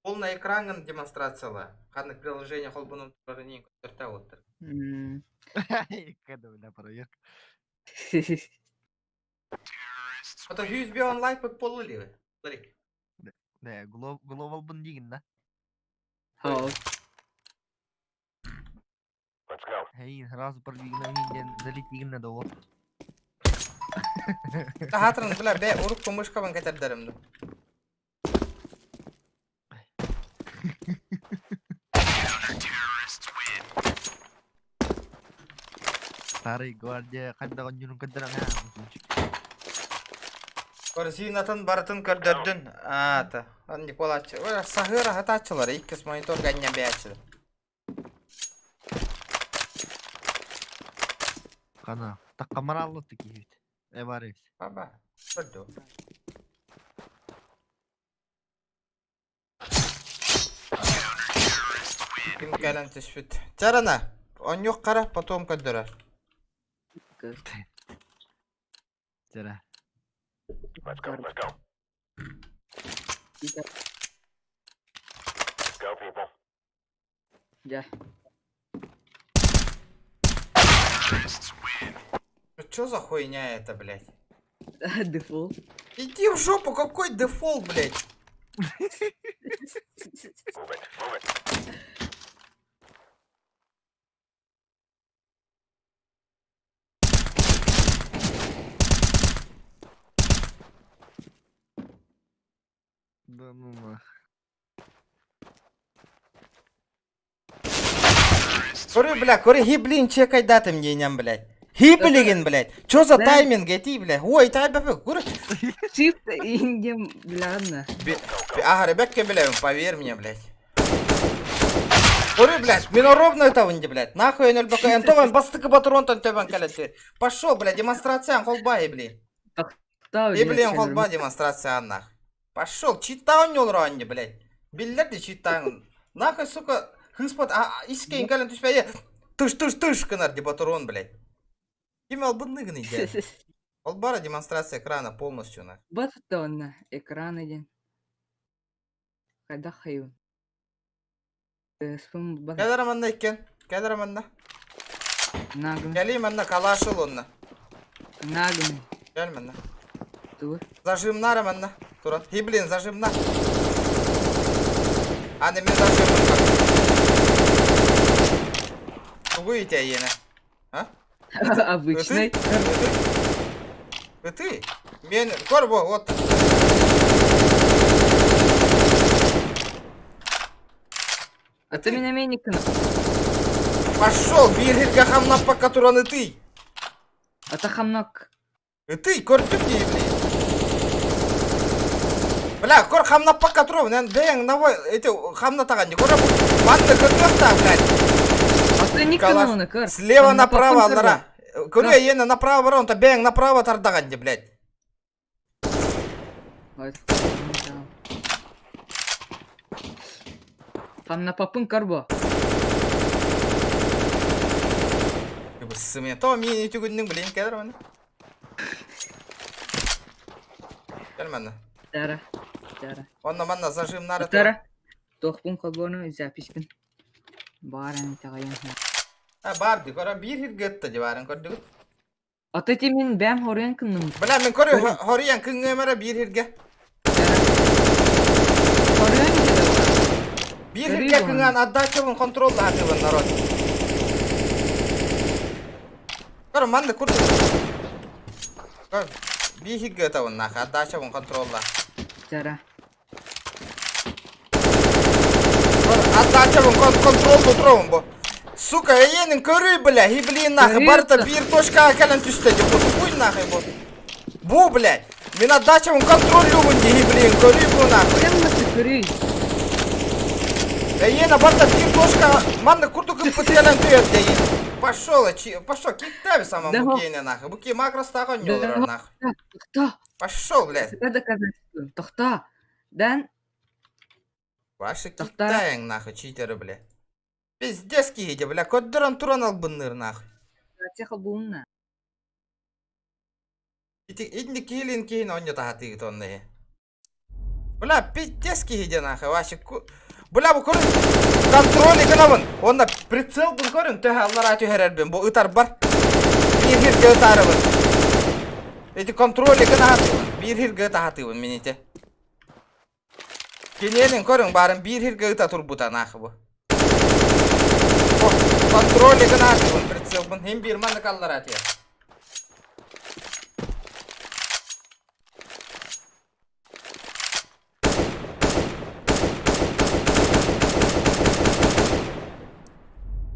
Speaker 1: полный экраҥҥын демонстрацияла. Ханнык приложение холбонон турарын иин көртө оттар.
Speaker 16: Когда бля проект.
Speaker 1: Ото USB онлайн пыт полли Ларик.
Speaker 16: Да, глобал бун дигин да.
Speaker 9: Хау.
Speaker 3: Let's go.
Speaker 16: Хей, сразу продвигнем залетигин надо вот.
Speaker 1: Таһаатырын бля бе урукку мышкабын кэтэрдэрим ду.
Speaker 16: Старый гвардия хайдах онньуурун көрдөрөн
Speaker 1: Корзинатын барытын көрдөрдүн. Аата. Николач. Саһыар аһатааччылар иккис монитор ганньа бэйээччилэр.
Speaker 16: Хана, таккамараллы киһибит. Эбарыс.
Speaker 1: Баба. Көрдү. Ким кэлэн түспүт. Чарана, онньук хара потом көрдөрөр.
Speaker 16: Чара.
Speaker 3: Let's go, let's go. Let's go, people.
Speaker 9: Дьэ.
Speaker 1: Что за хуйня это, блядь?
Speaker 9: Дефолт.
Speaker 1: Иди в жопу, какой дефолт, блядь?
Speaker 16: Да ну нах.
Speaker 1: Көрү, бля, көрү, хи, блин, чекай даты мне ням, блядь. Хи, блин, блядь. Чё за тайминг, эти, блядь? Ой, тай, бля, көрү.
Speaker 9: Shift индем, бля,
Speaker 1: Ага, ребятки, бля, поверь мне, блядь. Көрү, блядь, мин ровно это вынди, блядь. Нахуй нөл бака. Антон, бастыкы патрон тон төбөн кэлэти. Пошел, блядь, демонстрация холбай, блин. И, блин, холба демонстрация нах. Пошел, читал не ранни, блядь. Биллер де читал. Нахуй, сука, хыспат, а искен кэлэн түспәйе. Тыш, тыш, тыш, кынар патрон, блядь. Ким албынныгын иде. Холбара демонстрация экрана полностью, нах.
Speaker 9: Батон экран один. Когда хаю.
Speaker 1: Кэлэр манна иккен. Кэлэр манна.
Speaker 9: Нагын.
Speaker 1: Кэлий манна калашыл онна.
Speaker 9: Нагын.
Speaker 1: Кэл манна.
Speaker 9: Тур.
Speaker 1: Зажимнара манна. Туран. Хи, блин, зажимна. А, не мен зажим. Тугу ите иене. А?
Speaker 9: Обычный.
Speaker 1: Ты? Ты? Мен корбо, вот.
Speaker 9: А ты меня меником.
Speaker 1: Пошел, бир хамна пока туран и ты.
Speaker 9: А то хамнак.
Speaker 1: И ты, көрдүк дии, блин. Бля, кор хамна пока туран, мен бэң навой, эти хамна таган, кора манны кыргыкта, блядь.
Speaker 9: А ты не канал, кор.
Speaker 1: Слева направо, аллара. Көрө ена направо бар, онта бэң направо тардаган ди, блядь.
Speaker 9: Там на папын карбо.
Speaker 1: Сымя, то мини түгүннүң, блин, кэлэр маны. Кэл манна.
Speaker 9: Тара. Тара.
Speaker 1: Онна манна зажим нары.
Speaker 9: Тара. Тохпун колбону записпин. Баран тагаян.
Speaker 1: А бар ди, кора бир хир гетте ди барын көрдүгүт.
Speaker 9: А ты ти мен бәм хорен кынным.
Speaker 1: Бля, мен көрү хориян кыңгымара бир хирге. Бир хирге кыңган отдачабын контролда хатыбын народ. Көр манды курду. Көр бир хирге табын нах, отдачабын контролда.
Speaker 9: Тара.
Speaker 1: Көр отдачабын контролда турабын бу. Сука, енин көрүй бля, и блин нахуй, барта бир точка кэлэн түстэ ди, бу тупой нахуй бу. Бу, блядь, мен отдачабын контроллюбун ди, блин, көрүй бу нахуй.
Speaker 9: Көрүй.
Speaker 1: Ена барта бир точка, манны курду кыппыт кэлэн түйет де. Пошел, пошел, киктаби сама букейне нахуй. Буки макростагы не олар нахуй.
Speaker 9: Тохта.
Speaker 1: Пошел, блядь.
Speaker 9: Это доказательство. Тохта. Дан.
Speaker 1: Ваши киктаең нахуй, читеры, блядь. Пиздец киһиде, бля, көддөрөн туран албынныр нахуй.
Speaker 9: Теха бунна.
Speaker 1: Ити инди киилин киин онньо тахатыгы тонны. Бля, пиздец киһиде нахуй, ваши Бля, бу көрүн контроль гынабын. Онда прицел бун көрүн, төһө аллара түһәрәрбин. Бу ытар бар. Бир хирге ытарыбын. Эти контроль гына хатыбын. Бир хирге тахатыбын мините. Кенелин көрүн барын бир хирге ыта турбута нахуй бу. Контроль гына хатыбын прицел бун. Хем бир манны каллара тия.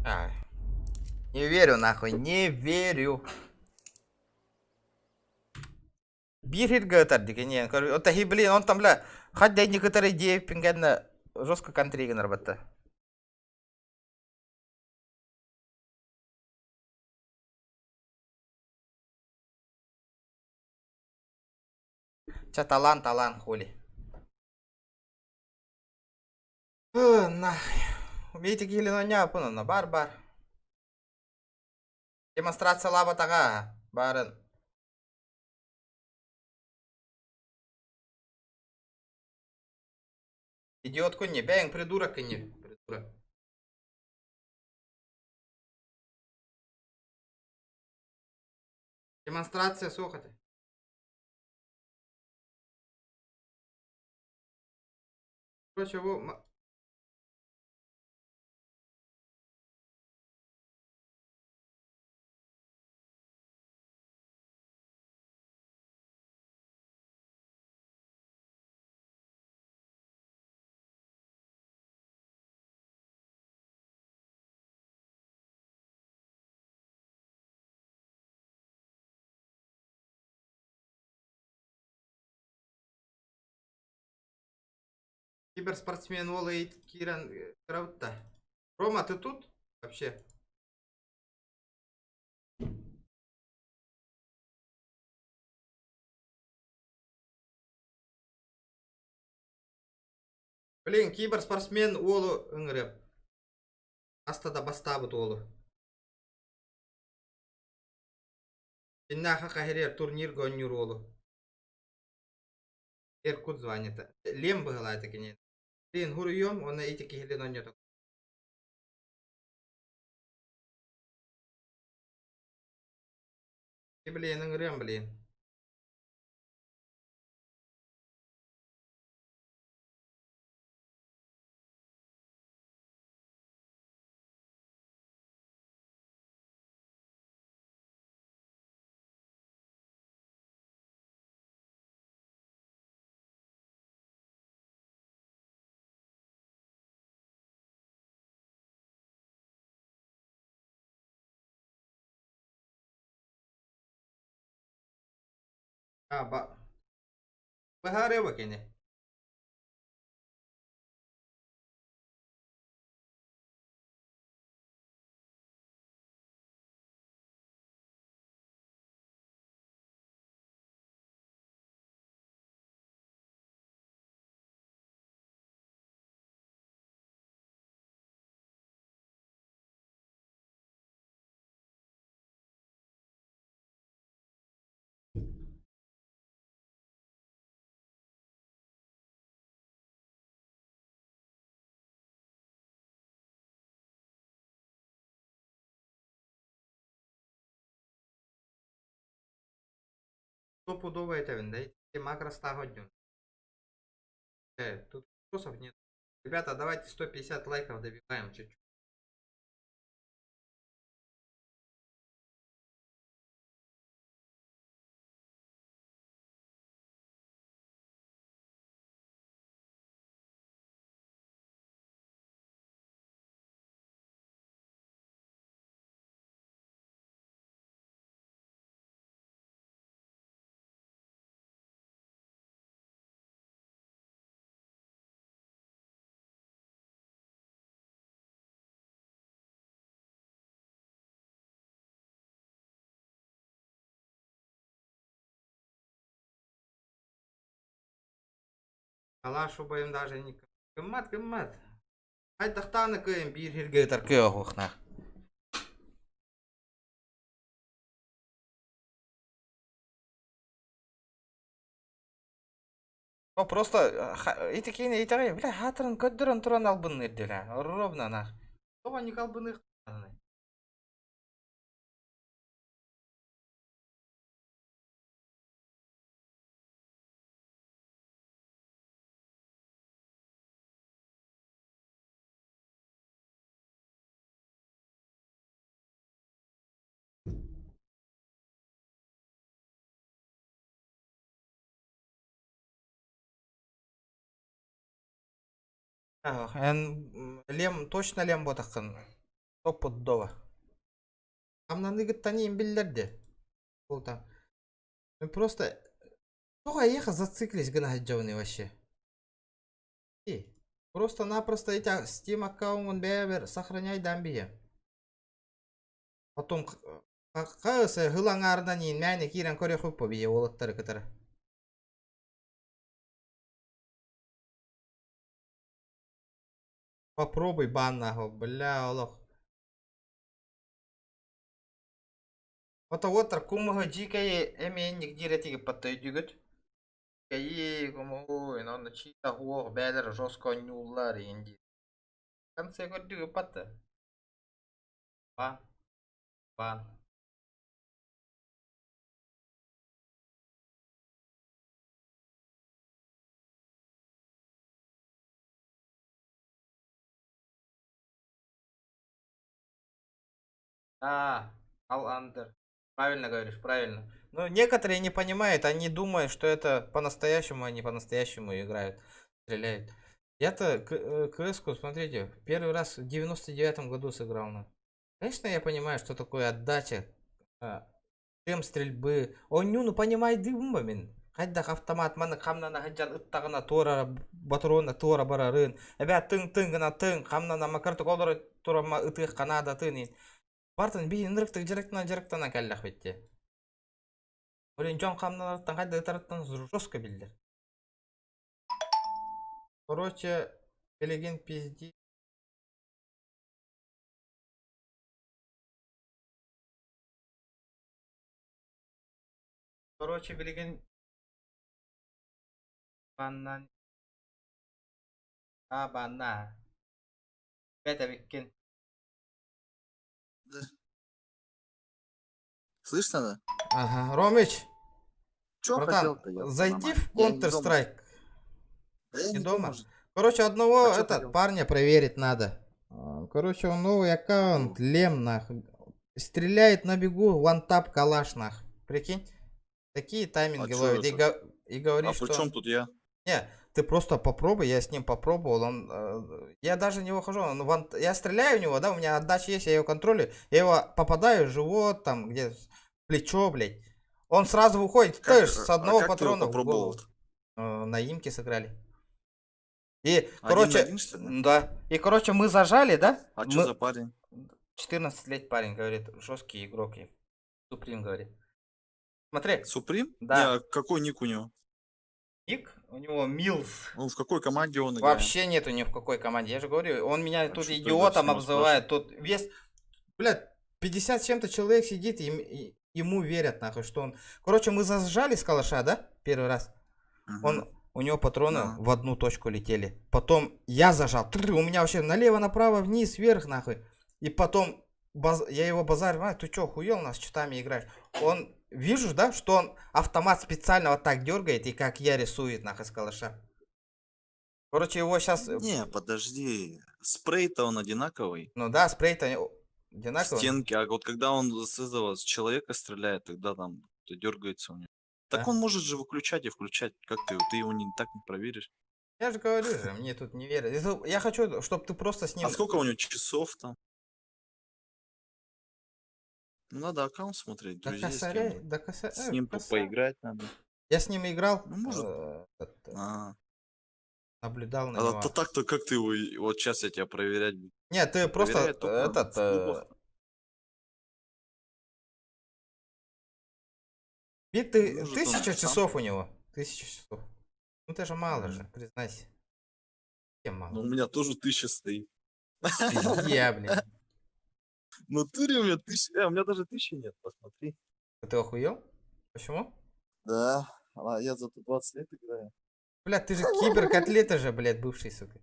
Speaker 1: Ай. Не верю, нахуй, не верю. Бир хирге ытар дике, не, ота хи, блин, он там, бля, хотя некоторые идеи пингадно жестко контриген работа. Ча талант, талант, хули. Нахуй. Умеете киһилин оня пунана бар бар. Демонстрация лаба тага барын. Идиот кунни, бэң придурок кунни. Придурок. Демонстрация суох этэ. Короче, бу Киберспортсмен уол киирэн кырабытта. Рома, ты тут вообще? Блин, киберспортсмен уолу ыҥырып. Аста да бастаабыт уолу. Иннаха хаһырыар турнирга оонньуур уолу. Иркут званиета. Лем быһылаата кини. Блин, хуруйуом, уонна ити киһилин оонньото. Блин, ыҥырыам, блин. А, ба... Быһаарыаба кини. Стопудово этэбин да, ити макростаах одньун. Тут вопросов нет. Ребята, давайте 150 лайков добиваем чуть-чуть. Калаш убайым даже не кыммат кыммат. Хайдахтааны кыайан биир сиргэ ытар кыа оһуохнаах. О, просто ити киинэ итэҕэй, бля, хаатырын көрдөрөн туран албынныыр дилэ. Ровно нах. Тоҕо не албыныах Эн Лем точно Лем буотаххын топпутдова. Хамнаныгыттан иин биллэрди. Ол там. Просто тоҕо эйиэхэ зациклись гына сылдьабыный вообще? Просто-напросто эти Steam аккаунун бэйэбэр сохраняйдаан биһиэ. Потом хас сыл аҥаарынан иин мээнэ киирэн көрүөхпүт биһи уолаттары кытары. Попробуй бан нахуй, бля, олох. Ото уоттар кумуһу дьиикэйи эмиэ инник диир этигиппат өйдүүгүт? Кэйии, кумуһу, онно чита уох бээлэр жестко онньууллар иин диир. В конце көрдүгүппат Бан. Бан. А, Ал Андер. Правильно говоришь, правильно. Ну, некоторые не понимают, они думают, что это по-настоящему, они по-настоящему играют, стреляют. Я-то КС-ку, смотрите, первый раз в 99-м году сыграл. На. Конечно, я понимаю, что такое отдача, темп стрельбы. Онньууну понимайдыыбын мин. Хайдах автомат маннык хамнана сылдьан ыттаҕына туора ботуруона туора барарын, эбээ тыҥ-тыҥ гына тыҥ хамнана макар олоро турама ытыахха наадатын иһин. Бартын биһи ынырыктык дьарыктана дьарыктана кэллэхпит дии. Блин, дьон хамналарыттан хайда ытарыттан жестко биллэр. Короче, билигин пизди. Короче, билигин баннан а банна. Бэт эбиккин.
Speaker 16: Да. Слышно, да?
Speaker 1: Ага, Ромыч,
Speaker 16: Чё
Speaker 1: братан,
Speaker 16: хотел-то, ёпта
Speaker 1: зайди
Speaker 16: мать?
Speaker 1: в
Speaker 16: Я не дома.
Speaker 1: Counter-Strike.
Speaker 16: Да я
Speaker 1: Не
Speaker 16: не
Speaker 1: дома?
Speaker 16: дома же.
Speaker 1: Короче, одного
Speaker 16: А чё
Speaker 1: этот
Speaker 16: хотел?
Speaker 1: парня проверить надо. А, короче, он новый аккаунт, Лем нах. Стреляет на бегу, one tap калаш нах. Прикинь? Такие
Speaker 16: А
Speaker 1: тайминги
Speaker 16: чё
Speaker 1: ловит. И,
Speaker 16: это?
Speaker 1: и говорит,
Speaker 16: А при
Speaker 1: что...
Speaker 16: чем тут я?
Speaker 1: Не, ты просто попробуй, я с ним попробовал, он, я даже не выхожу, он я стреляю в него, да, у меня отдача есть, я его контролю, я его попадаю в живот, там, где плечо, блядь. Он сразу выходит,
Speaker 16: Как,
Speaker 1: тыш, с
Speaker 16: а
Speaker 1: одного
Speaker 16: как ты его
Speaker 1: патрона в голову.
Speaker 16: попробовал-то?
Speaker 1: На имке сыграли. И,
Speaker 16: Один на
Speaker 1: короче,
Speaker 16: один, что ли?
Speaker 1: да, и, короче, мы зажали, да?
Speaker 16: А чё
Speaker 1: Мы...
Speaker 16: за парень?
Speaker 1: 14 лет парень, говорит, жесткий игрок. я. Суприм, говорит. Смотри,
Speaker 16: Суприм? Не,
Speaker 1: да,
Speaker 16: а какой ник у него?
Speaker 1: ник, у него Милс.
Speaker 16: Ну, в какой команде он играет?
Speaker 1: Вообще нету ни в какой команде. Я же говорю, он меня
Speaker 16: А
Speaker 1: тут
Speaker 16: чё тогда с
Speaker 1: идиотом
Speaker 16: него
Speaker 1: обзывает. Тут весь, блядь, 50 с чем-то человек сидит, и ему верят, нахуй, что он... Короче, мы зажали с калаша, да? Первый раз.
Speaker 16: Угу.
Speaker 1: Он, у него патроны
Speaker 16: Да.
Speaker 1: в одну точку летели. Потом я зажал. Тррр, у меня вообще налево, направо, вниз, вверх, нахуй. И потом я его базарю, а, ты чё, охуел, нас читами играешь? Он, вижу, да, что он автомат специально вот так дергает и как я рисует, нахуй, с калаша. Короче, его сейчас...
Speaker 16: Не, подожди. Спрей-то он одинаковый.
Speaker 1: Ну да, спрей-то одинаковый.
Speaker 16: Стенки, а вот когда он с этого, с человека стреляет, тогда там дергается у него. Так
Speaker 1: Да.
Speaker 16: он может же выключать и включать. Как ты, ты его не так не проверишь.
Speaker 1: Я же говорю же, мне тут не верят. Я хочу, чтобы ты просто с
Speaker 16: А
Speaker 1: ним...
Speaker 16: сколько у него часов там? Ну, надо аккаунт смотреть,
Speaker 1: Да
Speaker 16: друзей с
Speaker 1: косаря,
Speaker 16: кем-то.
Speaker 1: да коса...
Speaker 16: С ним
Speaker 1: коса.
Speaker 16: поиграть надо.
Speaker 1: Я с ним играл,
Speaker 16: Ну, может.
Speaker 1: этот,
Speaker 16: А,
Speaker 1: наблюдал на
Speaker 16: а
Speaker 1: него.
Speaker 16: то так-то как ты его, вот сейчас я тебя проверять буду.
Speaker 1: Нет, ты просто
Speaker 16: Проверяют только
Speaker 1: этот...
Speaker 16: в клубах.
Speaker 1: Бит ты
Speaker 16: Может, он
Speaker 1: 1000
Speaker 16: сам.
Speaker 1: часов у него. 1000 часов. Ну ты же мало же, признайся. Всем мало.
Speaker 16: Ну, у меня тоже 1000 стоит.
Speaker 1: Пизде, блин.
Speaker 16: В натуре у меня 1000. У меня даже 1000 нет, посмотри.
Speaker 1: Ты охуел? Почему?
Speaker 16: Да, а я зато 20 лет играю.
Speaker 1: Бля, ты же киберкотлета же, блядь, бывший, сука.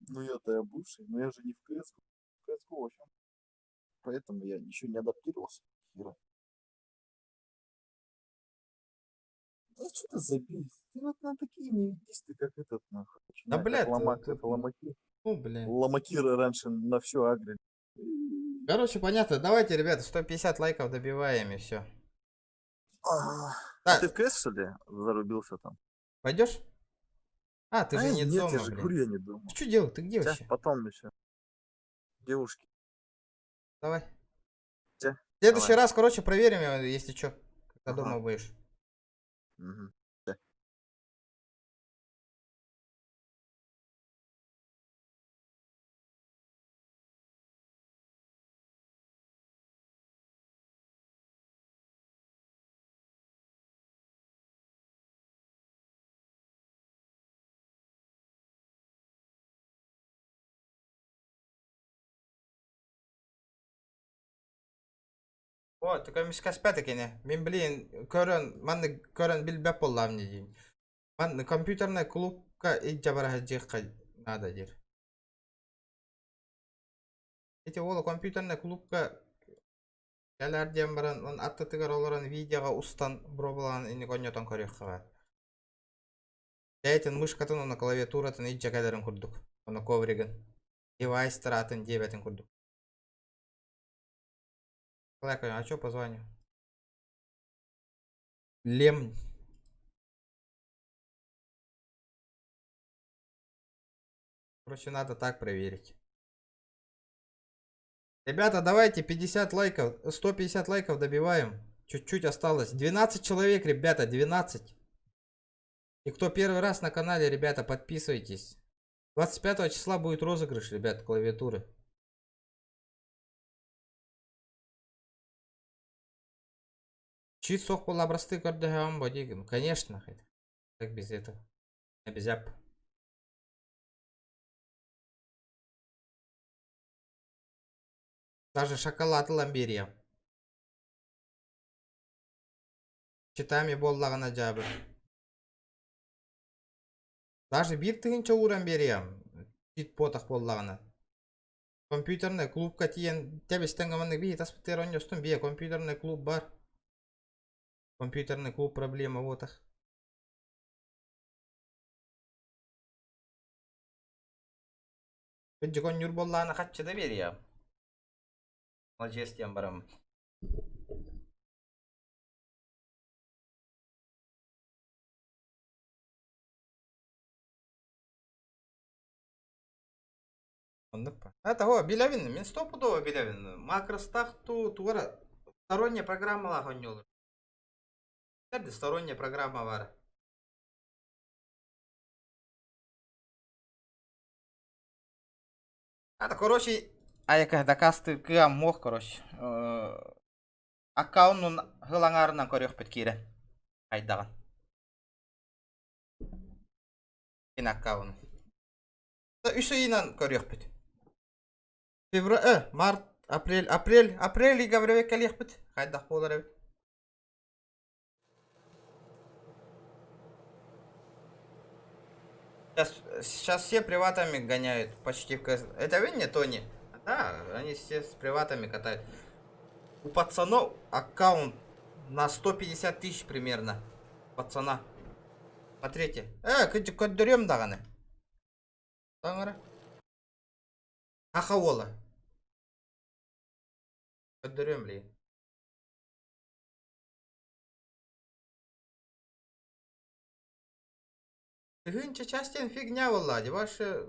Speaker 16: Ну я-то я бывший, но я же не в CSGO. В CSGO вообще. Поэтому я еще не адаптировался. Хера. Да что ты забей? Ты вот на такие не ведись, ты как этот нахуй.
Speaker 1: Да,
Speaker 16: Начинай, как
Speaker 1: блядь,
Speaker 16: ломак,
Speaker 1: ты-
Speaker 16: это ломаки.
Speaker 1: Ну, блин.
Speaker 16: Ломакиры раньше на все агрили.
Speaker 1: Короче, понятно. Давайте, ребята, 150 лайков добиваем и все.
Speaker 16: А
Speaker 1: Да,
Speaker 16: ты в КС, что ли, зарубился там?
Speaker 1: пойдешь? А, ты же
Speaker 16: А,
Speaker 1: не
Speaker 16: нет,
Speaker 1: дома,
Speaker 16: я же
Speaker 1: блин.
Speaker 16: говорю, я не дома.
Speaker 1: Ты что делать? Ты где
Speaker 16: Всё,
Speaker 1: вообще?
Speaker 16: потом еще. Девушки.
Speaker 1: Давай.
Speaker 16: Всё,
Speaker 1: В следующий
Speaker 16: давай.
Speaker 1: раз, короче, проверим его, если что, когда
Speaker 16: Ага.
Speaker 1: дома будешь.
Speaker 16: Мгм.
Speaker 1: О, такой мискаспет кини. Мин блин, көрөн, манны көрөн билбэт буоллаҕым дии. Манны компьютерный клубка илдьэ бара дьиэххэ надо диир. Ити уол компьютерный клубка кэлэр диэн баран, он аттытыгар олорон видеоҕа устан боруобалаан инник оонньотон көрүөххэ баар. Бэйэтин мышкатын уонна клавиатуратын илдьэ кэлэрин курдук, уонна ковригын, девайстар атын диэбэтин курдук. А что по званию? Лем. Короче, надо так проверить. Ребята, давайте 50 лайков, 150 лайков добиваем. Чуть-чуть осталось. 12 человек, ребята, 12. И кто первый раз на канале, ребята, подписывайтесь. 25 числа будет розыгрыш, ребят, клавиатуры. Чит суох буолла бырастыы көрдөһөҕүм бо диигин. Конечно, как без этого. Обезяп. Даже шоколад ылан биэриэм. Читами буоллаҕына дьаабы. Даже биир тыһыынча ууран биэриэм. Чит буотах буоллаҕына. Компьютерный клубка тиийэн тэбистэн гаманнык бии таспыттыгар онньостун бие компьютерный клуб бар. Компьютерный клуб проблема буотах. Кырдьык онньуур буоллаҕына хаччы да биэриэҕим. Маладьыас диэн бараммын. Оннук па. А того билэбин, мин стопудово билэбин. Макростах ту тугара сторонняя программалаах оонньуулар. Сторонняя программа бар. Это, короче, айка дакаастыырга муох, короче. Аккаунун сыл аҥаарынан көрүөхпүт киирэн. Хайдаҕын. Кин аккаунун. Үс ыйынан көрүөхпүт. Февраль, март, апрель, апрель, апрель ыйга кэлиэхпит. Хайдах буолар эбит. Сейчас, сейчас все приватами гоняют почти в КС. Это вы не Тони? Да, они все с приватами катают. У пацанов аккаунт на 150 тысяч примерно. Пацана. Смотрите. Көрдөрүөм даҕаны. Таҥара. Аха уола. Көрдөрүөм блин. Тыһыынча час диэн фигня буолла дии ваше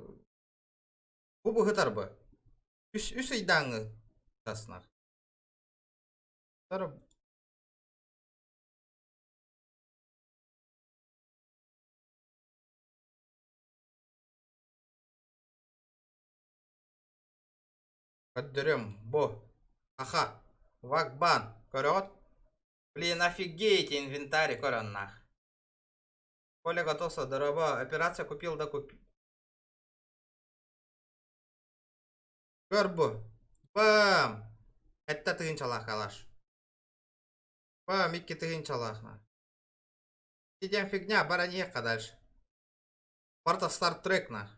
Speaker 1: бу быһытарбы үс үс ыйдааҥҥы таснар Көрдөрүөм бу аха вакбан көрөҕүт блин офигеть инвентарь көрөннах Коля готовься, дороба. Операция купил да купил. Көр бу. Бам! Сэттэ тыһыынчалаах калаш. Бам, икки тыһыынчалаах. Сидим фигня, бараньеха дальше. Барта Стартрек нах.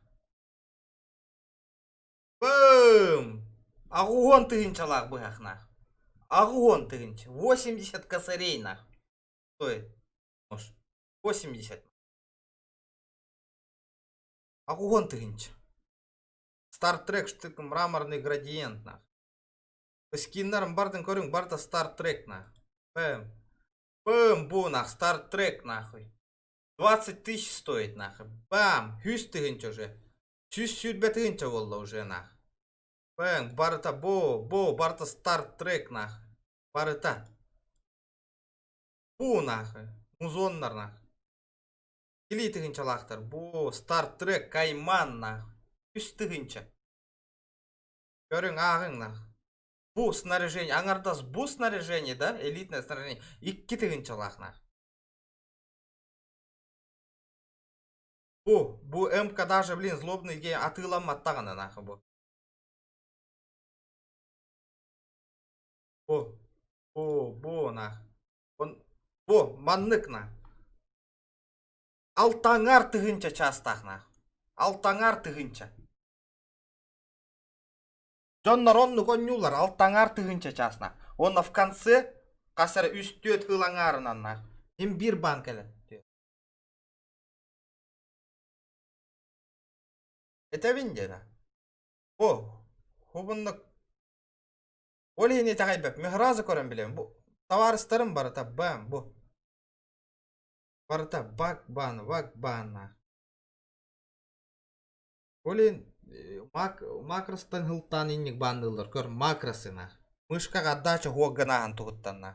Speaker 1: Бым! Аҕыс уон тыһыынчалаах быһах нах. Аҕыс уон тыһыынча. 80 косарей нах. Стоит. Нож. 80. Аҕыс уон тыһыынча. Star Trek штык мраморный градиент нах. Скиннарын бардын көрүҥ, барыта Star Trek нах. Бэм. Бэм, бу нах, Star Trek нахуй. 20 тысяч стоит нахуй. Бам! 100 тыһыынча уже. 120 тыһыынча буолла уже нах. Бэм, барыта бу, бу, барыта Star Trek нах. Барыта. Бу нахуй. Музоннар нах. Кили тыһыынчалаахтар. Бу Star Trek Кайман нах. 3 тыһыынча. Көрүҥ ааҕыҥ нах. Бу снаряжение, аҥардас бу снаряжение, да, элитное снаряжение, 2 тыһыынчалаах нах. Бу, бу МК даже, блин, злобный гей атыыламмат даҕаны нахуй бу. Бу, бу, бу нах. Он, бу, маннык нах. Алта аҥаар тыһыынча чаастаах нах. Алта аҥаар тыһыынча. Дьоннор оннук оонньуулар алта аҥаар тыһыынча чаасна. Уонна в конце хас эрэ үс түөрт ыл аҥаарынан нах. Им биир баан кэлэр. Этэбин диэн. О, хубуннук. Ол иһин итэҕэйбэппин. Мин сразу көрөн билэбин. Бу табаарыстарым барыта бам бу. Барыта бак бан, вак бан. Ол иһин мак, макростан хылтаан инник баанныыллар. Көр, макросына. Мышкаҕа отдача хуок гынааһын туһуттанна.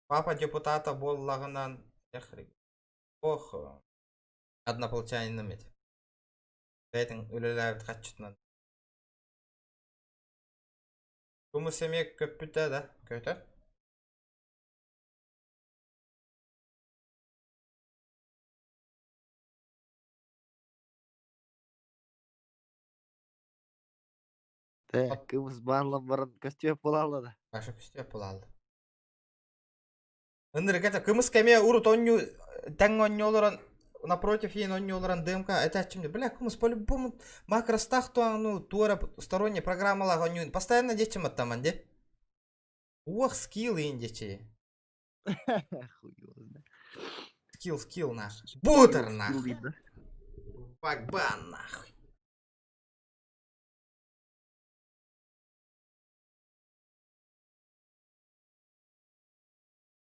Speaker 1: Папа депутата буоллаҕынан, эх, ох, однополчаниным этэ. Бэйэтин үлэлээбит хаччытынан. Кумус эмиэ көппүтэ да, көтөр.
Speaker 16: Так, кымыс баанлан баран көстүөп буолаалла да.
Speaker 1: Паша көстүөп буолаалла. Ынырык это кымыс кэмиэ урут онньуу тэҥ онньуу олорон напротив иин онньуу олорон ДМК этээччим бля кымыс по-любому макростаах туану туора сторонний программалаах онньуу постоянно диэччим аттаман де уох скилл иин диэччи
Speaker 16: Хуй его знает.
Speaker 1: Скилл, скилл наш. Бутер нахуй. Бакбан нахуй.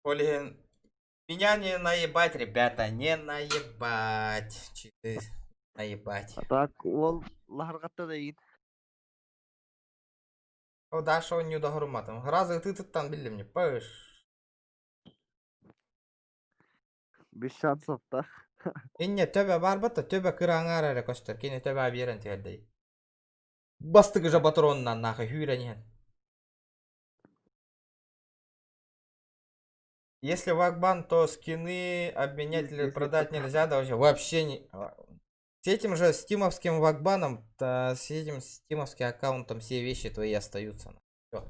Speaker 1: Ол иһин меня не наебать, ребята, не наебать. Читы наебать.
Speaker 16: А так ол лаһырҕатта да иит.
Speaker 1: О, Даша онньуу да хорумматым. Сразу ытыытыттан биллим не пыш.
Speaker 16: Без шансов да.
Speaker 1: Инне төбө барбата, төбө кыра аҥаара эрэ көстөр. Кини төбө биэрэн түһэрдэй. Бастыгы же патронунан нахуй хүүрэн иһэн. Если вакбан, то скины обменять или продать нельзя, да вообще, вообще не... С этим же стимовским вакбаном, с этим стимовским аккаунтом все вещи твои остаются. Все.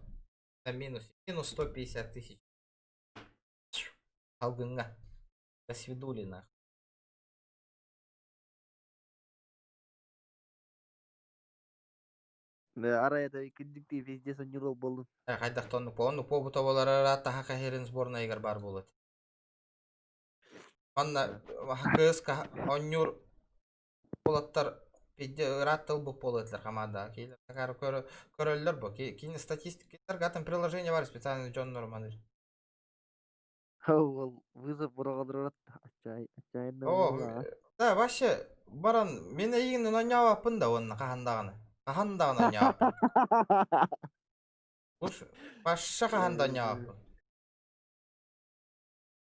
Speaker 1: На минусе. Минус 150 тысяч. Алгынга. До свидули, нахуй.
Speaker 16: Арай это кирдик везде санюрал болдун.
Speaker 1: Хайдах тонну по онну по бута таха кахерин сборнайыгар бар болот. Манна кыыс онньуур уолаттар пиде ыраат тылбыт буолуотлар команда. Киилер көрөллөр бу. Кини статистикалар атын приложение бар специально дьоннор маныыр.
Speaker 16: Ол вызов быраҕадырат отчаянно
Speaker 1: О, да, вообще баран мен эйигин онньообаппын да уонна хаһан даҕаны. Хаһан даҕаны онньообаппын. Уж вообще хаһан да онньообаппын.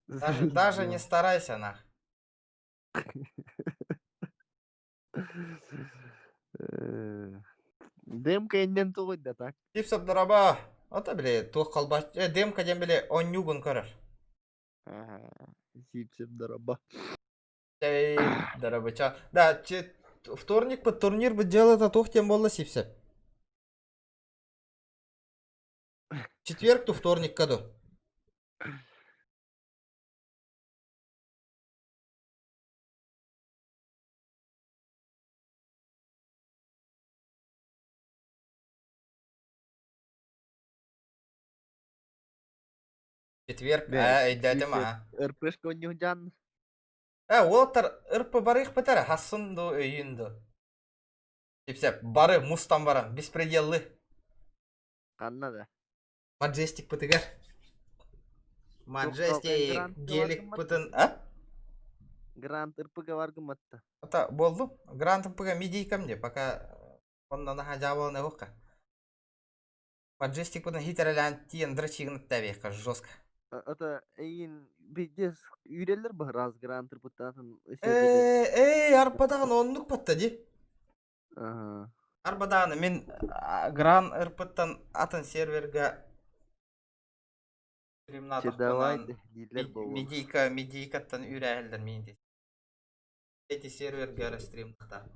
Speaker 1: Даже, даже не старайся, нах.
Speaker 16: Демка иннен тугуй да так.
Speaker 1: Типсап дораба. Ата биле туох халбач. Э, демка дем биле онньугун көрөр.
Speaker 16: Сипсеп дораба.
Speaker 1: Эй, дарабыча. Да, че, вторник по турнир бы дело это туох тем болла сипсеп. Четверг ту вторник каду. Четверг, э, өйдөөтүм аа.
Speaker 16: РПшка онньуһдьаан.
Speaker 1: Э, уолаттар РП барыах бэтэрэ, хассын ду, өйүүн ду. Типсеп, бары мустан баран, беспределлы.
Speaker 16: Ханна да.
Speaker 1: Маджестик пытыгар. Маджестик гелик пытын, а?
Speaker 16: Грант РПГ бар гымматта.
Speaker 1: Ата болду. Грант РПГ мидийкам де, пока онна наха жабалын эвокка. Маджестик пытын хитерелән тиен драчигын тәбиякка жестко.
Speaker 16: Это эйин пиздец үйрелер бахраз Грант РПТатын.
Speaker 1: Э, эй, арпадаган оннук батта ди.
Speaker 16: Ага.
Speaker 1: Арбадааны мин Гран РПттан атын серверга
Speaker 16: Давай дииллэр буолуо.
Speaker 1: Медийка, медийкаттан үүрээһэллэр миин дии. Эти серверга эрэ стримтахтаах.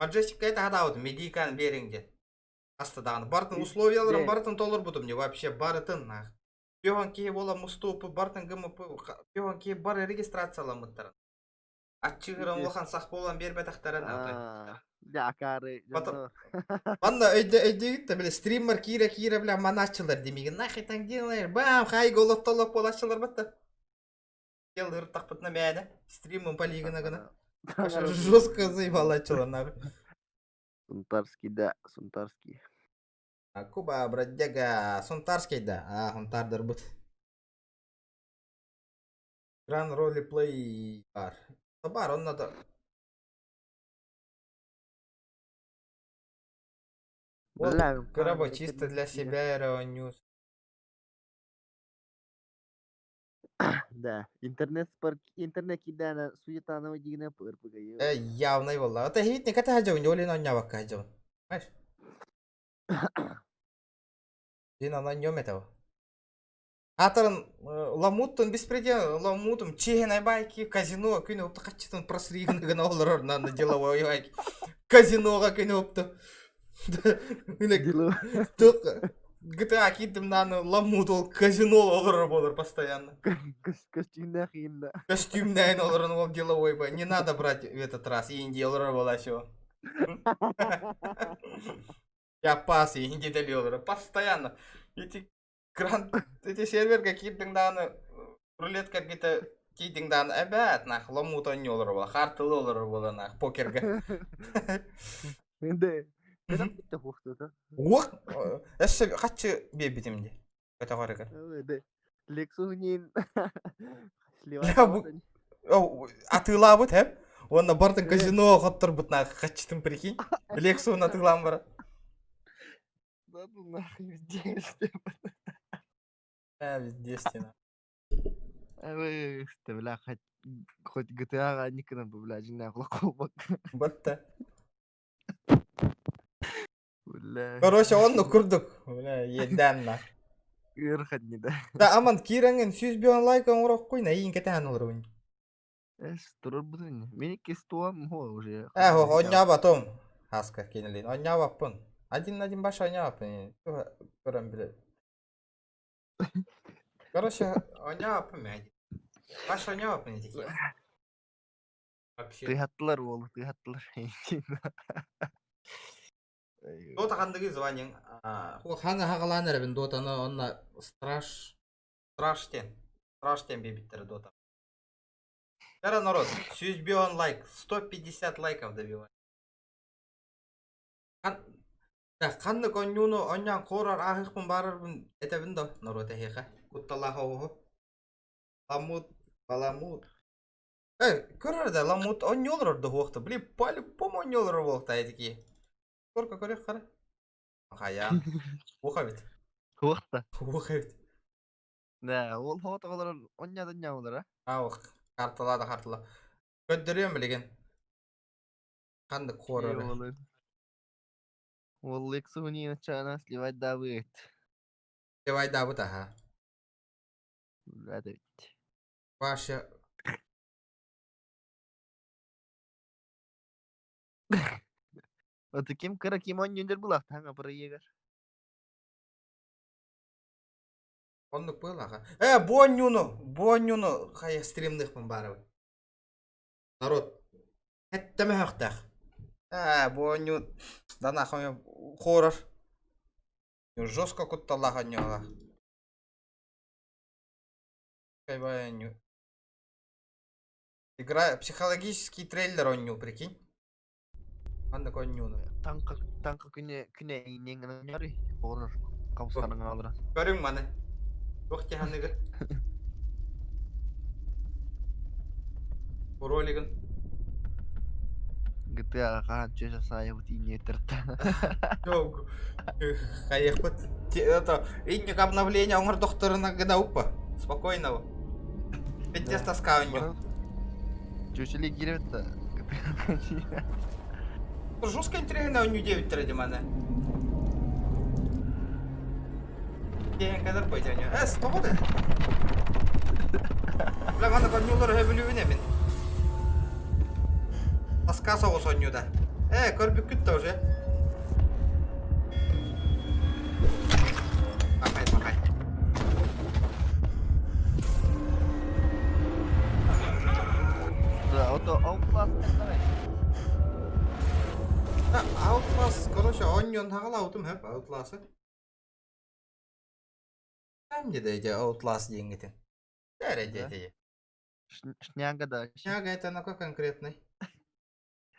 Speaker 1: Маджестикка это хадаабыт медийканы биэриҥ диэн. Аста даҕаны барытын условияларын барытын толорбутум не вообще барытын нах. Пион киһи буола мустуупу барытын гыммыппы пион киһи бары регистрацияламмыттарын. Аччыгыран улахан сах буолан биэрбэтэхтэрэ наада.
Speaker 16: Дьэ акаары дьоннор.
Speaker 1: Манна өйдө өйдүүгүт да бile стример киирэ киирэ бля манааччылар димигин нахуй так делаешь бам хай голоттолок буолааччылар батта. Делыр тахпытына мээнэ стримын полигына гына. Жестко заебалааччылар нахуй.
Speaker 16: Сунтарский да, Сунтарский.
Speaker 1: Куба бродяга Сунтарский да. А, Сунтардарбыт. Гран ролеплей бар. Бар, онно да. Вот,
Speaker 16: Бля,
Speaker 1: кыраба чисто для себя эрэ
Speaker 16: Да, интернет спарк, интернет кидээнэ суетанова дигинэ пырпыгайы.
Speaker 1: Э, явный болла. Это хит не ката хаджабын, жолин оннябакка хаджабын. Знаешь? Дин ана нем этого. Атарын ламуттун беспредел, ламутум чехен байки, казино, күн опты хачытын просригын гына олорор на деловой байки. Казиноға күн опты. Тук GTA киттим наны ламут ол казино олорор болор постоянно.
Speaker 16: Костюмнах инна.
Speaker 1: Костюмнайн олорон ол деловой бай. Не надо брать в этот раз, Индия олорор была еще. Я пас, Индия олорор. Постоянно. Эти гранд, эти серверге киирдиҥ даҕаны рулетка где-то тиийдиҥ даҕаны эбээт нах ломут оонньуу олорор буола хаартылыы олорор буола нах покерга.
Speaker 16: Да. Кытам хуохтута.
Speaker 1: Уох өссө хаччы биэрбитим дии көтөҕөрүгэр.
Speaker 16: Да. Лексуһунин
Speaker 1: Атыылаабыт хэп уонна бартын казино хотторбут нах хаччытын прикинь. Лексуһун атыылаан бара.
Speaker 16: Да ну нахуй везде.
Speaker 1: Э, везде стена.
Speaker 16: Эх, ты, бля, хоть хоть GTA никогда бы, бля, дьиҥнээх олох
Speaker 1: Батта.
Speaker 16: Бля.
Speaker 1: Короче, онну курдук. Бля, иэдээн на.
Speaker 16: Ыарахатни да.
Speaker 1: Да, аман киирэҥҥин 100 лайк оҥороххуй, нэйиин кэтэһэн олоробун.
Speaker 16: Эс, турарбытын. Мин иккис туом хо уже.
Speaker 1: Э, оонньообатым. Хаска кинилин. Оонньообаппын. Один на один баша оонньообаппын. Көрөн биле. Короче, оонньообаппын мен. Баша оонньообаппын ити. Вообще.
Speaker 16: Тыһаттылар уолу, тыһаттылар.
Speaker 1: Дота хандыгы званиең. Ханы хагалаан эрэбин Дотаны онна страж страж тен. Страж тен бибиттер Дота. Вчера народ, 100 лайк, 150 лайков добивай. Ханнык оонньууну оонньоон хоррор ааһыахпын баарарбын этэбин да народ эһиэхэ. Кутталаах оҕуһу. Ламут, баламут. Э, көрөр да ламут оонньуулар да хуохта. Блин, по-любому оонньуулар буолта этики. Сколько көрөх хара? Хая. Уха бит.
Speaker 16: Хуохта.
Speaker 1: Уха бит.
Speaker 16: Да, ол хоот оҕолор онньадан ньаулара.
Speaker 1: А, ох, картала да картала. Көрдөрүөм билигин. Ханнык хоррор.
Speaker 16: Ол Лексуһунин чаана сливать дабыт.
Speaker 1: Сливать дабыт, аха.
Speaker 16: Да, ведь.
Speaker 1: Ваша.
Speaker 16: Вот ким кыра ким онньундер булах таҥа проегар.
Speaker 1: Оннук быылаха. Э, бу оонньууну, бу оонньууну хайа стримныхпын баарабын. Народ, эттэме хөхтөх. Э, бу оонньуу дана хоррор. Жестко кутталлаах оонньуулаах. Оонньуу. Игра психологический трейлер оонньуу, прикинь. Ханнык оонньууну.
Speaker 16: Таҥха таҥха күнэ күнэ иннең хоррор кабысханың алыра.
Speaker 1: Көрүҥ маны. Туох тиһаныгы? Ролигын.
Speaker 16: GTA хаан чөсө саайыбыт иннетерта.
Speaker 1: Жоқ, хайыхпыт. Это, инник обновление оҥор докторына гына уппа. Спокойно. Пиздец тоска у
Speaker 16: Чөчөле киребит да.
Speaker 1: Жестко интересно у нее 9 ради маны. День кадар пойдем. Э, стоп ты. Бля, маны конюлар хөбүлүбүн эбин. Тоска соҕус оонньуута. Э, көрбүккүт тоже. Махай, махай.
Speaker 16: Да, ото ол
Speaker 1: Онньон хаҕалаабытым хөп Outlast-ы. Там где да эти Outlast диэҥҥитин. Дээрэ
Speaker 16: Да.
Speaker 1: диэти.
Speaker 16: Шняга да.
Speaker 1: Шняга это на какой конкретный?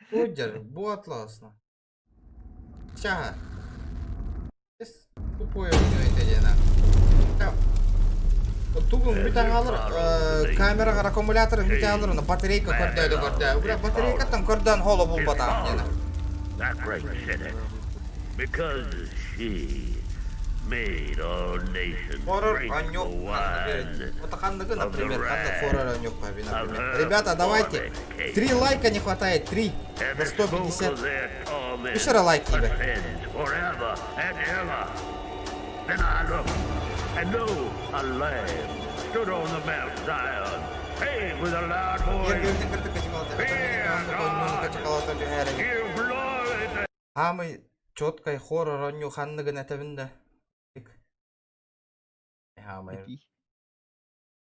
Speaker 1: Пуджер, бу Атласна. Чага. Тупое у него это диэн. Тугун бүтэн хаалар камераҕар аккумулятор бүтэн хаалар онно батарейка көрдөөдө көрдөө. Бля батарейкаттан көрдөөн холо булбатаах диэн.
Speaker 3: That great city. Because she made all nations
Speaker 1: Хоррор
Speaker 3: drink the
Speaker 1: онньук
Speaker 3: wine
Speaker 1: Вот ханныгы,
Speaker 3: of the
Speaker 1: например, ханнык
Speaker 3: wrath
Speaker 1: хоррор онньук например.
Speaker 3: of her
Speaker 1: Ребята, давайте. Три лайка не хватает, три.
Speaker 3: And
Speaker 1: На
Speaker 3: the smoke of
Speaker 1: 150.
Speaker 3: their torment
Speaker 1: Еще лайк тебе.
Speaker 3: ascends forever and ever. Then I looked, and lo, a lamb stood on the Mount Zion, saying with a loud voice, Give glory to
Speaker 1: Самый четкой хоррор онньу ханныгын этэбин да. Хамай.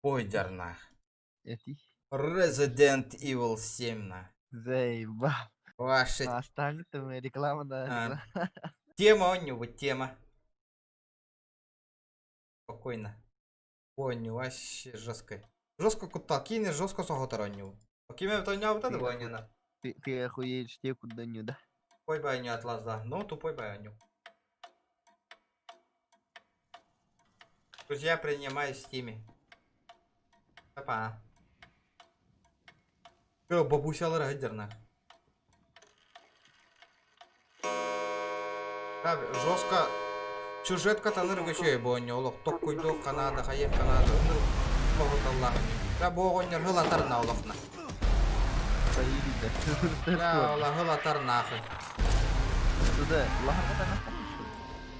Speaker 1: Ой,
Speaker 16: Эти.
Speaker 1: Resident Evil 7 на.
Speaker 16: Заеба.
Speaker 1: Ваша
Speaker 16: А остальные там реклама, да.
Speaker 1: А, Тема у него, тема. Спокойно. Ой, вообще жестко. Жестко кута кине, жестко сохотароню. Киме то не вот это было не на.
Speaker 16: Ты охуеешь, те куда не, да?
Speaker 1: Тупой байню атлас, да. Ну, тупой байню. Друзья, принимаю в стиме. Опа. Э, бабуся райдерна. Жестко. Сюжетка таныр көчөй бу олох токкуйду Канада хайых Канада ыныр тоһуталлах. Да бу оҕонньор хылатар на олохна. Да ола хылатар нахы.
Speaker 16: Туда,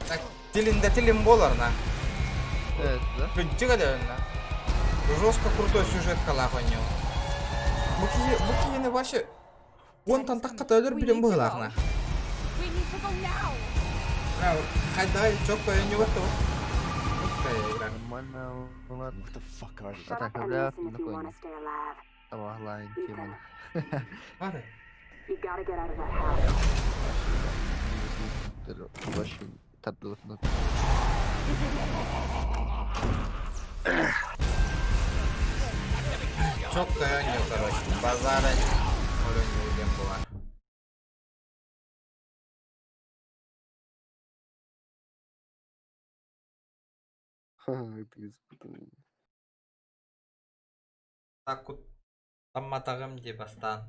Speaker 1: Так тилинде тилин болар на.
Speaker 16: Да?
Speaker 1: Кыджыга да на. Жестко крутой сюжет калах оñо. Бу киһи бу киһини вообще Онтан такката өлөр билен быһылаахна.
Speaker 17: We need to go now.
Speaker 1: Хайдай чокко өнү баттı.
Speaker 16: Нормально, ладно. What the fuck are А так, бля, на Онлайн тема.
Speaker 1: Ары.
Speaker 17: You gotta get out of that house.
Speaker 16: Вообще тардылык.
Speaker 1: Чокко өнү, короче. Базара өлөнү диэн буолар.
Speaker 16: Ты испытывай.
Speaker 1: Так тамматагым ди бастан.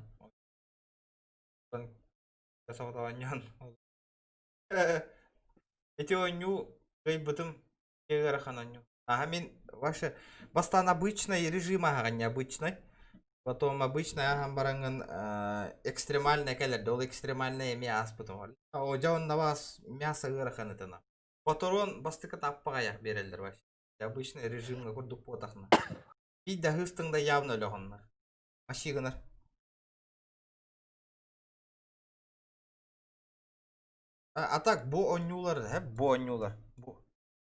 Speaker 1: Эти онню гайбытым кегарахан онню. Ага, мин ваше бастан обычный режим ага необычный. Потом обычный ага баранган экстремальный кэлэр, ол экстремальный эми аспытым. О, жаун на вас мясо ыарахан этена. Патрон бастыка таппагаяк берелдер вообще. Обычный режимга курдук потахна. Пидда хыстыңда явно өлөгөннөр. Машигынар. А так бу онньуулар, хеп бу онньуулар. Бу.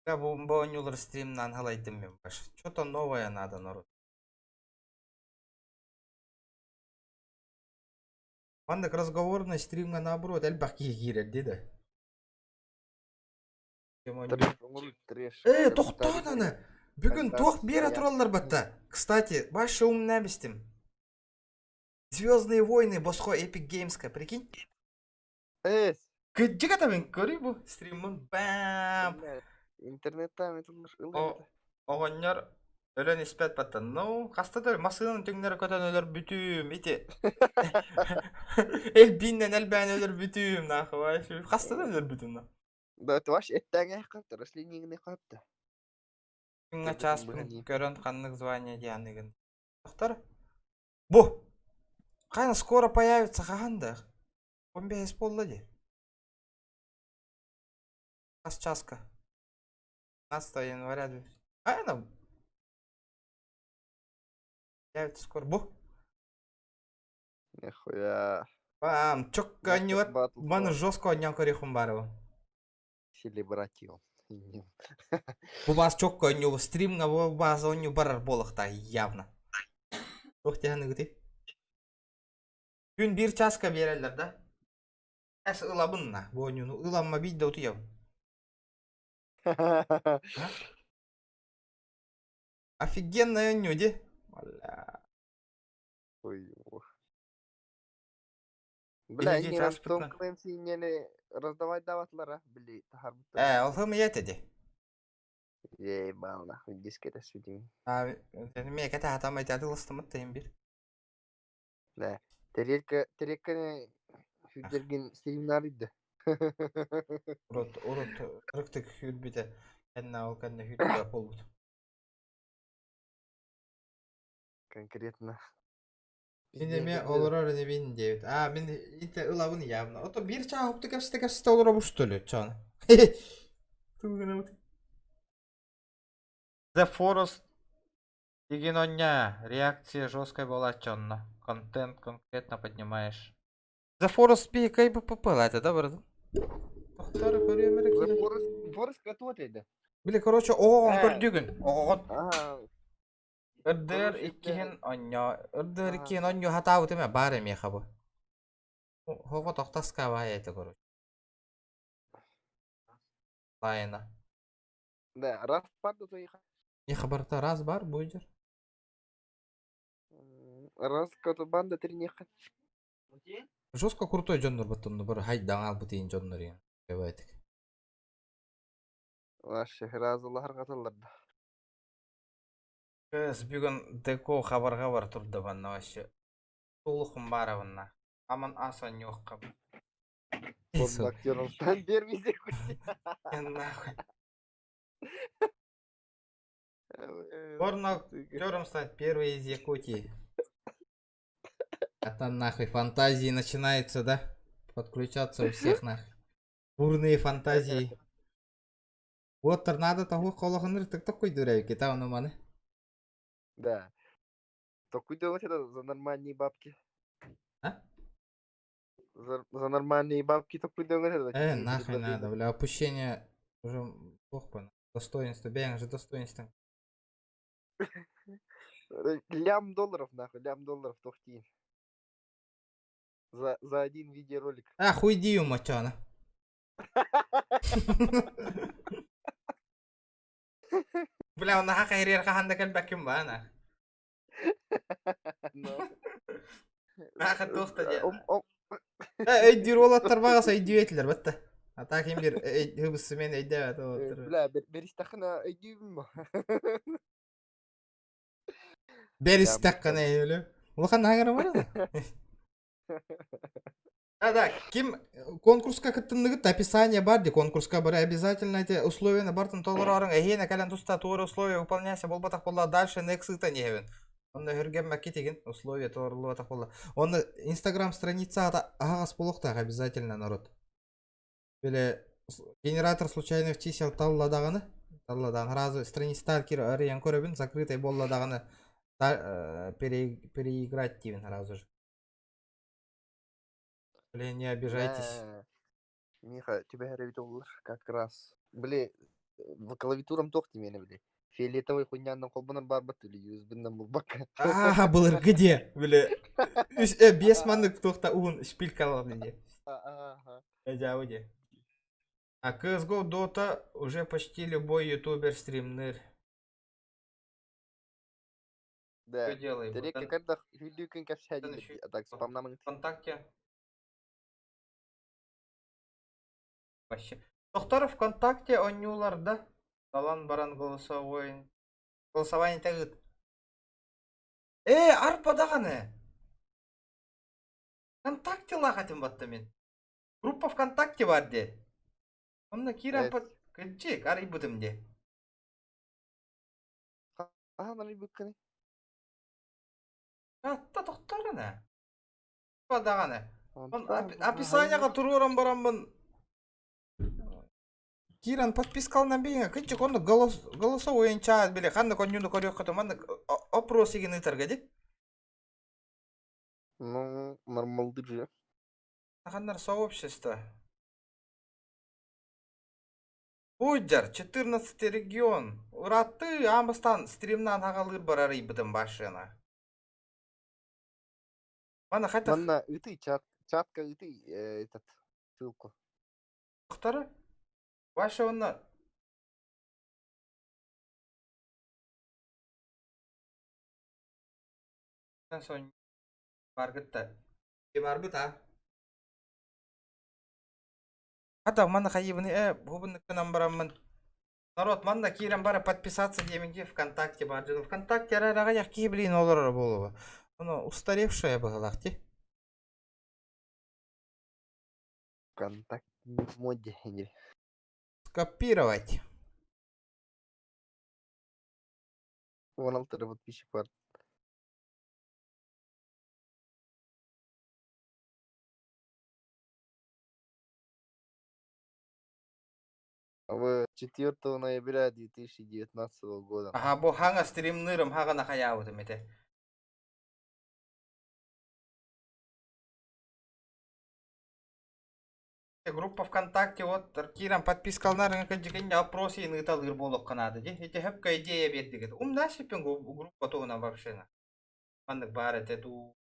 Speaker 1: Я бу онньуулар стримнан халайдым мен баш. Что-то новое надо народ. Мандык разговорный стримга наоборот, элбэх киһи киирэр диде. Э, тохтоон аны. Бүгүн туох биэрэ тураллар батта. Кстати, башы умна бистим. Звездные войны босхо Epic Games'ка, прикинь?
Speaker 16: Эс!
Speaker 1: Кыджыга мен көрүй бу стриммын. Бам!
Speaker 16: Интернет там это
Speaker 1: Оҕонньор өлөн испэт баттан. Ну, хастатыр масыгын түҥнэр көтөн өлөр бүтүүм ити. Элбиннен элбээн өлөр бүтүүм нахуй. Вообще, Хастатыр өлөр бүтүүм на.
Speaker 16: Да, это ваш эттәңе каптыр, рослинигне капты.
Speaker 1: Күҥҥэ чааспын көрөн ханнык звание дианыгын. Доктор? Бу! Хайна скоро появится хаханда. 15 полла ди. Ас часка. 15 января. Хайна. Появится скоро. Бу!
Speaker 16: Нихуя.
Speaker 1: Бам, чокка аннюат. Маны жестко аннян көрехун барыбы.
Speaker 16: Селебратил.
Speaker 1: Бу бас чокка анню стримга бу бас онню барар болохта явно. Ох тяны гыты. Күн бир часка берелер да? Эс ылабын на, бу оонньууну ыламма биир да утуйабын. Офигенная оонньуу дии. Бля.
Speaker 16: Ой, Бля,
Speaker 1: Биһиги
Speaker 16: не
Speaker 1: чааспытынан.
Speaker 16: Том Clancy инньэни раздавать даватлара, били, таһарбыттар.
Speaker 1: Ээ, ол хымыйа этэ дии.
Speaker 16: Ебал, нахуй, дискета сүдүм.
Speaker 1: А, эмиэ кэтэһэ атамай атылыстымыт тайым бир.
Speaker 16: Да. Тарелка, тарелканы сүддергин стримнарыйды.
Speaker 1: Урут, урут ырыктык хүрбүтэ. Кэннэ ол кэннэ хүрбүтэ буолбут.
Speaker 16: Конкретно.
Speaker 1: Мин эмиэ олорор инибин диэбит. Аа, мин ите ылабын явно. Ото биир чаа хопту кэпсэтэ кэпсэтэ олоробут что ли, чон. Тугунабыт. The Forest деген оння реакция жесткая буолааччы онно. Контент конкретно поднимаешь. The Forest пикай БПП это да, брат? Тохтор көрүөм эрэ
Speaker 16: The
Speaker 1: киирэн.
Speaker 16: Forest, Forest готов да.
Speaker 1: Били, короче, оҕоҕон
Speaker 16: Э.
Speaker 1: көрдүгүн. Оҕоҕон.
Speaker 16: Ага.
Speaker 1: Ырдыыр
Speaker 16: Короче,
Speaker 1: иккиһин онньоо, ырдыыр
Speaker 16: Ага.
Speaker 1: иккиһин онньоо хатаабыт эмэ баар эмиэхэ бу. Хоҕо тохтаска баай этэ короче. Лайна.
Speaker 16: Да, раз паду то их.
Speaker 1: Миэхэ барыта раз бар буйдер.
Speaker 16: Раз кото банда три неха.
Speaker 1: Жестко крутой дьоннор баттонну бар хайдаң албыт иин дьоннор иин. Эбэтик.
Speaker 16: Вообще, разылар каталарда.
Speaker 1: Кыз бүгүн деко хабарга бар турда банна вообще. Тулухум барабынна. Аман ас онньуохха.
Speaker 16: Он актером стан первый секунде.
Speaker 1: Нахуй. Порно актером стать первый из Якутии. А там нахуй фантазии начинаются, да? Подключаться у всех нахуй. Бурные фантазии. Вот торнадо того колохоныр так такой дурайки, там ну маны.
Speaker 16: Да. Только делать это за нормальные бабки.
Speaker 1: А?
Speaker 16: За нормальные бабки только делать это.
Speaker 1: Э, нахуй надо, бля, опущение уже плохо. Достоинство, бэйң же достоинство.
Speaker 16: Лям долларов, нахуй, лям долларов, тохтин. За один видеоролик.
Speaker 1: А, хуй дию мочана. Бля, он наха хайрер хаханда кэлбэккин баана.
Speaker 16: Ну.
Speaker 1: Наха туохта дьэ.
Speaker 16: Ом- ом-
Speaker 1: Э, өйдүүр уолаттар баҕас өйдүүэтилэр батта. А так им бир хыбысымен өйдөөбөт уолаттар.
Speaker 16: Бля, беристахына өйдүүбүн бо.
Speaker 1: Беристаххана өлө. Улахан хаҥара барада. Да, да, ким конкурска кыттынныгыт описание бар ди конкурска бар обязательно эти условия бартын толорорың эһиэнэ кэлэн туста туора условия выполняйся болбатах болла дальше next ыта нехебин. Онно хүргэммэкки тигин условия толоруллубатах болла. Онно инстаграм страница аһаҕас буолуохтаах обязательно народ. Били генератор случайных чисел талла даҕаны талла даҕаны сразу страництар кир арыйан көрөбүн закрытай болла даҕаны переиграть диибин сразу же. Блин, не обижайтесь.
Speaker 16: Э, Миха, тебя доллар как раз. Бли, в клавиатурам тохти меня, бли. Фиолетовый хуйнянным холбанар барбат или USB-ным булбакка.
Speaker 1: А, был где? Бля. Бес маннык туохта уһун шпилькалар дии.
Speaker 16: Ага.
Speaker 1: Дьэ, А CSGO Dota уже почти любой ютубер стримнер.
Speaker 16: Да.
Speaker 1: Что делай?
Speaker 16: Терека когда хүлүүкүн кэпсээдин а так спамнамын.
Speaker 1: ВКонтакте. Вообще. Тохтор ВКонтакте онньуулар да? Талан баран голосовой. Голосование тагыт. Э, арпа даҕаны. ВКонтакте лахатым батта мин. Группа ВКонтакте бар де. Онно киирэн под кырдьык арыйбытым де.
Speaker 16: Ахан арыйбыккыный.
Speaker 1: Атта тохторына. Даҕаны. Он описанияга туруоран бараммын. Киирэн подпискалынан бейҥэ кырдьык онно голос голосовой чат били ханнык онньууну көрүөххэ маннык опрос игин ыытарга ди.
Speaker 16: Ну, нормалды же.
Speaker 1: Ханнар сообщество. Уйдер, 14 регион. Ураты амбастан стримнан хагалыр барар ибытым башына. Мана хотя
Speaker 16: Манна ыты чат, чатка ыты этот. Ссылку.
Speaker 1: Второй. Ваша онно сон баргытта. Барбыт а. Хата манна хайыбыны э бу бараммын. Народ, манна киирэн бара подписаться диэмин ВКонтакте бар дьон. ВКонтакте арараҕа киһи билин олорор буолуо. Ону устаревшая быһылаах ти.
Speaker 16: Вконтакте не в моде.
Speaker 1: Скопировать.
Speaker 16: Вон алтары подписчик бар. В 4 ноября 2019 года.
Speaker 1: Аха, бу хаҥа стримнырым хаҕана хаябытым ete. Группа ВКонтакте вот киирэн подпискаланар кыдьыгын опрос ыыталыыр буолуохха наада дии. Ити хөпкө идея биэрдигит. Умна сиппин группа туһунан вообще. Маннык баар этэ дуу.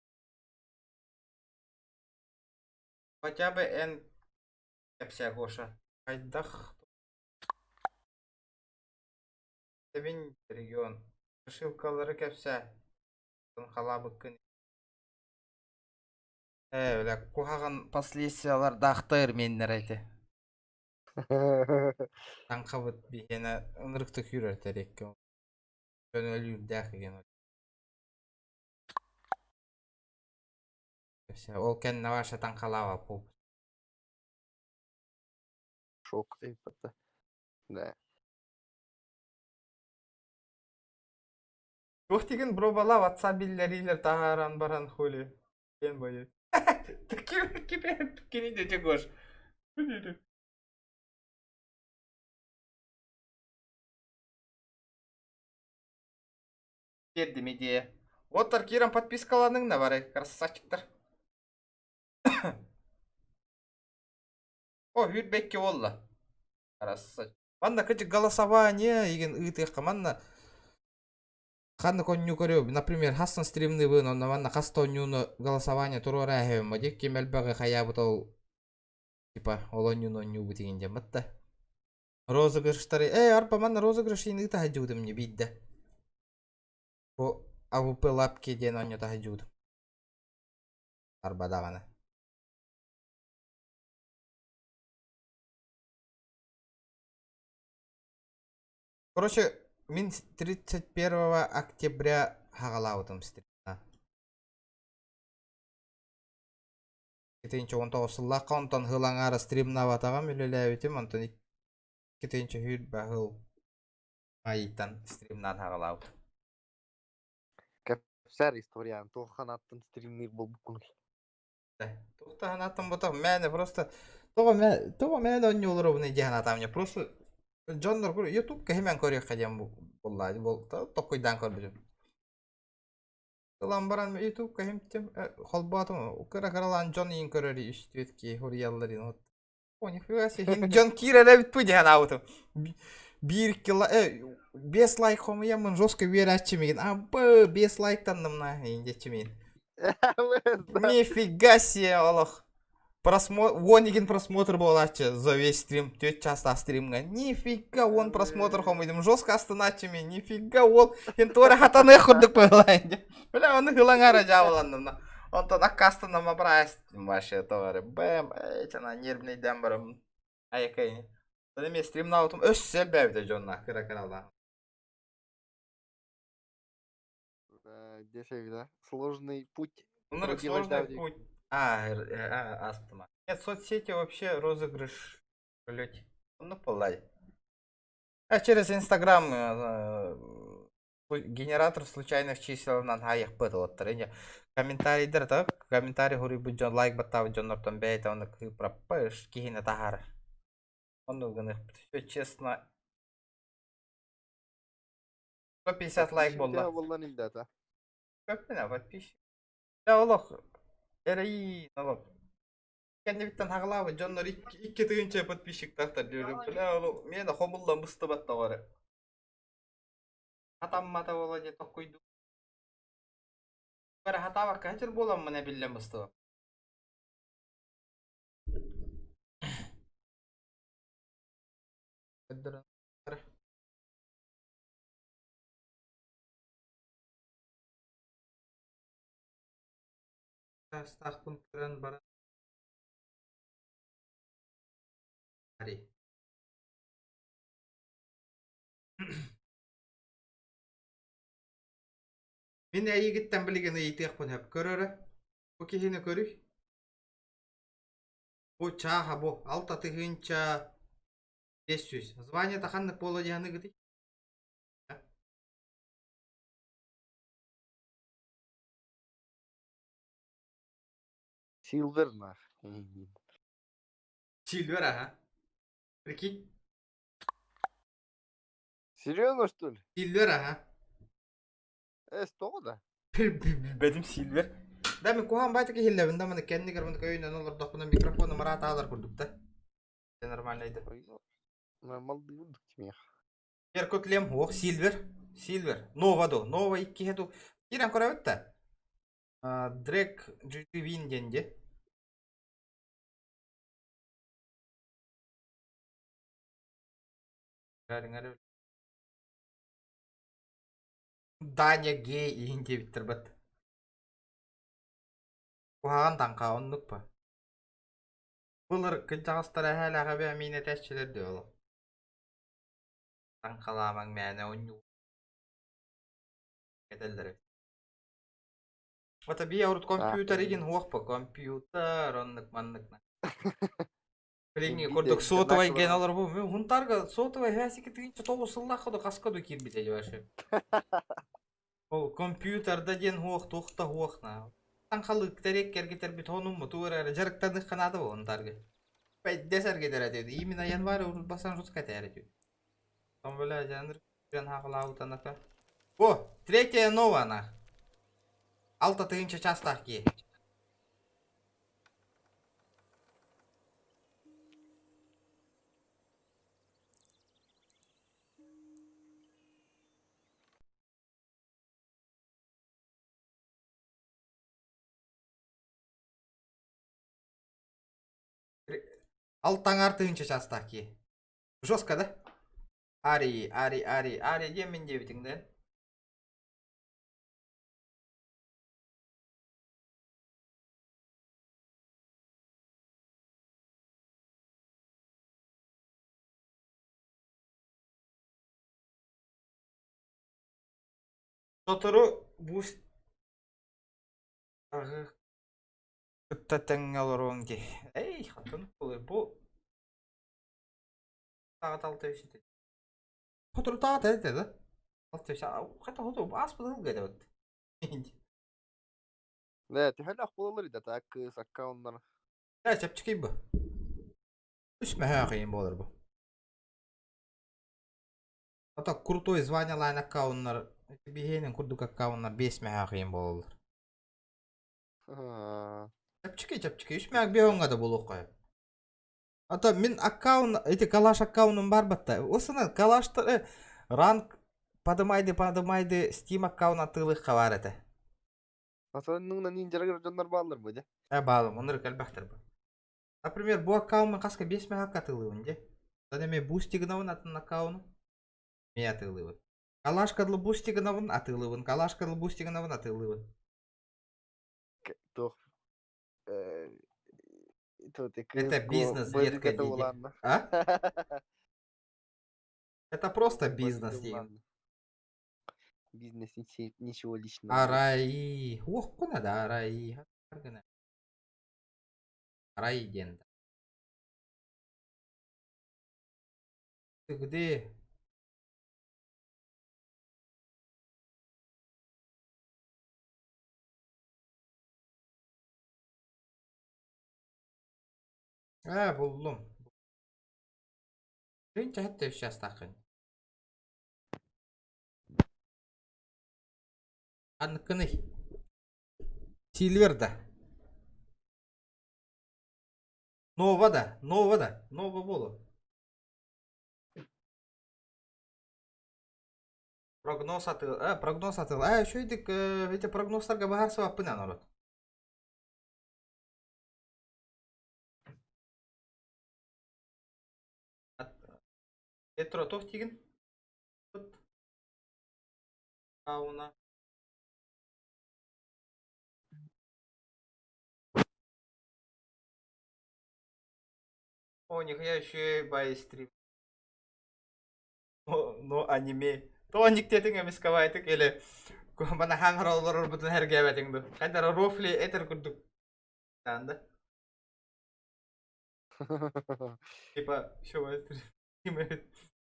Speaker 1: Хотя бы эн кэпсээ Гоша. Хайдах Тэбин регион. Ссылкалары кэпсээ. Халаабыккын. Э, бля, куһаҕан последствиялардаахтар меннер эти. Таҥхабыт биһиэнэ ынырыктык үүрэр тэриккэ. Көнөлүүрдээх деген. Ол кэннэ ваша таҥхалаава пуп.
Speaker 16: Шок. Это. Да.
Speaker 1: Туох тигин бробала WhatsApp биллэриилэр таһааран баран хули. Кем бойы. Кини дядя Гош. Бердим идея. Вот Таркиром подпискаланың на бары, красавчиктар. О, хүрбекке болла. Красавчик. Манна кычы голосование деген ыытыахха манна ханнык онньуу көрүө например хассан стримныбын онно манна хаста онньууну голосование туруора эһэбим ди ким элбэҕи хайаабыт ол типа ол онньууну онньуубут игин диэн батта розыгрыштары э арба манна розыгрыш ыыта сылдьыбытым не биирдэ бу АВП лапки диэн оонньото сылдьыбытым арба даҕаны. Короче, мин 31 октября хаҕалаабытым стримна. 2019 сыллаахха онтон сыл аҥаара стримнаабатаҕым үлэлээбитим онтон 2020 сыл айыйтан стримнаан хаҕалаабытым.
Speaker 16: Кэпсээр историяны туох ханааттан стримниир буолбуккунуй?
Speaker 1: Туох ханааттан ботох мээнэ просто тоҕо мэ тоҕо мээнэ оонньууларобун диэн санаатаам мне просто дьоннор ютубка химэн көрүөххэ диэн буолла токкуйдаан көрбүтүм. Ылан баран ютубка химтим холбоотум кыра кыралаан дьон иин көрөр үстүөт ки хуруйалларын вот о нифига себе дьон киирэр эбит бу диэн аабытым. Биир кило бес лайк хомуйаммын жестко үөрээччимигин абы бес лайктанным на индеччимин. Нифига себе олох. Просмотр, вон деген просмотр буолааччы за весь стрим, түөрт чаастаах стримҥа. Нифига он просмотр хомуйдум, жестко астынааччы мен, нифига ол, ен туора хатаныах курдук быһылаан. Бля, ону хылаҥара дьаабыланным. Онтон аккаастанама быраастым вообще товары. Бэм, эй, чана нервныйдан барым. Айакай. Мен стримнаабытым өссө элбээбитэ дьонна кыра кыралаан.
Speaker 16: Где да? Сложный путь.
Speaker 1: Ну, сложный путь. А, а, астма. Нет, соцсети вообще розыгрыш блять. Ну, полай. А через Инстаграм генератор случайных чисел хайах быт Комментарийдер так, комментарий хуруйбут дьон лайк баттаабыт дьоннортон бэйэтэ оны пропыш киһини таһаар. Ону гынык все честно. 150 лайк болла.
Speaker 16: Болла илдата.
Speaker 1: Көппүнэ подписчик. Да олох эрэй олох. Кэннибиттэн хаҕалаабыт дьоннор икки тыһыынча подписчиктаахтар диэбитим. Бля, ол миэнэ хомуллан быстыбат тоҕо Хатаммата буола дии токкуйду. Бары хатаабакка хачыр буоламмын эбиллэн быстыбат. Саастаахпын көрөн баран Мин эйигиттэн билигин ыйытыахпын сөп. Көрөрө. Бу киһини көрүй. Бу чааһа бу 6500. Звание ханнык буола диэханыгытый?
Speaker 16: Силвер нах.
Speaker 1: Сильвер, ага. Прикинь.
Speaker 16: Серьезно, что ли?
Speaker 1: Сильвер, ага.
Speaker 16: Что да?
Speaker 1: Билбэтим Сильвер. Да мин куһаҕан баайта киһиллэбин да маны кэннигэр маны көйүнэн олордохпуна микрофону мараат аалар курдук да. Нормально да.
Speaker 16: Нормалдыыбын тимиэх.
Speaker 1: Беркут Лем, ох, Сильвер. Сильвер. Нова ду. Нова иккиһэ ду. Киирэн көрөбүт да. Дрек Дживин диэн дии. Даня гей иһин диэбиттэр бат. Куһаҕан таҥха оннук па. Былыр кырдьаҕастар эһээлээх эбээ миин этээччилэр дии олох. Таҥхалаамаҥ мээнэ онньуу этэллэр эбит. Вот бии урут компьютер игин хуох по компьютер оннук маннык. Билиҥҥи курдук сотовай ген олорбу. Хунтарга сотовай хэсики тыынча тоҕус сыллаах ходу хаска ду киирбитэ дьыбашы. Ол компьютерда диэн хуох туох да хуох на. Таҥхалык тэрек кэргитэрбит хонумму туу эрэ дьарыктаныхха наада бу хунтарга. Пэддес эргитэр этэ. Именно январь урут басан жутка этэр этэ. Там бля жанр хаалаабытанака. О, третья новая она. 6000 чаастаах киһи. Алтаҥар тыһыынча чаастаах киһи. Жестко, да? Ари, Ари, Ари, Ари диэммин диэбитиҥ да? Сотору бу кытта тэҥҥэ олоруоҥ дии. Эй, хатын бу таҕа талта үсүтэ. Сотору таҕа этэ да? Алта үс хата хоту ааспыт ылга этэбит.
Speaker 16: Да, төһөлөөх буолалар да так кыыс аккауннар.
Speaker 1: Э, чэпчэки бу. Үс мөһөөх иин буолар бу. Ото крутой званиялаан аккауннар биһиэнин курдук аккауннар 5 мөһөөх иин буолаллар. Чэпчэки, чэпчэки. Үс мөһөөх биэһоҥҥа да буолуохха. А то мин аккаунт, эти калаш аккаунтум бар батта. Осына калаштар ранг падымайды падымайды Steam аккаунт атыылыхха бар этэ.
Speaker 16: Асанныңна ниндьяргар дьоннор бааллар бу дьэ.
Speaker 1: Э, баалым, оннур кэлбэхтэр бу. Например, бу аккаунт хаска 5 мөһөөх атыылыыбын дьэ. Тон эми бустигынабын атын аккаунт мен атыылыыбын. Калашкадлы бустигынабын атыылыыбын, калашкадлы бустигынабын атыылыыбын.
Speaker 16: Туох
Speaker 1: Это бизнес, детка, диди. А? Это просто бизнес, диэн.
Speaker 16: Бизнес ничего личного.
Speaker 1: Арай, уохкуна да, арай. Арай диэн. Ты где? Ээ, буллум. 1703 чаастааххын. Ханныккыный? Сильвер да. Нова да, Нова да, Нова буолуо. Прогноз атыы, прогноз атыы. Э, үчүгэйдик, эти прогнозтарга быһаарсыбаппын народ. Петро туох диигин? Сауна. О, нихуя еще и бай стрим. Ну, аниме. То никтетиң эмискабайтык или мана хаҥар олорорбутун эргээбэтиҥ ду. Хайдара рофли этер курдук. Да? Типа, все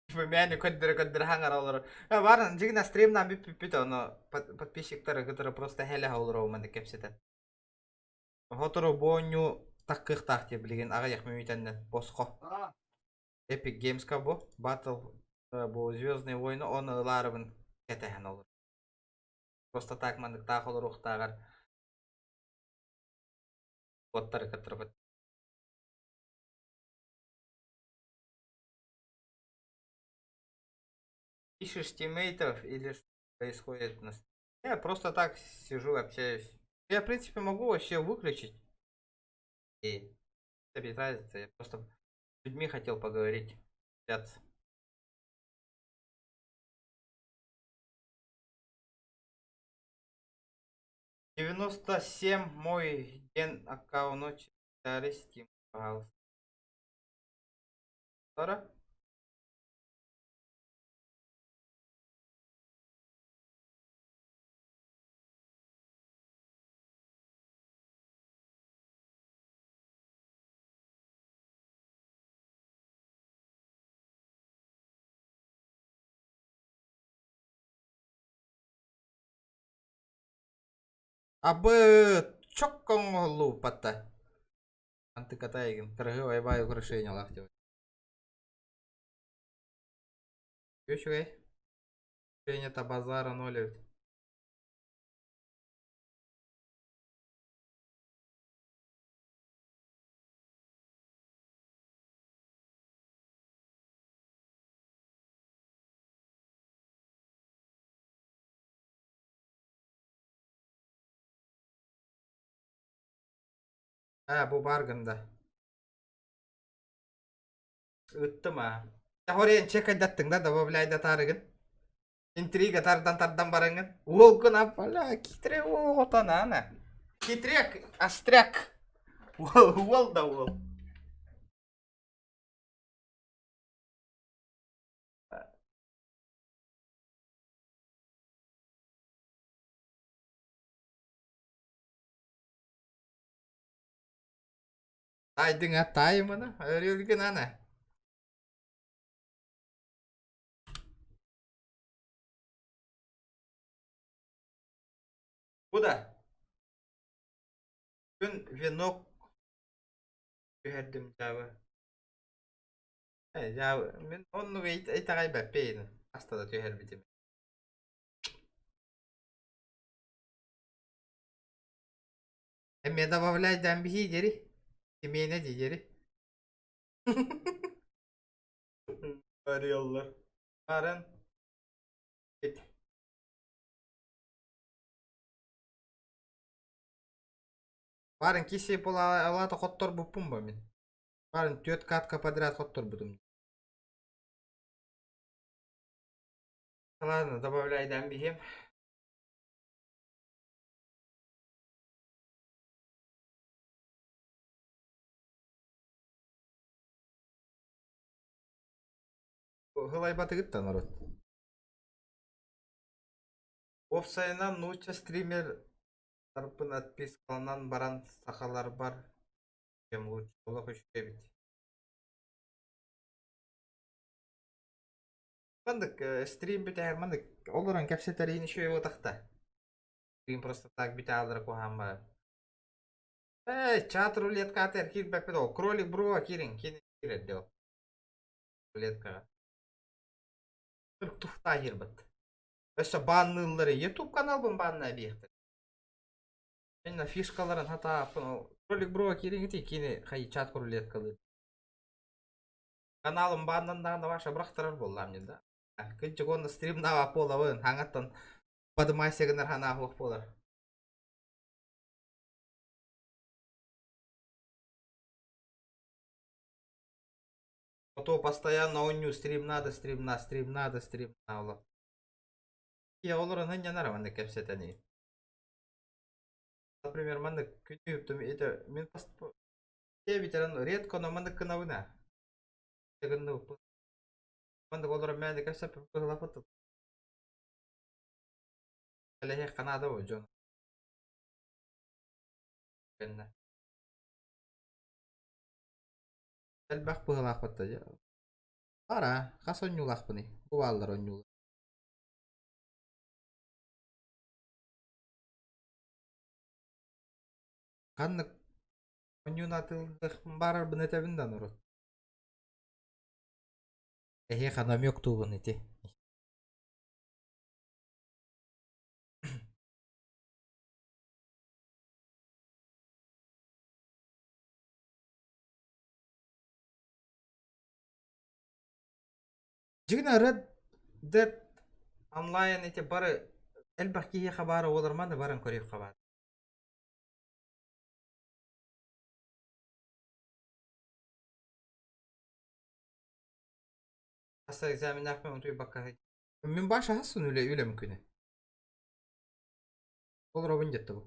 Speaker 1: Типа, мяне көддөрө көддөрө хаҥар олорор. Баар дьигинэ стримнан бүппүппүт ону подписчиктары кытары просто хэлэ олорор маннык кэпсэтэн. Сотору буонньу таккыахтаах диye билигин аҕыйах мүнүүтэннэн босхо. Epic Games-ка бу Battle бу Звездные войны оны ылаарыбын кэтэһэн олор. Просто так манныктаах олоруохтааҕар боттары кытары Ищешь тиммейтов или что происходит на Я просто так сижу, общаюсь. Я, в принципе, могу вообще выключить. И это без разницы. Я просто с людьми хотел поговорить. Общаться. 97 мой день аккаунт Steam, пожалуйста. Тора? Абы чоккоҥоллууппатта. Антыкатайгын кырыһы баай украшениялаах деп. Үчүгэй. Принято базара ноль эбит. Аа, бу баар гында. Ыттым аа. Хорен чекайдаттыҥ да добавляйдатаарыгын. Интрига тардан тардан бараҥҥын. Уолгун аппала хитрэ уол ана. Хитряк, остряк. Уол, уол да уол. Тайдың а тайымына, өрүлгүн ана. Куда? Күн венок түһэрдим дьаабы. Э, дьаабы. Мин оннук итэҕэйбэппин. Хаста да түһэрбитим. Эмиэ добавляйдаан биһии диэри. Симиэнэ дии диэри. Арыаллар. Баран. Ит. Барын киси алата хотторбуппун ба мин. Барын түөрт катка подряд хотторбутум. Ладно, добавляйдаан биһиэм. Һылайбатыгыт да народ. Уопсайынан нуучча стример тарпын отпискаланан баран сахаларбар чем лучше олох үчүгэй эбит. Маннык стрим бүтэһэр маннык олорон кэпсэтэриин үчүгэй буотахта. Стрим просто так бүтэ аалара куһаан баар. Эй, чат рулетката киирбэппит ол. Кролик бро киирин, кини киирэр дьол. Рулеткаҕа. Туфта киирбит. Өссө баанныыллары YouTube каналбын бааннаа биэхтэр. Мен фишкаларын хатааппын ол кролик бро киириҥити кини хай чат рулеткалыыр. Каналым бааннан даҕаны ваша бырахтарар буоллаам дьин да. Кынчык уонна стримнаабап буолабын, хаҥаттан подымайся гынар санаа суох буолар. А то постоянно оонньуу стрим надо, стрим на, стрим надо, стрим на олох. Киһи олорон ынньанар маннык кэпсэтэни. Например, маннык күнү это мин диэбитэрин редко но маннык гынабын аа. Гынныбыппын. Маннык олорон мээнэ кэпсэппит быһыылаахпыт. Кэлэһиэххэ наада бу дьон. Кэннэ. Элбэх быһыылаахпыт да дьэ. Баар аа, хас оонньуулаахпыный? Бу бааллар оонньуулар. Ханнык оонньууну атыылыахпын баарарбын этэбин да норуот. Эһиэхэ намёктуубун ити. Дьиҥинэ Red Dead Online ити бары элбэх киһиэхэ баара буолар маны баран көрүөххэ баар. Хас экзаменнаахпын утуйбакка Мин баша хасын үлэ үлэм күнэ. Ол робун дьэтте бу.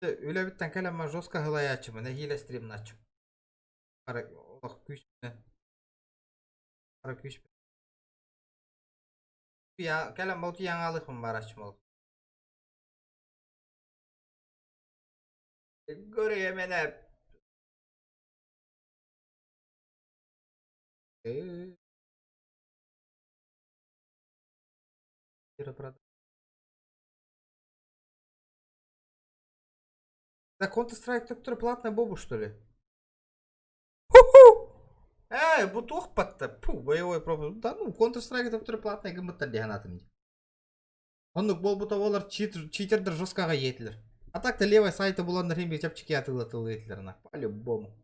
Speaker 1: Үлэбиттэн кэлэммэр жестко ыһылайааччымын, эһиилэ стримнааччым. Хара олох күүспүнэн. Хара күүспүн. Кэлэн болтуйаҥа алыхпын барааччым ол. Көрүөмэнэ. Да Counter-Strike төптөрү платная бобу, что ли? Ху-ху! Эй, бу туох батта? Пу, боевой пропуск. Да ну, Counter-Strike төптөрү платная гыммыттар диэн атым. Оннук буолбута буолар читердер жесткаға иэтилер. А так-то левый сайты буланнар хим чапчики атылатыл этилер на по-любому.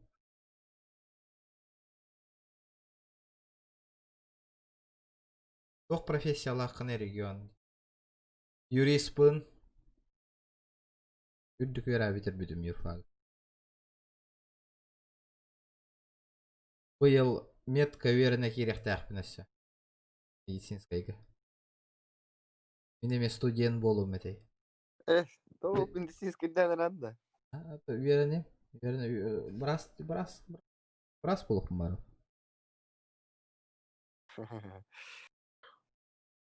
Speaker 1: Туох профессиялааххыный регион? Юриспын. Үрдүк үөрээбитэр бүтүм юрфаг. Быйыл метка үөрэнэ киириэхтээхпин өссө. Медицинскайга. Мин эмиэ студент буолуом этэй.
Speaker 16: Э, то медицинскайдан рада.
Speaker 1: Үөрэнэ, үөрэнэ, быраас, быраас, быраас буолуохпун баар.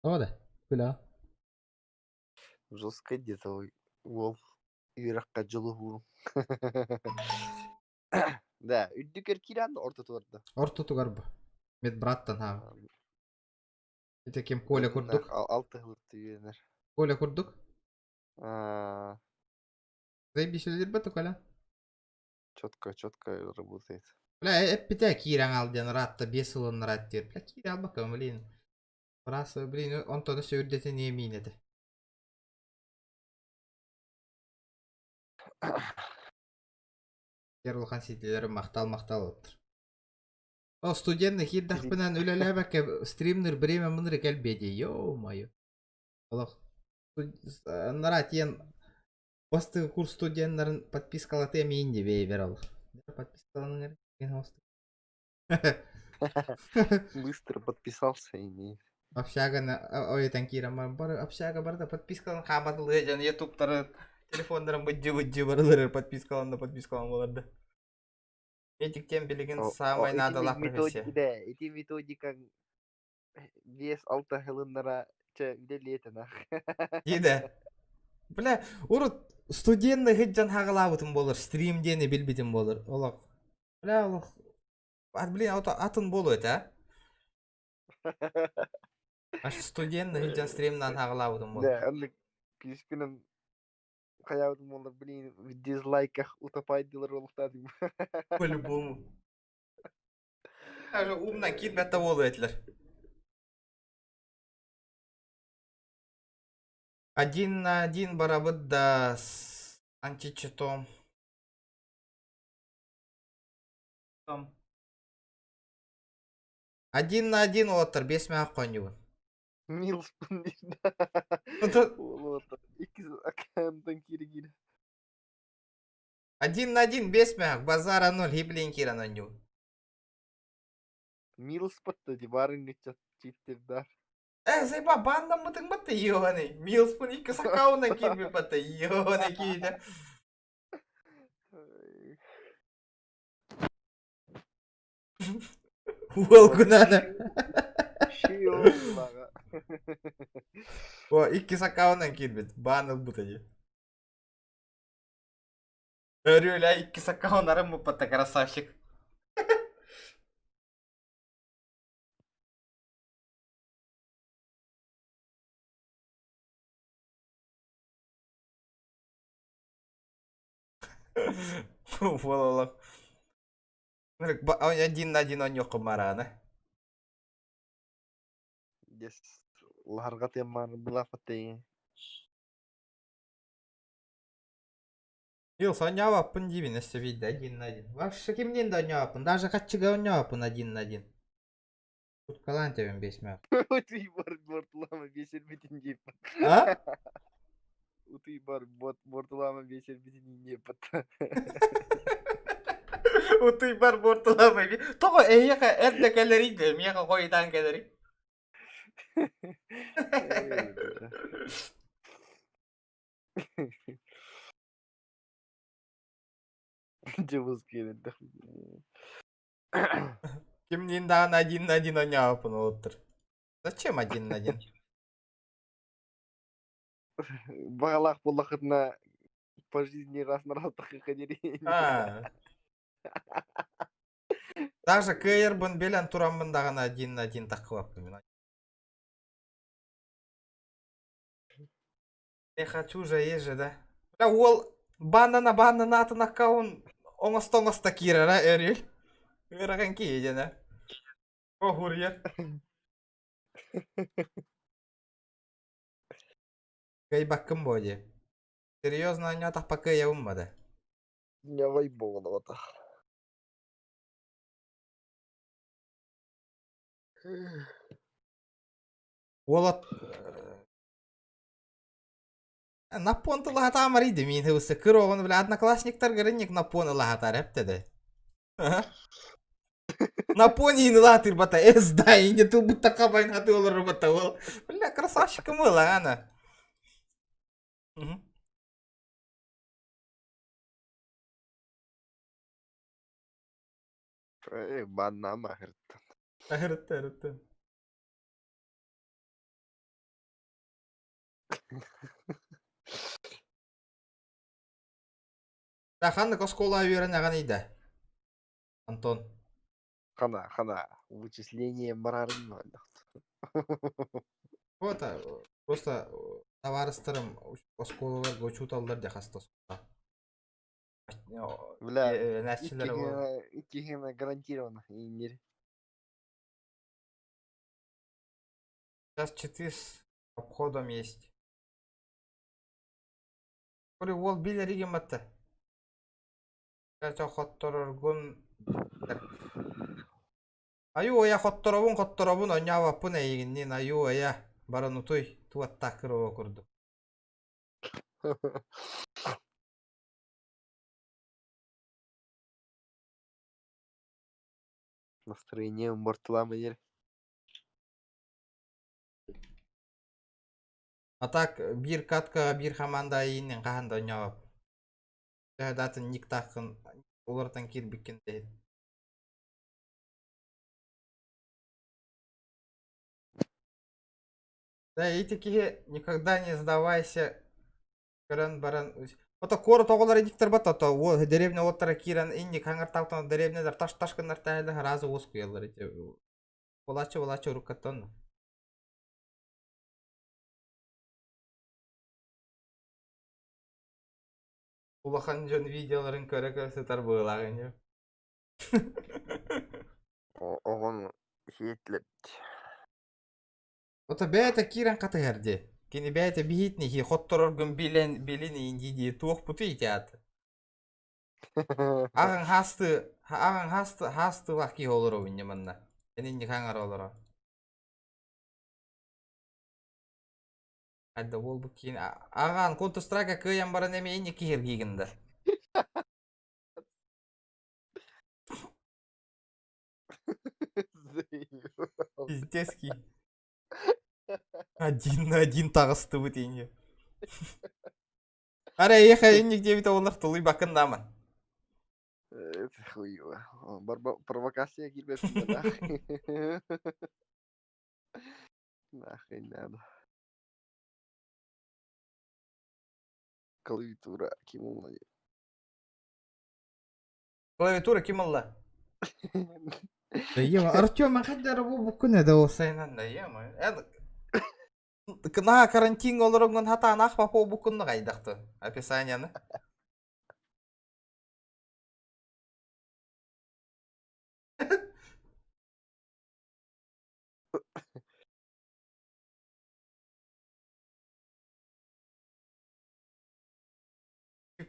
Speaker 1: Тоҕо да? Күлэ.
Speaker 16: Жестко где-то уол үөрэххэ дьулуһуу. Да, үрдүкэр киирэн ортотугар да.
Speaker 1: Ортотугар бу. Медбраттан haa. Это кем Коля курдук.
Speaker 16: Алты хылытты үөрэнэр.
Speaker 1: Коля курдук. Заебись үлэлирбэт Коля.
Speaker 16: Четко, четко работает.
Speaker 1: Бля, эппитэ киирэн ал диэн ыраатта биэс сылын ыраат диир. Бля, киирэ албакка, блин. Раз, блин, онтон өссө үрдэтин иэмиин этэ. Кер улахан ситилэрим махтал махтал оттор. О, студентны киирдэхпинэн үлэлээбэккэ стримныр время мыныры кэлбиэ дии, ё-моё. Олох нара тиэн бастакы курс студеннарын подпискалатыам иин дии бэйбэр олох. Подпискаланыҥар
Speaker 16: Быстро подписался и не.
Speaker 1: Общаганы ойутан киирэн бары общага барыта подпискалан хааматылыа дьон ютубтары телефоннарын быдьы-быдьы барылары подпискаланна подпискалан боларды. Этиктен билигин самай наадалаах профессия.
Speaker 16: Да, ити методика 5-6 хылыннара чэ үлэлиэтэн ах.
Speaker 1: Иде. Бля, урут студентны хыджан хагалаабытым болар, стрим диэни билбитим болар. Олох. Бля, олох. Блин, атын болу это, а? Аж студентны хыджан стримнан хагалаабытым болар.
Speaker 16: Да, оннук күүскүнэн хайаабытым буоллар, блин, в дизлайках утопайдылар олохтаатым.
Speaker 1: По-любому. Даже умна киирбэт да буолуо этилэр. Один на один барабыт да с античитом. Том. Один на один уолаттар биэс мээх хонньубун.
Speaker 16: Милспын диир.
Speaker 1: Онтон
Speaker 16: Уолаттар иккис аккаунтан киирэ-киирэ.
Speaker 1: Один на один без мэх, базара ноль, хиблин киран онньуу.
Speaker 16: Милс батта ди барыҥҥычча читтердар.
Speaker 1: Э, заеба, баннаммытыҥ батта ёбаный. Милспун икки сакауна киирбит батта ёбаный киһитэ. Уол гунана. О, икки аккаунтан киирбит. Баан ылбыт ини. Өрүөлэ икки аккауннарын муппатта красавчик. Уол олох. Один на один онньуоххун мараана.
Speaker 16: Дес лаһарга тыаммааны былааппаттайын.
Speaker 1: Ил сонньообоппун диибин өссө биирдэ один на один. Вообще кимниин да онньообоппун. Даже хаччыга онньообоппун один на один. Куткалаан тэбэн биэсмээх.
Speaker 16: Утуй бар бортулама биэсэрбитин диэп.
Speaker 1: А?
Speaker 16: Утуй бар бортулама биэсэрбитин диэп.
Speaker 1: Утуй бар бортулама Тоҕо эһиэхэ эрдэ кэлэрий да миэхэ хойутаан кэлэрий?
Speaker 16: Дьыбыс киирдэх.
Speaker 1: Кимниин даҕаны один на один оонньообоппун олуттар. Зачем один на один?
Speaker 16: Баҕалаах буоллаххытына по жизни раз на раз тахыха дири.
Speaker 1: А. Даже кыайарбын билэн тураммын даҕаны один на один таххыбаппын мин. Не хочу же, есть же, да? Бля, уол баннана баннана атын аккаунт оҥосто-оҥосто киирэрэ өрүл. Ыарахан киһи диэнэ. Оһуруйар. Кыайбаккын буо дии. Серьезно оонньоотохпо кыайабын бада.
Speaker 16: Ньаҕай буолуота.
Speaker 1: Уолат Наппон тылаһатаамар иди миин хыбысы кыр оҕону бля одноклассниктар гырынник наппон ылаһатар эптеде. Наппон иин ылаатыр бата эс да инде тылбытта хабайн хаты олорор бата ол. Бля красавчик мыла ана.
Speaker 16: Баннама ахырттан.
Speaker 1: Ахырытта, ахырытта. Да ханнык оскуола үөрэнэҕин ыйда? Антон.
Speaker 16: Хана, хана, вычисление барарын
Speaker 1: Вот, просто табаарыстарым оскуолаларга учууталлар дьэ хаста оскуола.
Speaker 16: Бля, иккиһинэ гарантированно ииннир.
Speaker 1: Сейчас читы с обходом есть. Коли уол билэригин батта. Хоттороргун Аю оя хотторобун хотторобун онньообоппун эйигинниин аю оя баран утуй туаттаах кырова курдук.
Speaker 16: Настроение бортулаама диэр.
Speaker 1: А так биир каткаҕа биир хамаанда эйиинин хаһан да онньообоп. Төһө да атын никтааххын уларытан киирбиккин да иһин. Да эти киһи никогда не сдавайся көрөн баран Ото куорат оҕолоро диктор бат ото деревня уоттара киирэн инник хаҥартаалтан деревнялар таш таш гыннар таһылла разы уоскуйаллар ити Болаччы болаччы уруккаттан Улахан дьон видеоларын көрө-көрө сытар быһыылаах ини.
Speaker 16: Оҕону сиэтлэбит.
Speaker 1: Ото бэйэтэ киирэн хатыһар дии. Кини бэйэтэ биһиитин иһи хоттороргун билэн билин дии туохпутуй ити аата. Аҕаҥ хаасты аҕаҥ хаасты хаастыылаах киһи олоробун дьэ манна. Эн инник аҥара олоро. Хайда буолбут киин аҕаан Counter Strike кыайан баран эмиэ инник киһиргиигин да.
Speaker 16: Заебал.
Speaker 1: Пиздецкий. Один на один таҕыстыбыт ини. Ара эйиэхэ инник диэбитэ олар тулуйбаккын дааман.
Speaker 16: Это хуево. Провокация киирбэппин да нахуй. Нахуй надо. Клавиатура ким ылла
Speaker 1: Клавиатура ким ылла? Да ема, Артем, а хаддар бу буккун эдэ олсайнан да ема. Кына карантин олороҥҥун хатаан ах папа буккунну хайдахты описанияны.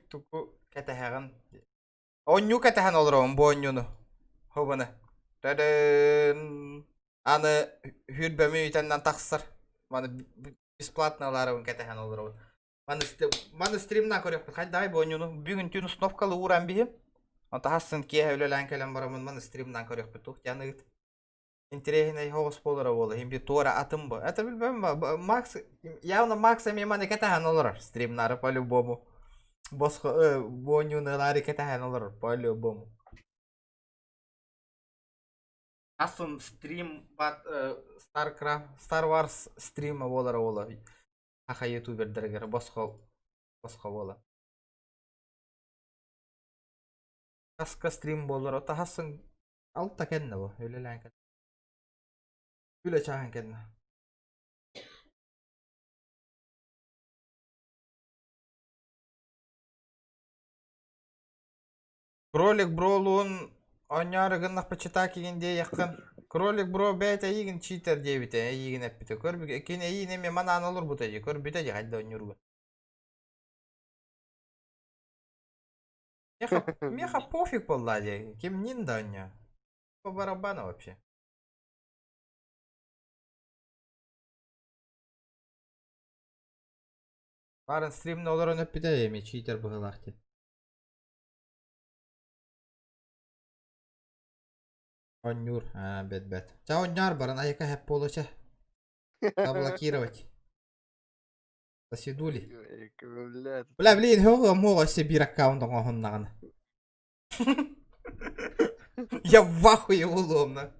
Speaker 1: Туку кэтэһэҕин. Онньуу кэтэһэн олоробун бу онньууну. Хобаны. Тадын. Аны хүрбэми үтэннэн тахсар. Маны бесплатно ылаарабын кэтэһэн олоробун. Маны, маны стримнан көрүөхпүт. Хайдаҕай бу оонньууну? Бүгүн түүн установкалы ууран биһим. Онто хасын киэһэ үлэлээн кэлэн бараммын маны стримнан көрүөхпүт. Тух диэн ыыт. Интэриэһинэй соҕус буолара буолла. Иһин биир туора атын бу. Это билбэм Макс явно Макс эмиэ маны кэтэһэн олорор. Стримнары по-любому. Босхо бу оонньууну ылаары кэтэһэн олорор по-любому. Хасын стрим бат StarCraft Star Wars стрима буолара буолла. Саха ютубердарыгар босхо босхо буола. Хаска стрим буолар, таһассың алта кэннэ бу, үлэлээн кэннэ. Үлэ чааһын кэннэ. Кролик бролуун оонньоору гыннахпа читаа кигин диэйэххин. Кролик бро бэйэтэ эйиигин читер диэбитэ, эйиигин эппитэ. Көрбүт, кини эйиин эмиэ манаан олорбута дии, көрбүтэ дии хайда оонньуургун. Меха, меха пофиг буолла дии, кимнин да оонньоо. По барабану вообще. Барын стримне олорон эппитэ эми читер быһыылаах диэн. Оонньуур, аа, бэт бэт. Ча оонньоор баран айака хэп буолуо чэ. Заблокировать. Посидули. Бля, блин, хоҕо муоҕа өссө биир аккаунт оҥоһуннаҕына. Я в ахуе уломна.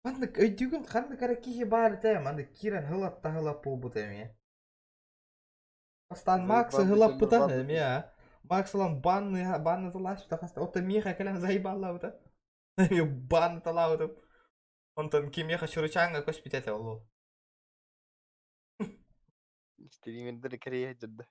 Speaker 1: Маннык өйдүүгүн ханнык эрэ киһи баар этэ, маннык киирэн һылатта-һылап буолбута эмиэ. Бастаан Максы һылаппыта эмиэ аа. Макс ылан банны банныталаабыта хаста. Оттон миэхэ кэлэн заебаллаабыта. Эмиэ банныталаабытым. Онтон кимиэхэ Чуручааҥҥа көспүтэ этэ ол уол.
Speaker 16: Стримердэр кэрийэ сылдьар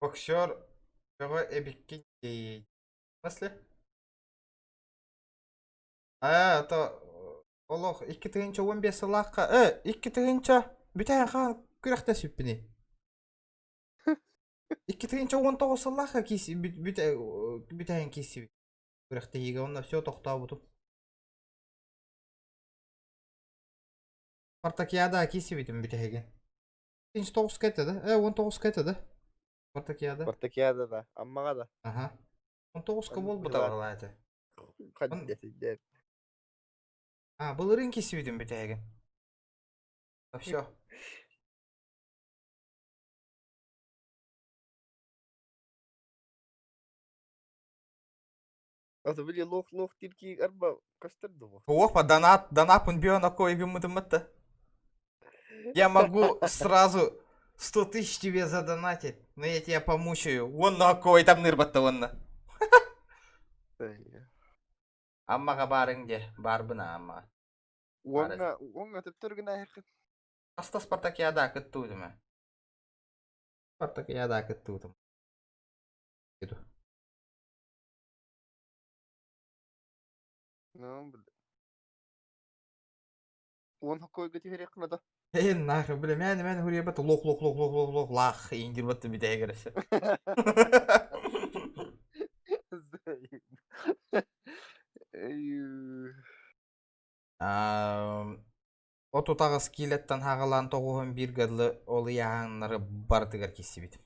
Speaker 1: Боксер бөҕө эбиккин дии. В смысле? Аа, то олох 2015 сыллаахха 2000 бүтээн хаан күрэхтэспиппиний. 2019 сыллаахха киис бүтээн кииссибит күрэхтэһиигэ онно все тохтообутум. Спартакиада киирсибитим бүтэһигин. 19 этэ да? 19 этэ да? Спартакиада.
Speaker 16: Спартакиада да, Аммаҕа да.
Speaker 1: Аха. 19-ка буолбута баралаа этэ.
Speaker 16: Хаддетидер.
Speaker 1: А, былырыын киирсибитим бүтэһигин. Все.
Speaker 16: Ата били лох-лох тирки арба көстөр дуо?
Speaker 1: Опа, донат, донапын бион гыммытыммытта. Я могу сразу 100 тысяч тебе задонатить, но я тебя помучаю. Вон на кой там нырбатта онно. Аммаға барың де, барбына амма.
Speaker 16: Уоҥҥа уоҥҥа төптөр гына айхын.
Speaker 1: Аста Спартакиада кыттуудум. Спартакиада кыттуудум.
Speaker 16: Ну, бля. Уон хоккойга түһэриэххин да.
Speaker 1: Э, нахуй, бля, мэн, мэн, хуриябат, лох, лох, лох, лох, лох, лох, лах, индирбат бүтэһигэр өссө. 38 киилэттэн хаҕалаан 91 гыдлы ол ыйааһыннары барытыгар киирсибитим.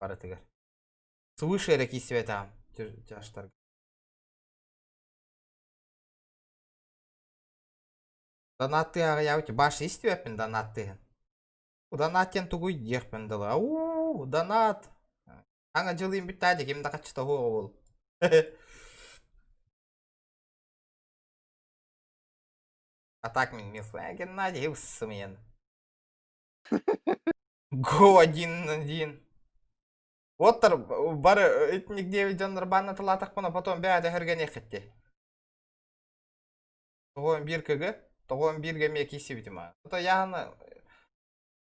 Speaker 1: Барытыгар. Свыше эрэ киирсибэтэҕим тяжтарга. Донаттыы аҕыйаабыт баш истибэппин донаттыыһын. Донат диэн тугуй диэхпин дылы. Уу, донат. Аҥа дьылыым бүттээ ким да хаччыта суоҕа буол. А так мин милф. Э, Геннадий сымыйан. Го один-один. Оттор бары итинник диэбит дьоннор баанна тылаатахпына потом бэйэтэ хөргениэххитти. Тоҕуон биир кыгы, тоҕуон бииргэ эмиэ киирсибитим аа. Ото яһаны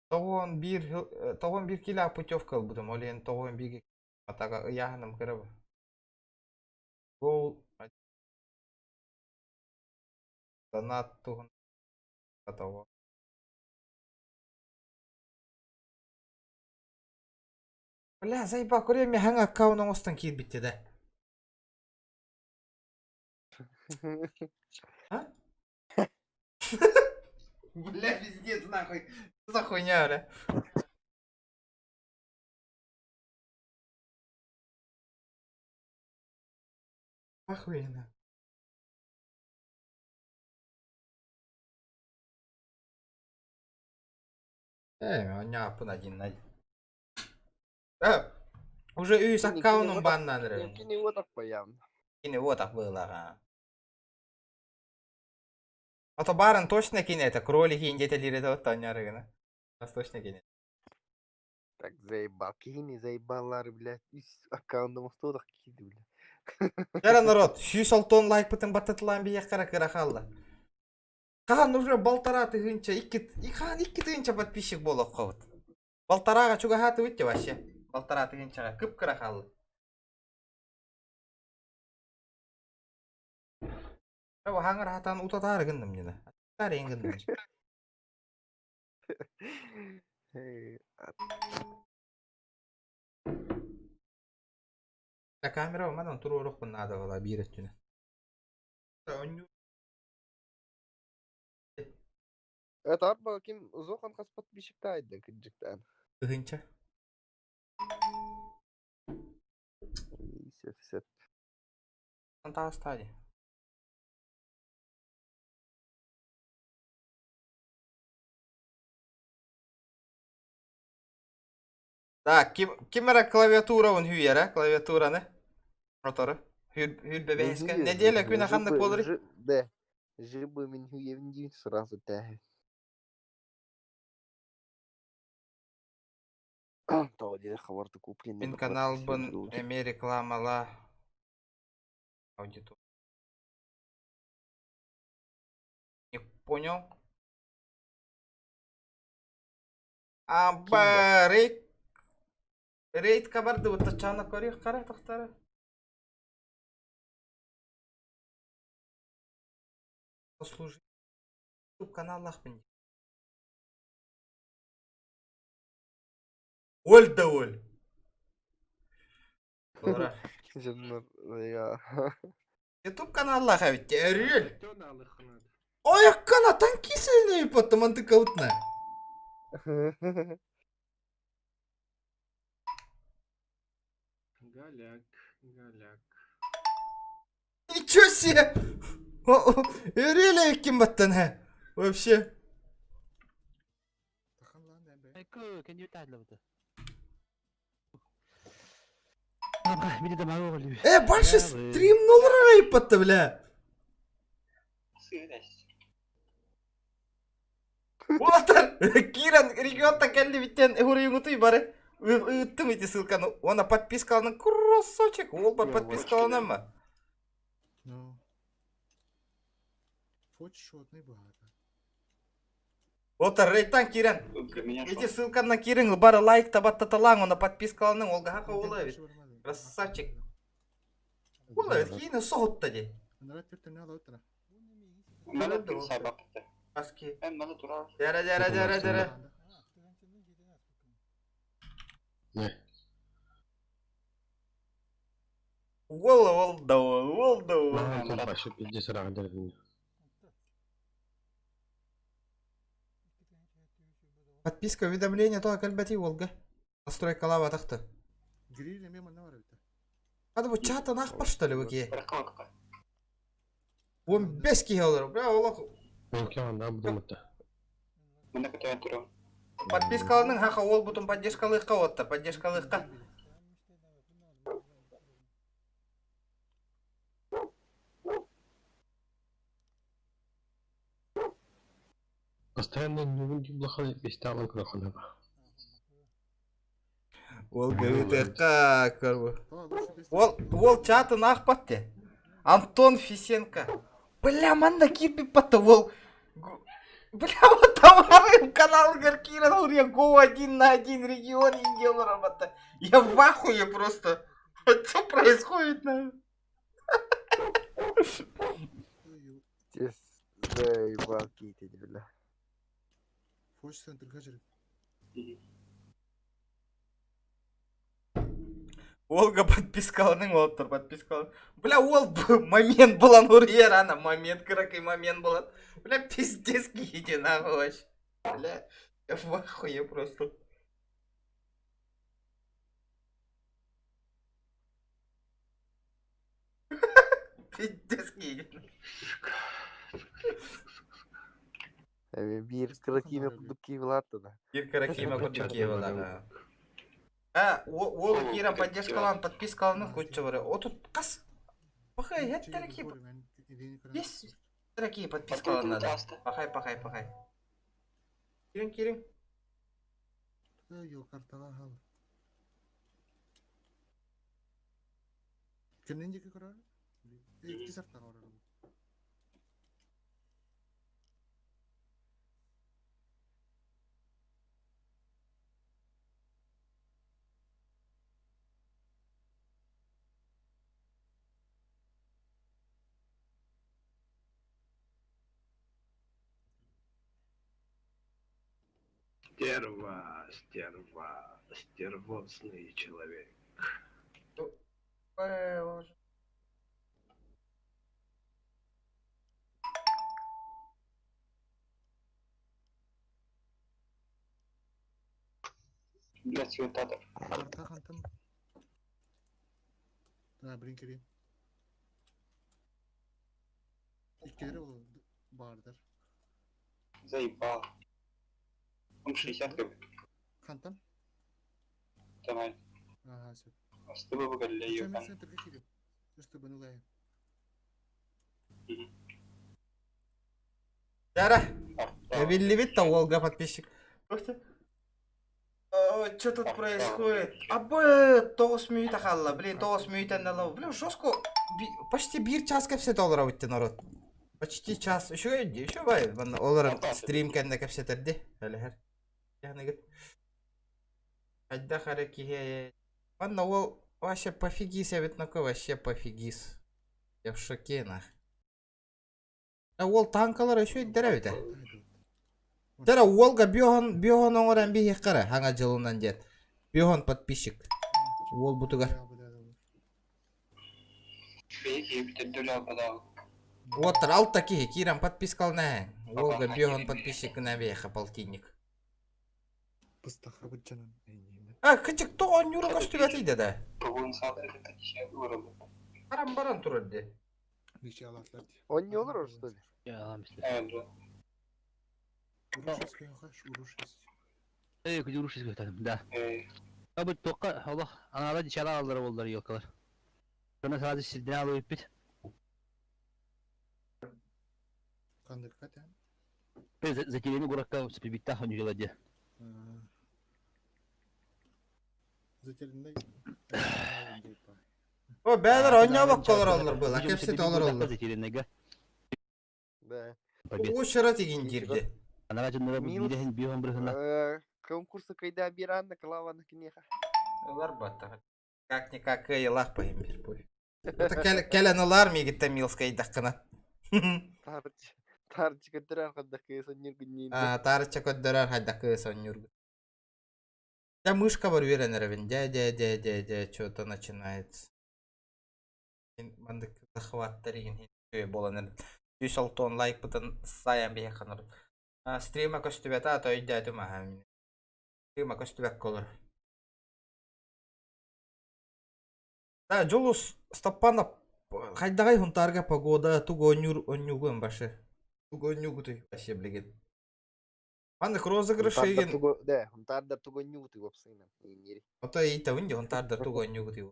Speaker 1: тоҕуон биир 91 кило путевка ылбытым, ол иһин 91-гэ атага ыйааһыным кыра бу. Гол донат туһун того. Бля, заебал, көрүө мехаҥ аккаунт оҥостон киирбитте да. А? Бля, пиздец, нахуй. Что за хуйня, бля? Охуенно. Э, у один на один. Э, уже үс аккаунтун баннан эрэ.
Speaker 16: Кини вот так поям.
Speaker 1: Кини вот так было. А то баран точно кине это кролики индетелире это вот таня Нас точно кине.
Speaker 16: Так заебал, кини заебалар, блядь, үс аккаунтум устудах киди, блядь.
Speaker 1: Кара народ, 106 лайк бытын баттатылаан бияк кара кыра халла. Хаан уже полтора тыһыынча, икки, хаан 2 тыһыынча подписчик буолуоххабыт. Полтораға чугаһааты битте вообще. Полтора тыһыынчаға кып-кыра хаалла. Хаҥар хатан утатаары гынным дьина. Атаары гынным. Камера манан туруорукпун наада була биир өттүнэн.
Speaker 16: Это арба ким узохан хас подписчиктаайда кырдьыктаан.
Speaker 1: Тыһыынча.
Speaker 16: Сөп сөп.
Speaker 1: Таастаadi. Так, ким ким эрэ клавиатура он хүйэрэ, клавиатураны. Ротору. Хүр хүр бэбэһэскэ. Неделя күнэ ханнык буолар?
Speaker 16: Да. Жибы мин хүйэбин диин сразу тээһэ. Тоҕо диэн хабарты купленный.
Speaker 1: Мин каналбын эмиэ рекламала аудитория. Не понял? А, рейд рейд кабарды вот чана көрүөх кара тохтара. Послужи. YouTube каналлаахпын. Оль да оль. Олора. YouTube каналлаах эбит өрүөл. Ойоккана танкисыны потом антыкаутна.
Speaker 15: Голяк, голяк.
Speaker 1: Ничего себе! Өрүөл ким баттан ха? Вообще. Э, больше стрим нолрай патта, бля. Уолаттар, Киран регионта кэлли биттен хуруйуҥутуй бары. Ыыттым ити ссылканы. Уонна подпискаланын кроссовчик. Ол бар подпискаланамма.
Speaker 12: Ну. Хочешь одни багато.
Speaker 1: Ота рейтан кирен. Ити ссылканан кириҥ бары лайк табаттаталаң, уонна подпискаланың ол гаха ола бит. Красавчик. Ола бит, киини соһутта ди. Хаски. Дьэрэ дьэрэ дьэрэ дьэрэ. Уол уол да уол уол да уол.
Speaker 8: Вообще пиздец ыраах
Speaker 1: Подписка уведомление то кэлбэти уолга. Настройкалаабатахты.
Speaker 18: Гриль эмиэ манна бар эбит.
Speaker 1: Хады бу чата нахпар что ли бу киһи? 15 киһи олорор. Бля, олох Подпискаланың хаха ол бутун поддержкалыахха оттар, поддержкалыахха.
Speaker 8: Постоянно не бесталан кроханова.
Speaker 1: Ол гыытыахха көрбү. Ол ол чатын аахпат те. Антон Фисенко. Бля, манна киирбит батта ол Бля, вот тамарым каналыгар киирэн олорор Го один на один регион Индия олорор батта. Я в ахуе просто. Что происходит на?
Speaker 16: Заебал киитин, бля.
Speaker 18: Фош центрга жүрүп.
Speaker 1: Олга подпискаланың олыптыр, подпискаланың. Бля, ол момент булан урьер, ана момент кыракый момент булан. Бля, пиздец киһи нахуй вообще. Бля, я в ахуе просто. Пиздец киһи.
Speaker 16: Биир кыра киимэ курдук киивилаатта да.
Speaker 1: Биир кыра киимэ курдук киивилаата. А, ол киирэн поддержкалаан, подпискаланын кучча бары. Отут хас Пахай, это такие... Есть такие подпискалан надо. Пахай, пахай, пахай. Кирин, кирин.
Speaker 18: Йо, картала хал. Кимнен диэки көрөр? Икки сартаҕа олорор.
Speaker 15: Стерва, стерва, стервозный человек.
Speaker 18: Карта хантан. Да, блин, кири. Иккилери ол баардар.
Speaker 14: Заебал. Он 60 как
Speaker 18: Хантан?
Speaker 14: Давай.
Speaker 18: Ага, сөп.
Speaker 14: Астыбы
Speaker 18: Чё, мен центрге кирип. Ыстыбын ылайын.
Speaker 1: Дара, эбиллибит да Олга подписчик. Что тут происходит? Абы, тоҕус мүнүүтэ хаалла. Блин, тоҕус мүнүүтэн налау. Блин, жестко. Почти биир час кэпсэтэ олоробут народ. Почти час. Үчүгэй дии, үчүгэй. Манна олорон стрим кэннэ кэпсэтэрди. Элэһэр. Яныгыт. Хайдах эрэ киһи Манна ол вообще пофигист эбит нако вообще пофигист. Я в шоке нах. А уол танкалар үчүгэйдэр эбит ээ. Дара уолга биоһон биоһон оҥорон биһиэххэ хаҥа дьылынан диэт. Биоһон подписчик. Уол бутугар. Уоттар алта киһи киирэн подпискалана Уолга биоһон подписчик гына биһиэхэ полтинник.
Speaker 18: Быстахабыт дьонун
Speaker 1: А, кычык тоҕо оонньуура көстүбэтий да. Баран баран турар дии.
Speaker 16: Он не олорор, что ли?
Speaker 11: Эй, күдүрүш да. Абы тоққа Аллах анала дичала аллара болдар елкалар. Соны сразу сирден алып бит.
Speaker 18: Кандырка тән.
Speaker 11: Затеряны городка спибитта хонюла де.
Speaker 18: Затерянный.
Speaker 1: О, бээлэр оонньообокко олороллор была, кэпсэтэ олороллор.
Speaker 11: Затерянныйга.
Speaker 16: Да.
Speaker 1: Уучара тигин киирди.
Speaker 11: Анара жыннара бидехин бихон бирхына.
Speaker 16: Конкурсы кайда биранна клаваны кинеха.
Speaker 1: Ылар баттаха. Как-никак кыайылаах поим бир пуй. Это кэлэн ылар мигиттен Милска идахкына.
Speaker 16: Таарыччы көрдөрөр хайдах кыыс онньуургун
Speaker 1: А, таарычча көрдөрөр хайдах кыыс онньуургун. Дьэ мышкабар үөрэнэрэбин. Дьэ дьэ дьэ дьэ дьэ что-то начинается. Маннык захваттар игин буолан эрэр. 160 лайкпытын сайан биһиэхэ народ. Стрима көстүбэтэ ата өйдөөтүм аһа. Стрима көстүбэккэ олор. Да, Дьулус Степанов хайдаҕай Хунтаарга погода тугу оонньуур онньуугун башы. Тугу оонньуугутуй вообще билигин. Маннык розыгрыш
Speaker 16: Хунтаардар
Speaker 1: игин
Speaker 16: тугу да, хунтаардар тугу онньуубутуй уопсайынан ииннири.
Speaker 1: Ото ыйытабын дии Хунтаардар тугу оонньуугутуй.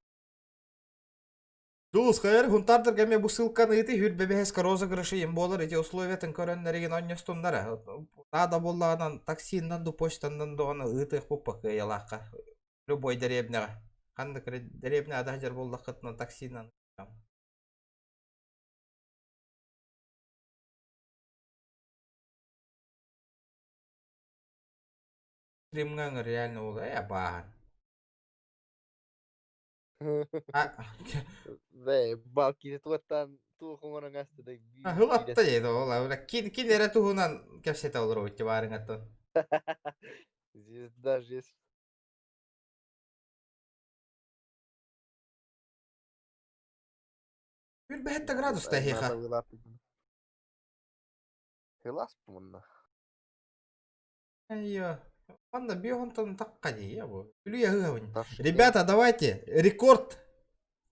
Speaker 1: Дьулус хайар Хунтаардарга эмиэ бу ссылканы ыытый хүрбэбэһэскэ розыгрыш игин буолар ити условиятын көрөннөр игин онньостуннара. Наада буоллаҕынан таксиннан ду почтаннан даҕаны ыытыахпыт кыайалаахха. Любой дэриэбинэҕэ. Ханнык эрэ дэриэбинэҕэ да сылдьар буоллаххытына таксинан Стримҥа реально ол ээ бааһан.
Speaker 16: Бээ, балкины туоттаан туох оҥорон аста да
Speaker 1: Хылатта дии ол кин кин эрэ туһунан кэпсэтэ олоробут баарыҥаттан.
Speaker 16: Звезда жизнь.
Speaker 1: Үрбэһэттэ градуста эһиэхэ.
Speaker 16: Хылас мунна.
Speaker 1: Айо. Манна биохонтон такка дии бу. Үлүйэ ыһабын. Ребята, давайте рекорд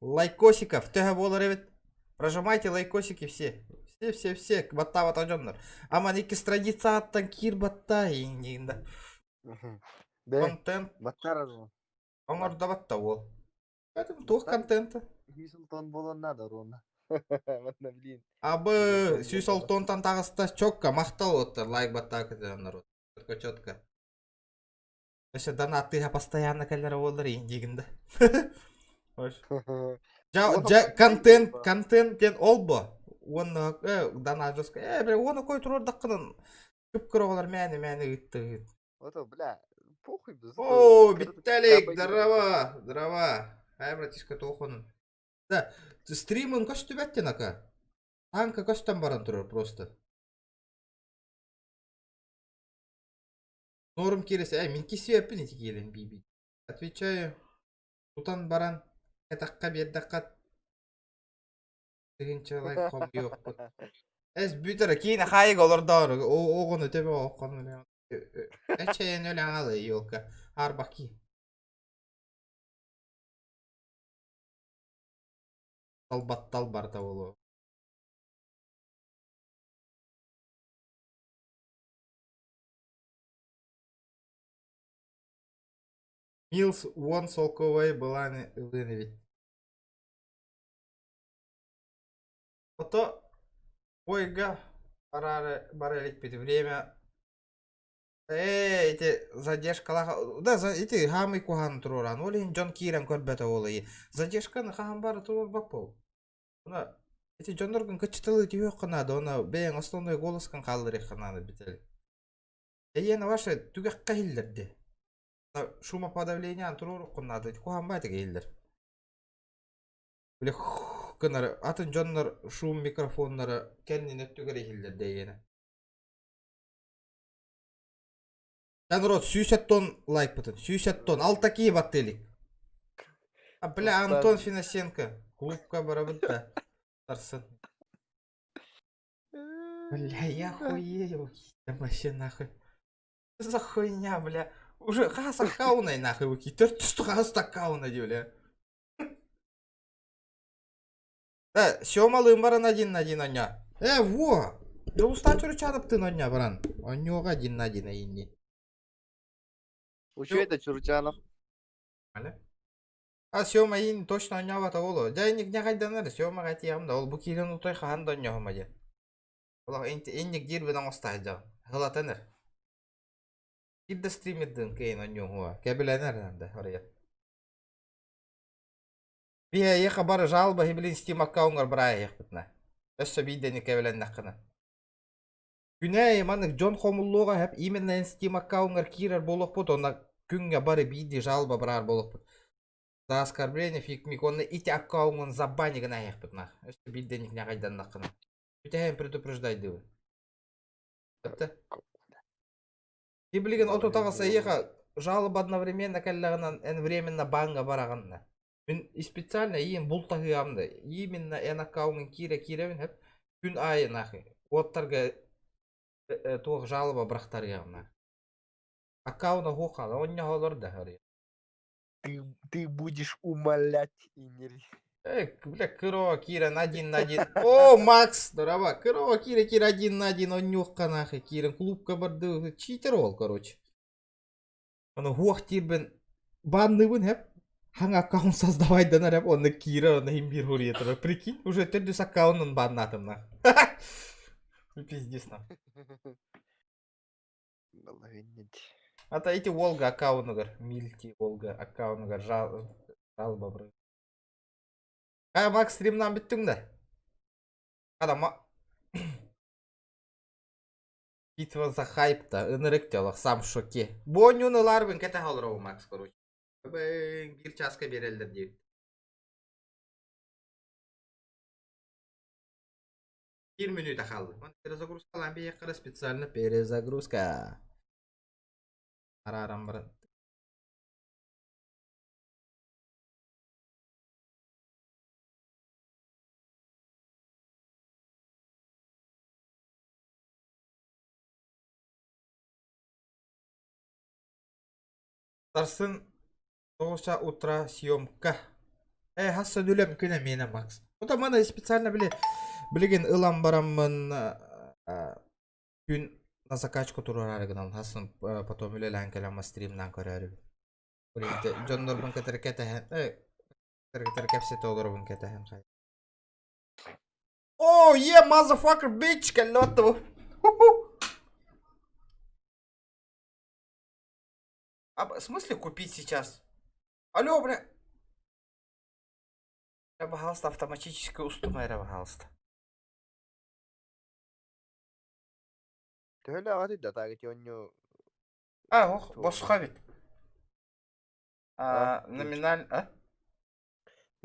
Speaker 1: лайкосиков төһө буолар эбит. Прожимайте лайкосики все. Все, все, все. Баттаабат дьоннор. Аман икки страницаттан киир батта иҥниин да. Контент.
Speaker 16: Баттар
Speaker 1: Оҥордобот да уол. Поэтому туох контента?
Speaker 16: Сүүс буолуон наада ровно. Манна блин.
Speaker 1: Абы сүүс олтонтан таҕыста чокка махтал оттор лайк баттаа көтөөн народ. Четко четко. Вообще донаттыга постоянно кэлэр уоллар индигин да. Жа контент контент диэн ол бо. Уонна донат жестко. Э бля уону кой турордаккынан кып-кыра оҕолор мээни мээни ыытты.
Speaker 16: Вот, бля, похуй.
Speaker 1: О, Виталик, здорово, здорово. Ай, братишка, тохун. Да, стримын көстүбэттин ака. Танка көстөн баран турар просто. Норм кииресе, эй, мин кисиэппин ити киирэн биби. Отвечаю, тутан баран, кэтахха биэрдэххэ тыһыынча лайк хомуйуохпут. Эс бүтэр, киинэ хаайыга олордоор, оҕону төбө ооххону Эчэйэн өлөҥ елка. Арбаки. Талбаттал барда болу. Милс уон солковай былааны ылыан эбит. Ото бойга бараары бара иликпит время Ээ, ити задержкалаах, да, за, ити хаамый куһаан туруораан, ол иһин дьон киирэн көрбөтө ол Задержканы хаһан бары туруорбат буол. Она ити дьонноргун кыччытылыы түһүөххэ наада, она бэйэҥ основной голоскын хаалларыахха наада бүтэл. Эйиэнэ ваше түгэххэ иһиллэрди. Шумоподавлениеан туруоруккун наада, куһаан баайтык иһиллэр. Били гынар атын дьоннор шум микрофоннара кэннин өттүгэр иһиллэр эйиэнэ. Да, народ, сүүс тонн лайкпытын, сүүс тонн, алта киһи батты илик. А, бля, Антон Финосенко, клубка барабыт да, Тарсын. Бля, я хуею, там вообще нахуй. Что за хуйня, бля? Уже хас аккаунай нахуй, уки, төрт хас аккауна, бля. Да, Сёмалыын баран один на один онньо. Э, во! Дьулустаан Чуручанаптыын онньо баран. Онньуоҕа один на один эйинни.
Speaker 16: Учу это Чуручанов.
Speaker 1: Але? А Сёма иин точно онньообото буолуо. Дьэ инник ньаҕайданар Сёмаҕа этиэҕим да ол бу киирэн утой хаһан да онньоһума диэн. Олох инник диирбин оҥосто сылдьаҕын. Ыһылатан эр. Киир да стримердыын кыайан онньуоһуо. Кэбилэнэр да оройо. Биһиэхэ бары жалоба билин Steam аккауҥҥар быраайыахпытына. Өссө биирдэни кэбилэннэххинэ. Күнээ маннык дьон хомуллуоҕа сөп именно эн Steam аккауҥҥар киирэр буолуохпут уонна күҥҥэ бары биирдии жалоба бараар буолуохпут. За оскорбление фиг-миг уонна ити аккауҥҥун забани гына иһиэхпит нах. Өссө биирдэник ньаҕайданнаххына. Бүтэһин предупреждайдыбын. Это. И билигин отутаҕа сайыха жалоба одновременно кэллэҕинэн эн временно баанга бараҕын Мин специально иин бултаһыам да именно эн аккаунтун киирэ киирэбин хэп күн аайы нахуй уоттарга туох жалоба бырахтарыаҕына аккаунта хуохала онньоһолор да харыйа.
Speaker 16: Ты будешь умолять и не
Speaker 1: Эй, бля, кыро киирэн один на один. О, Макс, здорово. Кыро киирэ киирэ один на один онньуохха нахуй киирэн клубка барды. Читер ол, короче. Ону хуох диирбин баанныыбын хэп. Хаҥ аккаунт создавайданар эп онно киирэр онно иһин биир хуруйатара. Прикинь, уже төрдүс аккаунтун бааннаатым на. Пиздец нам. Ата ити Волга аккаунугар, Мильти Волга аккаунугар жалоба быр. А, Макс стримнан бүттүң да? Ада ма... Битва за хайп-то, ынырык олох сам в шоке. Бу оонньууну ылаарбын кэтэһэ олоробун Макс, короче. Биир чааска биэрэллэр диэбит. Биир мүнүүтэ хаалла. Перезагрузкалаан биһиэххэ специально перезагрузка. Арааран баран. Сарсын 9 утра съемка. Э, хас үлэм күнэ миэнэ Макс. Ота маны специально били билигин ылан бараммын күн на закачку туруораары гынан хасын потом үлэлээн кэлэн стримнан көрөөрүбүн. Дьоннорбун кытары кэтэһэн, кытары кэпсэтэ олоробун кэтэһэн хай. Oh yeah, motherfucker bitch, кэллэ бу. А в смысле купить сейчас? Алло, бля. Я, пожалуйста, автоматически устума, пожалуйста.
Speaker 16: Төһөлө аҕатый да таагы онньу
Speaker 1: А, ох, босха бит. А, номиналь, а?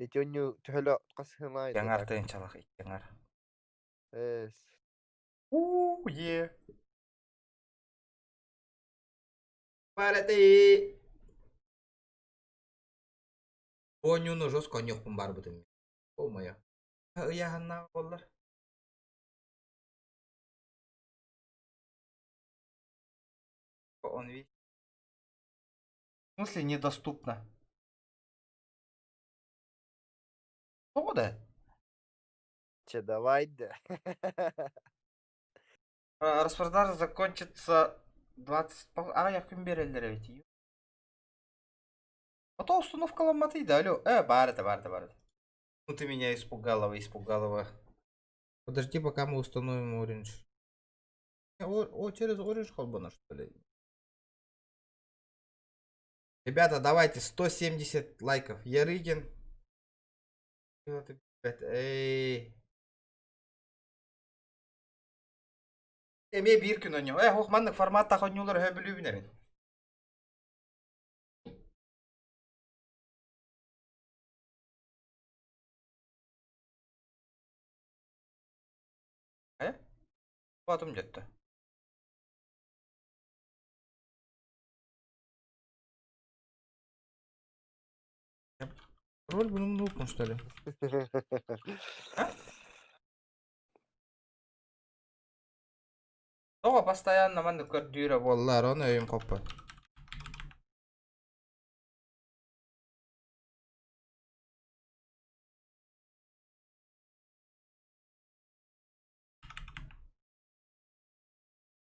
Speaker 16: Эти онньу төһөлө хасыһынай да
Speaker 1: Яңар
Speaker 16: так.
Speaker 1: тыынчалах, яңар.
Speaker 16: Эс.
Speaker 1: У, е. Параты. Оонньууну жестко онньуохпун барбытым. О моё. Ыйааһыннаах буоллар. Он ведь. В смысле недоступно? Тоҕо да?
Speaker 16: Че давай да.
Speaker 1: Распродажа закончится 20... А, я күн береллер эбит. А то установкаламматый да, алло. Бар это, бар это, бар это. Ну ты меня испугалова, испугалова. Подожди, пока мы установим Orange. О, о, через Orange холбана, что ли? Ребята, давайте 170 лайков. Ярыгин. Эй. Эмиэ биир күн оонньуу. Э, ох, маннык форматтаах оонньуулар өһө эбин. Э? Батым жетті. Роль бұның что ли? А? Тоҕо постоянно маннык көрдүүрэ буоллар, ону өйүм хоппот.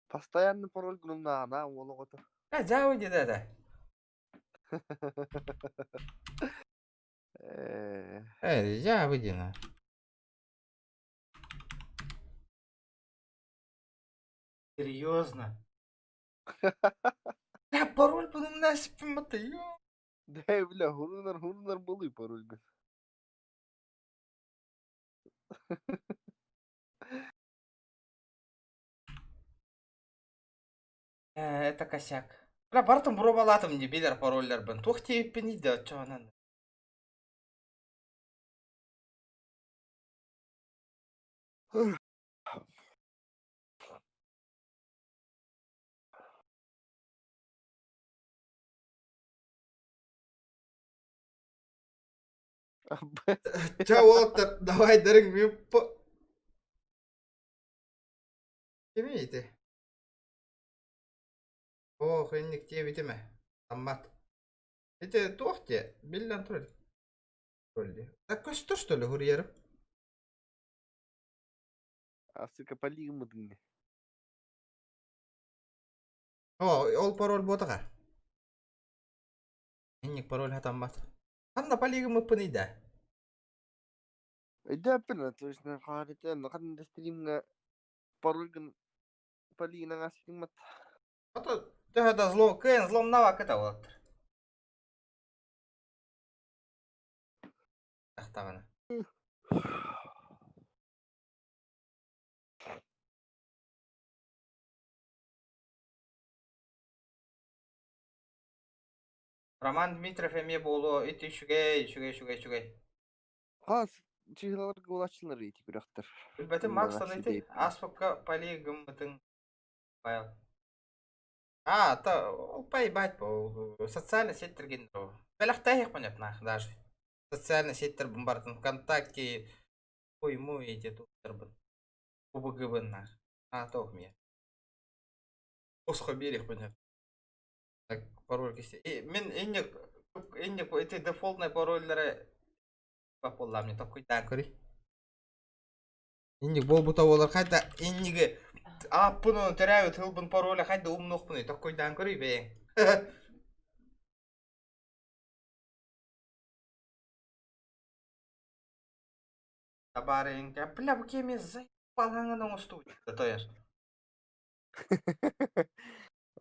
Speaker 16: Постоянно пароль гнумна, уолу
Speaker 1: Э, дьаа диде да.
Speaker 16: Э,
Speaker 1: Э, дьаа выйди Серьезно? Я пароль bunun nasip ё.
Speaker 16: Да, бля, хурунар, хурунар был пароль.
Speaker 1: Э, это косяк. Бля, бартым бробалатым не билер парольлер бен. Тух тиеппин иде, чонан. Ча уолаттар, давай дарыҥ мин по... Кимий ити? Ох, инник диэбитим ээ. Аммат. Ити туох диэ? Биллэн турар. Так көстөр что ли хуруйарым?
Speaker 16: Асыка полигмыдың.
Speaker 1: О, ол пароль буотаҕа. Инник пароль хатаммат. Ханна полигыммыппыный да?
Speaker 16: Өйдөөппүн, то есть хаарытан ханна стримҥа парольгын полигынан астыгмат.
Speaker 1: Ото төһө да злом, кыайан зломнава кыта уолаттар. Тахтаҕына. Роман Дмитриев эмиэ буолуо ити үчүгэй, үчүгэй, үчүгэй, үчүгэй.
Speaker 16: Хас чыһыларга улааччылар ити күрэхтэр.
Speaker 1: Билбэтим Макс ити ааспыкка пали гыммытыҥ файл. А, то ол поебать бу социальный сетьтэргин бэлэхтээһиэх понятно даже. Социальный сетьтэр бартын ВКонтакте хуй-муй эти туттарбын. ПУБГбын нах. А, то мне. Босхо берег понятно. Так, пароль кисте. И мен инник инник эти дефолтный парольлары бапуллам не такой так көрүй. Инник буолбута буолар хайда инниги ааппын төрөөбүт тылбын пароля хайда умнуохпунуй токкуйдаан көрүй бэйэҥ. Табаарыҥка бля бу кеме заебалаҥын оҥостубут тояр.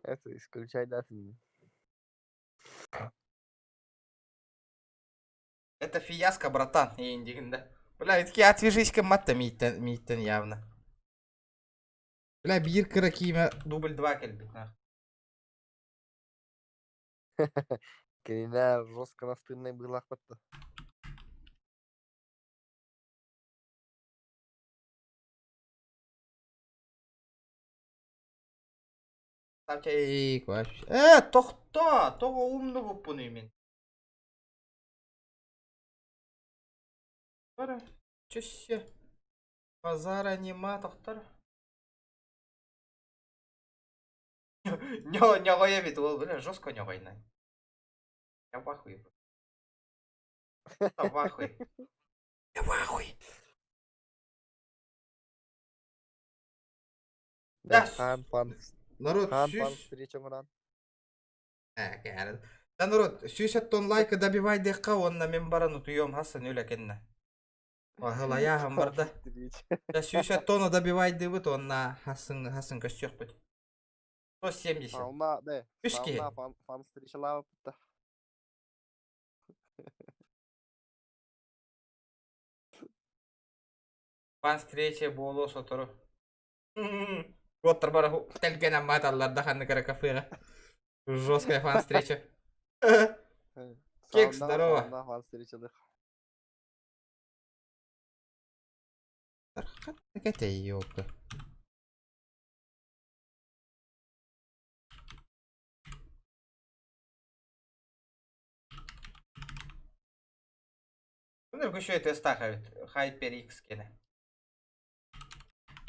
Speaker 16: Это исключай даты.
Speaker 1: Это фиаско, братан, индигинде. Бля, итки отвяжись-ка матта мииттен, мииттен явно. Бля, биир кыра киимэ дубль 2 кэлбит нах.
Speaker 16: Кинилэр жестко настырный быылаахпатта.
Speaker 1: Ставьте вообще. Э, тохто, тоҕо умнубуппунуй мин. Бара, чөссө. Базара нема тохтор. Ньоҕой эбит ол, бля, жестко ньоҕойна. Я в ахуе. Я в ахуе. Я в ахуе.
Speaker 16: Да, хан пан.
Speaker 1: Народ,
Speaker 16: Хан пан
Speaker 1: сүүс...
Speaker 16: встреча муран.
Speaker 1: Э, Да, народ, 100 тон лайка добивайдыхха, уонна мин баран утуйуом хассан үлэ кэннэ. Аһылайааһын барда. Да 100 тонна добивайдыбыт, уонна хасын хасын көссүөхпүт. 170.
Speaker 16: Сауна, да.
Speaker 1: Үс киһи.
Speaker 16: Сауна фан фан встречалаабыт.
Speaker 1: Фан встреча буолуо сотору. Уоттар бара тэлгэнэн мааталлар да ханнык эрэ кафеҕа. Жесткая фан встреча. Кекс, здорово.
Speaker 16: Сауна фан встречалых.
Speaker 1: Это ёпта. Ну, еще это стахавит. HyperX кене.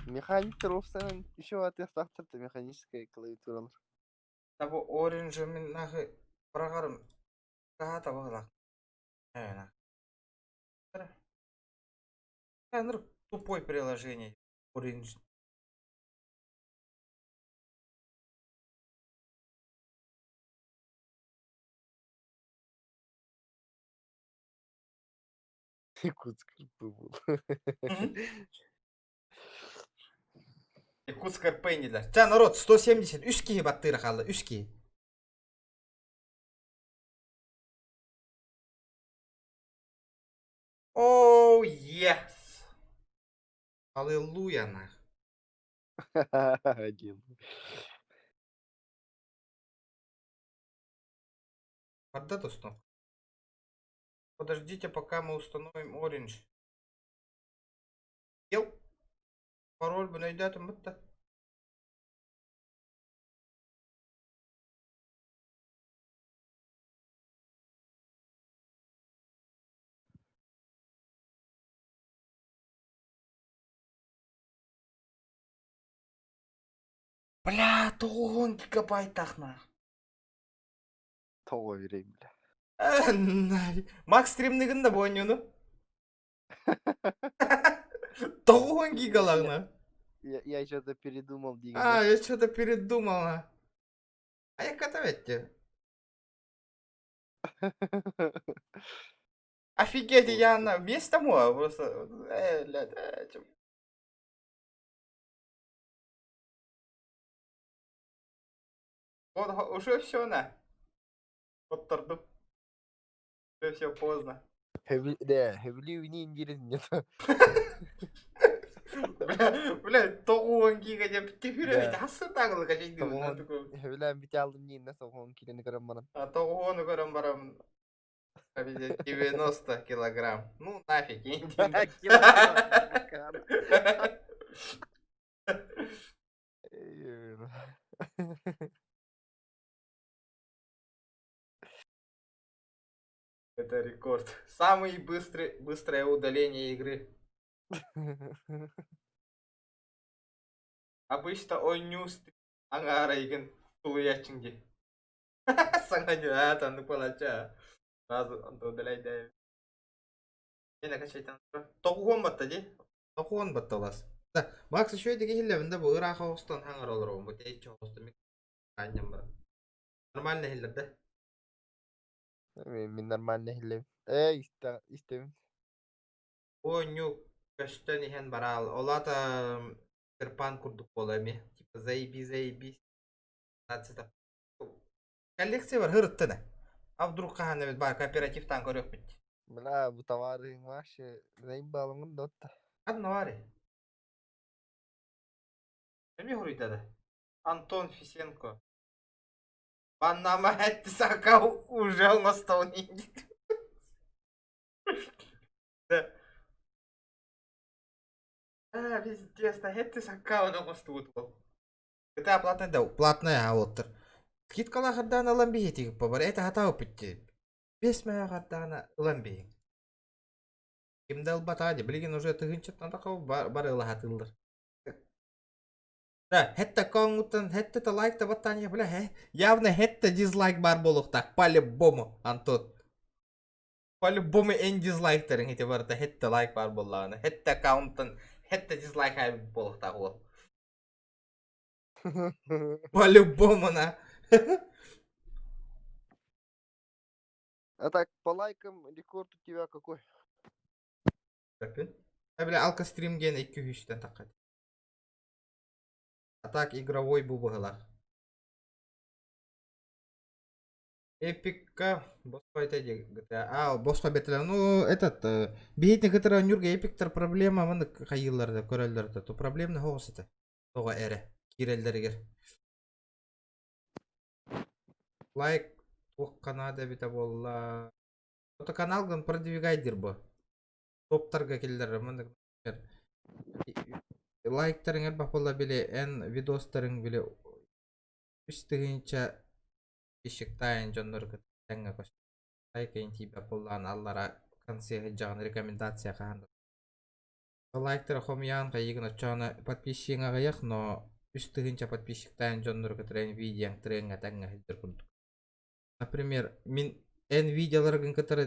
Speaker 16: Механик Ровсен еще аттестатор механическая клавиатура.
Speaker 1: Табу Orange мин нахы быраҕарым таһа табылах. Э, на. Тупой приложение. Orange.
Speaker 16: Якутск был.
Speaker 1: Якутск РП дииллэр. Ча, народ, 170. Үс киһи баттыыра хаалла. Үс киһи. Оу, yes. Аллилуйя, нах.
Speaker 16: Один.
Speaker 1: Барда установка. Подождите, пока мы установим Orange. Ел. Пароль бы найдет будто. Бля, 90 гигабайтах нах.
Speaker 16: Тоҕо үрейм бля.
Speaker 1: Макс стримныгын да буонньуну. 90 гигалаҕына.
Speaker 16: Я, я что-то передумал деген.
Speaker 1: А, я что-то передумал. А А я катаветте. Офигеть, я на место мой просто. Блядь, чё. Вот уже все на. Отторду. Уже все поздно.
Speaker 16: Да, хэвли индирин нет.
Speaker 1: Бля, бля, 90 гига деп түһүрэ хассы тагылы качай
Speaker 16: Хэвлээн бите алдым диин тоҕуон килени көрөн баран.
Speaker 1: А тоҕуону көрөн барам 90 килограмм. Ну нафиг, Это рекорд. Самый быстрый, быстрое удаление игры. Обычно ойню аҥаарайгын тулуйаччыҥ дии. Саҥа дьаат анны палача. Сразу удаляйда. Тоҕуһуон батта дии. Тоҕуһуон батта улас. Да, Макс еще эдиги иһиллэбин да бу ыраах оҕустан хаҥар олоробун бу тэйиччи оҕустан анньан баран. Нормально иһиллэр да?
Speaker 16: Мин нормально иһиллэбин. Ээ, истэбин.
Speaker 1: Оонньуу көстөн иһэн бараал. Ол аата Терпан курдук буола эмиэ. Типа заеби заебись. Коллекция бар һырыттана. А вдруг хаһан эбит баар кооперативтан көрүөхпүт.
Speaker 16: Бля, бу товарыҥ вообще заебалыҥын да отта.
Speaker 1: Одновари. Эмиэ хоруйдады. Антон Фисенко. Панама сака уже оҥостон Да. А, пиздец, это аккаунт оҥостубут ол. Это платная, да, платная аоттар. Скидкалаах ардаана ылан биһи бар. Это хатаа пытти. Бес мэһэ ардаана ылан биһи. Ким да ылбатаа ди. Билигин уже тыһынчаттан такау бар ылаһатыллар. Да, хетте аккаунтан хетте та лайк та баттан я бля, хе. Явно хетте дизлайк бар болуқтақ. По-любому, Антон. По-любому эн дизлайктарың ити барыта хетте лайк бар боллаҕына. Хетте аккаунтан хетте дизлайк буолуохтаах уол. По-любому на.
Speaker 16: А так, по лайкам рекорд у тебя какой?
Speaker 1: А бля, алка стрим ген 200-тен таққат. А так игровой бу быһылах. Эпикка босхо это GTA. А, босхо бетеле. Ну, этот, биһитни кытара нюрга эпиктер проблема маны хайылларда көрөллөрдө. То проблемны хоҕус это. Тоҕо эрэ киирэллэригэр. Лайк туохха наада эбитэ буолла. Ото каналгын продвигайдыр бу. Топтарга киллэрэр маны лайктарың элбэх буолла били эн видостарың били үс тыһыынча ищиктаайын дьоннору кытта тэҥҥэ көстөр. Лайк тиийбэт буоллаҕына аллара конце сылдьаҕын рекомендация хаһан да лайктары хомуйаан хайыгын оччоҕуна подписчигиҥ аҕыйах но үс тыһыынча подписчиктаан дьоннору кытары эн видеоҥ трендҥэ тэҥҥэ сылдьар курдук. Например, мин эн видеоларгын кытары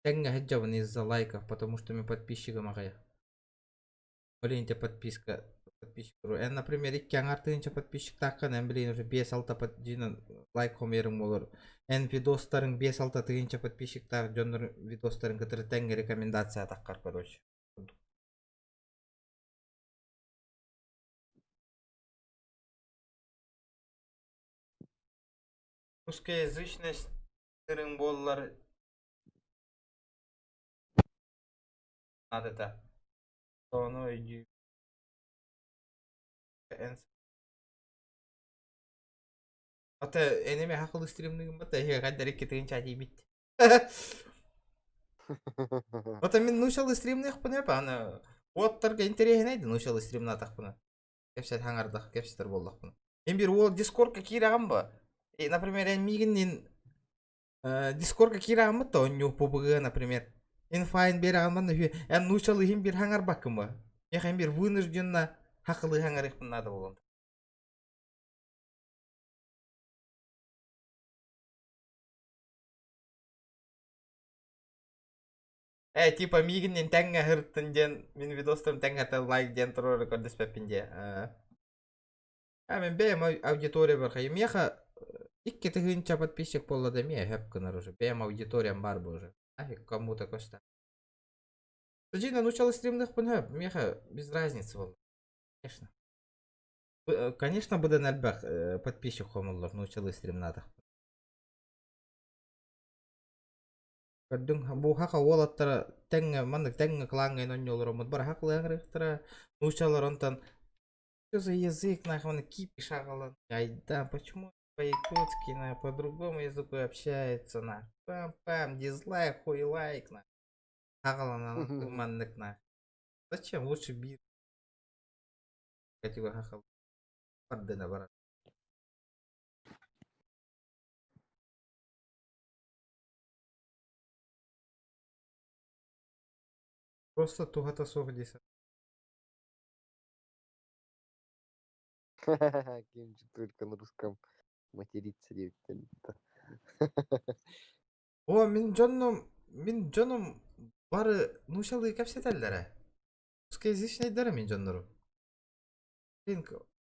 Speaker 1: тэҥҥэ сылдьабын из-за лайков, потому что мин подписчигым аҕыйах. Блин, тебе подписка подписчик. Эн, например, икки аҥар тыһыынча подписчиктааххын, эн билигин уже биэс-алта лайк хомуйарыҥ буолар. Эн видостарыҥ биэс-алта тыһыынча подписчиктаах дьоннор видостарын кытары тэҥҥэ рекомендация таххар, короче. Русскоязычность буоллар надо Ону өйдүү эн Ата энеме хакыл стримныгын бата эһигэ каддар икки тыһыынча тиийбит. Ата мин нучалы стримныахпын эп аны уоттарга интэриэһинэй да нучалы стримнаатахпына. Кэпсэт хаҥардах кэпсэтэр буоллахпына. Мен бир уол дискордка киирэҕин ба. Например, эн миигиннин Дискордка киирэҕиммит да онньуу ПБГ, например. Инфайн биэрэҕин манна үһү эн нуучалыы биир хаҥарбаккын ба. Миэхэ биир вынужденно хахылыы хаҥарыахпын наада буолан. Э, типа миигиннин тэҥҥэ ыһыртын диэн, мин видостарым тэҥҥэ лайк диэн туруору көрдөспөппүн диэ. А мин бэйэм аудиториябар хайы миэхэ икки тыһыынча подписчик буолла да эмиэ өһөп гынар уже. Бэйэм аудиториям баар бу уже. Нафиг кому-то көстө. Жина научила стримных пын миэхэ без разницы буолла. Конечно. Конечно, быдан элбэх подписчик хомуллар научилы стримнаатах. Көрдүҥ, бу хаха уолаттара тэҥҥэ маннык тэҥҥэ клаҥҥа оонньуулар бар хакылыаҥырыахтара нуучалар онтон что за язык нахуй он кипиш аҕалан айда почему по-якутски на по-другому языку общается на пам-пам дизлайк хуй лайк на аҕалан маннык на зачем лучше биир хахал бардына барар. Просто туһата суох дии
Speaker 16: Кимчик только на русском материться диэбиттэн.
Speaker 1: О, мин дьонум бары нуучалыы кэпсэтэллэрэ. Русскоязычныйдара мин дьоннорум. Блин,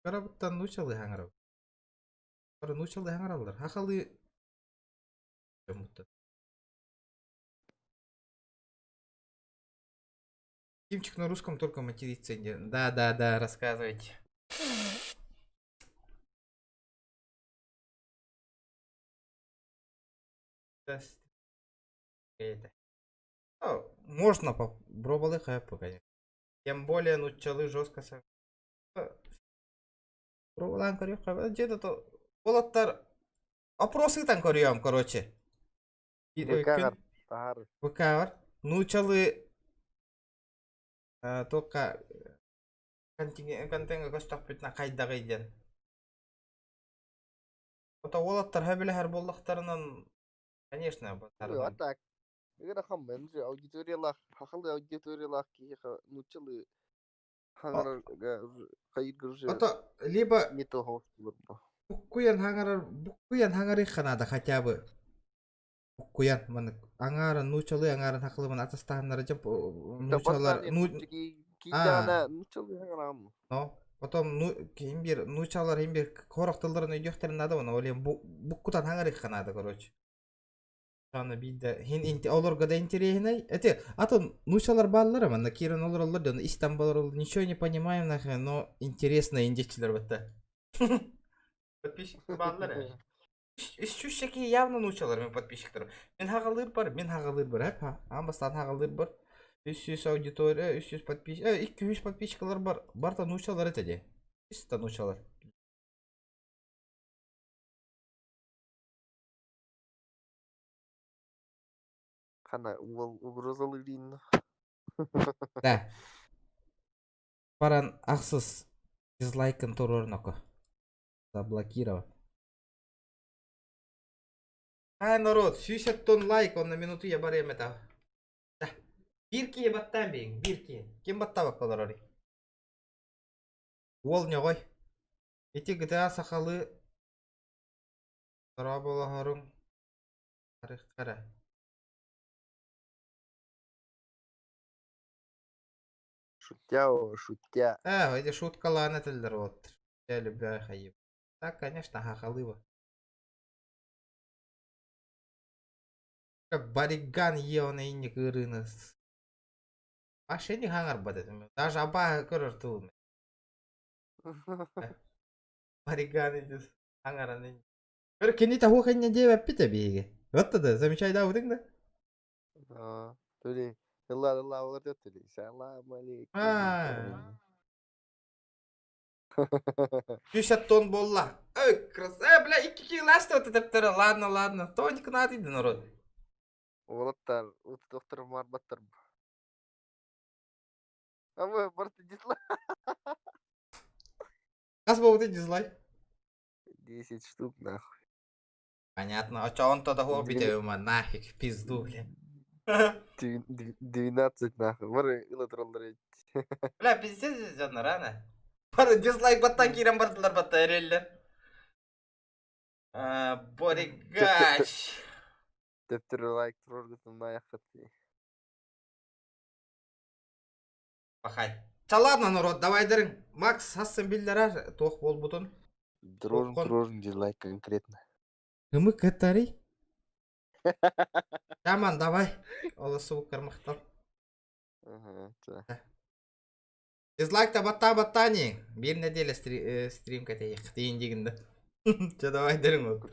Speaker 1: кырабыттан нуучалыы хаҥарабыт. Бары нуучалыы хаҥараллар. Хахалыы дьоммуттан. Тимчик на русском только матерится. Да, да, да, рассказывайте. Это. Можно попробовать хайпу, конечно. Тем более, нууччалыы жестко Пробовалаан көрүөххэ где-то то уолаттар опросы там көрүөм, короче.
Speaker 16: ВК-гар таһаар.
Speaker 1: ВК-гар нууччалыы только контеҥҥа көстөхпүтүнэ хайдаҕый диэн. Ото уолаттар сөбүлэһэр буоллахтарынан, конечно,
Speaker 16: А так, ыарахан мен аудиториялаах, хахалы аудиториялаах киһиэхэ нууччалыы хаҥарарга хайыырга уже
Speaker 1: Ото либо
Speaker 16: не то болбо.
Speaker 1: буккуйан хаҥарар буккуйан хаҥарыахха наада хотя бы. Буккуйан маннык аҥаарын нууччалыы аҥаарын хахылыбын атастаһыннара дьэ нууччалар ну
Speaker 16: Киидэҕинэ нууччалыы хаҥарааммы.
Speaker 1: Но потом ну ким бир нууччалар им бир хорох тылларын өйдүөхтэрин наада оны ол буккутан хаҥарыахха наада короче. Аны биирдэ хин олорго да интэриэһинэй. Эти атын нууччалар бааллара манна киирэн олороллор дьон истэн олороллор ничего не понимаем нахрен, но интересно индичилер бытта. Подписчик бааллар э. Үс явно нууччалар мен подписчиктарым. Мин хаҕалыыр бар, мин хаҕалыыр бар, эп аан бастаан хаҕалыыр бар. 300 аудитория, 300 подписчик, 200 подписчиклар бар. Барта нууччалар этэ дии. Чисто нууччалар.
Speaker 16: Хана уол угрозалыырын.
Speaker 1: Да. Баран ахсыс дизлайкын туруорноко. Заблокирован. Ай, народ, 100 тонн лайк, он на минуту я барыам это. Да. Биир киһи баттаан биин, биир киһи. Ким баттаабакка олорорий? Уол ньоҕой. Ити GTA сахалыы дорооболоһоруҥ харыххара.
Speaker 16: Шутя, о, шутя.
Speaker 1: А, эти шуткалаан этэллэр вот. Я люблю хайып. Так, конечно, хахалыва. Бариган еоны инник ырыны. Вообще не хаҥарбат этим. Даже абааһы көрөр тылым. Бариган идис хаҥаран инник. Көр кини таһуох инньэ диэбэппит эбииги. Вот да, замечай да да?
Speaker 16: А, тули. Ылла ылла олор тули. Салам алейкум.
Speaker 1: А. 50 тонн буолла. Ой, крас... Э, бля, икки кило тэптэрэ. Ладно, ладно. Тоник надо иди, народ.
Speaker 16: Уолаттар, доктор марбаттар. А вы барты дизлайк.
Speaker 1: Хас буолбута дизлайк?
Speaker 16: 10 штук нахуй.
Speaker 1: Понятно. А чё он тогда хобби нафиг, в пизду, блин.
Speaker 16: 12 нахуй. Бары ылатыраллар.
Speaker 1: Бля, пиздец, дьоннор, рано. Бары дизлайк баттан киирэн бардылар батта эрэллэр. Боригач.
Speaker 16: Төптөрү лайк тураргытын аяққат.
Speaker 1: Пахай. Ча ладно, народ, давай дырың. Макс, сассын биллэрэр туох буолбутун.
Speaker 16: Дружим, дружим, дизлайк конкретно.
Speaker 1: Кымы кытари? Таман, давай. Олосу кармахтал.
Speaker 16: Ага, да.
Speaker 1: Дизлайк-та батта баттани. Биир нэдиэлэ стрим кэтэйэх. Тиин дигинде. Чэ, давай дырың отыр.